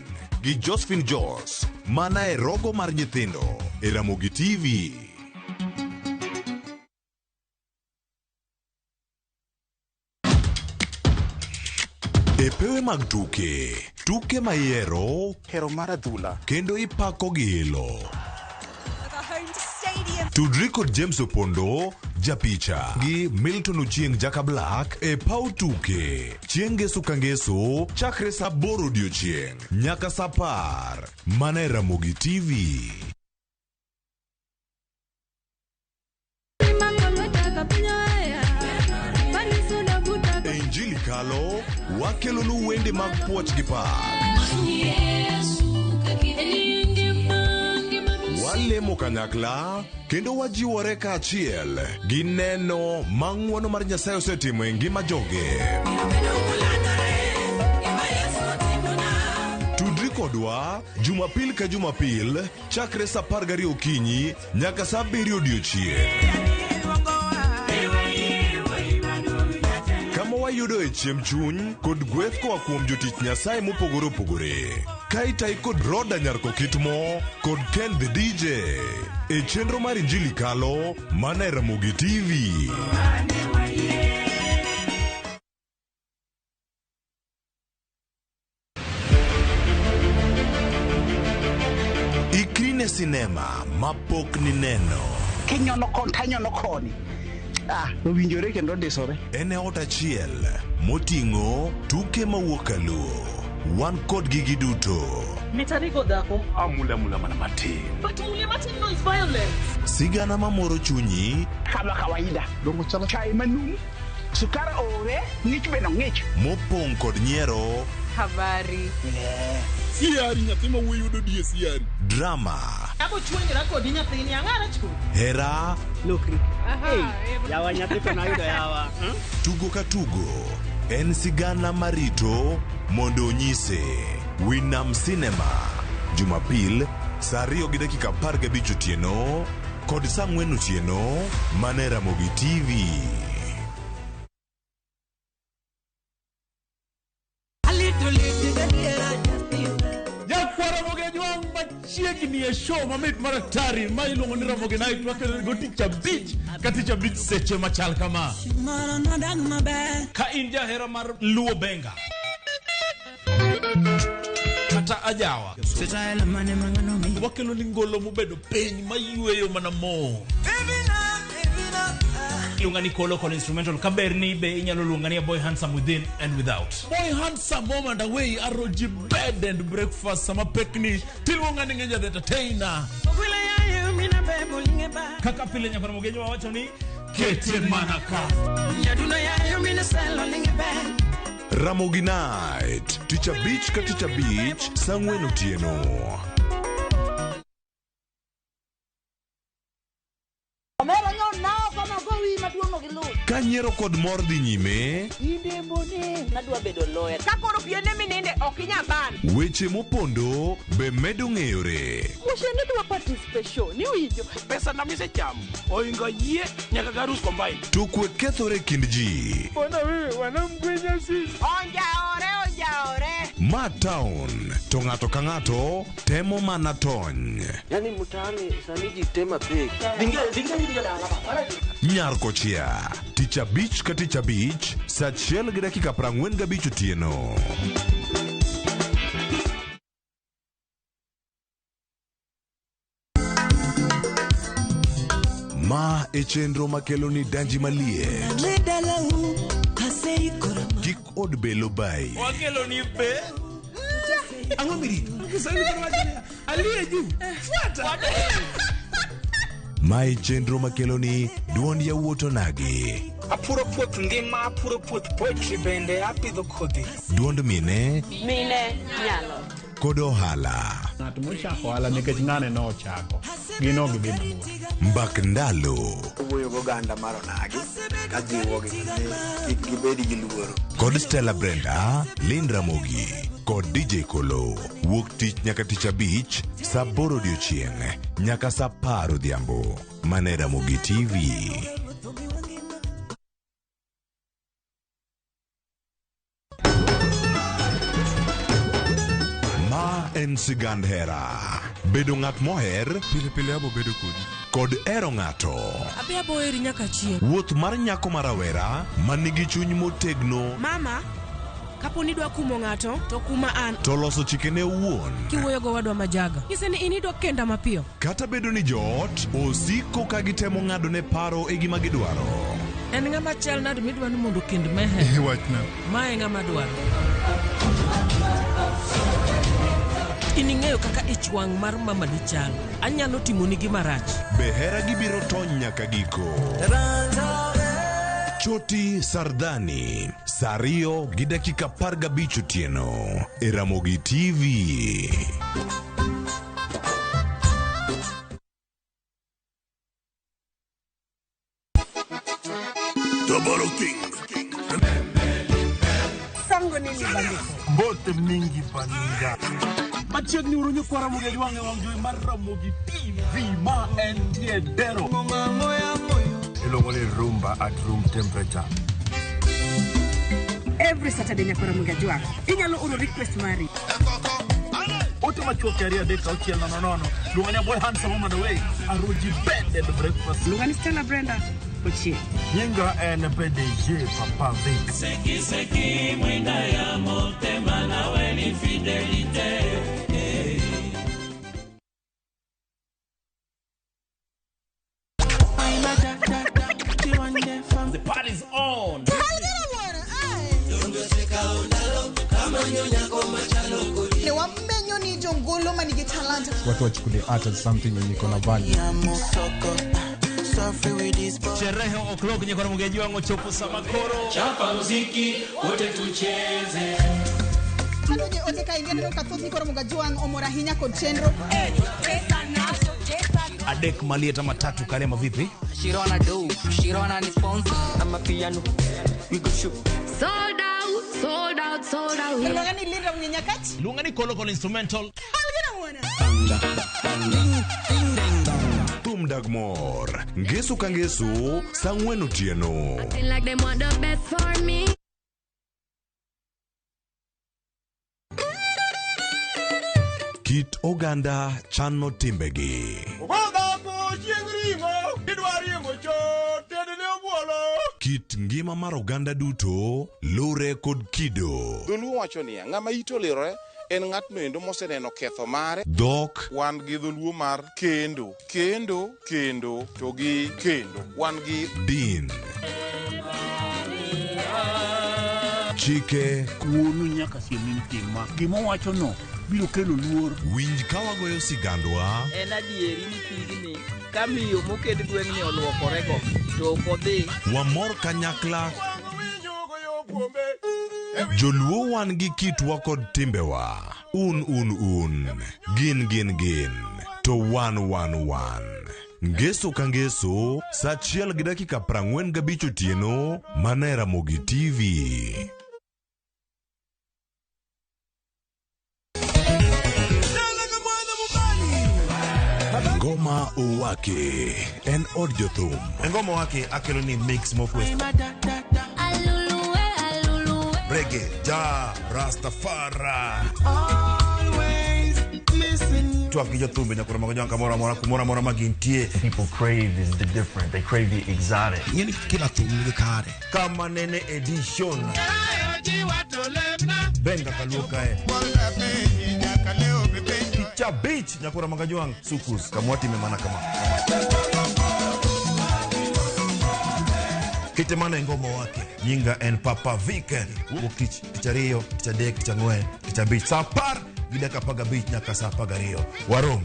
gi Josephine Jos mana e rogo mar nyithindo e Ramogi TV. E pewe mag tuke, tuke ma ihero, hero mar adhula, kendo ipako gi ilo. Tudri kod James Opondo, japicha, gi Milton Ochieng' Jaka Black e paw tuke. Chieng' ngeso ka ngeso, chakre saa 8 odiochieng' nyaka saa 10. Mana e Ramogi TV. E Injili Kalo, wakelonu wende mag puoch gi pak. Walemo kanyakla kendo wajiwore kaachiel gi neno ma ng'wono mar Nyasaye osetimo e ngima joge. Tudri kodwa Jumapil ka Jumapil chakre saa 12 okinyi nyaka saa 7 odiochieng'. Kama wayudoe chiemb chuny kod gweth koa kuom jotich Nyasaye mopogore opogore. Ka itayi kod Roda Nyar Kokitmo kod Ken the DJ e chenro mar Injili Kalo mana e Ramogi TV. Ikri ne sinema mapok nineno. Kinyono koni tanyono koni. Ah, owinjore kendo ndisore. En e ot achiel moting'o tuke mawuok kaluo. Wan kodgi giduto. Mitarigo dhako. Amula mula mana matin. But mule matin no is violence. Sigana mamoro chunyi Kama kawaida. Dongo chalo chai manumu. Sukari oore, ng'ich bende ong'ich. mopong' kod nyiero, Habari. Siari nyathi ma wuoyi yudo die siari. drama, Abo chwenyra kodi nyathini ang'ara chu. hera, Lokri. Yawa nyathi to nayudo yawa. tugo ka tugo en sigana marito mondo onyise. Winam Cinema, Jumapil saa 2:15 otieno kod saa 4 otieno mana e Ramogi TV. Nyakwar Ramogi Ajwang' machiegni e show mamit mar atari ma iluongo ni Ramogi Night wakelo go tich abich ka tich abich seche machal kama. Ka in jahera mar Luo Benga kata ajawa wakelo ni ngolo mobedo piny mayweyo mana mo. Iluonga ni Kolo kod instrumental kaber ni be inyalo luonga ni a boy handsome within and without. Boy handsome home and away aroji bed and breakfast sama pekni tiluonga ni Ngeja the entertainer. Kaka pile nyakwar Ramogi Ajwang' wacho ni kete mana ka. Ramogi Night, tich abich ka tich abich, saa 4 otieno. Omera nyo nao kama gowi maduong' no gi luth. Ka nyiero kod mor dhi nyime, Indembone. Nadwa bedo lawyer. Ka koro piende mininde ok inyal ban. weche mopondo be medo ng'eyore. Wuoche dwa participation iwinjo. Pesa na misechamo oingo yie nyaka garus combine. To kwe kethore e kind ji. Bwana wewe wanamgwenya sisi. Onjaore onjaore. Ma town to ng'ato ka ng'ato temo mana tony. Yaani mtaani sani ji tema pek. Nyar kochia tich abich ka tich abich saa 1:45 otieno. Ma e chenro makelo ni danji maliet. Kik od belo bai. Wakelo ni be. Ang'o mirito? Kiswahili koro wacho niya, aliye juu fuata. Ma e chenro makelo ni duond yawuot onagi. Apuro puoth ngima, apuro puoth poetry bende apidho kodhi. Duond mine Mine nyalo. kod ohala. Ng'at mochako ohala nikech ng'ane nochako, gin ok gidhi mabor. Mbak ndalo. Wuoyo goganda mar onagi kajiwogi ni kik gibed gi luoro. Kod Stella Brenda, Lynn Ramogi kod DJ Kolo. Wuok tich nyaka tich abich saa 8 odiochieng' nyaka saa 10 odhiambo. Mana e Ramogi TV. Ma en sigand hera. Bedo ng'at moher Pile pile abo bedo kodi. kod hero ng'ato. Abi abo heri nyaka chieng'. Wuoth mar nyako ma rawera ma nigi chuny motegno Mama, kapo ni idwa kumo ng'ato, to kuma an. to loso chikene owuon. Kiwuoyo gowadwa majaga. Nyise ni in idwa kenda mapiyo. Kata bedo ni joot osiko ka gitemo ng'adone paro e gima gidwaro. En ng'ama chal nade midwa ni mondo okend mehe? Wachna. Ma e ng'ama dwaro. In ing'eyo kaka ich wang' mar mamani chal. Anyalo timoni gima rach. Be hera gibiro tony nyaka giko. Choti Sardani, saa 2:15 otieno e Ramogi TV. Toboro King. Sango nini bandiko? Mbote mingi baninga. Machiegni uru nyikwa Ramogi Ajwang' e wang' jowi mar Ramogi TV ma entie dero. Iluongo ni rumba at room temperature. Every Saturday nyakora Ramogi Ajwang'. Inyalo oro request mari. Ote machuok 2 3 6 0 0. Luonga ni Boy Handsome Woman Away. Aruji Bed and Breakfast. Luonga ni Stella Brenda Ochieng. Nyinga en PDG Papa Vic. Seki seki mwinda ya motema nawe ni fidelite. The party's on. Ne wamenyo ni jongolo manigi talanta. Watu wachukulie art as something yenye iko na value. Sherehe o'clock nyekora mugeji wangu chopo samakoro. Chapa muziki wote tucheze. Kanoje ote kaingia neno kathoth ni koro mugajuang omora hinya kod chenro. Adek malieta matatu kalema vipi? Shirona do, Shirona ni sponsor. I'm a piano. We go shoot. Sold out, sold out, sold out. Luonga ni Linda Mnyenyakati. Luonga ni Kolokol instrumental. Thum dag mor. Ngeso ka ngeso, saa ang'wen otieno. Acting like they want the best for me. Kit oganda chano timbegi. Kit ngima mar oganda duto lure kod kido. Dholuo wacho niya, ng'ama ite olirore en ng'atno endo moseneno ketho mare. Dhok. Wan gi dholuo mar kendo, kendo, kendo, to gi kendo. Wan gi din. Chike. Wuonu nyaka siem ni tim ma. Gima owacho no biro kelo luor. Winj ka wagoyo sigandwa. En adieri ni pigni ka miyo moket gweng'ni oluokorego to ok odhi. Wamor kanyakla. Joluo wan gi kitwa kod timbewa. Un un un. Gin gin gin. To wan wan wan. Ngeso ka ngeso, saa 1:45 otieno, mana e Ramogi TV. Ngoma Owake en od jothum. Ngoma Owake akelo ni mix mofwes. Reggae, ja, Rastafari. Twak gi jothumbe nyaka Ramogi Jwang' kamoro amora, kumoro amora ma gintie. People crave is the different. They crave the exotic. Ing'eni kila thum nigi kare. Kama nene edition. Benga kaluo kae. Picha beach nyaka Ramogi Jwang' sukus kamwatime mana kama. Kete mana e Ngoma Owake. Nyinga en Papa Vic. Wuok tich, tich ariyo, tich adek, tich ang'wen, tich abich. Saa 10:15 nyaka saa 12. Warom.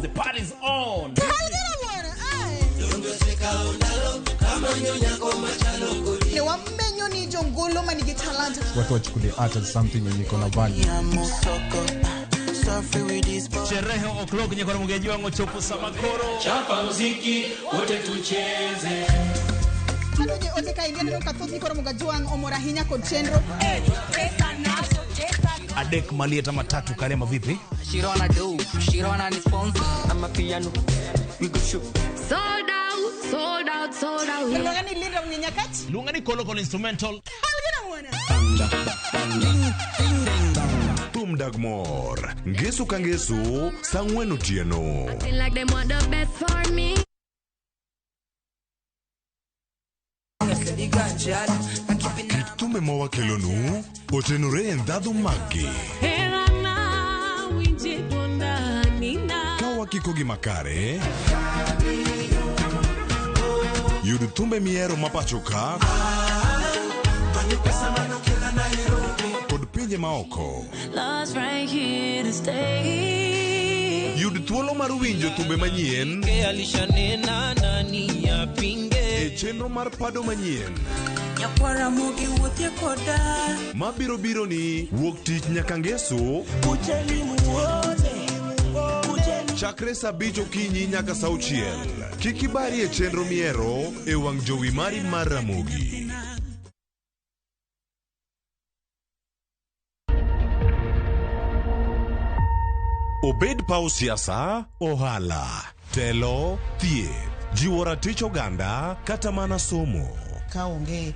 The party's on. Ne wamenyo ni jongolo manigi talanta. Watu wachukulie art as something yenye iko na value. Sherehe o'clock nyekora mugeji wangu chopo samakoro. Chapa muziki wote tucheze. Kanoje ote kaingia neno kathoth ni koro mugajuang omora hinya kod chenro. Adek malieta matatu kalema vipi? Shirona do, Shirona ni sponsor. I'm a piano. We go shoot. Sold out, sold out, sold out. Luonga ni Linda Mnyenyakati. Luonga ni Kolokol instrumental. Thum dag mor. Ngeso ka ngeso, saa ang'wen otieno. Acting like they want the best for me. Kit thumbe mawakelonu otenore e ndhadhu maggi. Ka wakiko gi makare, yud thumbe mihero ma pacho ka kod pinje maoko. Yud thuolo mar winjo thumbe manyien e chenro mar pado manyien mabiro biro ni wuok tich nyaka ngeso chakre saa 5 okinyi nyaka saa 6. Kik ibari e chenro mihero e wang' jowi mari mar Ramogi. Obed paw siasa, ohala, telo, thieth, Jiwo ratich oganda kata mana somo. Ka onge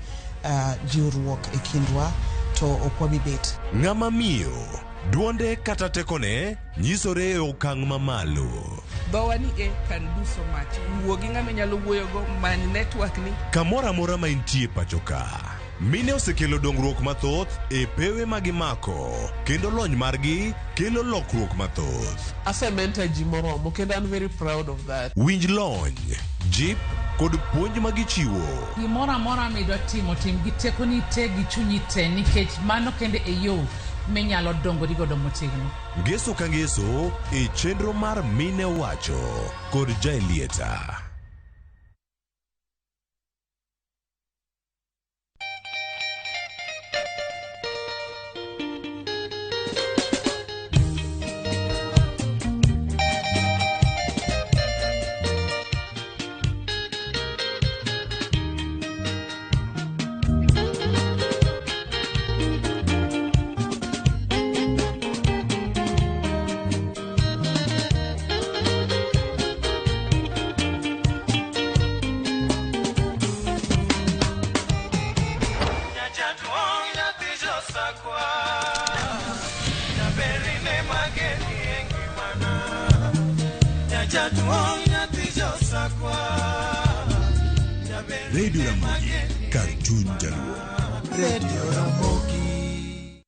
jiwruok e kindwa to ok wabi bet. Ng'ama miyo, duonde kata tekone nyisore e okang' mamalo. Dhowa ni e can do so much. Wuo gi ng'ama inyalo wuoyogo, many network ni. Kamoro amora ma intie pacho ka. Mine osekelo dongruok mathoth e pewe ma gimako kendo lony margi kelo lokruok mathoth. Asementor ji moromo kendo an very proud of that. Winj lony, jip kod puonj ma gichiwo. Gimoro amora midwa timo, tim gi tekoni te gi chunyi te nikech mano kende e yo minyalo dongori godo motegno. Ngeso ka ngeso e chenro mar Mine Owacho kod Jaelieta. Radio Ramogi, kar chuny Jaluo. Radio Ramogi.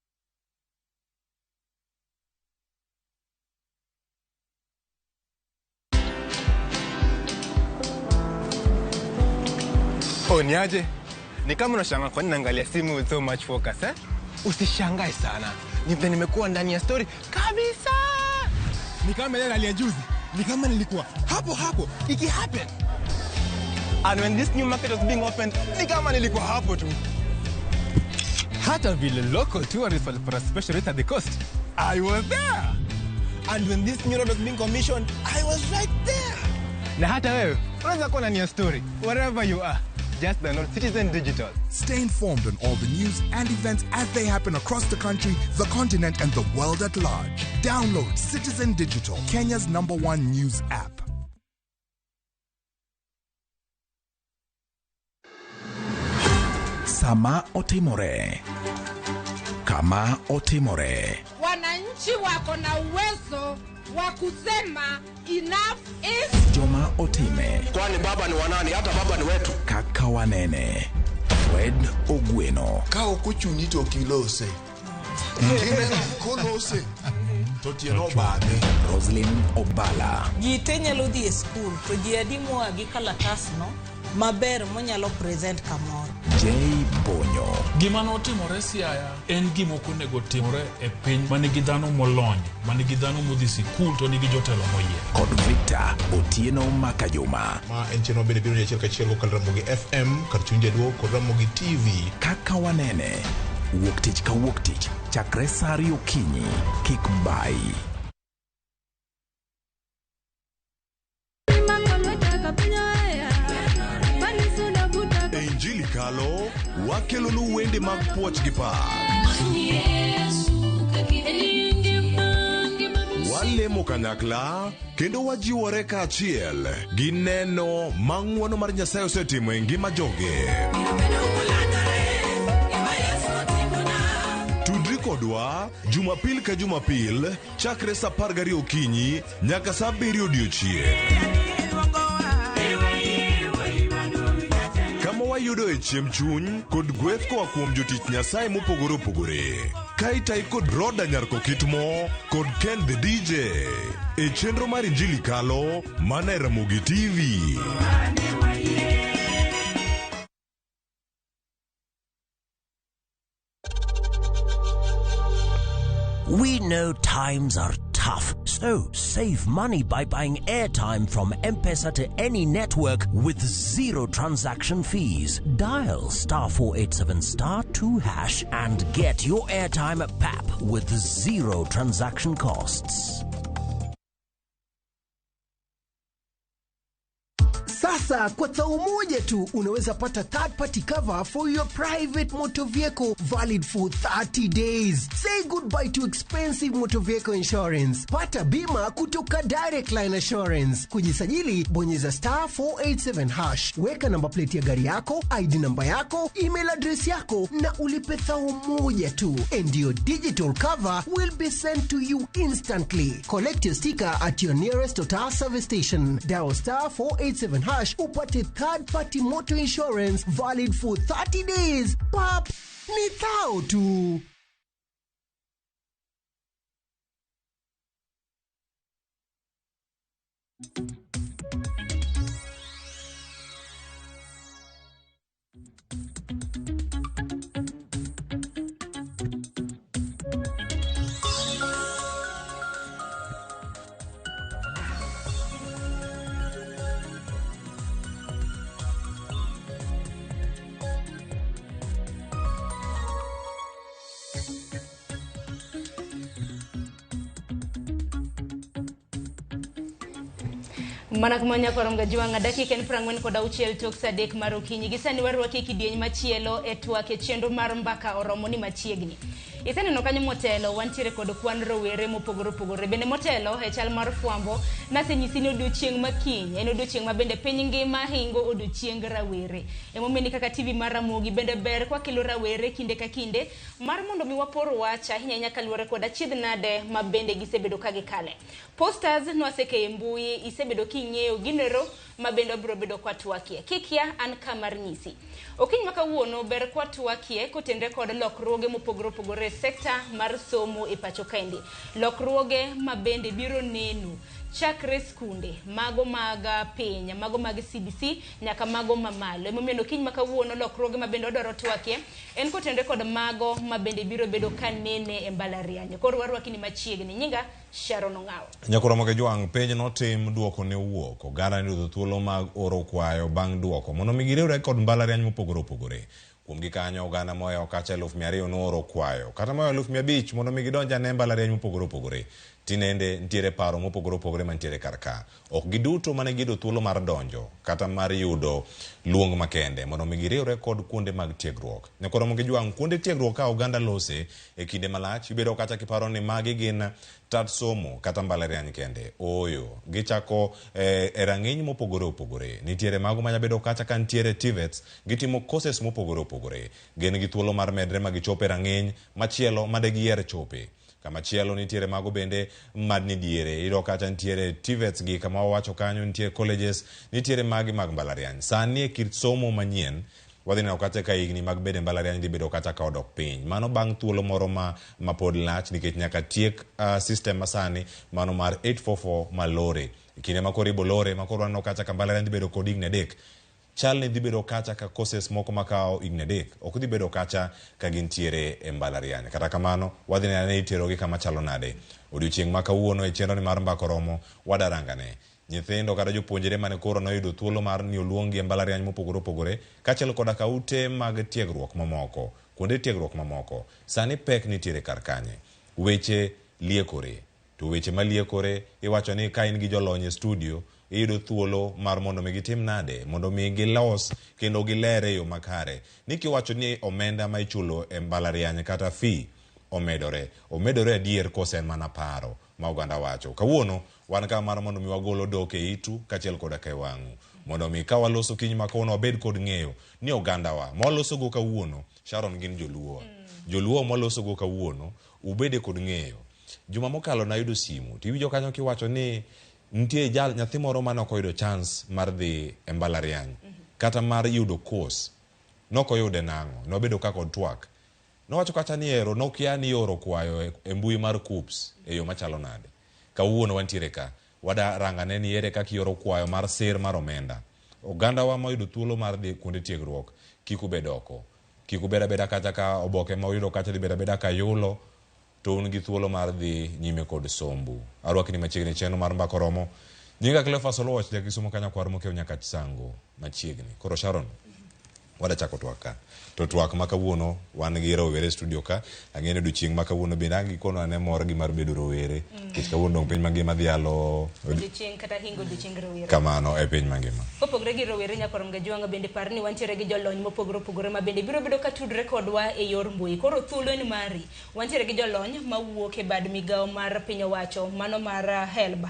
Oh, niaje? Ni kama unashangaa kwa nini naangalia simu with so much focus, eh? Usishangae sana. Ni vile nimekuwa ndani ya story kabisa. Ni kama ile hali ya juzi. Ni kama nilikuwa hapo hapo iki happen. And when this new market was being opened, ni kama nilikuwa hapo tu. Hata vile local tourists walipata special rate at the coast, I was there. And when this new road was being commissioned, I was right there. Na hata wewe unaweza kuwa ndani ya story wherever you are. Just download Citizen Digital. Stay informed on all the news and events as they happen across the country, the continent, and the world at large. Download Citizen Digital, Kenya's #1 news app. Sama otimore, kama otimore. Wananchi wako na uwezo wa kusema enough is. Joma otime. Kwani baba ni wanani? Hata baba ni wetu. Kaka wanene. Fred Ogweno. Ka ok ochuni to ok ilose. Kolose to tieno obadhe. Roslyn Obala. Ji te nyalo dhi e skul to ji adi moa gi kalatasno maber monyalo present kamoro. J Bonyo. Gima notimore Siaya en gima ok onego timore e piny manigi dhano molony, manigi dhano modhi sikul to nigi jotelo moyier. Kod Victor Otieno Makajuma. Ma en chenro bende biro achiel kachiel kokalo Ramogi FM, kar chuny Jaluo kod Ramogi TV. Kaka wanene. Wuok tich ka wuok tich chakre saa ariyo okinyi kik bai. Injili kalo wakelonu wende mag puoch gi pak. Walemo kanyakla kendo wajiwore kaachiel gi neno ma ng'wono mar Nyasaye osetimo e ngima joge. Tudri kodwa Jumapil ka Jumapil chakre saa 12 okinyi nyaka saa 7 odiochieng'. Kama wayudo e chiemb chuny kod gweth koa kuom jotich Nyasaye mopogore opogore. Ka itai kod Roda Nyarko Kitmo kod Ken the DJ e chenro mar Injili Kalo mana e Ramogi TV. We know times are tough, so save money by buying airtime from M-Pesa to any network with zero transaction fees. Dial *487*2# and get your airtime at PAP with zero transaction costs. Sasa Sasa kwa thao moja tu unaweza pata third party cover for your private motor vehicle valid for 30 days. Say goodbye to expensive motor vehicle insurance. Pata bima kutoka Direct Line Assurance. Kujisajili, bonyeza star 487 hash, weka namba plate ya gari yako, ID namba yako, email address yako na ulipe thao moja tu, and your digital cover will be sent to you instantly. Collect your sticker at your nearest Total service station. Dial star 487 hash upate third party motor insurance valid for 30 days. Pap, ni thao tu. Mana kamanya korom gajuang' dakika en 46 tok sa 3 mar okinyi. Gi sani warwaki e kidieny machielo e twak e chenro mar mbaka oromo ni machiegni. Iseneno kanyo motelo wantiere kod kwan rowere mopogore opogore. Bende motelo e chal mar fwambo nasenyisi ni odiochieng' ma kiny en odiochieng' ma bende piny ngima hingo odiochieng rawere. Emomiyo ni kaka TV mar Ramogi bende ber kwakelo rawere kinde ka kinde mar mondo mi wapor wach ahinya ahinya kaluwore kod achiedh nade ma bende gisebedo ka gikale. Posters nwasekeyo e mbui isebedo king'eyo ginero ma bende wabiro bedo kwatwakie. Kikia an kamar nyisi. Okinyi ma kawuono ber kwatwakie kotenre kod lokruoge mopogore opogore e sekta mar somo e pacho kaendi. Lokruoge ma bende biro neno chakre skunde mago mag piny, mago mag CBC nyaka mago mamalo. Emomiyo okinyi ma kawuono lokruoge ma bende wadwaro twakie en kotenre kod mago ma bende biro bedo kanene e mbalariany. Koro warwaki ni machiegni. Nyinga Sharon Ong'awo. Nyakoromoge Jwang' penj notim duoko ne owuok. Oganda ne oyudo thuolo mag oro kwayo bang' duoko mondo mi giriwre kod mbalariany mopogore opogore. Kuom gi kanyo oganda mohewo kacha 200,000 nooro kwayo kata mohewo 500,000 mondo mi gidonj ane mbalariany mopogore opogore. Tinende nitiere paro mopogore opogore mantiere kar ka. Ok giduto mane giyudo thuolo mar donjo kata mar yudo luong makende mondo mi giriwre kod kuonde mag tiegruok. Nyakoromoge Jwang' kuonde tiegruok ka oganda lose e kinde malach ibedo kacha kiparo ni magi gin tat somo kata mbalariany kende. Ooyo, gichako e rang'iny mopogore opogore. Nitiere mago manya bedo kacha ka nitiere TVETs, gitimo courses mopogore opogore. Gin gi thuolo mar medre ma gichopo e rang'iny machielo ma de giyier chope. Kamachielo nitiere mago bende madni diere. Iyudo kacha nitiere TVETs gi kama wawacho kanyo, nitiere colleges, nitiere magi mag mbalariany. Sani e kit somo manyien wadhi neno kacha ka higni mag bedo e mbalariany dhi bedo kacha ka odok piny. Mano bang' thuolo moro ma pod lach nikech nyaka tiek system masani mano mar 844 malore. E kinde ma koro ibo lore ma koro waneno kacha ka mbalariany dhi bedo kod higni 3. Chal ni dhi bedo kacha ka courses moko makawo higni 3 ok dhi bedo kacha ka gintiere e mbalariany. Kata kamano wadhi neno ni iterogi kama chalo nade. Odiochieng' ma kawuono e chenro ni mar mbaka oromo wadarangane. Nyithindo kata jopuonjre mane koro noyudo thuolo mar ni oluonggi e mbalariany mopogore opogore kaachiel koda ka ute mag tiegruok mamoko, kuonde tiegruok mamoko. Sani pek nitiere kar kanye. Weche liekore. To weche maliekore iwacho ni ka in gi jolony e studio iyudo thuolo mar mondo mi gitim nade, mondo mi gilos kendo giler e yo makare. Ni kiwacho ni omenda ma ichulo e mbalariany kata fee omedore. Omedore adier kose en mana paro ma oganda wacho. Kawuono wan ka mar mondo mi wagol odok e itu kaachiel koda ka e wang'u. Mondo mi ka waloso kiny ma kawuono wabed kod ng'eyo ni ogandawa ma walosogo kawuono, Sharon gin joluo. Joluo ma walosogo kawuono, ubede kod ng'eyo. Juma mokalo nayudo simu, tiwinjo kanyo kiwacho ni nitie jal nyathi moro mane ok oyudo chance mar dhi e mbalariany kata mar yudo course. Nokoyude nang'o? Nobedo ka kod twak. Nowacho kacha ni ero nokia ni ioro kwayo e mbui mar KUCCPS e yo machalo nade. Kawuono wantiere ka, wada rangane ni ere kaka ioro kwayo mar sir mar omenda. Ogandawa moyudo thuolo mar dhi kuonde tiegruok kik ubed oko. Kik ubed abeda kacha ka oboke ma uyudo kacha dhi bedo abeda ka yulo, to un gi thuolo mar dhi nyime kod sombu. Arwakni machiegni chenro mar mbaka oromo. Nyinga Cleophas Oluoch, ja Kisumo kanyo kwar mokew nyaka Chisango machiegni. Koro Sharon, Wadachako twak ka. To twak ma kawuono wan gi rowere e studio ka. Ang'e ni odiochieng' ma kawuono bende ang' gikono ane mor gi mar bedo rowere. Nikech kawuono dong' piny mangima dhialo Odiochieng' kata hingo odiochieng rowere. kamano e piny mangima. Kopogore gi rowere nyakwar Mgajwang'a bende par ni wantiere gi jolony mopogore opogore ma bende biro bedo ka tudre kodwa e yor mbui. Koro thuolo en mari. Wantiere gi jolony mawuok e bad migawo mar piny owacho mano mar HELB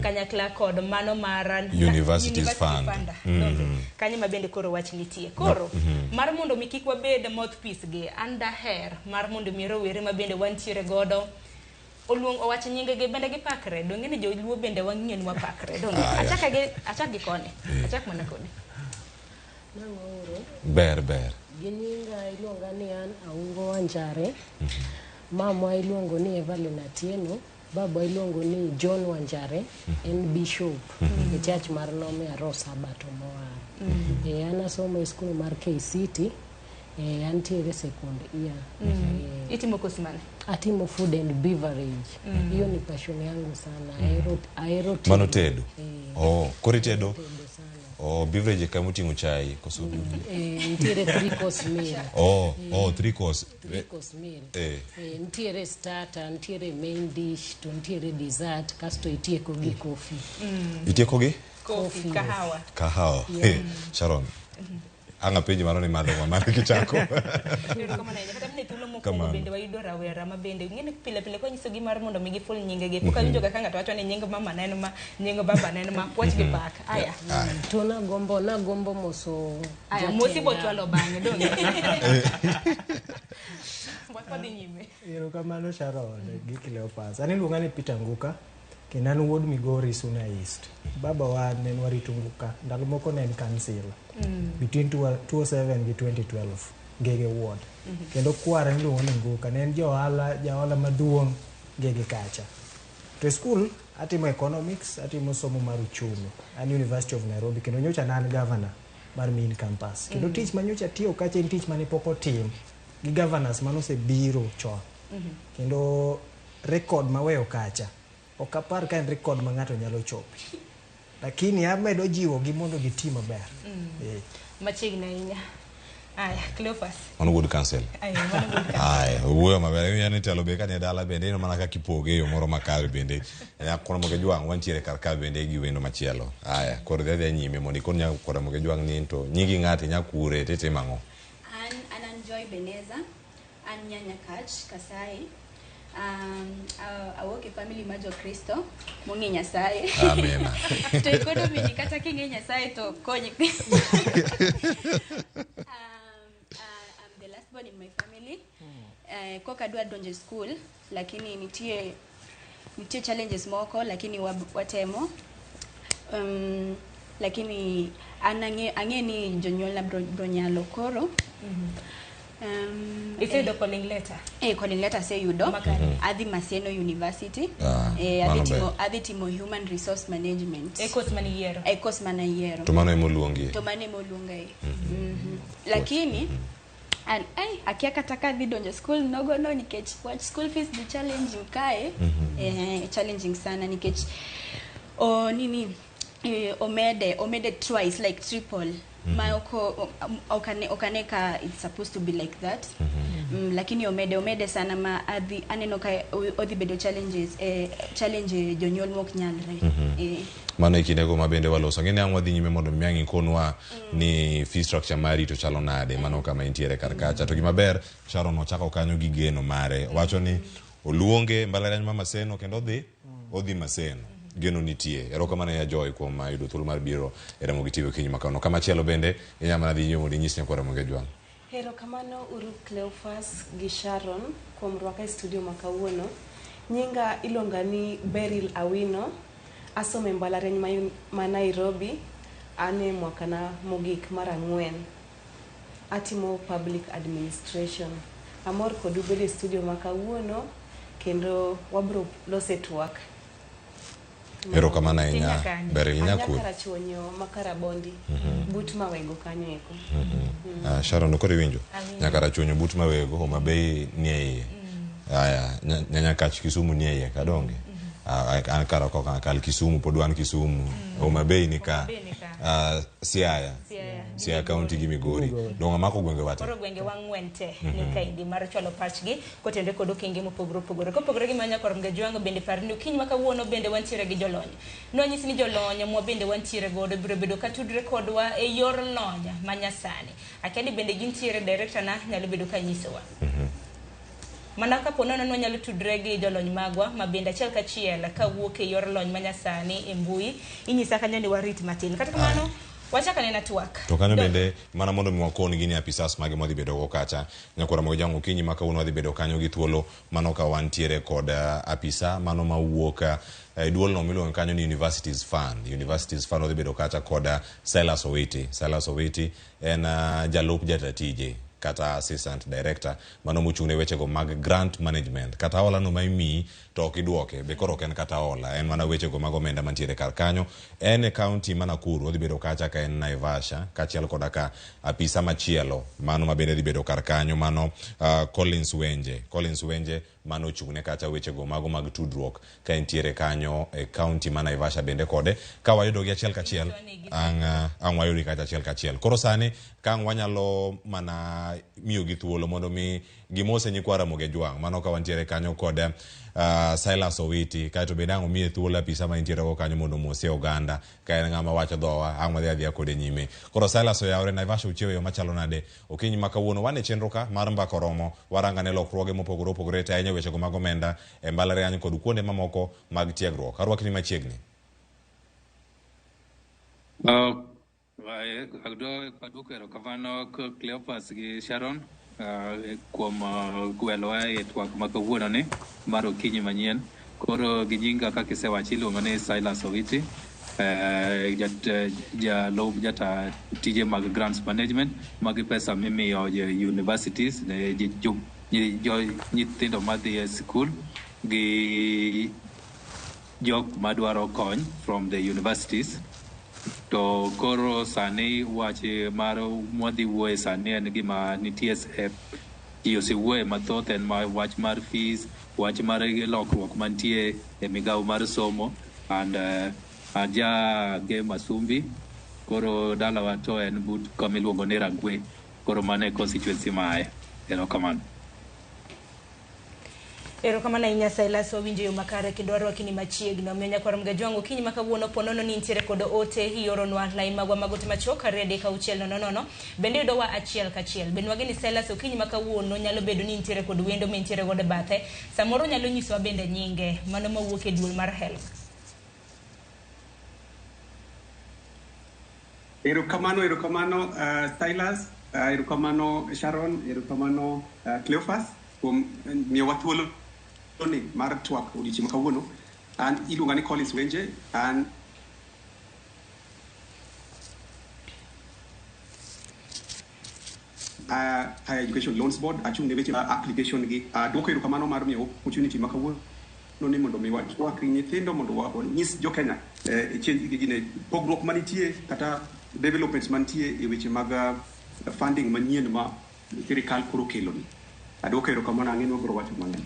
kanyakla kod mano mar Universities Fund. Kanyo ma bende koro wach nitie. Koro mar mondo mi kik wabed mouthpiece gi an daher mar mondo mi rowere ma bende wantiere godo oluong owach nyingegi bende gipakre donge ni joluo bende wang'iyo ni wapakre donge achak gi achak gi koni achak mana kodi Nang'o Ber ber. Gi nyinga iluonga ni an Aungo Wanjare. Mamwa iluongo ni Evelyn Atieno. Baba iluongo ni John Wanjare. En bishop e church mar Nome Aro Sabato Mowar. An asomo e skul mar KCT. Antiere second year. Itimo course mane? Atimo food and beverage. Hiyo ni passion yangu sana. Ahero Mano tedo. Oh, koro itedo. Oh, beverage kama oting'o chai koso. Nitiere three course meal. Oh, three course. Three course meal. Nitiere starter, nitiere main dish, to nitiere dessert, kasto itieko gi coffee. Itieko gi? Coffee, kahawa. Kahawa. Yeah. Hey, Sharon. Ang' apenji mano ni madho ma mano kichako. Erokamano ahinya. Kata mana e thuolo mokwongo Kamano. bende wayudo rawera ma bende ing'e ni pile pile kwanyisogi mar mondo mi giful nyingegi pok awinjo ga ka ng'ato wacho ni nying mama ne en ma nying baba ne en ma wach gi pak aya To nagombo moso aya jatenda. mosi bochwalo bang'e donge wadhi nyime. Erokamano Sharon gi Cleophas. An iluonga ni Peter Nguka kendo an wuod Migori Suna East. Baba wa ne en warito Nguka ndalo moko ne en kansila between 2007 gi 2012 Ngege Ward. Kendo kwara niluongo ni Nguka ne en jaohala maduong' Ngege kacha. To e skul atimo economics, atimo somo mar uchumi. An University of Nairobi kendo nyocha ne an governor mar main campus. Kendo tich ma nyocha atiyo kacha en tich mane pok otim gi governors manosebiro chon. Kendo record maweyo kacha ok apar ka en record ma ng'ato nyalo chopo. Lakini amedo jiwogi mondo giti maber. Machiegni ahinya. Aya, Cleophas. Mano wuod council. Aya, mano wuod Aya, owuoyo maber. Iwinjo ni telo be kanie dala bende ineno mana kaka ipoge e yo moro makare bende. Nyakwar Ramogi Jwang' wantiere kar ka bende gi wendo machielo. Aya, koro dhi adhiya nyime mondo ikon nyakwar Ramogi Jwang' ni to nyingi ng'ati nyakure titimo ang'o? An Joy Beneza, an Nyanyakach, Kasai. Awuok e family mar Jokristo mong'e Nyasaye. Amen. To economy ni kata king'e Nyasaye to konyi. I'm the last born in my family. Koka adwa donjo e school lakini nitie challenges moko lakini watemo. Lakini an ang'e ni jonyuolna bro nyalo koro. Iseyudo calling letter? Calling letter aseyudo. Adhi Maseno University. Adhi timo human resource management. E course mane iyiero? E course mane ayiero. To mano emoluongi? To mano emoluongae. Lakini an akia kata ka adhi donjo school nogono nikech wach school fees ni challenging kae. Challenging sana nikech omede twice like triple. Ma okaneka it's supposed to be like that. Lakini omede sana ma adhi aneno ka odhi bedo challenges challenge jonyuol mok nyalre. Mano e kindego ma bende waloso. Ang'e ni ang' wadhi nyime mondo mi ang' ikonwa ni fee structure mari to chalo nade mano kama intiere kar kacha. To gima ber Sharon ochako kanyo gi geno mare. Owacho ni oluonge mbalariany ma Maseno kendo odhi Maseno. Geno nitie. Erokamano ya Joy kuom yudo thuolo mar biro e Ramogi TV okinyi ma kawuono. Kamachielo bende inyalo mana dhi nyime mondo inyis nyakwar Ramogi Ajwang'. Erokamano uru Cleophas gi Sharon kuom rwaka e studio ma kawuono. Nyinga iluonga ni Beryl Awino. Asomo e mbalariany ma Nairobi. An e mwakana mogik mar 4. Atimo public administration. Amor kodu bedo e studio ma kawuono kendo wabro lose twak. Erokamano ahinya Beryl Nyakuo. Karachuonyo makarabondi but mawego kanyo eko. Sharon koro iwinjo Nyakarachuonyo but mawego Homa Bay nie iye. Aya, Nyanyakach Kisumu nie iye kadonge. An kara koka kal Kisumu pod wan Kisumu. Homa Bay ni ka. Siaya. Siaya County gi Migori. Donga mako gwenge wate. Koro gwenge wang'wen te ni kaendi mar chwalo pachgi kotenore kod okenge mopogore opogore. Kopogore gi manya kor Mgajwang' bende par ni okinyi ma kawuono bende wantiere gi jolony. Nwanyisi ni jolony mwa bende wantiere godo biro bedo ka tudre kodwa e yor lony manyasani. Akia ni bende gintiere director na nyalo bedo ka nyisowa. Mana kapo nono wanyalo tudre gi jolony magwa ma bende achiel kachiel kawuok e yor lony manyasani e mbui inyisa kanyo ni warit matin. Kata kamano wachak anena twak. To kanyo bende mana mondo mi wakon gi ni apisas mage mwadhi bedo go kacha. Nyakwara Mgajwang' okinyi ma kawuono wadhi bedo kanyo gi thuolo mano ka wantiere kod apisa mano mawuok e duolno miluongo kanyo ni Universities Fund. Universities Fund wadhi bedo kacha kod Silas Owiti. Silas Owiti en jalup jatatije kata assistant director mano mochung' ne wechego mag grant management. Kata hola no ma imiyi to ok iduoke, be koro ok en kata hola, en mana wechego mag omenda mantiere kar kanyo. En e county ma Nakuru, odhi bedo kacha ka en Naivasha, kaachiel koda ka apisa machielo mano ma bende dhi bedo kar kanyo mano Collins Wenje. Collins Wenje mano ochung' ne kacha wechego mago mag tudruok ka entiere kanyo e county ma Naivasha bende kode. Ka wayudogi achiel kachiel, ang' wayudogi kacha achiel kachiel. Koro sani ka ang' wanyalo mana miyogi thuolo mondo mi gimose nyikwa Ramogi Ajwang'. Mano ka wantiere kanyo kod Silas Owiti, kaeto bende ang' omiye thuolo apisa ma entiere go kanyo mondo omose oganda ka en ng'ama wacho dhowa, ang' wadhi adhiya kode nyime. Koro Silas oyawre, Naivasha uchiewo e yo machalo nade? Okinyi ma kawuono wan e chenro ka mar Mbaka Oromo, warangane lokruoge mopogore opogore to ahinya wechego mag omenda e mbalariany kod kuonde mamoko mag tiegruok. Arwakni machiegni. Aduoko erokamano Cleophas gi Sharon kuom gwelowa e twak ma kawuono ni mar okinyi manyien. Koro gi nyinga kaka isewacho iluongo ni Silas Owiti, jalup jata tije mag grants management, magi pesa mimiyo universities ne nyithindo madhi e sikul gi jok madwaro kony from the universities. To koro sani wach mar mwadhi wuoye sani en gima nitie ji osewuoye mathoth, en wach mar fees, wach mar lokruok mantie e migawo mar somo. And aja Gem Asumbi, koro dalawa to en but kama iluongo ni Rangwe, koro mano e constituency mae. Erokamano. Erokamano ahinya Silas, wawinjo yo makare kendo warwaki ni machiegni. Omiyo nyakwar Mgajwang' okinyi ma kawuono po nono ni nitiere kod ote ioronwa lai magwa mag ote machuok 2 3 6 0 0 bende yudowa achiel kachiel. Bende wageni Silas okinyi ma kawuono nyalo bedo ni nitiere kod wendo ma nitiere godo e bathe. Samoro nyalo nyisowa bende nyinge mano mawuok e duol mar HELB. Erokamano Silas, erokamano Sharon, erokamano Cleophas kuom miyowa thuolo ni mar twak odiochieng' ma kawuono. An iluonga ni Collins Wenje, an Higher Education Loans Board, achung' ne weche application gi. Duoko erokamano mar miyo opportunity ma kawuono ni mondo mi watwak gi nyithindo mondo wanyis jo Kenya change gi gine pogruok manitie kata developments mantie e weche mag funding manyien ma sirikal koro kelo ni. Aduoko erokamano, ang'e ni wabiro wacho mang'eny.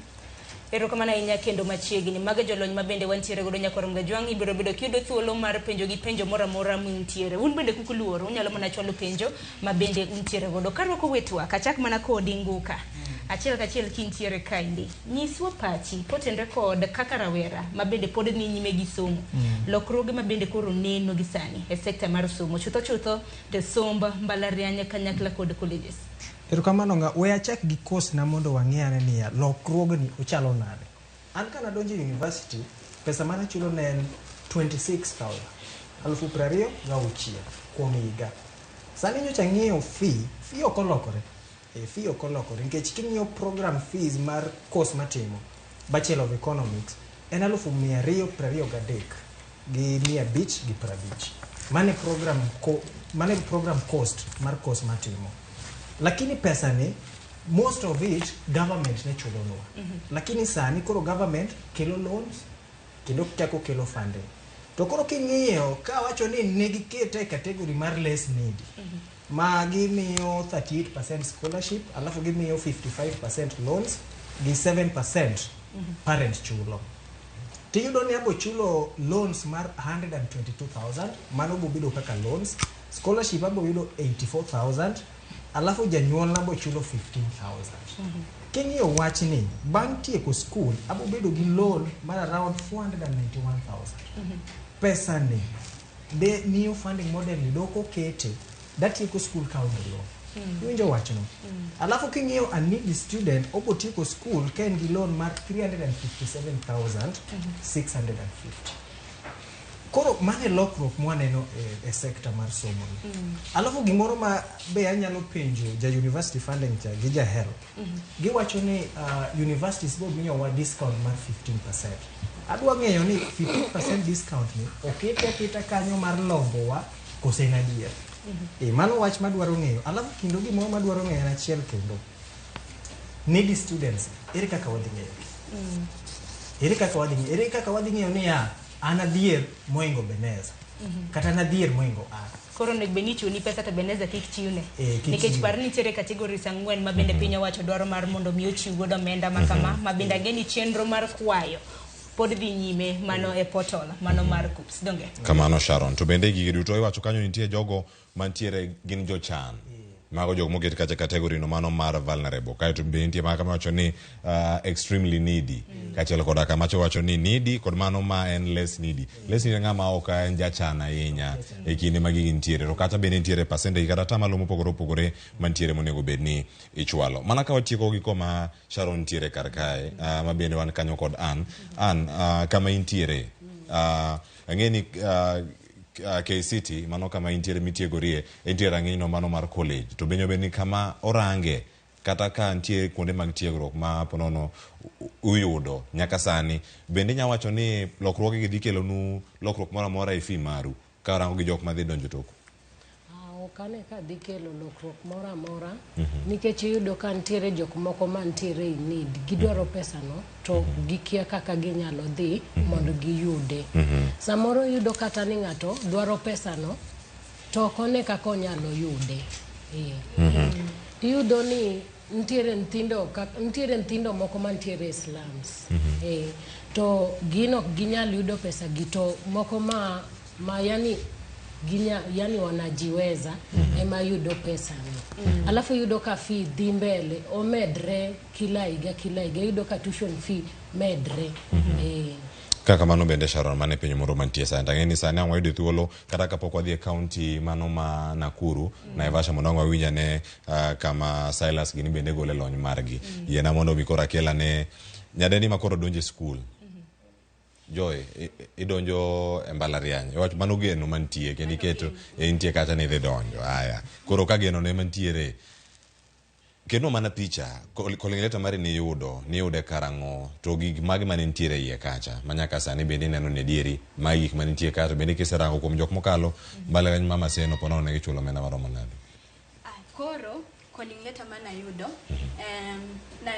Erokamano ahinya kendo machiegni. Mago jolony ma bende wantiere godo nyakwar Mgajwang', ibiro bedo kiyudo thuolo mar penjo gi penjo moro amora muntiere. Un bende kik uluor, unyalo mana chwalo penjo ma bende untiere godo. Karwako wetwa, kachak mana kodi Nguka. Achiel kachiel kintiere kaendi. Nyiswa pachi kotenre kod kaka rawera ma bende pod ni nyime gi somo. Lokruoge ma bende koro neno gi sani e sekta mar somo. Chutho chutho te somb mbalariany kanyakla kod colleges. Erokamano nga, we achak gi course na mondo wang'e ane niya, lokruogni ochalo nade. An kana donjo e university, pesa mane achulo ne en 26,000, 26,000 kuom higa. Sani nyocha ang'iyo fee ok olokore. Fee ok olokore nikech king'iyo program fees mar course matimo, Bachelor of Economics, en 223 gi 550. Mane program cost mar course matimo. Lakini pesa ni most of it government ne chulonwa. Lakini sani koro government kelo loans kendo chako kelo funding. To koro king'iyo ka wacho ni ne gikete e category mar less needy, ma gimiyo 38% scholarship, alafu gimiyo 55% loans gi 7% parent chulo. Tiyudo ni abo chulo loans mar 122,000, mano bobedo kaka loans. Scholarship abo yudo 84,000, alafu janyuolna bo chulo 15,000. King'iyo wachni, bang' tieko school, abo bedo gi loan mar around 491,000. Pesa ni, de new funding model ni dok okete, datieko school kaonge loan. Iwinjo wachno? Alafu king'iyo a needy student, obo tieko school ka en gi loan mar 357,650. Koro mano e lokruok mwaneno e sector mar somo ni. Alafu gimoro ma be anyalo penjo ja university funding cha gi ja help. Giwacho ni universities bo miyowa discount mar 15%. Adwa ng'eyo ni 15% discount ni okete aketa kanyo mar lombowa kose en adier. Mano wach madwaro ng'eyo. Alafu kendo gimoro madwaro ng'eyo en achiel kendo. Needy students, ere kaka wadhi ng'eyo? Ere kaka wadhi ng'eyo? Ere kaka wadhi ng'eyo niya, an adhier moingo Beneza. Kata an adhier moingo an. Koro onego bed ni ichiwoni pesa to Beneza kik chiwne. Kik Nikech chiwne. par ni nitiere categories ang'wen ma bende piny owacho dwaro mar mondo mi ochiw godo omenda ma kama, ma bende ang'e ni chenro mar kwayo pod dhi nyime mano e portal mano mar KUCCPS donge. Kamano Sharon. To bende gigi duto iwacho kanyo nitie jogo mantiere gin jochan. Mago jok moket kacha category no mano mar vulnerable. Kaeto bende nitie maka mawacho ni extremely needy. Kaachiel koda kamacho wacho ni needy kod mano ma en less needy. Less needy ng'ama ok en jachan ahinya e kinde ma gigi nitiere. To kata bende nitiere percentage kata atamalo mopogore opogore mantiere monego bed ni ichwalo. Mana ka watieko gi koma Sharon nitiere kar kae, ma bende wan kanyo kod Ann. Ann, kama intiere, ang'e ni KCT, mano kama intiere mitiegorie, entie rang'iny no mano mar college. To bende obed ni kama orange, kata ka nitie kuonde mag tiegruok ma ponono uyudo nyaka sani, bende inya wacho ni lokruoge gi dhi kelonu lokruok moro amora e fee maru, ka orango gi jok madhi donjo toku? Ok ane ka dhi kelo lokruok moro amora, nikech iyudo ka nitiere jok moko mantiere in need, gidwaro pesano to gikia kaka ginyalo dhi mondo giyude. Samoro iyudo kata ni ng'ato dwaro pesano to ok one kaka onyalo yude. Iyudo ni nitiere nyithindo moko mantiere e slums. To gin ok ginyal yudo pesa gi, to moko ma yani ginya, yani wanajiweza ema yudo pesa ni. Alafu yudo ka fee dhi mbele, omedre kila higa kila higa, yudo ka tuition fee medre. Kaka mano bende Sharon, mane piny moro mantie sani. Tang'e ni sani ang' wayudo thuolo kata kapok wadhi e county mano ma Nakuru, Naivasha, mondo ang' wawinj ane kama Silas gini bende gole lony margi. Yiena mondo mi koro akel ane nyadendi ma koro donjo e school. Joy, idonjo e mbalariany. Iwacho mano geno mantie kendo iketo intie kacha ni idhi donjo. Aya. Koro ka geno ne mantiere, kendo mana picha, calling letter mari niyudo, niyude karang'o, to gik mage mane nitiere iye kacha, ma nyaka sani bende ineno ni adieri, magi gik manitie kacha, bende kiserango kuom jok mokalo, mbalariany ma Maseno po nono ne gichulo omenda maromo nade? Koro, calling letter mane ayudo, na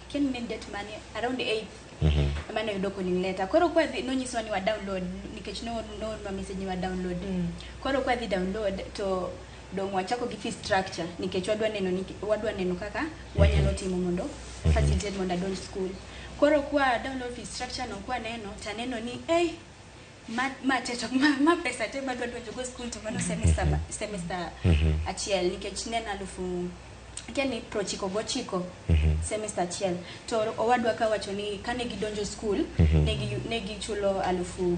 ken ni date mane, around 8th, mane ayudo calling letter. Koro kwa dhi, nonyiswa ni wa download, nikech no message ni wa download. Koro kwa dhi download, to dong wachako gi fee structure, nikech wadwa neno kaka wanyalo timo mondo facilitate mondo adonj school. Koro kwa download fee structure no kwa neno, taneno ni ma pesa te madwa donjo go school to mano semester achiel, nikech neno alufu keni 99 semester achiel. To owadwa ka wacho ni kane gidonjo school, ne gichulo alufu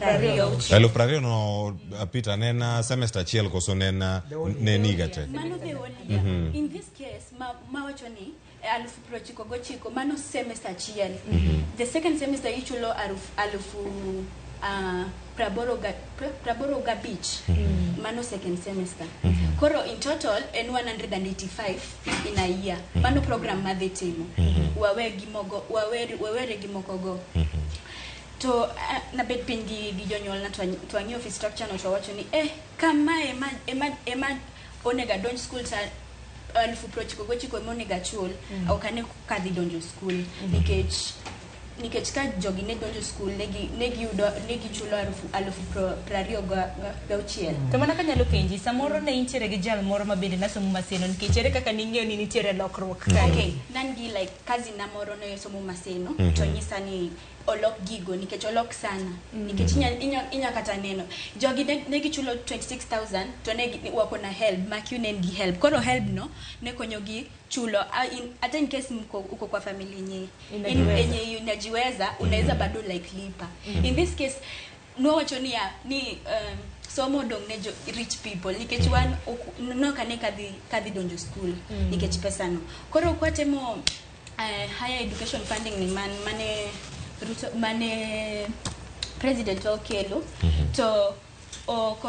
26. Alufu 20 no, Peter, ne en semester achiel koso ne en ne en higa te? Mano the whole year. In this case, ma wacho ni alufu 99 mano semester achiel. The second semester ichulo alufu 85. Mano second semester. Koro in total en 185 in a year. Mano program madhi timo. Wawere gi moko go. To nabet piny gi jonyuolna to ang'iyo fee structure no to wacho ni kama ema onego adonj school ta alufu 99 ema onego achul. Ok ane kadhi donjo school nikech Nikech ka jogi ne donjo skul ne giyudo ne gichulo alufu 26. To mana kanyalo penji, samoro ne intiere gi jal moro ma bende nasomo Maseno, nikech ere kaka ning'eyo ni nitiere lokruok kae? Okay, nan gi like cousin na moro ne somo Maseno to nyisa ni olok gigo nikech olok sana. Nikech inya kata neno jogi ne gichulo 26,000 to ne wako na HELB ma ne en gi HELB. Koro HELB no ne konyogi chulo hata in case uko kwa family yenye Inajiweza. Yenye inajiweza, unaweza bado like lipa. In this case nowacho niya ni somo odong' ne jo rich people nikech wan nokane kadhi donjo school nikech pesa no. Koro kwatemo higher education funding ni mane Ruto, mane president wa okelo, to ok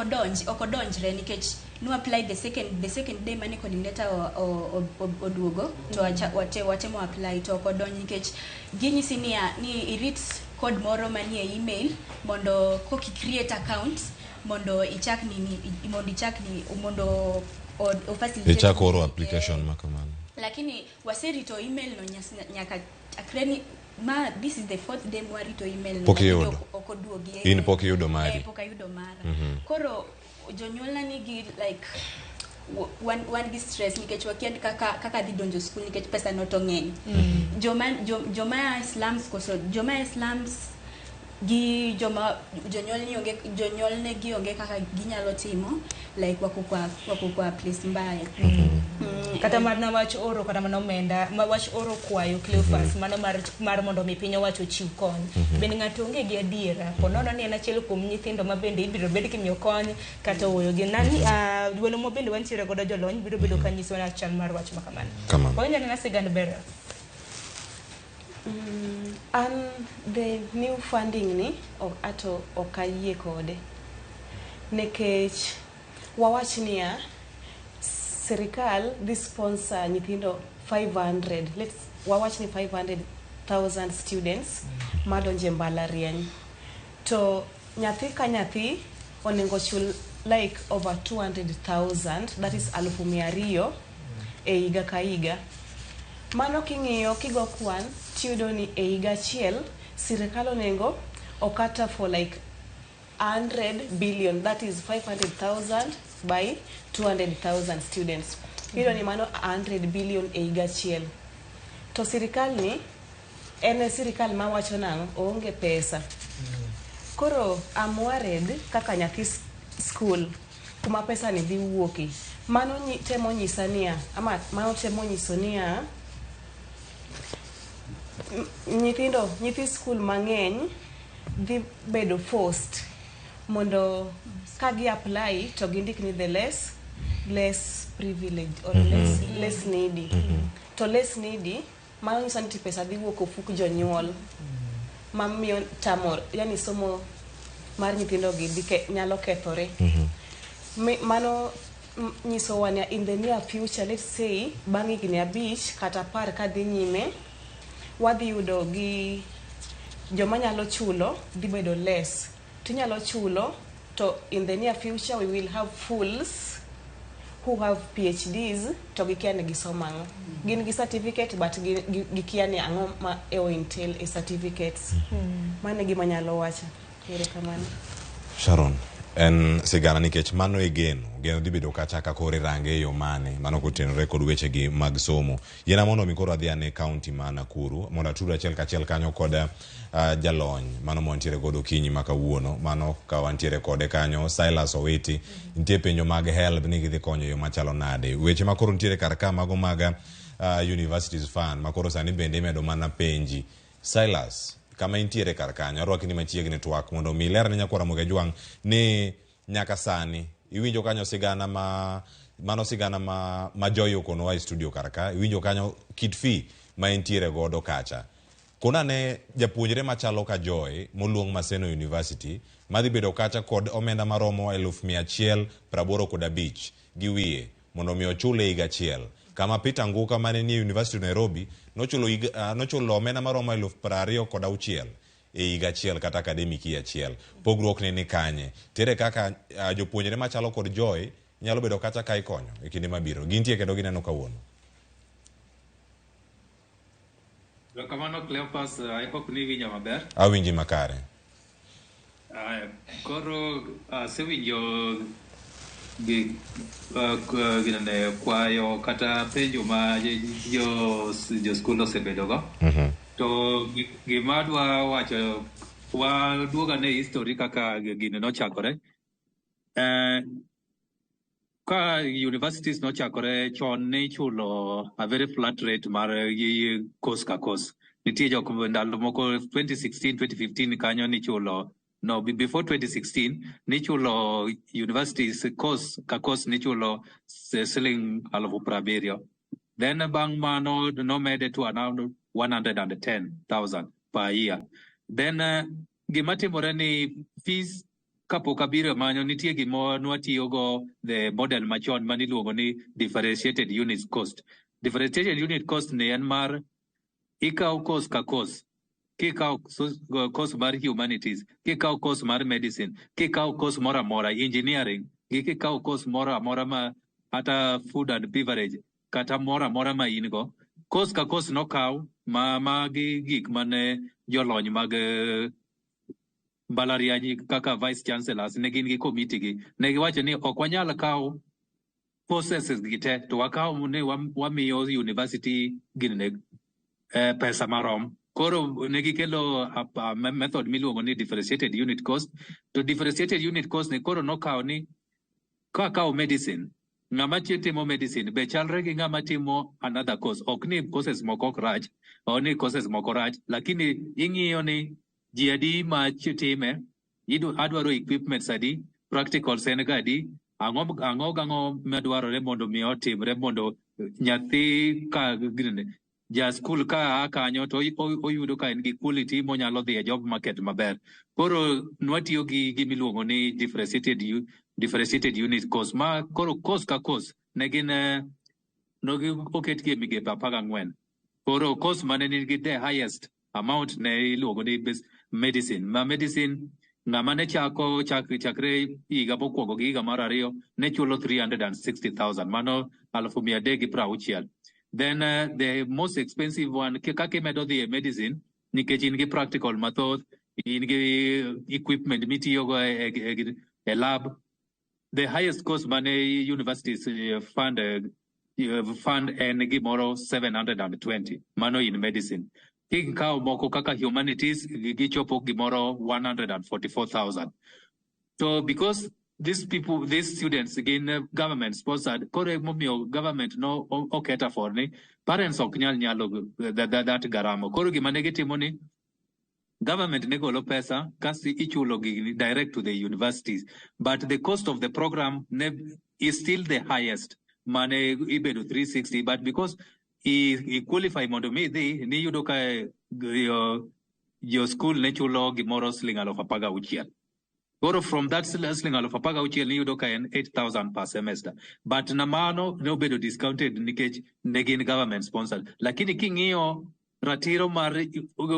odonjre nikech no apply the second day mane coordinator oduogo to watemo apply to ok odonj nikech ginyisi niya ni irit code moro manie email mondo koki create account mondo ichak nini, mondo ichak ni mondo o facilitate Ichak oro application ma kamano. Lakini waserito email no nyaka chakre ni ma this is the fourth day mwarito email no. Pok Lakini iyudo? Ok oduogi. In pok iyudo mari? Eh, pok ayudo mara. Koro jonyuolna nigi like wan gi stress nikech wakia kaka dhi donjo school nikech pesa no to ng'eny. Joma a slums, koso joma a slums gi joma jonyuol ni onge, jonyuol ne gi onge kaka ginyalo timo, like wako kwa place mbaya. Kata mana wach oro kata mana omenda ma wach oro kwayo Cleophas, mano mar mondo mi piny owacho ochiw kony. Bende ng'ato onge gi adiera ponono ni en achiel kuom nyithindo ma bende ibiro bed kimiyo kony kata ooyo gi nani. Welo mo bende wantiere godo, jolony biro bedo ka nyisowa na chal mar wach ma kamano. Kamano. Wawinjo nena sigand ber. An the new funding ni ato ok ayie kode nikech wawach niya sirikal dhi sponsor nyithindo 500, let's wawach ni 500,000 students madonjo e mbalariany, to nyathi ka nyathi onego chul like over 200,000, that is 200,000 e higa ka higa. Mano king'iyo kigo kwan tiyudo ni e higa achiel sirikal onego okata for like 100 billion, that is 500,000 by 200,000 students. Iyudo ni mano 100 billion e higa achiel. To sirikal ni en e sirikal mawacho nang'o oonge pesa. Koro I'm worried kaka nyathi school kuma pesa ni dhi wuoke. Mano temo nyisa niya, ama mano temo nyiso niya, nyithindo, nyithi skul mang'eny dhi bedo forced mondo ka gi apply to gindik ni the less privileged or less needy. To less needy mano nyiso ni ti pesa dhi wuok ofuk jonyuol mamiyo tamo, yani somo mar nyithindo gi dhi nyalo kethore. Mano nyisowa ni in the near future, let's say bang' higni 5 kata 10 kadhi nyime, wadhi yudo gi joma nyalo chulo dhi bedo less. Tinyalo chulo to in the near future we will have fools who have PhDs to gikia ni gisomo ang'o. Gin gi certificate but gikia ni ang'o ma e entail e certificates. Mano e gima anyalo wacho. Erokamano. Sharon, en sigana nikech mano e geno. Geno dhi bedo kacha ka koro irange e yo mane mano kotenore kod wechegi mag somo. Yiena mondo mi koro adhi ane kaunti ma Nakuru mondo atud achiel kachiel kanyo kod jalony mano ma wantiere godo okinyi ma kawuono, mano ka wantiere kode kanyo Silas Owiti. Nitie penjo mag HELB ni gidhi konyo e yo machalo nade, weche ma koro nitiere kar ka mago mag Universities Fund ma koro sani bende imedo mana penji. Silas, kama intiere kar kanyo, arwaki ni machiegni twak mondo mi iler ne nyakwara Ramogi Ajwang' ni nyaka sani iwinjo kanyo sigana ma mano sigana ma Joy okonowa e studio kar ka, iwinjo kanyo kit fee ma entiere godo kacha. Kona ne japuonjre machalo ka Joy moluong Maseno University madhi bedo kacha kod omenda maromo 185,000 gi wiye mondo mi ochul e higa achiel, kama Peter Nguka mane nie University of Nairobi nochulo omenda maromo 26,000 e higa achiel kata academic year achiel. Pogruok ni kanye? Tere kaka jopuonjre machalo kod Joy nyalo bedo kacha ka ikonyo e kinde mabiro? Gintie kendo gineno kawuono. Erokamano Cleophas, I hope ni iwinja maber. Awinji makare. Aya, koro asewinjo gi ginene kwayo kata penjo ma jo skul osebedogo. To gima adwa wacho, waduogo ane history kaka gini nochakore. Ka universities nochakore chon ne ichulo a very flat rate mar course ka course. Nitie jok ndalo moko 2016, 2015 kanyo nichulo, no, before 2016 nichulo universities course ka course nichulo siling 70,000. Then bang' mano nomede to around 110,000 per year. Then gima timore ni fees kapok abiro manyo nitie gima nwatiyogo, the model machon maniluongo ni differentiated unit cost. Differentiated unit cost ni en mar ikawo course ka course, kikawo course mar humanities, kikawo course mar medicine, kikawo course moro amora, engineering, gi kikawo course moro amora ma hata food and beverage, kata moro amora ma in go, course ka course nokaw ma magi gik mane jolony mag mbalariany kaka vice chancellors ne gin gi committee gi ne giwacho ni ok wanyal kawo courses gi te to wakawo ni wamiyo university ginene pesa marom. Koro ne gikelo a method miluongo ni differentiated unit cost. To differentiated unit cost ni koro nokawo ni ka kawo medicine, ng'ama timo medicine be chalre gi ng'ama timo another course. Ok ni courses moko ok rach, ok ni courses moko rach, lakini ing'iyo ni ji adi ma time, adwaro equipments adi, practicals en ga adi, ang'o gang'o madwarore mondo mi otimre mondo nyathi ka ginene ja skul ka a kanyo to oyudo ka en gi quality monyalo dhi e job market maber. Koro nwatiyo gi gimiluongo ni differentiated unit cost, ma koro course ka course ne gin nogi oketgi e migepe 14. Koro course mane nigi the highest amount ne iluongo ni medicine. Ma medicine ng'ama ne chako chakre higa mokwongo gi higa mar ariyo ne chulo 360,000, mano 360,000. Then the most expensive one, kaka imedo dhi e medicine, nikech in gi practical mathoth, in gi equipment mitiyogo e lab, the highest cost mane universities fund en gimoro 720, mano in medicine. Kikawo moko kaka humanities, gichopo gimoro 144,000. So because these people, these students, again, government sponsored, koro emomiyo government no oket afford ni parents ok nyal nyalo that garamo. Koro gima ne gitimo ni government ne golo pesa kasi ichulo gini direct to the universities, but the cost of the program ne is still the highest mane ibedo 360, but because i qualify mondo mi idhi niyudo ka jo school ne chulo gimoro siling 16,000. Koro from that siling 16,000 niyudo ka en 8,000 per semester. But na mano ne obedo discounted nikech ne gin government sponsored. Lakini king'iyo ratiro mar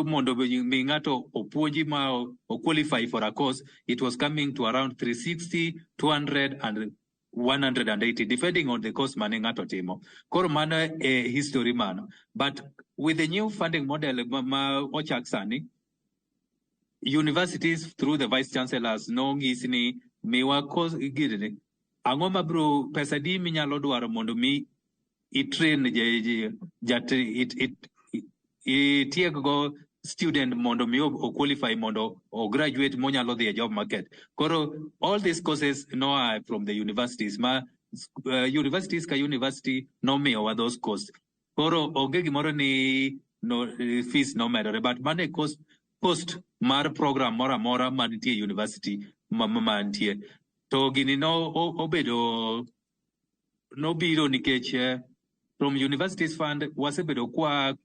mondo mi ng'ato opuonji ma o qualify for a course, it was coming to around 360, 200 and 180, depending on the course mane ng'ato timo. Koro mano e history mano. But with the new funding model ma ochak sani, universities through the vice chancellors nong'is ni miwa course gini, ang'o mabiro pesa di minyalo dwaro mondo mi i-train itieg go student mondo mi o qualify mondo o graduate monyalo dhi e job market. Koro all these courses no are from the universities ma universities ka university nomiyowa those courses. Koro onge gimoro ni no fees nomedore, but mano e cost mar program moro amora mantie university mantie. To gini no obedo nobiro nikech from universities fund wasebedo kwa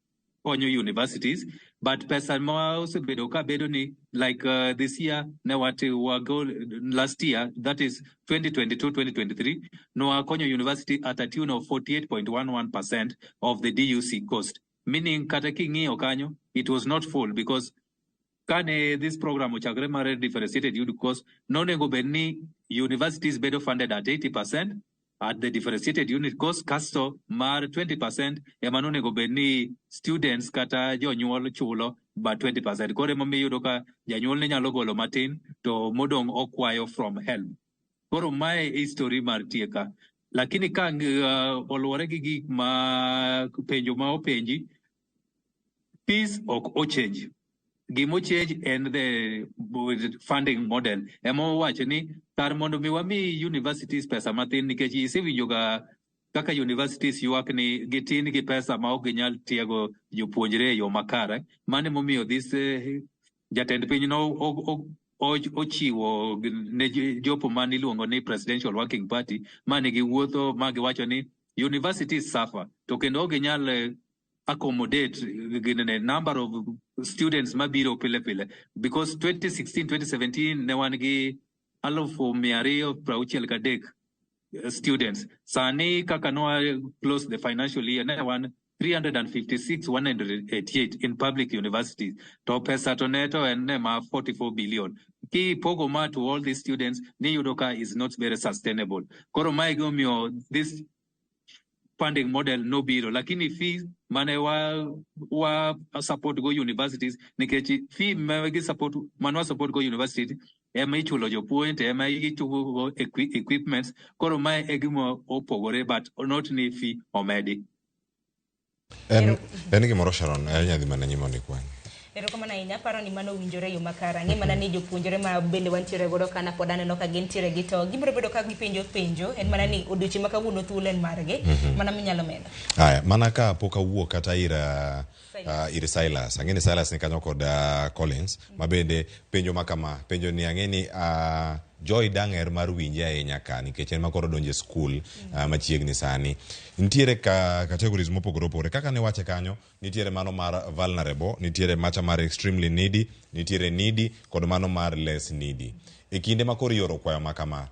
konyo universities, but pesa ma osebedo ka bedo ni like this year ne wati wago last year, that is 2022-2023, no wakonyo university at a tune of 48.11% of the DUC cost, meaning kata king'iyo kanyo it was not full, because kane this program ochakre mar differentiated unit cost nonego bed ni universities bedo funded at 80%. at the differentiated unit cost kasto mar 20% ema nonego bed ni students kata jonyuol chulo ba 20%. Koro emomiyo iyudo ka janyuol ne nyalo golo matin to modong' okwayo from HELB. Koro mae history mar tieka. Lakini ka oluwore gi gik ma penjo ma openji, fees ok ochange. Gima ochange en the funding model. Ema owacho ni kar mondo mi wami universities pesa mathin nikech isewinjo ga kaka universities ywak ni gitin gi pesa ma ok ginyal tiego jopuonjre e yo makare. Mano emomiyo this jatend piny no ochiwo ne jopo mane iluongo ni Presidential Working Party mane giwuotho ma giwacho ni universities suffer to kendo ok ginyal accommodate ginene number of students mabiro pile pile because 2016 2017 ne wan gi 263,000 students. Sani kaka nwa close the financial year ne wan 356 188 in public universities to pesa to ne to en ne ma 44 billion. Kipogo ma to all these students ni yudo ka is not very sustainable. Koro mae gimomiyo this funding model nobiro, lakini fee mane wa support go universities, nikech fee ma gi support mane wa support go universities ema ichulo jopuonj to ema ichulo go equipments. Koro mae e gima opogore, but not ni fee omedi. En gimoro Sharon, inya dhi mana nyime mondo ikwany. Erokamano ahinya, aparo ni mano owinjore e yo makare. Ang'e mana ni jopuonjre ma bende wantiere godo kana pod aneno ka gintiere gi to gibiro bedo ka gipenjo penjo, en mana ni odiochieng' ma kawuono thuolo en margi, mana minyalo medo. Aya, mana ka pok awuok kata ir ir Silas. Ang'e ni Silas ni kanyo kod Collins, ma bende penjo ma kama, penjo ni ang'e ni Joy dang'er mar winje ahinya ka nikech en ma koro donjo e skul machiegni sani. Nitiere ka categories mopogore opogore. Kaka niwache kanyo, nitiere mano mar vulnerable, nitiere macha mar extremely needy, nitiere needy kod mano mar less needy. E kinde ma koro ioro kwayo ma kama,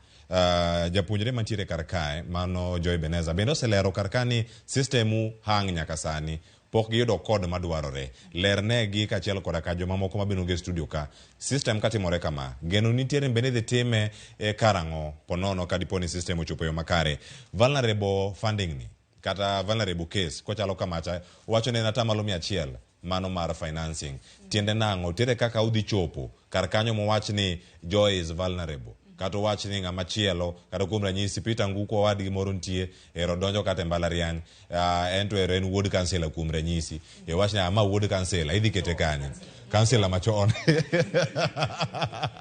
japuonjre mantiere kar kae, mano Joy Beneza, bende oselero kar ka ni system hang nyaka sani pok giyudo code madwarore. Lernegi kaachiel koda ka jomamoko mabende onge e studio ka. System katimore kama, geno nitiere ni bende idhi time e karang'o ponono ka dipo ni system ochopo e yo makare. Vulnerable funding ni kata vulnerable case kochalo kamacha wacho ni en atamalo 100 mano mar financing. Tiende nang'o? Tiende kaka udhi chopo kar kanyo mowach ni Joy is vulnerable. Kata owach ni ng'ama chielo, kata kuom ranyisi Peter Nguku owadgi moro nitie, ero donjo kata e mbalariany, en to ero en wuod kansela kuom ranyisi. E wach ni ama wuod kansela, idhi kete kanye? Kansela machon.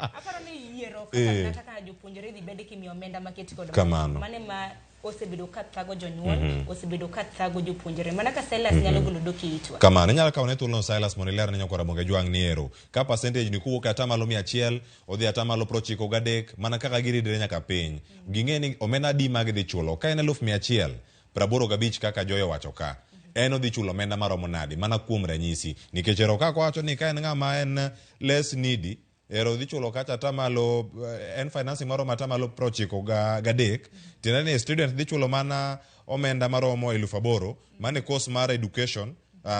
Aparo ni yiero kaka kata ka jopuonjre dhi bed kimiyo omenda maket kod Kamano. Mane ma osebedo ka thago jonyuol, osebedo ka thago jopuonjre. Mana ka Silas nyalo golo dok e itwa. Kamano, inyalo kawo ne thuolono Silas mondo iler ne nyakwa Ramogi Ajwang' ni ero. Ka percentage ni kowuok e atamalo 100, odhi atamalo 93, mana kaka giridre nyaka piny. Ging'e ni omenda adi ma gidhi chulo. Ka en 185,000 kaka Joy owacho ka, en odhi chulo omenda maromo nade, mana kuom ranyisi. Nikech ero kaka owacho ni ka en ng'ama en less needy, ero dhi chulo kacha atamalo, en financing maromo atamalo 93, tiende ni student dhi chulo mana omenda maromo 8,000, mano e course mar education,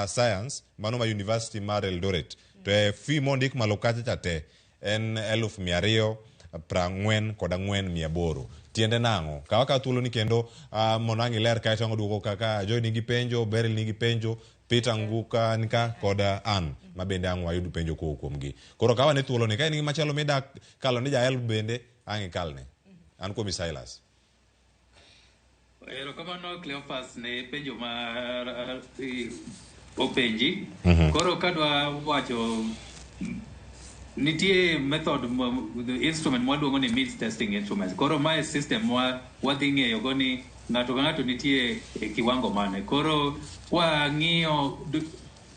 science, mano ma university mar Eldoret. To e fee mondik malo kacha cha te, en 244,800. Tiende nang'o? Kaw akawa thuolo ni kendo mondo ang' iler kaeto ang' oduogo kaka Joy nigi penjo, Beryl nigi penjo, Peter Nguka nika kod Ann ma bende ang' wayud penjo kowuok kuomgi. Koro kaw ane thuolo ni ka in gi machielo mida kalo ni ja help bende ang' ikalne. An kuomi Silas. Erokamano Cleophas ne penjo ma openji. Koro kadwa wacho nitie method the instrument mwaluongo ni means testing instruments. Koro mae system mwa wadhi ng'eyo go ni ng'ato ka ng'ato nitie e kiwango mane. Koro wang'iyo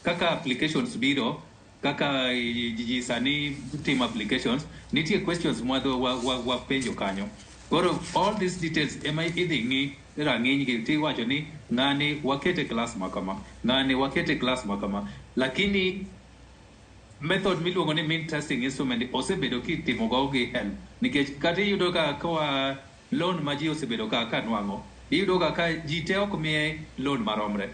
kaka applications biro, kaka ji sani timo applications, nitie questions mwadho wapenjo kanyo. Koro all these details ema idhi ng'i rang'iny gi tiwacho ni ng'ani wakete class ma kama, ng'ani wakete class ma kama. Lakini method miluongo ni mean testing instrument osebedo kitimo go gi HELB nikech kata iyudo ka koa loan ma ji osebedo ka nwang'o, iyudo ga ka ji te ok miye loan maromre.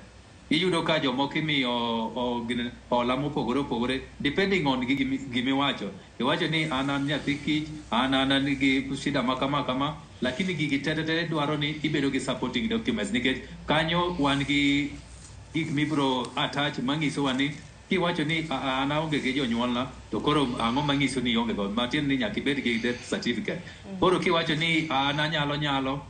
Iyudo ka jomoko imiyo hola mopogore opogore depending on gimiwacho. Iwacho ni an an nyathi kich, an an gi shida ma kama kama, lakini gigi te te te dwaro ni ibedo gi supporting documents nikech kanyo wan gi gik mibiro attach manyisowa ni kiwacho ni an aonge gi jonyuolna to koro ang'o manyiso ni ionge go matiende ni nyaka ibed gi death certificate. Koro kiwacho ni an anyalo nyalo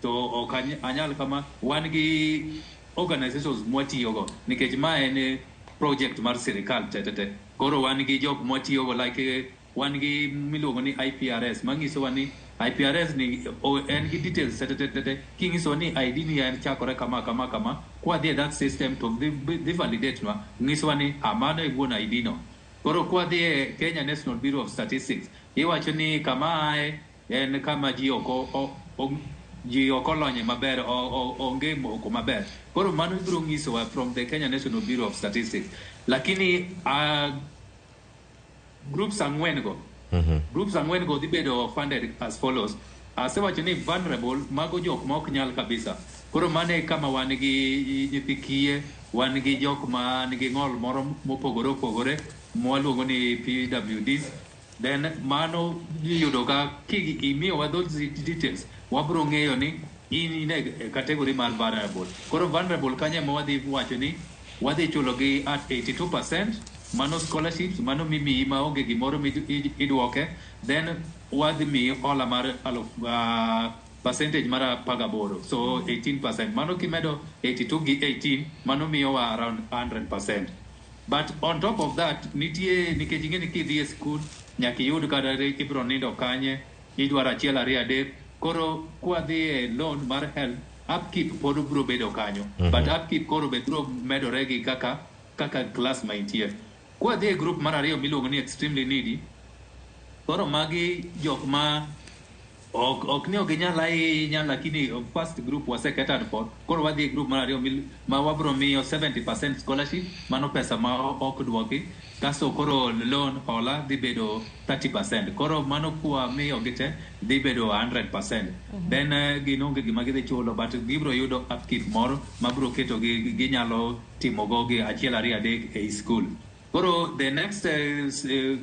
to ok anyal kama, wan gi organizations mwatiyogo nikech ma en project mar sirikal te te te. Koro wan gi jok mwatiyogo like wan gi miluongo ni IPRS manyisowa ni IPRS ni en gi details te te te te kinyisowa ni ID ni en chakore kama kama kama kwadhi e that system to dhi validate nwa nyisowa ni mano e wuon ID no. Koro kwadhi e Kenya National Bureau of Statistics iwacho ni kama ae en kama ji ok ji ok olonye maber, onge moko maber. Koro mano ibiro nyisowa from the Kenya National Bureau of Statistics. Lakini groups ang'wen go groups ang'wen go dhi bedo funded as follows. Asewacho ni vulnerable mago jok ma ok nyal kabisa. Koro mano e kama wan gi nyithi kiye, wan gi jok ma nigi ng'ol moro mopogore opogore mwaluongo ni PWDs. Then mano iyudo ka imiyowa those details, wabiro ng'eyo ni in e category mar vulnerable. Koro vulnerable kanyo ema wadhi wacho ni wadhi chulo gi at 82%, mano scholarships, mano mimiyi maonge gimoro midwoke, then wadhi miyi hola mar aluf, percentage mar 18, so 18%. Mano kimedo 82 gi 18, mano miyowa around 100%. But on top of that, nitie nikech ing'e ni kidhi e skul nyaka iyud kata ibiro nindo kanye, idwaro achiel ariyo adek. Koro kwadhi e loan mar HELB, upkeep pod biro bedo kanyo. But upkeep koro be biro medore gi kaka class ma intie. Kwadhi e group mar ariyo miluongo ni extremely needy, koro magi jok ma ok ni ok ginyal ahinya, lakini first group wase catered for. Koro wadhi e group mar ariyo ma wabiro miyo 70% scholarship, mano pesa ma ok dwoki. Kasto koro loan hola dhi bedo 30%. Koro mano kwa miyo gi te dhi bedo 100%. Then gin onge gima gidhi chulo, but gibiro yudo upkeep moro mabiro keto gi ginyalo timogo gi achiel ariyo adek ei school. Koro the next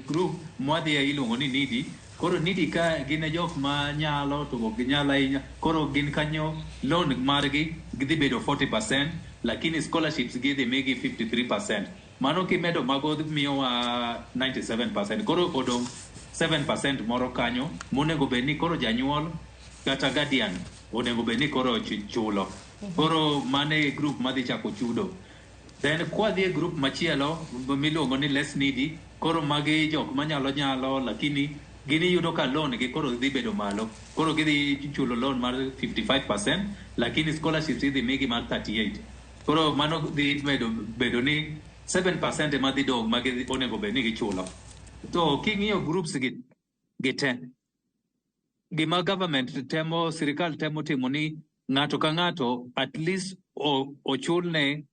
group mwadhi iluongo ni needy. Koro needy ka gin e jok ma nyalo to ok ginyal ahinya. Koro gin kanyo loan margi gidhi bedo 40%, lakini scholarships gidhi migi 53%. Mano kimedo mago miyowa 97%. Koro odong' 7% moro kanyo monego bed ni koro janyuol kata guardian onego bed ni koro chulo. Koro mano e group madhi chako chudo. Then kwadhi e group machielo miluongo ni less needy, koro magi jok manyalo nyalo lakini gin iyudo ka loan gi koro dhi bedo malo. Koro gidhi chulo loan mar 55%, lakini scholarships idhi migi mar 38. Koro mano dhi bedo ni 7% ema dhi dong' ma onego bed ni gichulo. To king'iyo groups gi te, gima government temo, sirikal temo timo ni ng'ato ka ng'ato at least ochulne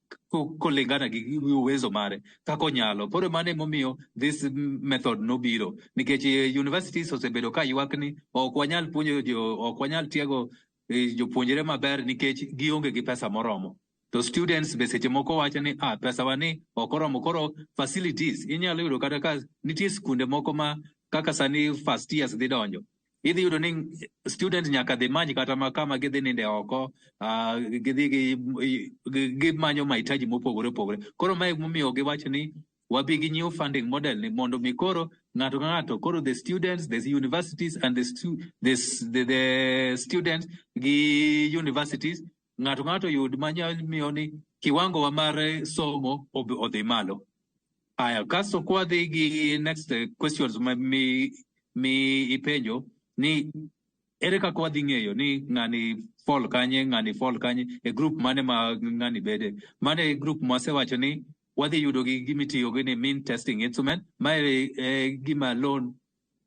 kulingana gi uwezo mare kaka onyalo. Koro mano emomiyo this method nobiro nikech universities osebedo ka ywak ni ok wanyal puonjo ok wanyal tiego jopuonjre maber nikech gionge gi pesa moromo. To students be seche moko wacho ni pesa wa ni ok oromo. Koro facilities inyalo yudo kata ka nitie skunde moko ma kaka sani first years dhi donjo, idhi yudo ni student nyaka dhi many kata ma kama gidhi ninde oko, gidhi gimanyo mahitaji mopogore opogore. Koro mae momiyo giwacho ni wabi gi new funding model ni mondo mi koro ng'ato ka ng'ato, koro the students, the universities and the students gi universities, ng'ato ng'ato yud manyalo miyo ni kiwango wa mar somo odhi malo. Aya, kasto kwadhi gi next questions ma mi ipenjo ni ere kaka wadhi ng'eyo ni ng'ani fall kanye, ng'ani fall kanye, e group mane ma ng'ani bede. Mane e group mwasewacho ni wadhi yudo gi gimitiyo gi ni mean testing instrument, ma e gima loan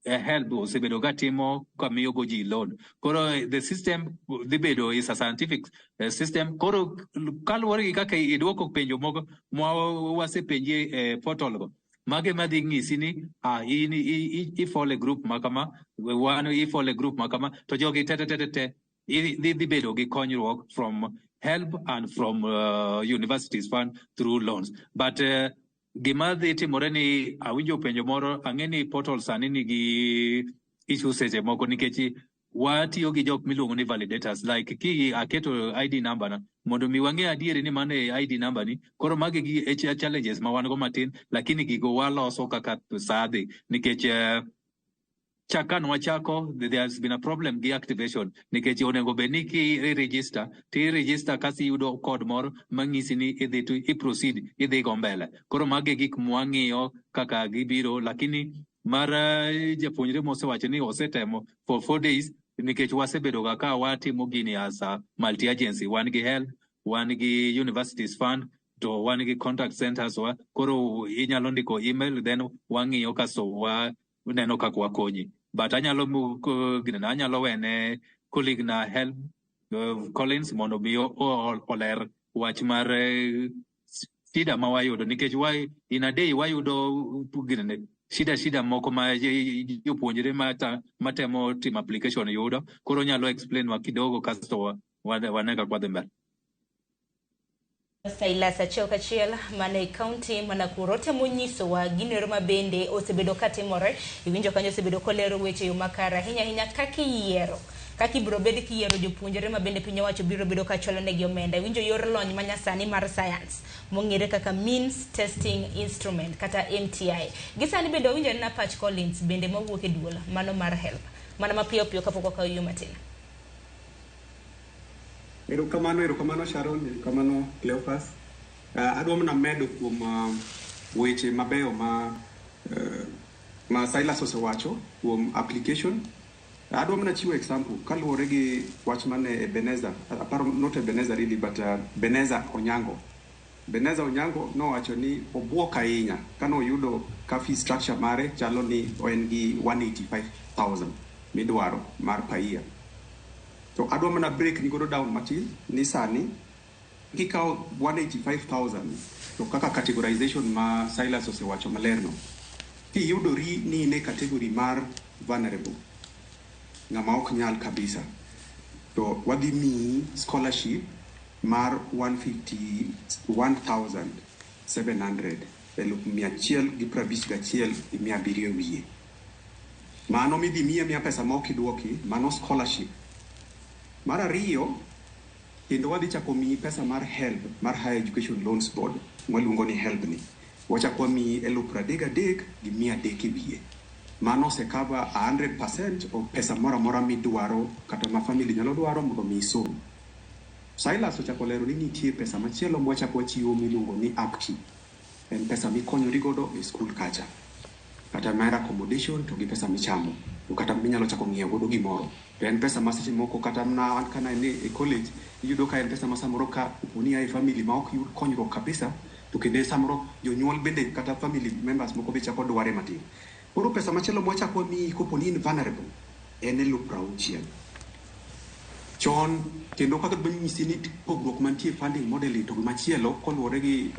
HELB osebedo ka timo ka miyo go ji loan. Koro the system dhi bedo is a scientific system. Koro kaluwore gi kaka idwoko penjo moko mwa wasepenji e portal go, mage madhi ng'isi ni in i fall e group ma kama, wan i fall e group ma kama, to jogi te te te te dhi bedo gi konyruok from HELB and from universities fund through loans. But gima dhi timore ni awinjo penjo moro, ang'e ni portal sani nigi issue seche moko nikech watiyo gi jok miluongo ni validators. Like ki aketo ID number na mondo mi wang'e adieri ni mano e ID number ni. Koro magi gi e challenges ma wan go matin, lakini gigo waloso kaka saa dhi nikech chak an wachako, there has been a problem gi activation nikech onego bed ni ki register ti register kasi iyudo code moro mang'isi ni idhi to i proceed, idhi go mbele. Koro magi e gik mwang'iyo kaka gibiro, lakini mar japuonjre mosewacho ni osetemo for 4 days, nikech wasebedo ga ka watimo gini as a multi agency, wan gi HELB, wan gi universities fund, to wan gi contact centers wa. Koro inyalo ndiko email, then wang'iyo kasto wa neno kaka wakonyi. But anyalo ginene, anyalo wene colleague na HELB, Collins, mondo mi oler wach mar shida ma wayudo, nikech wa in a day wayudo ginene shida moko ma jopuonjre matemo timo application yudo. Koro onyalo explain wa kidogo, kasto wane kaka wadhi mbele. Silas, achiel kachiel mana e kaunti ma Nakuru otemo nyisowa gino ma bende osebedo katimore. Iwinjo kanyo osebedo kolero weche e yo makare ahinya ahinya kaka iyiero, kaka ibiro bed kiyiero jopuonjre ma bende piny owacho biro bedo ka chwalo negi omenda. Iwinjo yor lony manyasani mar science mong'ere kaka means testing instrument kata MTI. Gi sani bende wawinjo na pach Collins bende mawuok e duol mano mar HELB mana mapiyo piyo kapok wakawo yo matin. Erokamano, erokamano Sharon, erokamano Cleophas. Adwa mana medo kuom weche mabeyo ma Silas osewacho kuom application. Adwa mana chiwo example kaluwore gi wach mane Ebenezer, aparo not Ebenezer really, but Beneza Onyango. Beneza Onyango nowacho ni obuok ahinya kanoyudo ka fee structure mare chalo ni en gi 185,000 midwaro mar per year. To adwa mana break ni godo down matin ni sani kikawo 185,000 to kaka categorization ma Silas osewacho maler no, kiyudori ni in e category mar vulnerable, ng'ama ok nyal kabisa, to wadhi miyi scholarship mar 151,700, 151,700 wiye. Mano midhi miyi amiya pesa ma ok idwoki, mano scholarship. Mar ariyo, kendo wadhi chako miyi pesa mar HELB, mar Higher Education Loans Board, mwaluongo ni HELB ni. Wachako wamiyi 33,300 e wiye. Mano osecover 100% of pesa moro amora midwaro kata ma family nyalo dwaro mondo mi isom. Silas ochako lero ni nitie pesa machielo mwachako wachiwo miluongo ni upkeep. En pesa mikonyori godo e skul kacha. Kata mar accommodation to gi pesa michamo. To kata minyalo chako ng'iewo godo gimoro. To en pesa ma seche moko kata mana an kana en e college, iyudo ka en pesa ma samoro ka opo ni ia e family ma ok yud konyruok kabisa, to kendo samoro jonyuol bende kata family members moko be chako dware matin. Koro pesa machielo mwachako wamiyi kopo ni in vulnerable en 60,000. Chon kendo kaka nyisi ni pogruok mantie funding model to gi machielo koluwore gi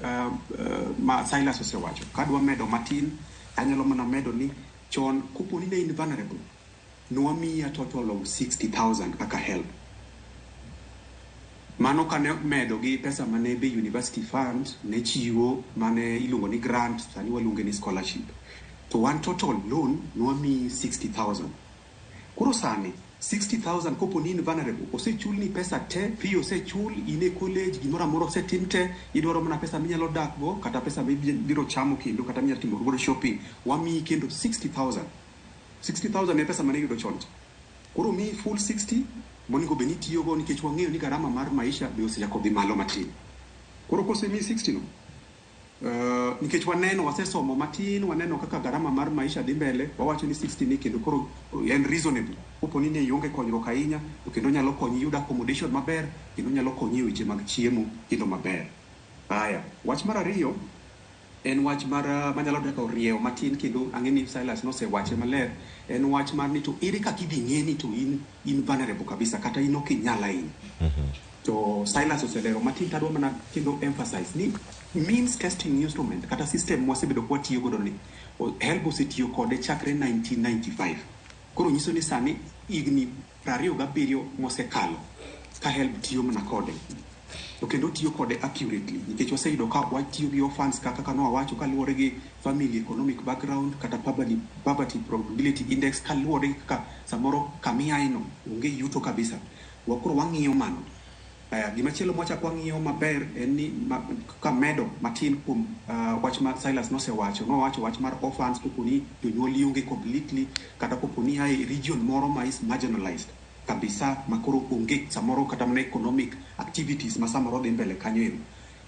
ma Silas osewacho. Kadwa medo matin, anyalo mana medo ni chon kopo ni ne in vulnerable, nwamiyi a total of 60,000 kaka HELB. Mano kane medo gi pesa mane be university fund ne chiwo mane iluongo ni grant, sani waluonge ni scholarship. To one total loan nwamiyi 60,000. Koro sani 60,000 kopo ni in vulnerable, osechulni pesa te, fee osechul, in e college, gimoro amora osetim te, idwaro mana pesa minyalo dak go, kata pesa mibiro chamo kendo, kata minyalo timo godo shopping, wamiyi kendo 60,000. 60,000 e pesa mane iyudo chon cha. Koro miyi full 60 monego bed ni itiyogo nikech wang'eyo ni garama mar maisha be osechako dhi malo matin. Koro kosemiyi 60 no, nikech waneno, wasesomo matin, waneno kaka garama mar maisha dhi mbele, wawacho ni 60 ni kendo koro en reasonable. Kopo ni ne ionge konyruok ahinya, to kendo nyalo konyi yudo accommodation maber, kendo nyalo konyi e weche mag chiemo kendo maber. Aya, wach mar ariyo en wach mar manyalo dako riewo matin, kendo ang'e ni Silas nosewache maler, en wach mar ni to ere kaka idhi ng'e ni to in vulnerable kabisa kata in ok inyal ahinya. To Silas oselero matin, tadwa mana kendo emphasize ni means testing instrument kata system mwasebedo kwatiyo godo ni HELB osetiyo kode chakre 1995. Koro nyiso ni sani higni 27 mosekalo ka HELB tiyo mana kode. To kendo tiyo kode accurately nikech waseyudo ka watiyo gi orphans kaka nowawacho kaluwore gi family economic background kata poverty probability index kaluwore gi kaka samoro kamiaeno onge yuto kabisa. Koro wang'iyo mano. Gimachielo mwachako wang'iyo maber en ni kamedo matin kuom wach ma Silas nosewacho, nowacho wach mar orphans kopo ni jonyuol onge completely kata kopo ni ae region moro ma is marginalized kabisa makoro onge samoro kata mana economic activities ma samoro dhi mbele kanyo ero.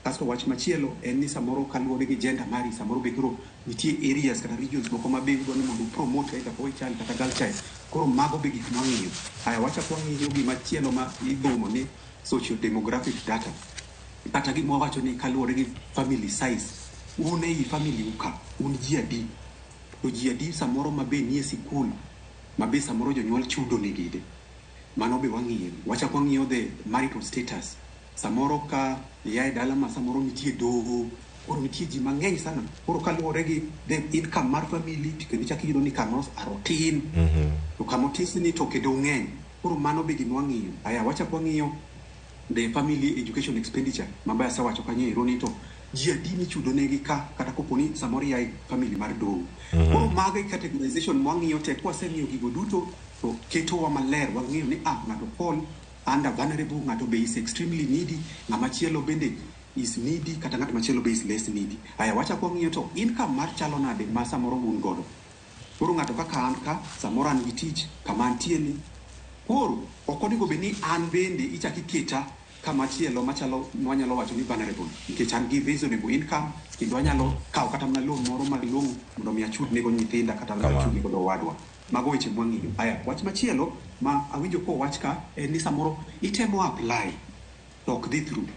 Kasto wach machielo en ni samoro kaluwore gi gender mari samoro be koro nitie areas kata regions moko ma be idwa ni mondo promote either boy child kata girl child. Koro mago be gik mwang'iyo. Aya wachako wang'iyo gimachielo ma idhumo ni socio-demographic data kata gima wawacho ni kaluwore gi family size, un ei family u ka un ji adi, to ji adi samoro ma be nie sikul ma be samoro jonyuol chudo negi. Mano be wang'iyo. Wachako wang'iyo the marital status. Samoro ka ia e dala ma samoro nitie doho, koro nitie ji mang'eny sana. Koro kaluwore gi the income mar family to kendo ichako iyudo ni kamoro aro tin, to kama otis ni to kendo ng'eny. Koro mano be gima wang'iyo. Aya wachako wang'iyo the family education expenditure mabe asewacho kanyo ero ni to ji adi michudo negi ka kata kopo ni samoro ia e family mar doho. Koro mago e categorization mwang'iyo te. Kwaseng'iyo gigo duto to ketowa maler, wang'eyo ni ng'ato fall under vulnerable, ng'ato be is extremely needy, ng'ama chielo bende is needy, kata ng'at machielo be is less needy. Aya wachako wang'iyo to income mar chalo nade ma samoro un godo. Koro ng'ato kaka an ka samoro an gi tich kama antie ni, koro ok onego bed ni an bende ichako iketa kama chielo machalo mwanyalo wacho ni vulnerable nikech an gi reasonable income kendo anyalo kawo kata mana loan moro malong'o mondo mi achud nego nyithinda kata achud nego owadwa. Mago weche mwang'iyo. Aya wach machielo ma awinjo kowach ka en ni samoro itemo apply to ok dhi through.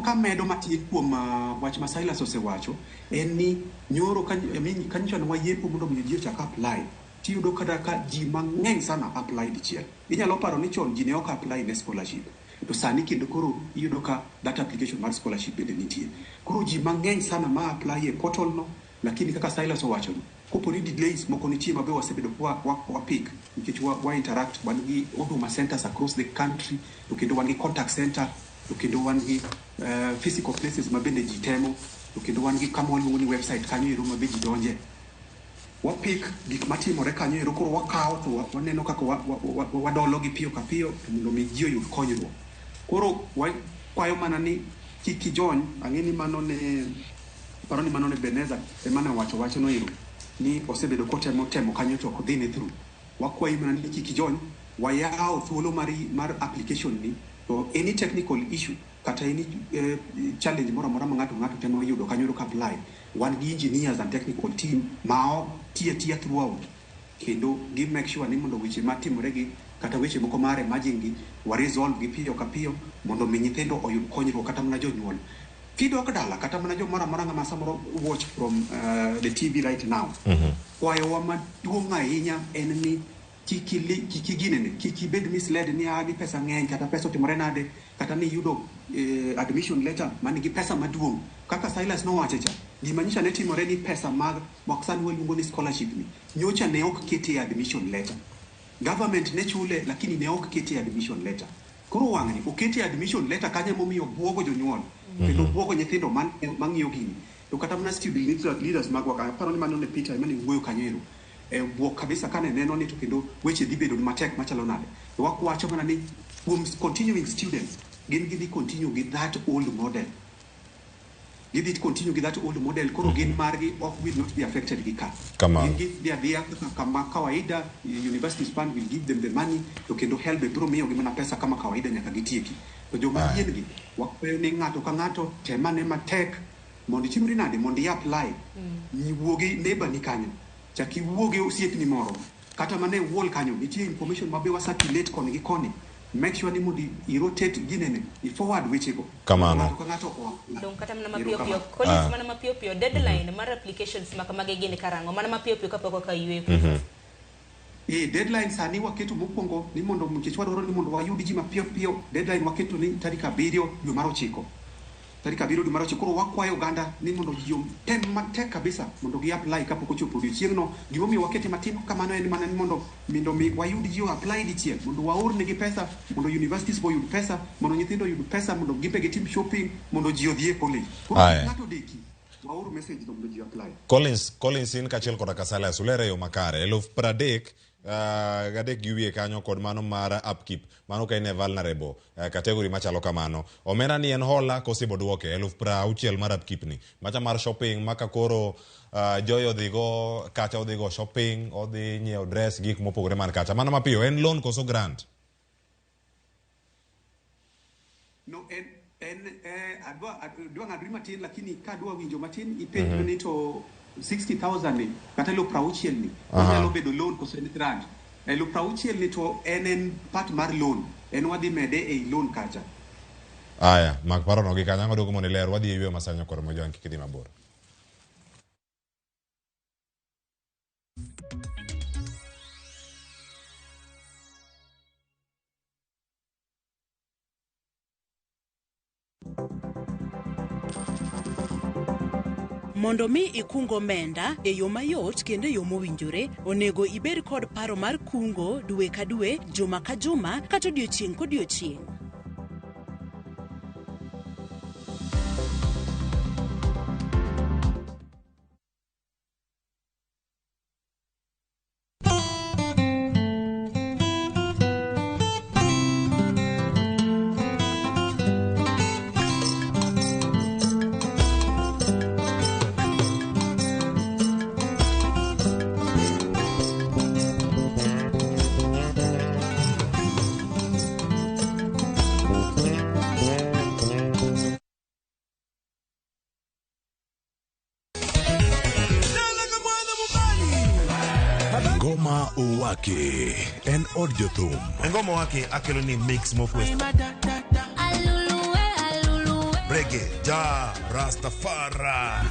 Kamedo matin kuom wach ma Silas osewacho en ni nyoro kanyocha ne wayiepo mondo mi ji ochak apply, tiyudo kata ka ji mang'eny sana apply dichiel. Inyalo paro ni chon ji ne ok apply ne scholarship, to sani kendo koro iyudo ka that application mar scholarship bende nitie. Koro ji mang'eny sana ma apply e portal no, lakini kaka Silas owacho ni kopo ni delays moko nitie ma be wasebedo wa pick nikech wa interact, wan gi Huduma centers across the country, to kendo wan gi contact center, to kendo wan gi physical places ma bende ji temo, to kendo wan gi kama waluongo ni website kanyo ero ma be ji donje. Wapik gik matimore kanyo ero, koro wakawo to waneno kaka wadolo gi piyo ka piyo to mondo mi ji oyud konyruok. Koro wakwayo mana ni kik ijony, ang'e ni mano ne paro ni mano ne Beneza ema ne owacho wachno ero ni osebedo kotemo temo kanyo to ok odhine through. Wakwayi mana ni kik ijony, wayawo thuolo mar application ni, to any technical issue kata any challenge moro amora ma ng'ato temo yudo kanyo ka apply, wan gi engineers and technical team ma tiyo atiya throughout kendo gi make sure ni mondo weche matimore gi kata weche moko mar emerging gi wa resolve gi piyo ka piyo mondo mi nyithindo oyud konyruok kata mana jonyuol. Kidok dala kata mana jomoro amora ng'ama samoro watch from the TV right now, kwayowa maduong' ahinya en ni kik iginene, kik ibed misled ni ni pesa ng'eny kata pesa otimore nade kata ni iyudo admission letter man gi pesa maduong'. Kaka Silas nowacho cha, gima nyocha ne timore ni pesa mag sani waluongo ni scholarship ni nyocha ne ok kete e admission letter. Government ne chule lakini ne ok kete e admission letter. Koro wang'ni okete e admission letter kanyo emomiyo buogo jonyuol kendo buogo nyithindo mang'iyo gini. To kata mana student leaders magwa ka, aparo ni mano ne Peter ema ne wuoyo kanyo ero. Buok kabisa kane neno ni to kendo weche dhi bedo matek machalo nade. To wakwacho mana ni kuom continuing students, gin gidhi continue gi that old model. Gidhi continue gi that old model, koro gin margi ok will not be affected gi ka. Kamano. Gin gidhi adhiya kaka kama kawaida, university fund will give them the money, to kendo HELB be biro miyogi mana pesa kama kawaida nyaka gitieki. To joma yien gi, wakwayo ni ng'ato ka ng'ato temane matek mondo itimri nade mondo i apply. Wuo gi neighbor ni kanyo, chak iwuo gi osiepni moro, kata mana e wall kanyo nitie information ma be wa circulate koni gi koni. Make sure ni mondo i rotate ginene, i forward wechego. Kamano. Ng'ato ka ng'ato o apply. Dong kata mana Ero mapiyo piyo kamano. Collins, mana mapiyo piyo, deadline mar applications ma kamagi gin karang'o? Mana mapiyo piyo kapok ok ayweyo. Deadline sani waketo mokwongo ni mondo nikech wadwaro ni mondo wayud ji mapiyo piyo, deadline waketo ni tarik 7 dwe mar 9. Tarik 7 dwe mar 9. Koro wakwayo oganda ni mondo ji otem matek kabisa mondo gi apply kapok ochopo odiochieng'no. Gimomiyo wakete matin kamano en mana ni mondo mi wayud ji o apply dichiel, mondo waornegi pesa, mondo universities bo oyud pesa, mondo nyithindo oyud pesa, mondo gibe gitim shopping, mondo ji odhi e college. Koro Aya. ng'ato odeki, waor message no mondo ji apply. Collins in kaachiel koda Kasales ulere e yo makare. 30,000 gadek gi wiye kanyo kod mano mar upkeep, mano ka in e vulnerable category machalo kamano. Omenda ni en hola koso ibo duoke 60,000 mar upkeep ni. Macha mar shopping maka koro Joy odhi go kacha, odhi go shopping, odhi nyiewo dress, gik mopogore man kacha. Mano mapiyo en loan koso grant? No, en adwa ng'adori matin, lakini ka adwa winjo matin ipenjo ni to 60,000 ni kata 60,000 ni onyalo bedo loan koso en grant? 60,000 ni to en part mar loan, en wadhi mede ei loan kacha. Aya, mak parono gi kanyo, ang' oduogo mondo iler, wadhi e yweyo masani koro Mojwang' kik idhi mabor. Mondo mi ikung omenda e yo mayot kendo e yo mowinjore, onego ibed kod paro mar kungo dwe ka dwe, juma ka juma, kata odiochieng' kodiochieng'. Ngoma Owake en od jothum. Ngoma Owake akelo ni mix mofwes. Reggae, ja, Rastafari.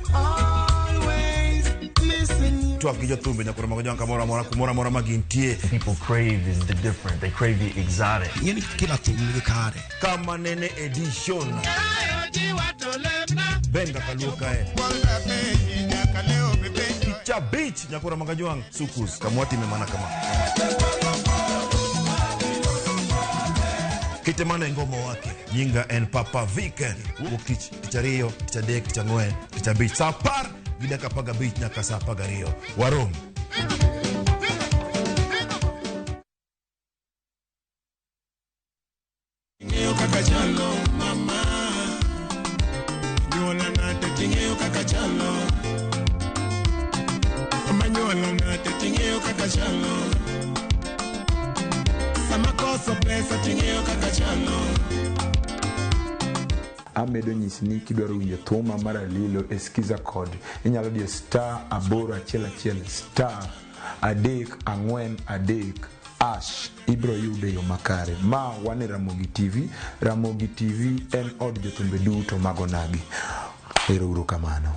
Twak gi jothumbe nyakoro mago jwang' kamoro amora kumoro amora ma gintie. People crave is the different. They crave the exotic. Ing'eni kila thum nigi kare. Kama nene edition. Benga kaluo kae. Picha beach nyakoro mago jwang' sukus kamwatime mana kama. Kite mano e Ngoma Owake. Nyinga en Papa Viken. Wuok tich, tich ariyo, tich adek, tich ang'wen, tich abich. Saa 10:15 nyaka saa 12. Warom. Ing'eyo kaka chalo mama, nyuola nade ting'eyo kaka chalo. Mama nyuola nade ting'eyo kaka chalo. Sama koso pesa ting'eyo kaka chalo. Amedo nyisi ni kidwaro winjo thuma mar Alilo e Skiza Code, inyalo diyo star 811 star 343 hash, ibiro yude yo makare. Ma wan e Ramogi TV. Ramogi TV en od jothumbe duto mag onagi. Ero uru kamano.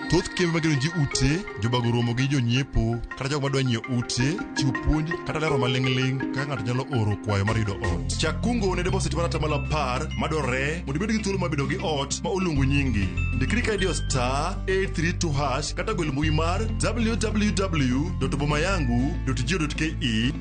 Thoth kembe magero ji ute, jobago romo gi jonyiepo kata jogo madwa nyiewo ute, chiwo puonj kata lero maling'ling' kaka ng'ato nyalo oro kwayo mar yudo ot. Chak kungo ne deposit mar 10% madwarore mondo ibed gi thuolo mar bedo gi ot ma oluongo nyingi. Ndikri ka idiyo star 832# kata gwel mbui mar www.bomayangu.go.ke.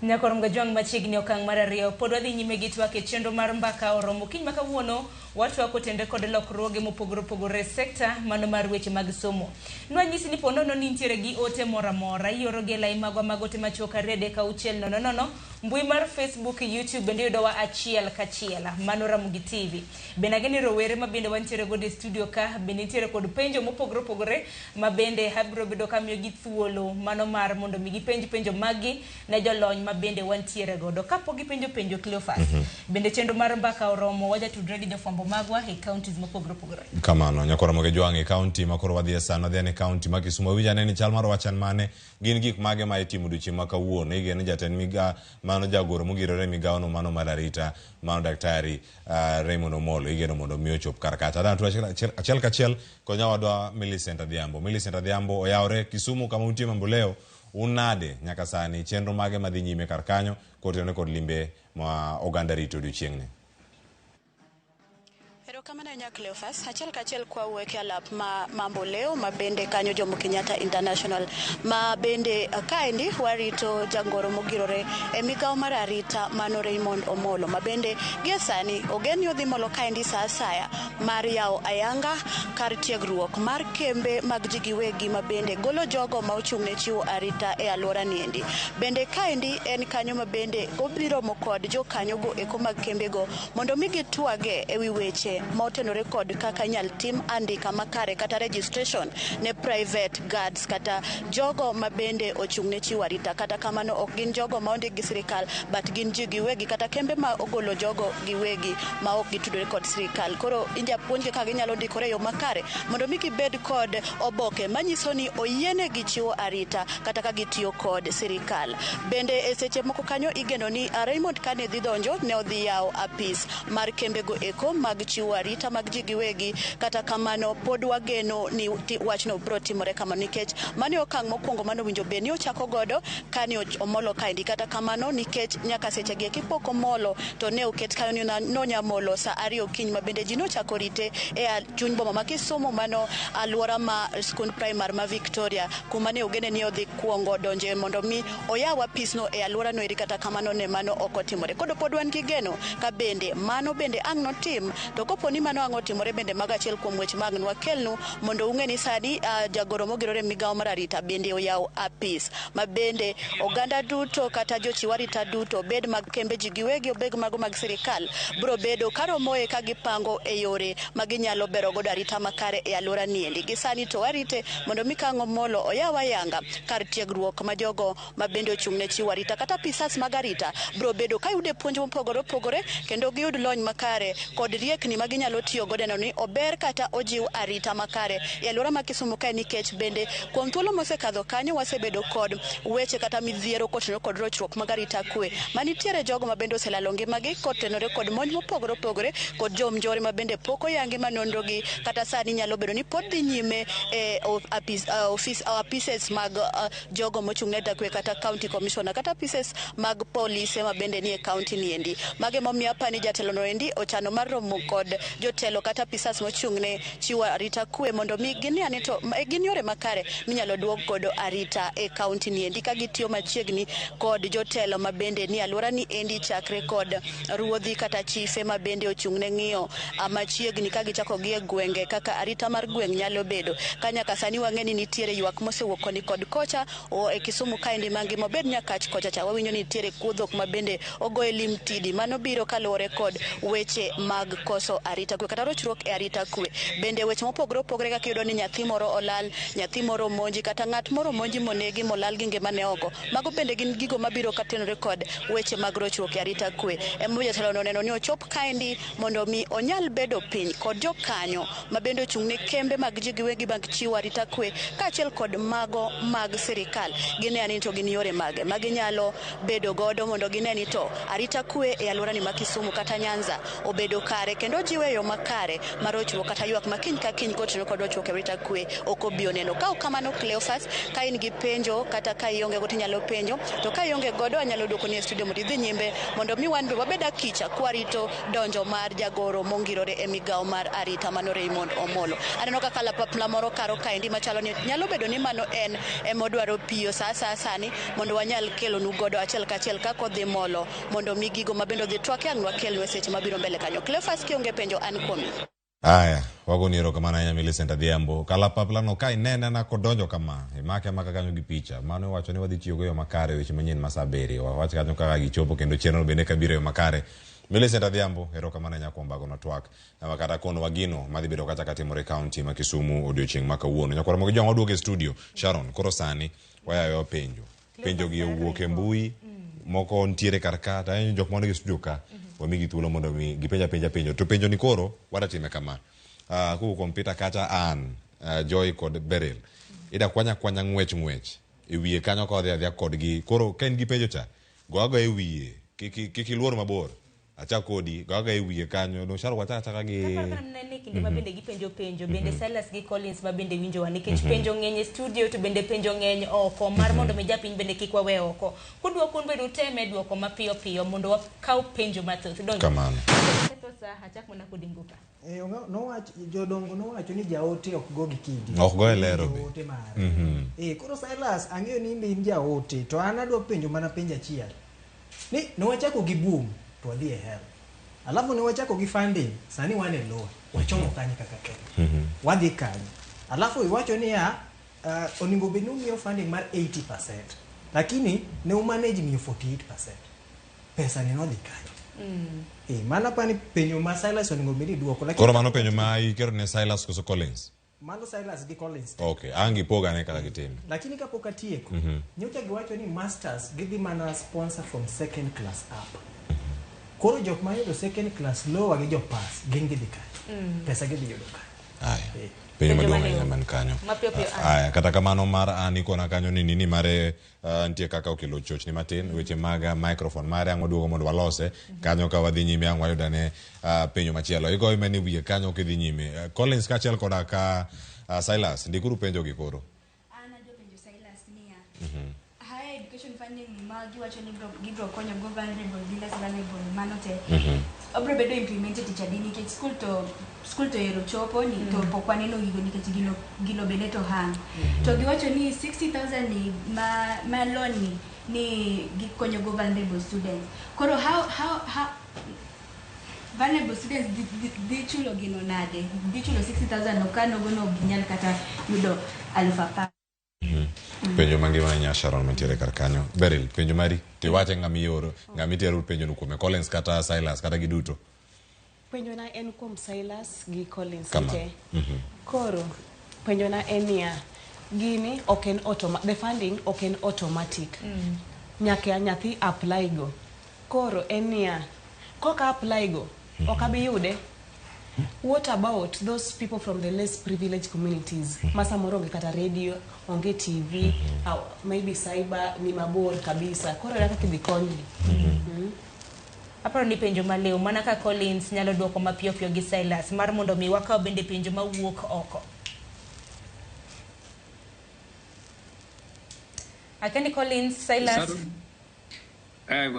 Nyakor Mgajwang' machiegni okang' mar ariyo pod wadhi nyime gi twak e chenro mar mbaka oromo kiny ma kawuono watwako tende kod lokruoge mopogore opogore e sekta mano mar weche mag somo. Nwanyisi ni ponono ni nitiere gi ote moro amora ioro gi e lai magwa mag ote machuok 2 3 6 0 0 mbui mar Facebook, YouTube bende yudowa achiel kachiel mano Ramogi TV. Bende ageno ni rowere ma bende wantiere godo e studio ka bende nitiere kod penjo mopogore opogore ma bende abiro bedo kamiyogi thuolo mano mar mondo mi gipenj penjo maggi ne jolony ma bende wantiere godo. Kapok gipenjo penjo Cleophas, bende chenro mar mbaka oromo wajatudre gi jofwambo magwa e counties mopogore opogore. Kamano, nyakoro Ramogi Jwang' e county ma koro wadhi e sani, wadhi e county ma Kisumu. Winj ane ni chal mar wach en mane, gin gik mage ma itimo odiochieng' ma kawuono. Igeno ni jatend miga Mano jagoro mogirore e migawono mano mar arita mano Daktari Raymond Omolo igeno mondo mi ochop kar kacha. Adwa tu achiel kachiel kod nyawadwa Millicent Adhiambo. Millicent Adhiambo oyawre Kisumu kama untie Mamboleo, un nade nyaka sani chenro mage madhi nyime kar kanyo kotenore kod limbe ma oganda rito odiochieng'ni? Erokamano ahinya Cleophas. Achiel kachiel kwa wuok e alap ma Mamboleo ma bende kanyo Jomo Kenyatta International ma bende kaendi warito jangoro mogirore e migawo mar arita mano Raymond Omolo ma bende gie sani ogen ni odhi molo kaendi sa asaya mar yawo ayanga kar tiegruok mar kembe mag ji giwegi ma bende golo jogo ma ochung' ne chiwo arita e alwora niendi. Bende kaendi en kanyo ma bende obiro romo kod jokanyogo eko mag kembego mondo mi gitwage e wi weche ma otenore kod kaka inyal tim andika makare kata registration ne private guards kata jogo ma bende ochung' ne chiwo arita. Kata kamano ok gin jogo ma ondik gi sirikal but gin ji giwegi kata kembe ma ogolo jogo giwegi ma ok gitudore kod sirikal. Koro ijapuonjgi kaka ginyalo ndikore e yo makare mondo mi gibed kod oboke manyiso ni oyienegi chiwo arita kata ka gitiyo kod sirikal. Bende e seche moko kanyo igeno ni Raymond kane dhi donjo ne odhi yawo apis mar kembego eko mag chiwo arita mag ji giwegi. Kata kamano pod wageno ni wachno biro timore kamano nikech mano e okang' mokwongo mane owinjo bed ni ochako godo kane Omolo kaendi. Kata kamano nikech nyaka sechegi eki pok Omolo to ne oket kanyo ni nonya molo sa 2 okinyi ma bende ji nochako rite e chuny boma ma Kisumu mano alwora ma skund primar ma Victoria kuma ne ogene ni odhi kuongo donje mondo mi oyaw apisno e alwora no eri. Kata kamano ne mano ok otimore. Koro pod wan gi geno ka bende mano bende ang' notim, to kopo ni mano ang' otimore bende mago achiel kuom weche ma ang' nwakelnu mondo ung'e ni sani jagoro mogirore migawo mar arita bende oyawo apis ma bende oganda duto kata jochiw arita duto obed mag kembe ji giwegi obed mago mag sirikal biro bedo karomoe ka gipango e yore ma ginyalo bero godo arita makare e alwora niendi. Gi sani to warite mondo mi ka ang' Omolo oyaw ayanga kar tiegruok ma jogo ma bende ochung' ne chiwo arita kata apisas mag arita biro bedo ka yude puonj mopogore opogore kendo giyud lony makare kod riekni ma ginyalo tiyo godo neno ni ober kata ojiw arita makare e alwora ma Kisumu kae, nikech bende kuom thuolo mosekadho kanyo wasebedo kod weche kata midhiero kotenore kod rochruok mag arita kwe manitiere jogo ma bende oselalo ngimagi kotenore kod monj mopogore opogore kod jomnjore ma bende pok oyangi ma nonro gi kata sani nyalo bedo ni pod dhi nyime e apises mag jogo mochung' ne arita kwe kata county commissioner kata apises mag polise ma bende nie county niendi. Mago emomiyo apani jatelo no endi ochano mar romo kod jotelo kata apisas mochung' ne chiwo arita kwe mondo mi gine ane to gin yore makare minyalo duok godo arita e county niendi ka gitiyo machiegni kod jotelo ma bende nie alwora ni endi chakre kod ruodhi kata chife ma bende ochung' ne ng'iyo machiegni ka gichako gi e gwenge kaka arita mar gweng' nyalo bedo. Ka nyaka sani wang'e ni nitiere ywak mosewuok koni kod kocha e Kisumu kaendi mangima obed Nyakach kocha cha wawinjo ni nitiere kuodhok ma bende ogoye lim tidi. Mano biro kaluwore kod weche mag koso arita kwe kata rochruok e arita kwe. Bende weche mopogore opogore kaka iyudo ni nyathi moro olal, nyathi moro omonji kata ng'at moro omonji monegi molal gi ngimane oko. Mago bende gin gigo mabiro katenore kod weche mag rochruok e arita kwe. Emomiyo jatelo no oneno ni ochop kaendi mondo mi onyal bedo piny kod jokanyo ma bende ochung' ne kembe mag ji giwegi mag chiwo arita kwe kaachiel kod mago mag sirikal. Gine ane ni to gin yore mage ma ginyalo bedo godo mondo gine ni to arita kwe e alwora ni ma Kisumu kata Nyanza obedo kare kendo jiwe e yo makare mar rochruok kata ywak ma kiny ka kiny kotenore kod rochruok e arita kwe ok obi oneno. Ka ok kamano Cleophas, ka in gi penjo kata ka ionge go tinyalo penjo, to ka ionge godo anyalo duokoni e studio mondo idhi nyime mondo mi wan be wabed akicha kwarito donjo mar jagoro mongirore e migawo mar arita mano Raymond Omolo. Aneno ka kalapapla moro karo kaendi machalo ni nyalo bedo ni mano en emodwaro piyo sa asaya sani mondo wanyal kelonu godo achiel kachiel kaka odhi molo mondo mi gigo mabende odhi twake ang' wakelnu e seche mabiro mbele kanyo. Cleophas kionge penjo an kuomi. Aya, wagoni erokamano ahinya Millicent Adhiambo. Kalapapla no ka inene ana kodonjo kama, imake amaka kanyo gi picha. Mano iwacho ni wadhi tiyogo e yo makare weche manyien ma sa 7. Wawach kanyo kaka gichopo kendo chenro bende kabiro e yo makare. Millicent Adhiambo, erokamano ahinya kuom bagono twak. Kata konowa gino madhi bedo kacha katimore e kaunti ma Kisumu odiochieng' ma kawuono. Nyakwar Ramogi Jwang' waduogo e studio. Sharon, koro sani wayayo penjo. Penjo gi owuok e mbui, moko nitiere kar ka, to ahinya jok man e studio ka, wamigi thuolo mondo mi gipenj apenja penjo. To penjo ni koro wadatime kama. Kowuok kuom Peter kacha an, Joy kod Beryl. Ida kwanya kwanya ng'wech ng'wech e wiye kanyo ka wadhi adhiya kodgi. Koro ka in gi penjo cha, Go agoya e wiye. Kik kik iluor mabor. Achak kodi, go agoya e wiye kanyo. Dong Sharon wachak achaka gi Ne kinde ma bende gipenjo penjo bende Silas gi Collins ma bende winjowa nikech penjo ng'eny e studio to bende penjo ng'eny oko mar mondo mi japiny bende kik wawe oko. Kudwoko un bende uteme duoko mapiyo piyo mondo wakaw penjo mathoth. Donjo. Kamano. Ketho sa achak mana kod Nguka. Eh, nowach jodongo nowacho ni jaote ok go gi kidi. Ok go e lero be. Jaote mare. Eh, koro Silas ang'eyo ni in be in jaote to an adwa penjo mana penjo achiel. Ni ne wachako gi boom to wadhi e health. Alafu ne wachako gi funding, sani wan e loan. Wachomo kanye kaka Kenya? Wadhi kanye? Alafu iwacho niya onego bed ni umiyo funding mar 80%. Lakini ne umanage miyo 48%. Pesa ni nodhi kanye? Eh, mano apani penjo ma Silas onego bed ni duoko. Lakini Koro mano penjo ma ikero ne Silas koso Collins? Mano Silas gi Collins. Okay, ang' gipog ane kaka gitime. Lakini kapok atieko, nyocha giwacho ni masters gidhi mana sponsor from second class up. Koro jok mayudo second class lower gi jo pass gin gidhi kanye? Pesa gidhi yudo kanye? Aya. Penjo maduong' ahinya man kanyo. Mapiyo piyo. Aya, kata kamano mar an ikona kanyo ni nini mare nitie kaka okelo chochni matin weche mag microphone mare ang' waduogo mondo walose kanyo ka wadhi nyime ang' wayudane penjo machielo igoyo mana e wiye kanyo kidhi nyime. Collins kaachiel koda ka Silas ndikuru penjo gi koro. An adwa penjo Silas niya, higher education funding ma giwacho ni gibro konyo go vulnerable gi less vulnerable mano te obro bedo implemented tich adi nikech school to ero chopo ni to pok waneno gigo nikech gino bende to hang to giwacho ni 60,000 ni ma loan ni gikonyo go vulnerable students. Koro how vulnerable students dhi chulo gino nade? Dhi chulo 60,000 no ka nogo no ok ginyal kata yudo 10,000. Penjo mangima ahinya Sharon mantiere kar kanyo. Beryl, penjo mari to iwache ng'ama ioro, ng'ama itero penjo no kuome, Collins kata Silas kata giduto. Penjona en kuom Silas gi Collins Kama. te. Koro penjona en niya, gini ok en the funding ok en automatic. Nyaka nyathi apply go. Koro en niya, koka apply go, ok abi yude. What about those people from the less privileged communities? Ma samoro onge kata radio, onge TV, au maybe cyber ni mabor kabisa. Koro ere kaka idhi konygi? Aparo ni penjo maliw mana ka Collins nyalo duoko mapiyo piyo gi Silas mar mondo mi wakaw bende penjo mawuok oko. Akia ni Collins, Silas. Sharon?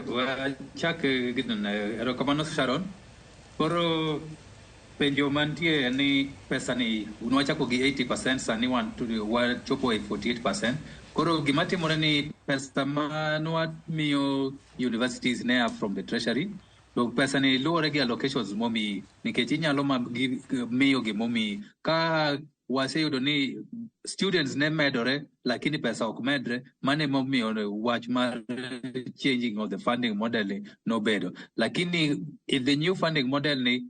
Wachak erokamano Sharon. Koro penjo mantie en ni pesa ni nwachako gi 80% sani wan wachopo e 48%. Koro gima timore ni pesa ma nwamiyo universities ne a from the treasury to pesa ni luwore gi allocations momiyi nikech inyalo ma miyo gimomiyi ka waseyudo ni students ne medore lakini pesa ok medre. Mano emomiyo wach mar changing of the funding model ni nobedo, lakini if the new funding model ni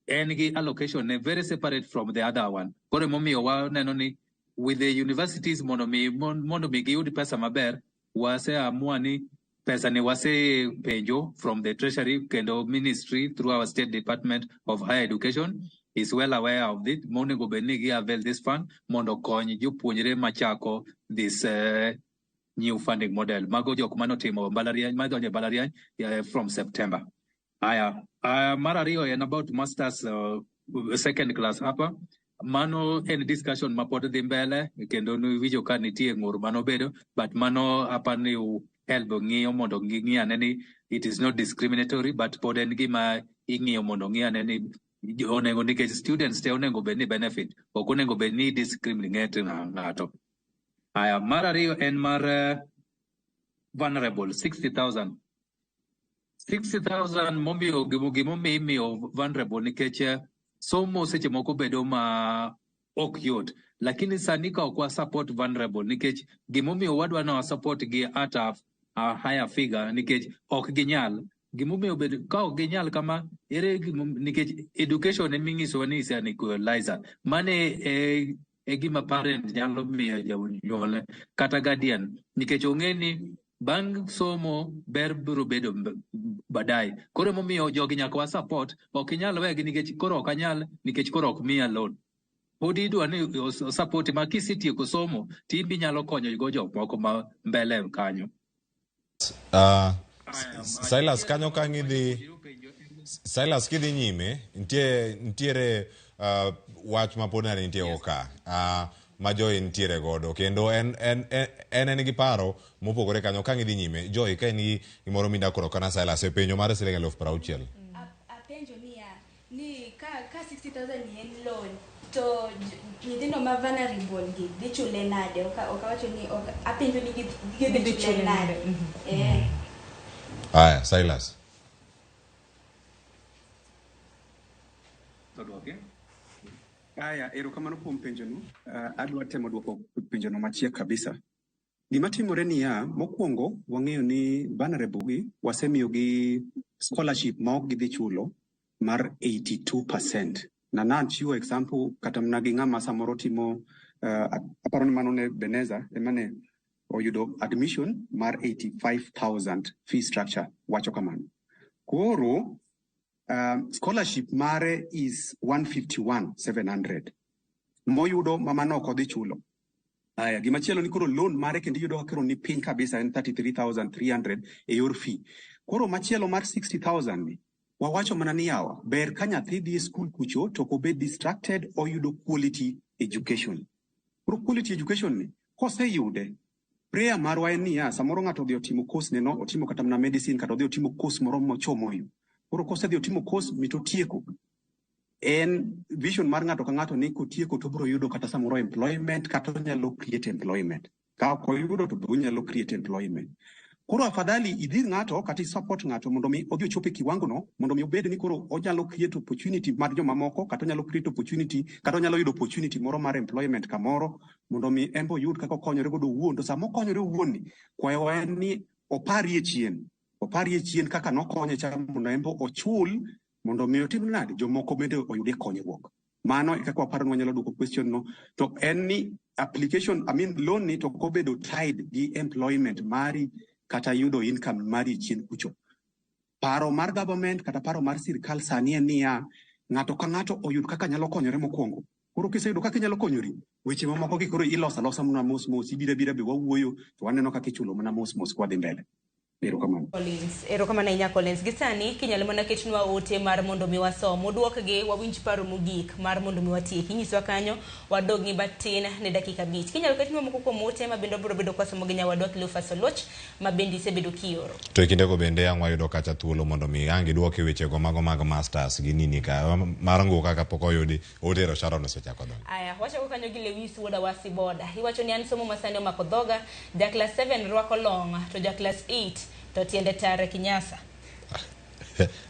en gi allocation ne very separate from the other one. Koro emomiyo waneno ni with the universities mondo mi giyud pesa maber, waseamua ni pesa ni wasepenjo from the treasury kendo ministry through our state department of higher education is well aware of it monego bed ni gi avail this fund mondo okony jopuonjre machako this new funding model, mago jok manotimo mbalariany madonjo e mbalariany from September. Aya, mar ariyo en about masters second class upper. Mano en discussion ma pod dhi mbele kendo niwinjo ka nitie ng'ur manobedo, but mano apani help ng'iyo mondo ging'i ane ni it is not discriminatory, but pod en gima ing'iyo mondo ng'i ane ni onego nikech students te onego bed ni benefit, ok onego bed ni discriminate ng'ato. Aya, mar ariyo en mar vulnerable 60,000. 60,000 momiyo gimomiyo imiyo vulnerable nikech somo seche moko bedo ma ok yot, lakini sani ka ok wa support vulnerable nikech gimomiyo wadwa ni wa support gi at a higher figure nikech ok ginyal gimomiyo bed ka ok ginyal kama ere nikech education eming'isowa ni is an equalizer. Mane e gima parent nyalo miyo janyuolne kata guardian nikech ong'e ni bang' somo ber biro bedo baadaye. Koro emomiyo jogi nyaka wa support. Ok inyal wegi nikech koro ok anyal nikech koro ok miya loan pod idwa ni support ma kisetieko somo to in be inyalo konyo go jok moko ma mbele kanyo. Silas kanyo ka ng'idhi Silas kidhi nyime nitie nitiere wach ma pod nane nitie go ka ma Joy nitiere godo kendo en en en en en gi paro mopogore kanyo ka ng'idhi nyime Joy ka in gi gimoro mida koro kana Silas e penjo mar siling 60,000. Apenjo niya ni ka 60,000 ni en loan to nyithindo ma vulnerable gi dhi chule nade? Ok awacho ni ok apenjo ni gidhi Gidhi chule chule nade. nade. Aya Silas. Odwoke. Aya, erokamano kuom penjono. Adwa temo duoko penjono machiek kabisa. Gima timore niya, mokwongo wang'eyo ni vulnerable gi wasemiyogi scholarship ma ok gidhi chulo mar 82%. Na nachiwo example kata mana gi ng'ama samoro timo aparo ni mano ne Beneza ema ne oyudo admission mar 85,000 fee structure wacho kamano. Koro scholarship mare is 151,700 moyudo ma mano ok odhi chulo. Aya, gimachielo ni koro loan mare kendo iyudo ka koro ni piny kabisa en 33,300 e yor fee. Koro machielo mar 60,000 ni wawacho mana ni yawa ber ka nyathi dhi e school kucho to ok obed distracted oyudo quality education. Koro quality education ni koseyude prayer marwa en niya samoro ng'ato odhi otimo course ne no otimo kata mana medicine kata odhi otimo course moro mochomo yo. Koro kosedhi otimo course mitotieko en vision mar ng'ato ka ng'ato ni kotieko to obiro yudo kata samoro employment kata onyalo create employment. Ka ok oyudo to be onyalo create employment. Koro afadhali idhir ng'ato kata i-support ng'ato mondo mi odhi ochop e kiwango no mondo mi obed ni koro onyalo create opportunity mar jomamoko kata onyalo create opportunity kata onyalo yudo opportunity moro mar employment kamoro mondo mi en be oyud kaka okonyore godo owuon. To sama okonyore owuon ni kwayowa en ni oparie chien. Oparie chien kaka nokonye cha mondo en be ochul mondo mi otim nade jomoko bende oyudie konyruok. Mano e kaka waparo ni wanyalo duoko question no. To en ni application, I mean loan ni to ok obedo tied gi employment mari kata yudo income mari chien kucho. Paro mar government kata paro mar sirkal sani en niya, ng'ato ka ng'ato oyud kaka nyalo konyore mokwongo. Koro kiseyudo kaka inyalo konyori, weche mamoko gi koro iloso alosa mana mos mos, ibiro abira be wawuoyo to waneno kaka ichulo mana mos mos kwadhi mbele. Erokamano. Collins, erokamano ahinya Collins. Gi sani kinyalo mana ketnwa ote mar mondo mi wasom, oduokgi wawinj paro mogik mar mondo mi watieki. Inyiswa kanyo wadog gi matin ne dakika 5. Kinyalo ketnwa moko kuom ote ma bende wabiro bedo kwasomo gi nyawadwa Cleophas Oluoch ma bende isebedo kioro. To e kindego bende ang' wayudo kacha thuolo mondo mi ang' giduoke wechego mago mag masters gi nini ka mar nguka kapok oyudi otero Sharon osechako donjo. Aya, wachako kanyo gi Lewis wuod Awasi Boda. Iwacho ni an somo masani omako dhoga, ja class 7 rwako long to ja class 8 to tiende tare kinyasa.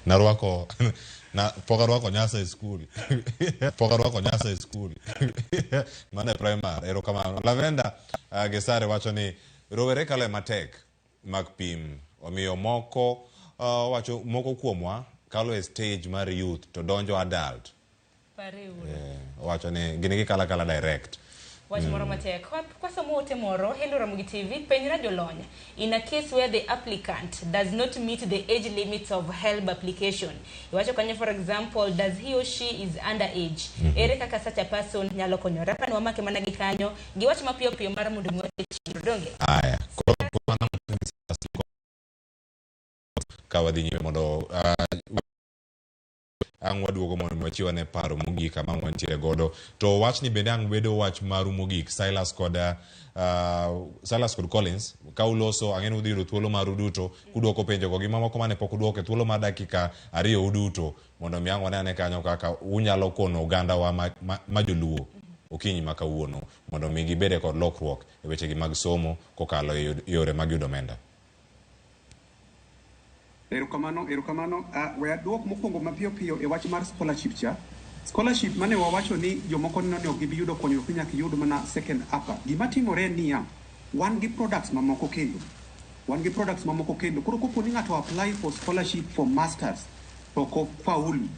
Narwako na pok arwako nyasa e skul. Pok arwako nyasa e skul. Mano e primary. Erokamano. Lavenda Gesare wacho ni rowere kalo e matek mag pim. Omiyo moko wacho moko kuomwa kalo e stage mar youth to donjo adult. Owacho ni gin gikalo akala direct. Wach moro matek. Kwasomo ote moro, Hello Ramogi TV, penjra jolony. In a case where the applicant does not meet the age limits of HELB application. Iwacho kanyo for example, does he or she is under age. Ere kaka such a person nyalo konyore. Apani wamake mana gi kanyo. Giwach mapiyo piyo mar mondo mi watiek chenro. Donge? Aya. Koro ka wadhi nyime mondo ang' waduogo mondo wachiw ane paro mogik kama wantiere godo. To wachni bende ang' bedo wach maru mogik Silas kod Collins ka uloso ang'e ni udhi yudo thuolo maru duto kuduoko penjogo gi mamoko mane pok uduoko e thuolo mar dakika 2 uduto mondo mi ang' wane ane kanyo kaka unyalo kono ogandawa ma joluo okinyi ma kawuono mondo mi gibede kod lokruok e wechegi mag somo kokalo e yore mag yudo omenda. Erokamano, erokamano. We aduok mokwongo mapiyo piyo e wach mar scholarship cha. Scholarship mane wawacho ni jomoko neno ni ok gibi yudo konyruok ni nyaka iyud mana second upper. Gima timore en niya, wan gi products mamoko kendo. Wan gi products mamoko kendo. Koro kopo ni ng'ato apply for scholarship for masters to ok ofaulu,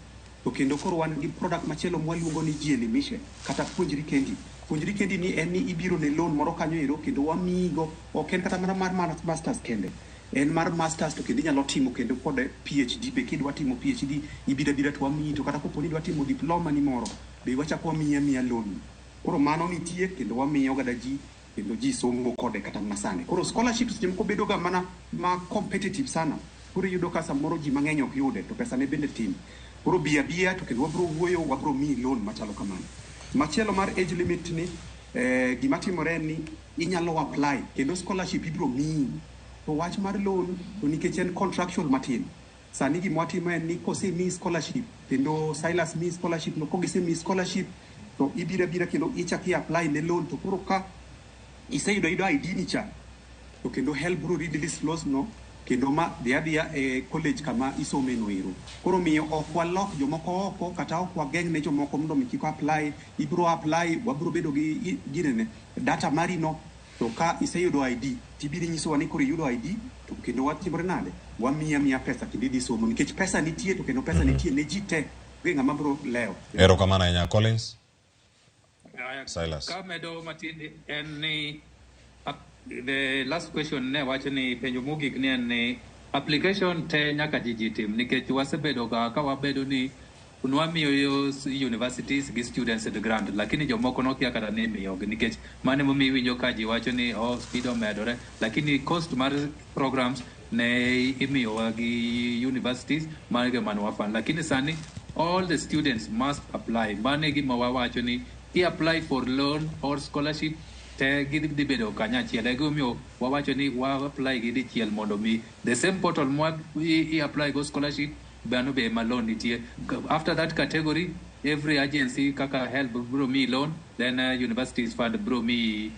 to kendo koro wan gi product machielo mwaluongo ni Jielimishe kata puonjri kendi. Puonjri kendi ni en ni ibiro ne loan moro kanyo ero kendo wamiyigo, ok en kata mana mar masters kende. En mar masters to kendo inyalo timo kendo kod PhD be kidwa timo PhD ibiro abira to wamiyi, to kata kopo ni idwa timo diploma ni moro be wachako wamiyi amiya loan. Koro mano nitie kendo wamiyo gada ji Kendo ji somo kode kata mana sani. Koro scholarships seche moko bedo ga mana ma competitive sana. Koro iyudo ka samoro ji mang'eny ok yude to pesa ne bende tin. Koro bi abiya to kendo wabro wuoyo, wabro miyi loan machalo kamano. Machielo mar age limit ni, gima timore en ni inyalo apply kendo scholarship ibro miyi. To wach mar loan to nikech en contractual matin. Sani gima watimo en ni kosemiyi scholarship kendo Silas miyi scholarship no kogisemiyi scholarship to ibiro abira kendo ichak i apply ne loan to koro ka iseyudo yudo ID ni cha to kendo HELB biro release loans no kendo ma dhi adhiya e college kama isome no ero. Koro miyo ok walok jomoko oko kata ok wageng' ne jomoko mondo mi kik apply, ibro apply, wabro bedo gi ginene data mari no to ka iseyudo ID tibiro nyisowa ni koro iyudo ID to kendo watimore nade wamiyi amiya pesa kendo idhi somo nikech pesa nitie to kendo pesa nitie ne ji te onge ng'ama bro lewo. Erokamano ahinya Collins. Silas. Kamedo matin en ni the last question ne wacho ni penjo mogik ni en ni application te nyaka ji tim nikech wasebedo ga ka wabedo ni nwamiyo universities gi students the grant lakini jomoko nokia kata ni imiyogi nikech mano emomiyo iwinjo ka ji wacho ni oh, speed omedore lakini cost mar programs ne imiyowa gi universities mano mane wafan lakini sani all the students must apply. Mano e gima wawacho ni ki apply for loan or scholarship te gidhi bedo kanyachiel. Egimomiyo wawacho ni wa apply gi dichiel mondo mi the same portal mwa i apply go scholarship mano be ema loan nitie. After that category, every agency kaka HELB bro miyi loan, then universities fund bro miyi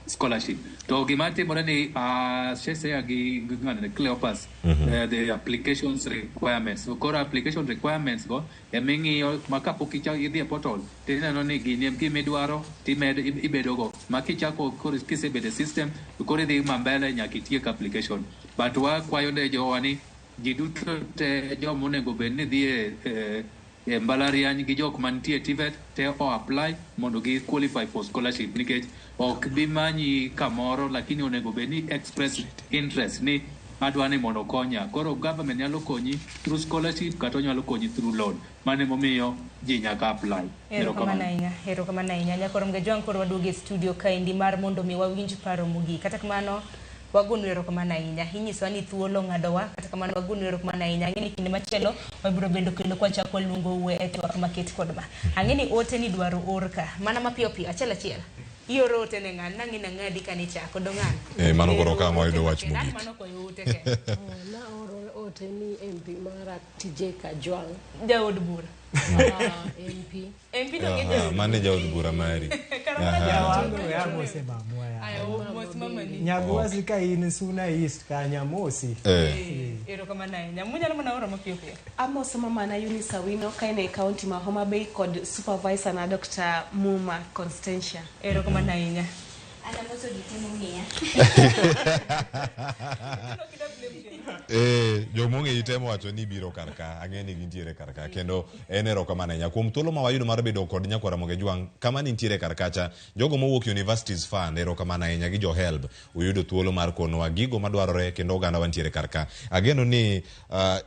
scholarship. To gima timore ni Shesea gi ng'ane Cleopas the applications requirements. So koro application requirements go eming'iyo ma kapok idhi e portal tineno ni gini em gima idwaro timed ibedo go ma kichako koro kisebedo e system to koro idhi ma mbele nyaka itiek application. But wakwayo ne jowa ni ji duto te joma onego bed ni dhi e mbalariany gi jok mantie TVET te o apply mondo gi qualify for scholarship nikech ok bi manyi kamoro lakini onego bed ni express interest ni adwa ni mondo okonya. Koro government nyalo konyi through scholarship kata onyalo konyi through loan. Mano emomiyo ji nyaka apply. Erokamano ahinya, erokamano ahinya. Nyakoro Mgajwang' koro waduogo e studio kaendi mar mondo mi wawinj paro mogik. Kata kamano wagonu erokamano ahinya. Inyisowa ni thuolo ng'adowa, kata kamano wagonu erokamano ahinya. Ang'e ni kinde machielo wabiro bedo kendo kwachako waluongou e twak maket kod ma. Ang'e ni ote ni dwaro or ka, mana mapiyo piyo, achiel achiel. Ioro ote ne ng'ani, nang'e nang'adi kanichako, do ng'ani. Mano koro ka wayudo wach Ng'ani mogik. mano kwayo ote kende. Oh, naoro ote ni MP mara TJ Kajwang'. Jaod bura. Ah, MP. MP to ng'e Aha, jaod mano e jaod bura mari. Kara mana Aha. jaod We amose mamwa ya. Aya, mos mamani. Nyagwasi ka in Suna East kanya mosi. Erokamano ahinya. Munyalo mana oro mapiyo piyo. Amoso mamana Eunice Awino ka en e kaunti ma Homa Bay kod supervisor na Dr. Muma Constantia. Erokamano ahinya. An amoso ji te mong'eya. Jomong'eyi temo wacho ni biro kar ka, ang'e ni gintiere kar ka kendo en erokamano ahinya kuom thuolo ma wayudo mar bedo kod nyakwar Ramogi Ajwang' kama nintiere kar kacha. Jogo mowuok Universities Fund, erokamano ahinya gi jo HELB uyudo thuolo mar konowa gigo madwarore kendo oganda wantiere kar ka. Ageno ni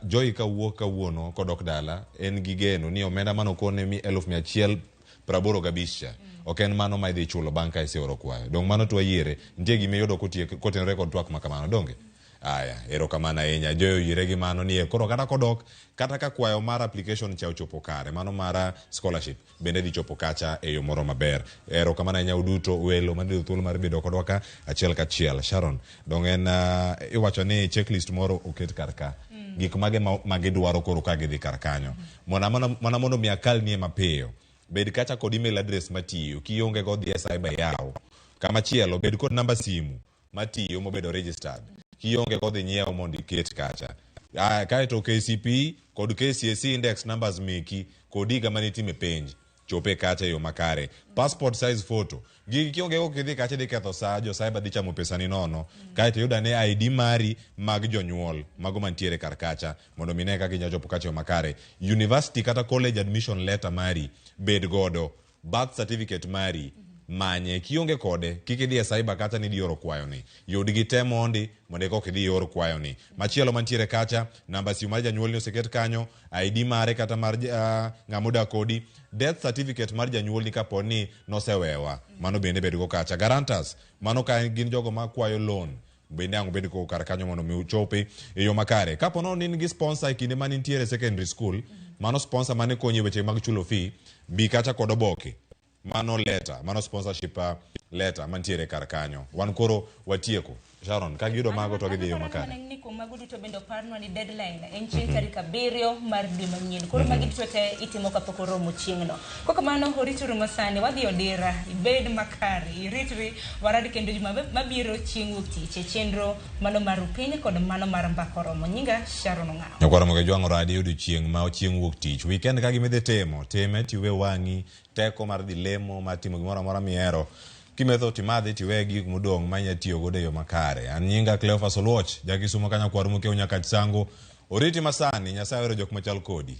Joy kawuok kawuono kodok dala en gi geno ni omenda manokone mi 185,000 cha ok en mano ma idhi chulo bang' ka iseoro kwayo. Dong' mano to wayiere, nitie gima iyudo kotenore kod twak ma kamano, donge? Aya, erokamano ahinya. Joy oyiere gi mano ni koro kata kodok, kata ka kwayo mar application cha ochopo kare, mano mar scholarship bende dhi chopo kacha e yo moro maber. Erokamano ahinya uduto welo maniyudo thuolo mar bedo kodwa ka achiel kachiel. Sharon, dong' en iwacho ni checklist moro oket kar ka. Gik mage ma gidwaro koro ka gidhi kar kanyo. Mana mondo mi akalnie mapiyo. Bed kacha kod email address matiyo, kionge go dhi e cyber yaw. Kamachielo, bed kod namba simu matiyo mobedo registered. Kionge go dhi nyiew mondo iket kacha. Kaeto KCPE kod KCSE index numbers meki kod higa manitime penj. Chope kacha e yo makare. Passport size photo. Gigi kionge go kidhi kacha idhi ketho sa, jo cyber dhi chamo pesani nono. Kaeto iyudo ane ID mari mag jonyuol, mago mantiere kar kacha, mondo mi ine kaka inyalo chopo kacha e yo makare. University kata college admission letter mari, bed godo. Birth certificate mari. Manye, kionge kode, kik idhi e cyber kacha ni idhi oro kwayoni. Yudgi te mondi mondo eka ok idhi ior kwayoni. Machielo mantiere kacha, namba simu mar janyuolni oseket kanyo, ID mare kata mar uh, ng'ama odak kodi, death certificate mar janyuolni kapo ni nosewewa, mano bende bedgo kacha. Guarantors, mano ka gin jogo makwayo loan, bende ang' obed ko kar kanyo mondo mi uchopi e yo makare. Kapo nono ni in gi sponsor e kinde mane intiere e secondary school, mano sponsor mane konyi e weche mag chulo fee, bi kacha kod oboke. Mano letter, mano sponsorship letter mantiere kar kanyo. Wan koro watieko. Sharon, ka giyudo mago to gidhi e yo makare. Ni kuom mago duto bende oparnwa ni deadline en chieng' tarik abiriyo mar dwe manyien. Koro magi duto te itimo kapok oromo chieng'no. Kokamano orituru masani wadhi odira, ibed makare, iritri, warad kendo juma mabiro chieng' wuok tich e chenro mano mar Rupiny kod mano mar Mbaka Oromo. Nyinga Sharon Ong'awo. Nyakwar Ramogi Ajwang' oradi odiochieng' ma chieng' wuok tich. Weekend ka gima idhi timo, time tiwe wang'i teko mar dhi lemo, mar timo gimoro amora mihero. Kimetho timadhi tiwe gik modong' ma inya tiyo godo e yo makare. An nyinga Cleophas Oluoch, ja Kisumo ka nyakwar Mokeu Nyakach Sango. Oriti masani, Nyasaye ohero jok machal kodi.